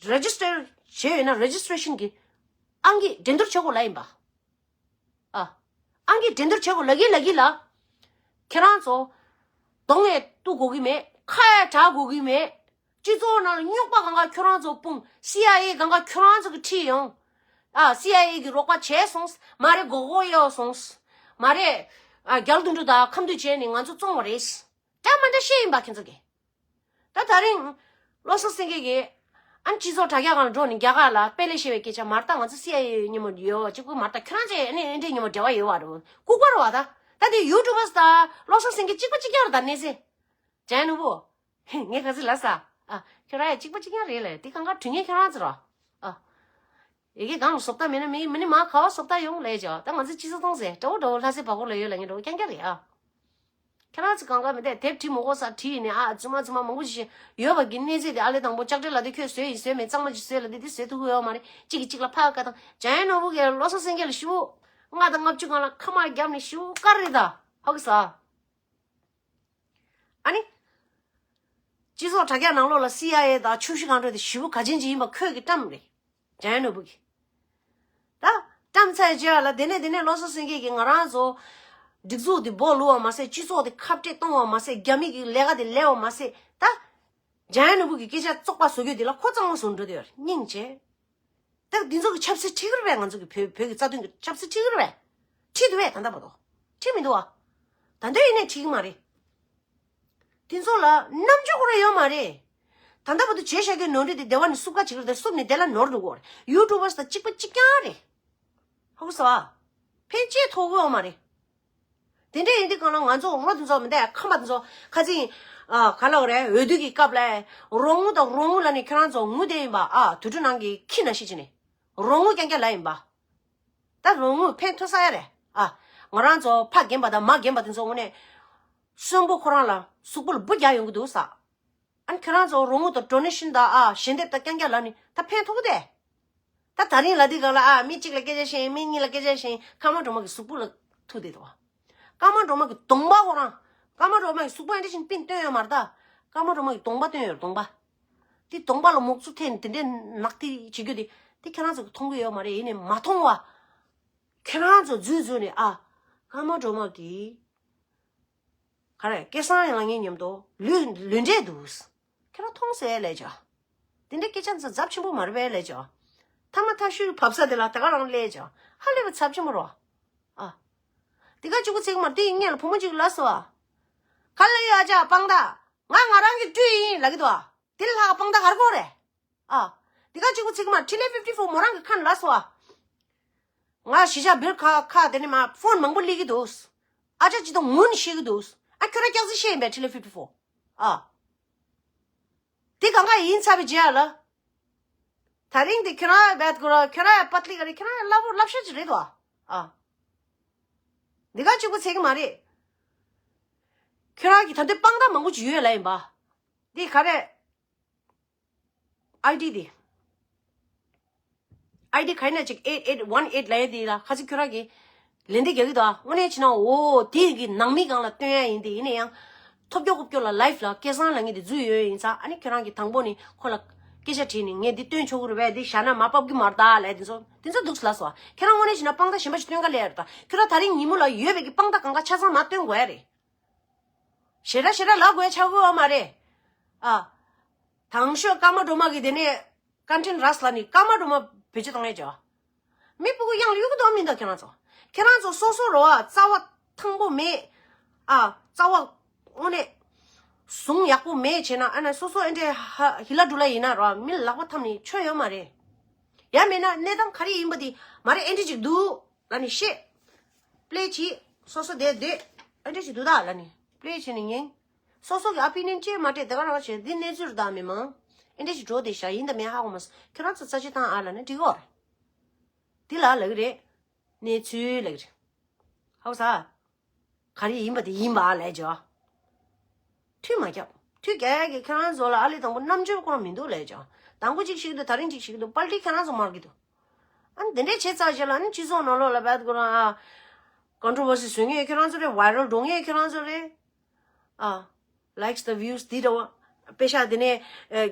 རེད། རེ་ཇི་སི་ཊར་བྱས་ཡོད་ན་རེ་ཇི་སི་ཊེ་རེ་ཤན་གི་ཨང་ཀི་འགྲན་བསྡུར་བྱེད་དགོས་ལ་ཡིན་པ། ཨ། ཨང་ཀི་འགྲན་བསྡུར་བྱེད་དགོས་ལ་གི་ལ་གི་ལ། ཁྱེད་རང་ཚོ་གདོང་ཡས་གཏུག་དགོས་གི་མེད། ཁ་ཡས་གྲག་དགོས་གི་མེད། སྤྱི་ཚོགས་ནང་ལ་རྙོག་པ་གང་ག་ཁྱོད་རང་ཚོ་སྤུངས། སི་ཨའི་ཨེ་གང་ག་ཁྱོད་རང་ཚོ་གི་ཁྲིད་ཡོང་། ཨ། སི་ཨའི་ཨེ་གི་རོགས་པ་བྱས་སོང་། མ་རེད་མགོ་སྐོར་གཡོག་སོང་། མ་རེད། ཨ། རྒྱ་ལོ་དོན་གྲུབ་དང་ཁམས་བདུད་བྱས་ནས་ང་ཚོ་བཙོང་བ་རེད། འདྲ་མ་འདྲ་བཤད་ཡིན་པ་ཁྱེད་ཚོ་གི། ད་ད་རིང་བློ་བཟང་སེང་གེ་གིས་ཨ་ནི་སྤྱི་ཚོགས་དྲ་རྒྱ་སྒང་ལ་འགྲོ་ནས་རྒྱ་གར་ལ་དཔེ་ལེགས་བཤད་པའི་སྐད་ཆ་མ་རེད། ད་ང་ཚོ་སི་ཨའི་ཨེ་མཉམ་པོ་ཡོད་པ་གཅིག་པུ་མ་རེད། ད་ཁྱོད་རང་ཚོས་ཨ་ནི་ཨེ་འདྲའི་མཉམ་པོ་འབྲེལ་བ་ཡོད་པ་རེད། ལྐུགས་པ་རེད་བ། ད་ད་དེ་ཡུ་ཊུབ་པར་སི་དང་བློ་བཟང་སེང་གེ་གཅིག་པ་གཅིག་རྐྱང་རེད། ད་གནས་ཚེ་ཇན་ནུ་བུ། ངས་ག་ཚོད་ལབ་ས། ཨ། ཁྱོད་རང་ཡང་གཅིག་པ་གཅིག་རྐྱང་རེད་ལབ། དེ་གང་ག་དྲི་ངན་ཁྱོད་རང་ཚོ་ར། ཨ། ཡ་གི་སྒང་ལ་བཟོ་ལྟ་མེད་ན་མི་མི་ནི་མ་ག་བ་བཟོ་ལྟ་ཡོང་ལས་བྱ། ད་ང་ཚོ་སྤྱི་ཚོགས་གཏོང་ཟེར་འདྲ་བོ་འདྲ་བོ་ལྷ་སའི་བར་སྐོར་ལ་ཡོད་ལ་ངས་འདྲ་བོ་རྐྱང་རྐྱང་རེད་ཨ། ཁྱེད་རང་ཚོ་གང་ག་མི་དེ་དེབ་བྲིས་མ་དགོས་ས་བྲིས་ནས་ཨ་རྫུན་མ་རྫུན་མ་མང་པོ་ཞིག་ཡོད་པ་གི་གནས་ཚད་དེ་ཨ་ལས་དང་པོ་ལྕགས་སྤྲེལ་ལ་དེ་ཁྱོད་བཟོས་ཡིན་བཟོས་མེད་གཙང་མ་ཅིག་བཟོས་ལ་དེ་དེ་བཟོས་ཐུབ་ཀྱི་ཡོད་མ་རེད། གཅིག་གིས་གཅིག་ལ་ཕར་བཀའ་དང་། ཇན་ནོར་བུ་གིས་བློ་བཟང་སེང་གེ་ལ་ཞུ། ལྔ་དང་ལྔ་བཅུ་སྒང་ལ་ཁ་མར་བརྒྱབ་ནས་ཞུ་དཀའ་རེད་ད། ཧ་གི་ས། ཨ་ནི། སྤྱི་ཚོགས་དྲ་རྒྱ་ནང་ལོགས་ལ་སི་ཨའི་ཨེ་དང་ཆུ་བཞི་སྒང་དྲུག་དེ་ཞེ་པོ་གལ་ཆེན་ཅིག་ཡིན་པ་ཁོས་ཀྱིས་བཀྲམ་རེད། ཇན་ནོར་བུ་གིས། ད་བཀྲམ་ཚར་རྗེས་ལ་དེ་ནས་དེ་ནས་བློ་བཟང་སེང་གེ་གིས་ང་རང་ཚོ་སྒྲིག་འཛུགས་དེ་སྦོ་ལུག་པ་མ་ཟད། སྤྱི་ཚོགས་དེ་ཁ་བྲལ་གཏོང་བ་མ་ཟད། རྒྱ་མི་གི་ལས་ཀ་དེ་ལས་པ་མ་ཟད། ད་ཇན་ནོར་བུ་གི་སྐད་ཆ་བཙོག་པ་བཟོ་རྒྱུ་དེ་ལ་ཁོ་གཙང་མ་བཟོ་འགྲོ་དེ་ཡོད་རེད། སྙིང་རྗེ། ད་འདི་ཚོ་གི་ཆབ་སྲིད་ཁྲིད་ཀྱི་རེད་པས། ང་ཚོ་གི་བོད་བོད་ཀྱི་རྩ་དོན་གྱི་ཆབ་སྲིད་ཁྲིད་ཀྱི་རེད་པས། ཁྲིད་འདུག་པས་ད་ལྟ་བར་དུ། ཁྲིད་མི་འདུག་པ། ད་ལྟ་ཡིན་ནའི་ཁྲིད་ཀྱི་མ་རེད། དེ་ཚོ་ལ་རྣམ་འགྱུར་ཁོ་རང་ཡོད་མ་རེད། ད་ལྟ་བར་དུ་བྱས་བཞག་གི་ནོར་འཁྲུལ་དེ་སྡེ་བ་ནས་སུབ་ཁ་བྱེད་ཀྱི་རེད་དེ། སུབ་ནས་དེ་ལ་ནོར་འདུག་གོ། ཡུ་ཊུབ་པར་སི་དང་གཅིག་པ་གཅིག་རྐྱང་རེད། ཨོ་སོ། ཕན་ཅི་ཐོགས་ཡོད་མ་རེད། དེ་འདྲ་ཡིན་དུས་གང་ལ་ང་ཚོ་རོ་དེ་ཚོ་མི་འདའ་ཁམས་པ་དེ་ཚོ་ཁ་ཚིག་ཨ་ག་ལ་རེད། འོས་བསྡུ་གི་སྐབས་ལ་རོང་བུ་དང་རོང་བུ་ལ་ནི་ཁྱེད་རང་ཚོ་ངུ་བསྡད་ཡིན་པ། ཨ་དུད་འགྲོ་ནང་གི་ཁྱི་ན་ཤི་ཅི་ནི་རོང་བུ་རྐྱང་རྐྱང་ལ་ཡིན་པ། ད་རོང་བུ་ཕན་ཐོགས་ས་ཡ་རེད། ཨ་ང་རང་ཚོ་ཕ་རྒན་པ་དང་མ་རྒན་པ་དེ་ཚོ་ངུ་ནས་གསོན་པོ་ཁོ་རང་ལ་གཟུགས་པོ་ལ་འབུ་རྒྱག་ཡོང་གི་འདུག་ས། ཨ་ནི་ཁྱེད་རང་ཚོ་རོང་བུ་དང་ཌོ་ནེ་ཤན་དང་ཨ་ཞལ་འདེབས་དང་རྐྱང་རྐྱང་ལ་ནི་ད་ཕན་ཐོགས་གི་དེ། ད་ད་རིང་ལ་འདི་ག་ལ་ཨ་མི་གཅིག་ལ་སྐད་ཆ་བཤད་མི་གཉིས་ལ་སྐད་ཆ་བཤད། ཀརྨ་སྒྲོལ་མ་གི་གཟུགས་པོ་ལ་ཐུག་བསྡད་འདུག་ཀརྨ་སྒྲོལ་མ་གི་གདོང་པ་ཁོ་རང་། ཀརྨ་སྒྲོལ་མ་གི་གཟུགས་པོ་ཨེ་འདྲ་བཞིན་པིན་སྟོན་ཡོད་མ་རེད་ད། ཀརྨ་སྒྲོལ་མ་གི་གདོང་པ་སྟོན་ཡོད་རེད། གདོང་པ། དེ་གདོང་པ་ལ་མུག་ཆུ་འཐེན་དེ་འདྲའི་ནག་དེ་བྱེད་རྒྱུ་དེ། དེ་ཁྱེད་རང་ཚོ་གི་མཐོང་གི་ཡོད་མ་རེད། ཡིན་ནའི་མ་མཐོང་བ། ཁྱེད་རང་ཚོ་འཛུལ་འཛུལ་ནས་ཨ། ཀརྨ་སྒྲོལ་མ་གི་ག་རེ་སྐལ་བཟང་ཡང་ངའི་མཉམ་དུ་ལུས་ལུས་འབྲེལ་འདུག་ཁྱེད་རང་མཐོང་སོང་ལས་ཅོ། དེ་འདྲའི་སྐད་ཆ་ཚོ་ཚབས་ཆེན་པོ་མ་རེད་པས་ལས་ཅོ། ཐ་མ་ཐ་ཤུལ་བབས་ས་དེ་ལ་ད་ག་རང་ལས་ཅོ། ཧ་ལས་པ་ཚབས་ཆེན་པོ་རོ། ཨ། དེ་ག་གཅིག་པུ་ཚིག་མ་དེ་ཡིན་ངེས་ལ་བུ་མོ་གཅིག་ལ་སོ། ག་ལ་ཡོད་ཨ་ཅག་དཔང་རྟགས། ང་ང་རང་གི་སྤྲུལ་ཡིན་ལབ་ཀྱི་འདུག་དེ་ལ་ལྷག་དཔང་རྟགས་ག་རེ་དགོས་རེད། ཨ། འདི་ག་གཅིག་པུ་ཚིག་མ་ཁྲི་ལེ་ཕིབ་ཊི་ཕོར་མོ་རང་གི་ཁ་ནས་ལབ་སོང་ཨ། ང་གཞིས་ཆགས་སྦིར་ཁ་ཁ་དེ་ནས་མ་ཕོན་མང་པོ་སླེབས་ཀྱི་འདུག་ཨ་ཅག་ཅི་དང་ངུ་ནས་བཤད་ཀྱི་འདུག་ཨ་ཁྱོད་རང་སྐྱག་རྫུན་བཤད་ཡིན་པས་ཁྲི་ལེ་ཕིབ་ཊི་ཕོར། ཨ། དེ་གང་ག་ཡིན་ཚར་བའི་རྗེས་ལ། ད་རིང་དེ་ཁྱོད་རང་བད་གོ་ར་ཁྱོད་རང་ཡ་པ་ཏི་ལི་ག་རེ་ཁྱོད་རང་ཡ་སླ་པོ་སླབ་ཤ་ཅིག་རེད་དོ། ཨ། འདི་ག་གཅིག་པུ་ཚིག་གི་མ་རེད། ཁྱོད་རང་གི་ད་ལྟའི་དཔང་རྟགས་མང་པོ་ཅིག་ཡོད་ལ་ཡིན་པ། འདི་ག་རེ། ཨའི་ཌི་དེ། ཨའི་ཌི་ག་ཡིན་ན་ཅིག་eight eight one eight ལབ་ཡ་དེ་ལ་ཁ་ཚིག་ཁྱོད་རང་གིས་ལན་འདེབས་རྒྱག་གི་འདུག་དངོས་གནས་བྱས་ན་འོ་དེ་གི་ནང་མི་སྒང་ལ་སྟོན་ཡ་ཡིན་དེ། ཡིན་ན་ཡང་ཐོབ་སྐྱོ་ཁོབ་སྐྱོ་ལ་ལའིབ་ལ་སྐལ་བཟང་ལབ་མཁན་དེ་འཛུལ་ཡོད་ཡིན་ཙང་། ཨ་ནི་ཁྱོད་རང་གིས་དང་པོ་ནས་ཁོ་ལ་སྐད་ཆ་དྲིས་ནས་ངས་འདི་སྟོན་ཆོག་གི་རེད་པས། འདི་བཞག་ན་མ་ཕབ་གི་མ་རེད་ད་ལབ་དེ་ཚོ་དེ་ཚོ་འདུག་ལབ་སོང་། ཁྱེད་རང་དངོས་གནས་བྱས་ན་དཔང་རྟགས་གཞན་པ་ཞིག་སྟོན་ག་ལས་ཡ་རེད་ད། ཁྱོད་རང་ད་རིང་ཉིན་མོ་ལ་ཡོད་པའི་གི་དཔང་རྟགས་གང་ག་ཆ་ཚང་མ་སྟོན་དགོས་ཡ་རེད། ཞེ་དྲག་ཞེ་དྲག་ལབ་དགོས་ཆགས་ཀྱི་ཡོད་མ་རེད། ཨ། དང་ཤོས་ཀརྨ་སྒྲོལ་མ་གི་དེ་ནས་ཀན་ཊན་རས་ལ་ནི་ཀརྨ་སྒྲོལ་མ་བེད་སྤྱོད་བཏང་ཡས་ཅོ། མི་སྤུ་གུ་གཡང་གཡུག་གི་འདུག་མི་འདུག་ཁྱེད་རང་ཚོ། ཁྱེད་རང་ཚོ་སོ་སོ་རོ་ཨ་རྩ་བ་ཐང་པོ་མེད། ཨ། རྩ་བ་དངོས་གནས་ཟུངས་ཡག་པོ་མེད་བྱས་ན། ཨ་ནི་སོ་སོ་ཨེ་འདྲས་ཧ་ཧི་ལ་དུ་ལ་ཡིན་ན་རོ་མི་ལག་པ་འཐམ་ནས་ཆོ་ཡོད་མ་རེད། ཡང་མེད་ན་གནས་སྟངས་ག་རེ་ཡིན་པ་དེ་མ་རེད། ཨེ་འདྲས་ཅིག་འདུག་ལ་ནི་ཤེས། པླེ་བྱེད། སོ་སོ་བསྡད་བསྡད། ཨེ་འདྲ་ཞིག་འདུག་ད་ལ་ནི་པླེ་བྱས་ནས་ཉན། སོ་སོ་གི་ཨ་པི་ནན་ཅེས་མ་སྤྲད་དེ་ག་རང་བྱས་འདི་གནས་ཚུལ་དག་མི་མང་། ཨེ་འདྲ་ཞིག་འགྲོ་བསྡད་ཤག་ཡིན་དང་མིན་ཧ་གོ་མ་སོང་། ཁྱོད་རང་ཚོ་རྩ་ཆེ་བཏང་ཨ་ལ་ནི་འགྲིག་གོ་རེད། འདི་ལ་ལབ་གི་རེད། གནས་ཚུལ་ལབ་གི་རེད། ཧ་གོ་ས། ག་རེ་ཡིན་པ་དེ་ཡིན་པ་ལབ་ཅོ། མཐུད་མ་རྒྱབ། མཐུད་རྒྱག་ཡ་གི་ཁྱེད་རང་ཚོ་ལ་ཨ་ལི་དང་པོ་རྣམ་འགྱུར་ཁོ་རང་མི་འདུག་ལབ་ཅོ། དང་པོ་གཅིག་བཤད་ཀྱི་འདུག་ད་རིང་གཅིག་བཤད་ཀྱི་འདུག་པལ་ཊི་ཁྱེད་རང་ཚོ་མར་གྱི་འདུག་ཨ་ནི་དེ་འདྲའི་བྱས་ཚར་རྗེས་ལ་ཨ་ནི་སྤྱི་ཚོགས་ནང་ལོགས་ལ་བད་ཁོ་རང་ཨ། ཀོན་ཊོ་བར་སི་བཟོ་མཁན་ཁྱེད་རང་ཚོ་རེད། ཝའི་རལ་འགྲོ་མཁན་ཁྱེད་རང་ཚོ་རེད། ཨ། ལའིཀ་སི་དང་བིའུ་སི་དེ་འདྲ་བ། པེ་ཤ་དེ་ནས་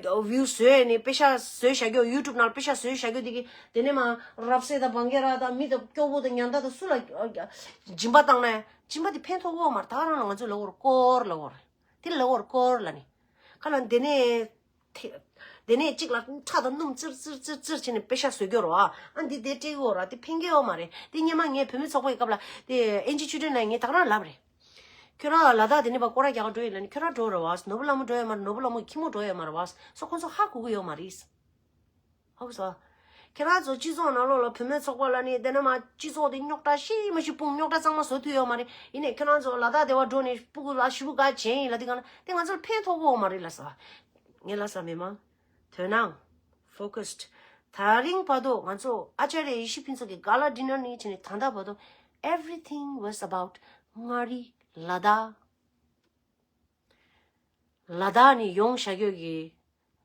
ཨ་བིའུ་སི་བཟོས་ནས་པེ་ཤ་བཟོས་བཞག་རྒྱུ། ཡུ་ཊུབ་ནང་ལ་པེ་ཤ་བཟོས་བཞག་རྒྱུ་དེ་གི་དེ་ནས་མ་རབ་གསལ་དང་བང་གེ་ར་དང་མི་དང་སྐྱོ་བོ་དང་ཉམ་ཐག་དང་སུ་ལ་ཨ་སྦྱིན་པ་བཏང་ནས་སྦྱིན་པ་དེ་ཕན་ཐོགས་ཡོད་མ་རེད། ད་ག་རང་ལ་ང་ཚོས་ལབ་དགོས་རེད། སྐོར་ལབ་དགོས་རེད། དེ་ལབ་དགོས་རེད། སྐོར་ལབ་ནས་ག་ལ་དེ་ནས། དེ་དེ་ནས་གཅིག་ལ་ཁྲག་དང་སྣུམ་ཙིར་ཙིར་ཙིར་ཙིར་བྱས་ནས་པེ་ཤ་བཟོ་རྒྱུ་རོ་ཨ། ཨ་འདི་དེ་སྤྲད་གི་ཡོད་ར། དེ་ཕན་གི་ཡོད་མ་རེད། དེ་སྔོན་མ་ངས་བུད་མེད་ཚོགས་པའི་སྐབས་ལ་དེ་ཨེན་ཇི་ཆོས་སྒྲོན་ལ་ངས་ད་ག་རང་ལབ་རེད། ཁྱོད་རང་ལ་དྭགས་དེ་ནས་ཕར་སྐོར་ར་རྒྱག་ག་འགྲོ་ཡིན་ལབ་ནས། ཁྱོད་རང་འགྲོ་རེད་བ། ནོར་བུ་ལྷ་མོ་འགྲོ་ཡོད་མ་རེད། ནོར་བུ་ལྷ་མོ་གི་ཁྱི་མོ་འགྲོ་ཡོད་མ་རེད་བ། སོ་ཁོང་ཚོ་ཧ་གོ་གི་ཡོད་མ་རེད། ཧ་གོ་སོང་། ཁྱེད་རང་ཚོ་སྤྱི་ཚོགས་ནང་ལོགས་ལ་བུད་མེད་ཚོགས་པ་ལ་ནི་དེ་ནས་མ་སྤྱི་ཚོགས་དེ་རྙོག་དྲ་ཤི་མ་ཤི་སྤུངས། རྙོག་དྲ་གཙང་མ་བཟོ་ཐུབ་ཡོད་མ་རེད། ཡིན་ནའི་ཁྱེད་རང་ཚོ་ལ་དྭགས་དེ་བ་འགྲོ་ནས་སྤུ་གུ་ལ་ཞུ་བུ་ག་བྱས་ཡིན་ལབ་དུས་གང་ལ་དེ་ང་ཚོ་ལ་ཕན་ཐོགས་ཀྱི་ཡོད་མ་རེད་ལབ་ས། ངས་ལབ་ས་མི་མང་། དོ་སྣང་། ཕོ་ཀ་སི་ཌི། ད་རིང་བར་དུ་ང་ཚོ་ཨ་ཅཱརྱ་ཡེ་ཤེས་ཕུན་ཚོགས་ཀྱི་ག་ལ་ཌི་ནར་ནས་བྱས་ནས་ད་ལྟ་བར་དུ། Everything was about མངའ་རིས་ལ་དྭགས། ལ་དྭགས་ནས་ཡོང་བཞག་རྒྱུ་གི་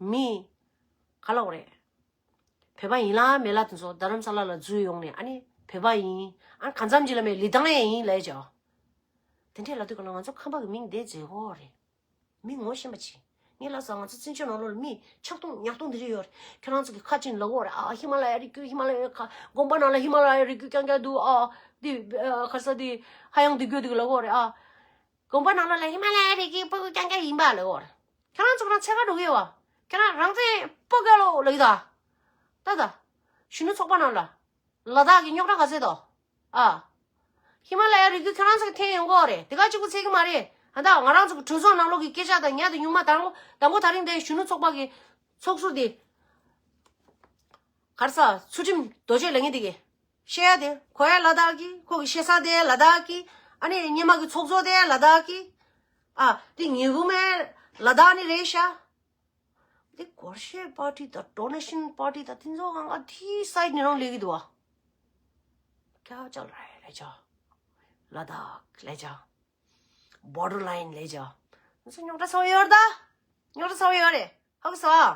མི་ག་ལ་འོ་རེད། བོད་པ་ཡིན་ལ་མེད་ལ་དེ་ཚོ་རྡ་རམ་ས་ལ་ལ་འཛུལ་ཡོང་ནས་ཨ་ནི་བོད་པ་ཡིན། ཨ་གང་འཚམ་ཅིག་ལ་མེད་ལི་ཐང་ཡང་ཡིན་ལབ་ཅོ། དེ་འདྲས་ལབ་དུས་ག་ལ་ང་ཚོ་ཁམས་པ་གི་མིང་དེ་བརྗེ་དགོས་རེད། མི་ངོ་ཤེས་པ་ཅིག་ངས་ལབ་ས། ང་ཚོ་བཙན་བྱོལ་ནང་ལོགས་ལ་མི་ཆགས་རྡུང་ཉག་རྡུང་དེ་འདྲས་ཡོད་རེད། ཁྱོད་རང་ཚོ་གི་ཁ་ཅིག་ལབ་གོ་རེད། ཨ་ཧི་མ་ལ་ཡ་རི་རྒྱུད། ཧི་མ་ལ་ཡ་ཁ་དགོན་པ་ནང་ལ་ཧི་མ་ལ་ཡ་རི་རྒྱུད་རྐྱང་རྐྱང་འདུག་ཨ་འདི་ཨ་ག་ས་འདི་ཧ་ཡང་འདི་རྒྱུད་འདུག་ལབ་གོ་རེད་ཨ། དགོན་པ་ནང་ལ་ལ་ཧི་མ་ལ་ཡ་རི་རྒྱུད་སྤུ་གུ་རྐྱང་རྐྱང་ཡིན་པ་ལབ་གོ་རེད། ཁྱོད་རང་ཚོ་ག་རང་འཚོལ་ག་འགྲོ་གི་ཡོད་བ། ཁྱོད་རང་རང་བཙན་སྤོ་ག་ལོ་ལབ་ཡི་ད། ད་ད། གཞོན་ནུ་ཚོགས་པ་ནང་ལ། ལ་དྭགས་ཀྱི་རྙོག་དྲ་ག་ཚད་དོ། ཨ། ཧི་མ་ལ་ཡ་རི་རྒྱུད་ཁྱོད་རང་ཚོ་གི་འཐེན་ཡོང་གི་ཡོད་རེད། དེ་ག་གཅིག་པུ་འཚོལ་གི་མ་རེད། ཨ་ད་ང་རང་ཚོ་གི་གྲོས་ཚོགས་ནང་ལོགས་ཀྱི་སྐད་ཆ་དང་ཉ་དང་སྨྱུག་མ་དང་པོ་དང་པོ་ད་རིང་དེ་གཞོན་ནུ་ཚོགས་པ་གི་ཚོགས་ཟུར་དེ། ག་རེ་ཟ། ཚུལ་ཁྲིམས་རྡོ་རྗེ་ལབ་མཁན་དེ་གི། བཤད་ཡ་དེ་ཁོ་ཡ་ལ་དྭགས་ཀྱི། ཁོ་གི་བཤད་ས་དེ་ལ་དྭགས་ཀྱི། ཨ་ནི་ཉི་མ་གི་ཚོགས་གཙོ་དེ་ལ་དྭགས་ཀྱི། ཨ་དེ་ཉི་འབུམ་མའི་ལ་དྭགས་ནི་རེད་ཤག་འདི་སྒོར་གཞས་པར་ཊི་དང་ཌོ་ནེ་ཤན་པར་ཊི་དང་དེ་ཚོ་གང་ག་དེའི་སའིཌ་ནས་རང་སླེབས་ཀྱི་འདུག་བ། ཁྱབ་བསྒྲགས་རེད་ལས་བྱ། ལ་དྭགས་ལས་བྱ། བོར་ཌར་ལའིན་ལས་བྱ། འདི་ཚོ་རྙོག་དྲ་ཚ་བོ་ཡོད་རེད་ད། རྙོག་དྲ་ཚ་བོ་ཡོད་རེད། ཧ་གོ་སོང་ཨ།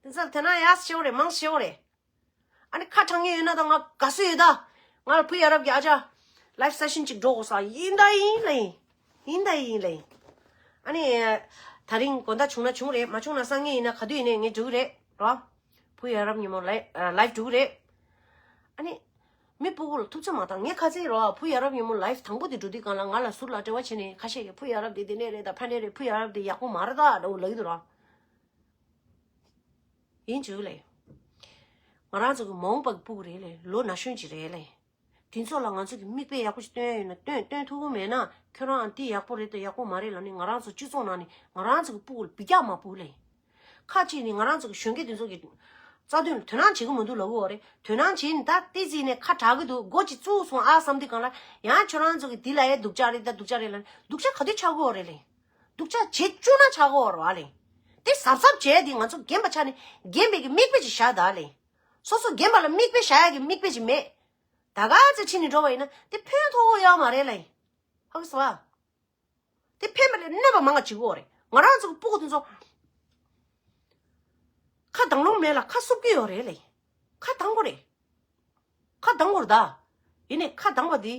དེ་ཚོ་དེ་ན་ཡག་ཤོས་རེད། མང་ཤོས་རེད། ཨ་ནི་ཁ་གྲག་མཁན་ཡོད་ན་ད་ང་དགའ་བསུ་ཡོད་ད། ང་ལ་བུ་ཡ་རབས་ཀྱི་ཨ་ཅག་ལའིབ་སེ་ཤན་ཅིག་འགྲོ་དགོས་ས་ཡིན་ད་ཡིན་ལ་ཡིན། ཡིན་ད་ཡིན་ལ་ཡིན། ཨ་ནི་ད་རིང་དགོང་དག་བྱུང་ན་བྱུང་རེད། མ་བྱུང་ན་སང་ཉིན་ཡིན་ན་ག་དུས་ཡིན་ནའི་ངས་འགྲོ་གི་རེད་རོ། བུ་ཡ་རབས་ཉིན་མོ་ལའི་ལའིབ་འགྲོ་གི་རེད། ཨ་ནི་མི་སྤུ་གུ་ལ་ཐུབ་ཚོད་མ་བཏང་། ངས་ཁ་ཚིག་རོ། བུ་ཡ་རབས་ཉིན་མོ་ལའིབ་དང་པོ་དེ་འགྲོ་དུས་སྒང་ལ་ང་ལ་ཟུར་ལ་འབྲེལ་བ་བྱས་ནས་ཁ་ཤས་ཀྱིས་བུ་ཡ་རབས་དེ་དེ་ནས་རེད་ད། ཕ་འདྲེ་རེད། བུ་ཡ་རབས་དེ་ཡག་པོ་མ་རེད་ད་འདྲ་བོ་ལབ་ཀྱི་འདུག་རོ། ཡིན་བྱུང་ལེ། ང་རང་ཚོ་གི་མ་འོངས་པ་གི་སྤུ་གུ་རེད་ལེ། ལོ་ན་གཞོན་ཅིག་རེད་ལེ། དེ་ཚོ་ལ་ང་ཚོ་གི་མིག་དཔེ་ཡག་པོ་ཞིག་སྟོན་ཡ་ཡོད་ན་སྟོན། སྟོན་ཐུབ་ཀྱི་མེད་ན་ཁྱོད་རང་འདི་ཡག་པོ་རེད་དང་ཡག་པོ་མ་རེད་ལབ་ནས་ང་རང་ཚོ་སྤྱི་ཚོགས་ནང་ནས་ང་རང་ཚོ་གི་སྤུ་གུ་ལ་འབུད་རྒྱག་མ་སྤུ་ལེ། ཁ་ཅིག་ནི་ང་རང་ཚོ་གི་གཞོན་སྐྱེས་དེ་ཚོ་གི་རྩ་དོན་ལ་དོ་སྣང་བྱེད་ཀྱི་མི་འདུག་ལབ་ཀྱི་ཡོད་རེད། དོ་སྣང་བྱེད་ནི་ད་ཏི་ཙི་ནས་ཁ་གྲག་གི་འདུག། འགོ་ཅིག་བཙུགས་སོང་ཨ་བསམ་དུས་སྒང་ལ་ཡང་ཁྱོད་རང་ཚོ་གི་འདི་ལ་ཡ་སྡུག་ཅག་རེད་ད་སྡུག་ཅག་རེད་ལབ་ནས། སྡུག་ཅག་ག་དུས་ཆགས་ཀྱི་ཡོད་རེད་ལེ། སྡུག་ཅག་བྱེད་བཅུག་ན་ཆགས་ཀྱི་ཡོད་རེད་བ་ལེ། དེ་གཟབ་གཟབ་བྱས་ཏེ་ང་ཚོ་རྒན་པ་ཆགས་ནས་རྒན་པའི་གི་མིག་དཔེ་ཅིག་བཞག་ད་ལེ། སོ་སོ་རྒན་པ་ལ་མིག་དཔེ་བཞག་ཡ་གི་མིག་དཔེ་ཅིག་མེད། ད་ག་ཚོད་ཁྲིད་ནས་འགྲོ་བ་ཡིན་ན་དེ་ཕན་ཐོགས་ཀྱི་ཡོད་མ་རེད་ལེ། ཧ་གོ་སོང་ཨ། དེ་ཕན་པ་ལས་གནོད་པ་མང་ང་བྱེད་ཀྱི་ཡོད་རེད། ང་རང་ཚོ་གི་སྤུ་གུ་དེ་ཚོ་ཁ་གདངས་ལོང་མེད་ལ་ཁ་བསུབ་ཀྱི་ཡོད་རེད་ལེ། ཁ་གདངས་དགོས་རེད། ཁ་གདངས་དགོས་རེད་ད། ཡིན་ནའི་ཁ་གདངས་པ་དེ་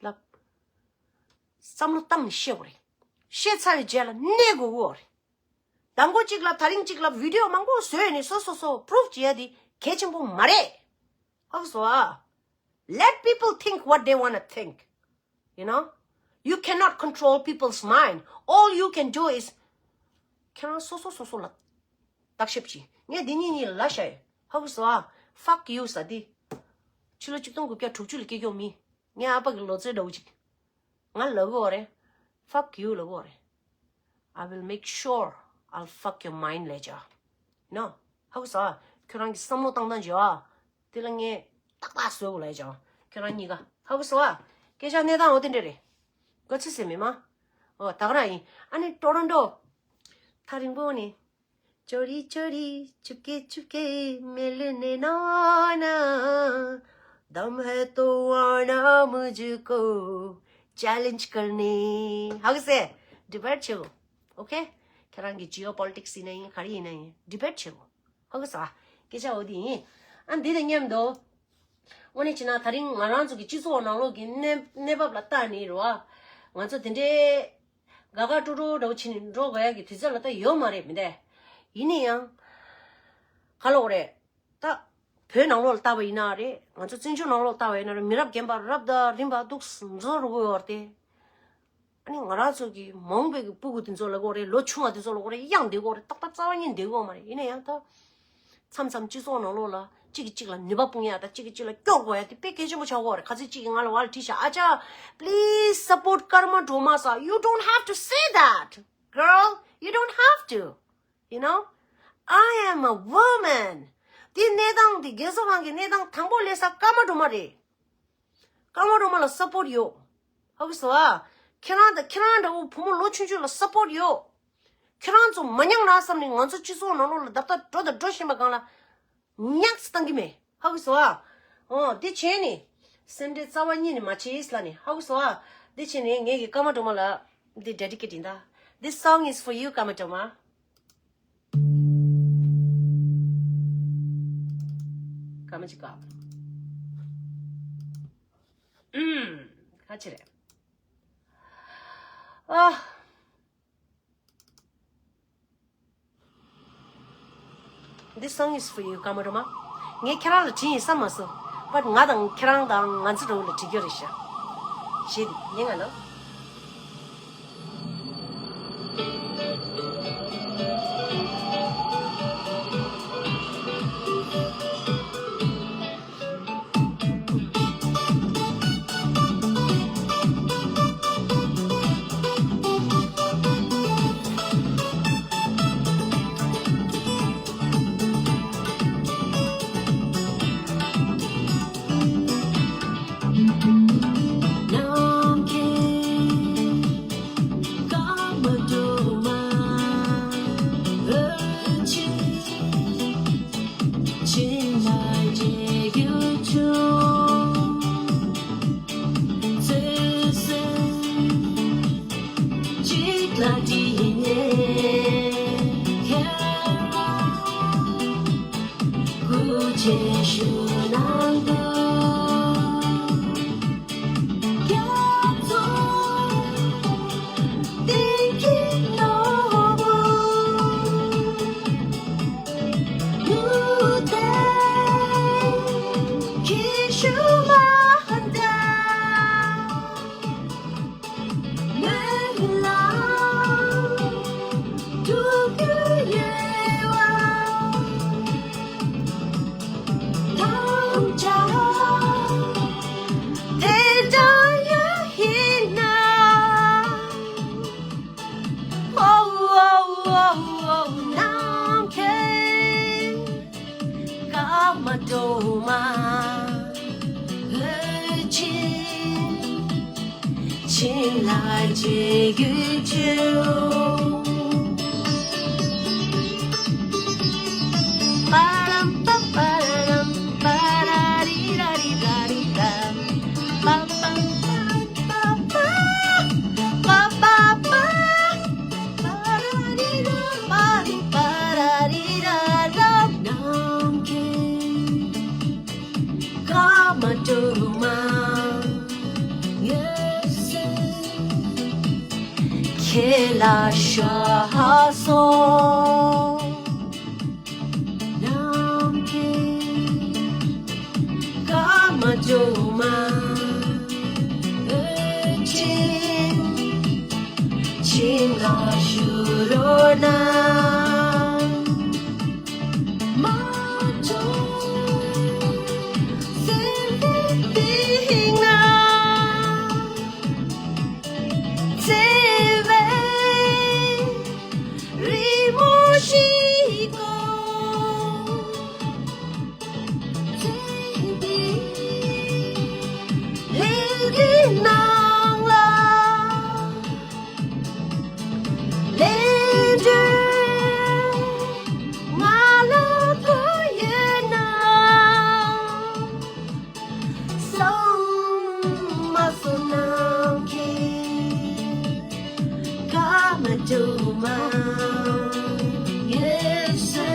ལ་བསམ་བློ་བཏང་ནས་བཤད་དགོས་རེད། བཤད་ཚར་བའི་རྗེས་ལ་གནས་དགོས་ཀྱི་ཡོད་རེད། མདང་དགོང་གཅིག་ལ་དེ་རིང་གཅིག་ལ་བི་ཌི་ཡོ་མང་པོ་བཟོས་ནས་སོ་སོ་སོ་པུ་རུབ་བྱེད་ཡ་དེ་གལ་ཆེན་པོ་མ་རེད། ཧ་གོ་སོང་ཨ། Let people think what they wanna think. You know? You cannot control people's mind. All you can do is ཁྱེད་རང་སོ་སོ་སོ་སོ་ལ་བརྟག་ཞིབ་བྱེད། ངས་འདི་གཉིས་གཉིས་ལ་ལབ་བཞག་ཡོད། ཧ་གོ་སོང་ཨ། Fuck you ཟེར་དེ། ཕྱི་ལོ་ཆིག་སྟོང་དགུ་བརྒྱ་དྲུག་ཅུ་ལ་སྐྱེས་ཀྱོག་མི། ངའི་ཨ་ཕ་གི་ལོ་ཚོད་འདྲ་བོ་ཅིག། ང་ལབ་ཀྱི་ཡོད་རེད། Fuck you ལབ་ཀྱི་ཡོད་རེད། I will make sure I'll fuck your mind ལབ་བྱས། ནོ། ཧ་གོ་སོང་ཨ། ཁྱོད་རང་གི་བསམ་བློ་བཏང་སྟངས་བྱས་ཨ། དེ་ལ་ངས་ཏག་ཏག་བཟོས་དགོས་ལབ་བྱས། ཁྱོད་རང་གཉིས་ཀ་ཧ་གོ་སོང་ཨ། སྐད་ཆ་གནས་སྟངས་འོ་དེ་འདྲ་རེད། ག་ཚོད་ཟེར་མེད་མ། ཨོ་ད་ག་རང་ཡིན། ཨ་ནི་ཊོ་རོན་ཊོ། ཐག་རིང་པོ་ནས། चोरी चोरी चुपके चुपके मिलने ना आना। दम है तो आना मुझको चैलेंज करने। ཧ་གོ་སོང་། ཌི་བེཊ་བྱེད་དགོས། ཨོ་ཁེ། ཁྱེད་རང་གི་ཇི་ཨོ་པོ་ལི་ཊིག་སི་ཡིན་ན་ཡིན་ག་རེ་ཡིན་ན་ཡིན་ཌི་བེཊ་བྱེད་དགོས། ཧ་གོ་སོང་། སྐད་ཆ་འོ་དེ་ཡིན། ཨ་འདི་དང་མཉམ་དུ། དངོས་གནས་བྱས་ན་དེ་རིང་ང་རང་ཚོ་གི་སྤྱི་ཚོགས་ནང་ལོགས་ཀྱི་གནས་གནས་བབ་ལ་ལྟ་ནས་རེད་བ། ང་ཚོ་དེ་འདྲའི་དགའ་དགའ་སྤྲོ་སྤྲོ་འདྲ་བོ་བྱས་ནས་འགྲོ་དགོས་ཡ་གི་དུས་ཚོད་ལ་ད་ཡོད་མ་རེད་མི་འདས། ཡིན་ན་ཡང་། ག་ལབ་དགོས་རེད། ད། བོད་ནང་ལོགས་ལ་ལྟ་བ་ཡིན་ན་རེད། ང་ཚོ་བཙན་བྱོལ་ནང་ལོགས་ལ་ལྟ་བ་ཡིན་ན་རེད། མི་རབས་རྒན་པ་རབ་དང་རིམ་པ་འདུག་འཛོམས་རུ་དགོས་ཡོད་རེད་དེ། ཨ་ནི་ང་རང་ཚོ་གི་མ་འོངས་པའི་གི་སྤུ་གུ་དེ་ཚོ་ལ་གོ་རེད། ལོ་ཆུང་བ་དེ་ཚོ་ལ་གོ་རེད། གཡང་བསྡད་གོ་རེད། ཏག་ཏག་རྩ་བ་ཉིད་བསྡད་གོ་མ་རེད། ཡིན་ན་ཡང་ད། མཚམས་མཚམས་སྤྱི་ཚོགས་ནང་ལོགས་ལ་གཅིག་གིས་གཅིག་ལ་ནུས་པ་སྤུངས་ཡ་དང་གཅིག་གིས་གཅིག་ལ་སྐྱོར་དགོས་ཡ་དེ་དཔེ་གལ་ཆེན་པོ་ཆགས་གོ་རེད། ཁ་སང་གཅིག་གིས་ང་ལ་བར་བྲིས་ཤག་ཨ་ཅག please support Karma Drama ཟེར། You don't have to say that, girl. You don't have to. You know? I am a woman. དེ་གནས་སྟངས་དེ་རྒས་གསོ་ཁང་གི་གནས་སྟངས་དང་པོ་སླེབས་ས་ཀརྨ་སྒྲོལ་མ་རེད། ཀརྨ་སྒྲོལ་མ་ལ་སཔོརྚ་ཡོད། ཧ་གོ་སོང་ཨ། ཁྱེད་རང་དང་ཁྱེད་རང་འདྲ་བོ་བུ་མོ་ལོ་ཆུང་ཆུང་ལ་སཔོརྚ་ཡོད། ཁྱེད་རང་ཚོ་མ་ཉམས་ན་བསམ་ནས་ང་ཚོ་སྤྱི་ཚོགས་ནང་ལོགས་ལ་རྡབ་རྡབ་འགྲོ་དང་འགྲོ་བཞིན་པ་སྒང་ལ་ཉག་ཙམ་བཏང་གི་མེད། ཧ་གོ་སོང་ཨ། འོ་དེ་བྱས་ནས་སེམས་ཁྲལ་རྩ་བ་ཉིད་ནས་མ་བྱེད་ལབ་ནས། ཧ་གོ་སོང་ཨ། དེ་བྱས་ནས་ངས་ཀྱི་ཀརྨ་སྒྲོལ་མ་ལ་འདི་ཌེ་ཌི་ཀེཊ་ཡིན་ད། This song is for you, Karma Drama. ཀརྨ་ཅི་ཀ་ཨུམ། ཁ་ཆེ་རེད། ཨ། This song is for you, ཀརྨ་སྒྲོལ་མ། ངས་ཁྱེད་རང་ལ་བྲིས་ཡིན་བསམ་མ་སོང་། But ང་དང་ཁྱེད་རང་དང་ང་ཚོ་འདྲ་བོ་ལ་བྲིས་རྒྱུ་རེད་ཤག་ཞེས་ཉན་ང་ལ། ཞུ་གནང་འདུག་རྒྱ་མཚོ་གཏིང་གི་ནོར་བུ། ལུས་རྟེན་གྱི་ཤུལ་མ་འདྲ། སྨོན་ལམ་སྒྲུབ་རྒྱུ་ཡོད་པ། ཐམས་ཅད་དེ་འདྲ་ཡོད་ན། ཨོ་ཨོ་ཨོ་ཨོ། ནམ་མཁའི་ཀརྨ་སྒྲོལ་མ་འོད་ཆེན། བྱིན་རླབས་ཀྱི་རྒྱུན་ཆེན། པ་རམ་པ་པ་རམ་པ་ར་རི་ར་རི་ར་རི་ར། པ་པ་པ་པ་པ་པ་པ་པ། ཀརྨ་སྒྲོལ་མ་ཡོད་ཚད་ཁྱེད་ལ་ཕྱག་འཚལ། ནམ་མཁའི་ཀརྨ་སྒྲོལ་མ་འོད་ཆེན། བྱིན་རླབས་ཞུ་རོགས་གནང་། མ་འཇོག་སེམས་པའི་གཏིང་ན་བརྩེ་བའི་རི་མོ་ཞིག་བསྐོར། ཚེ་འདིའི་ལས་འགན་ནང་ལ་ལས་འབྲས་ང་ལ་ཐུག་ཡོད་ན། སོང་མ་སོང་ནམ་མཁའི་ཀརྨ་སྒྲོལ་མ་ཡོད་ཚད་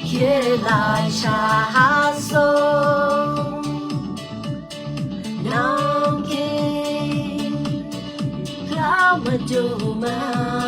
ཁྱེད་ལ་ཕྱག་འཚལ། ནམ་མཁའི་ཀརྨ་སྒྲོལ་མ་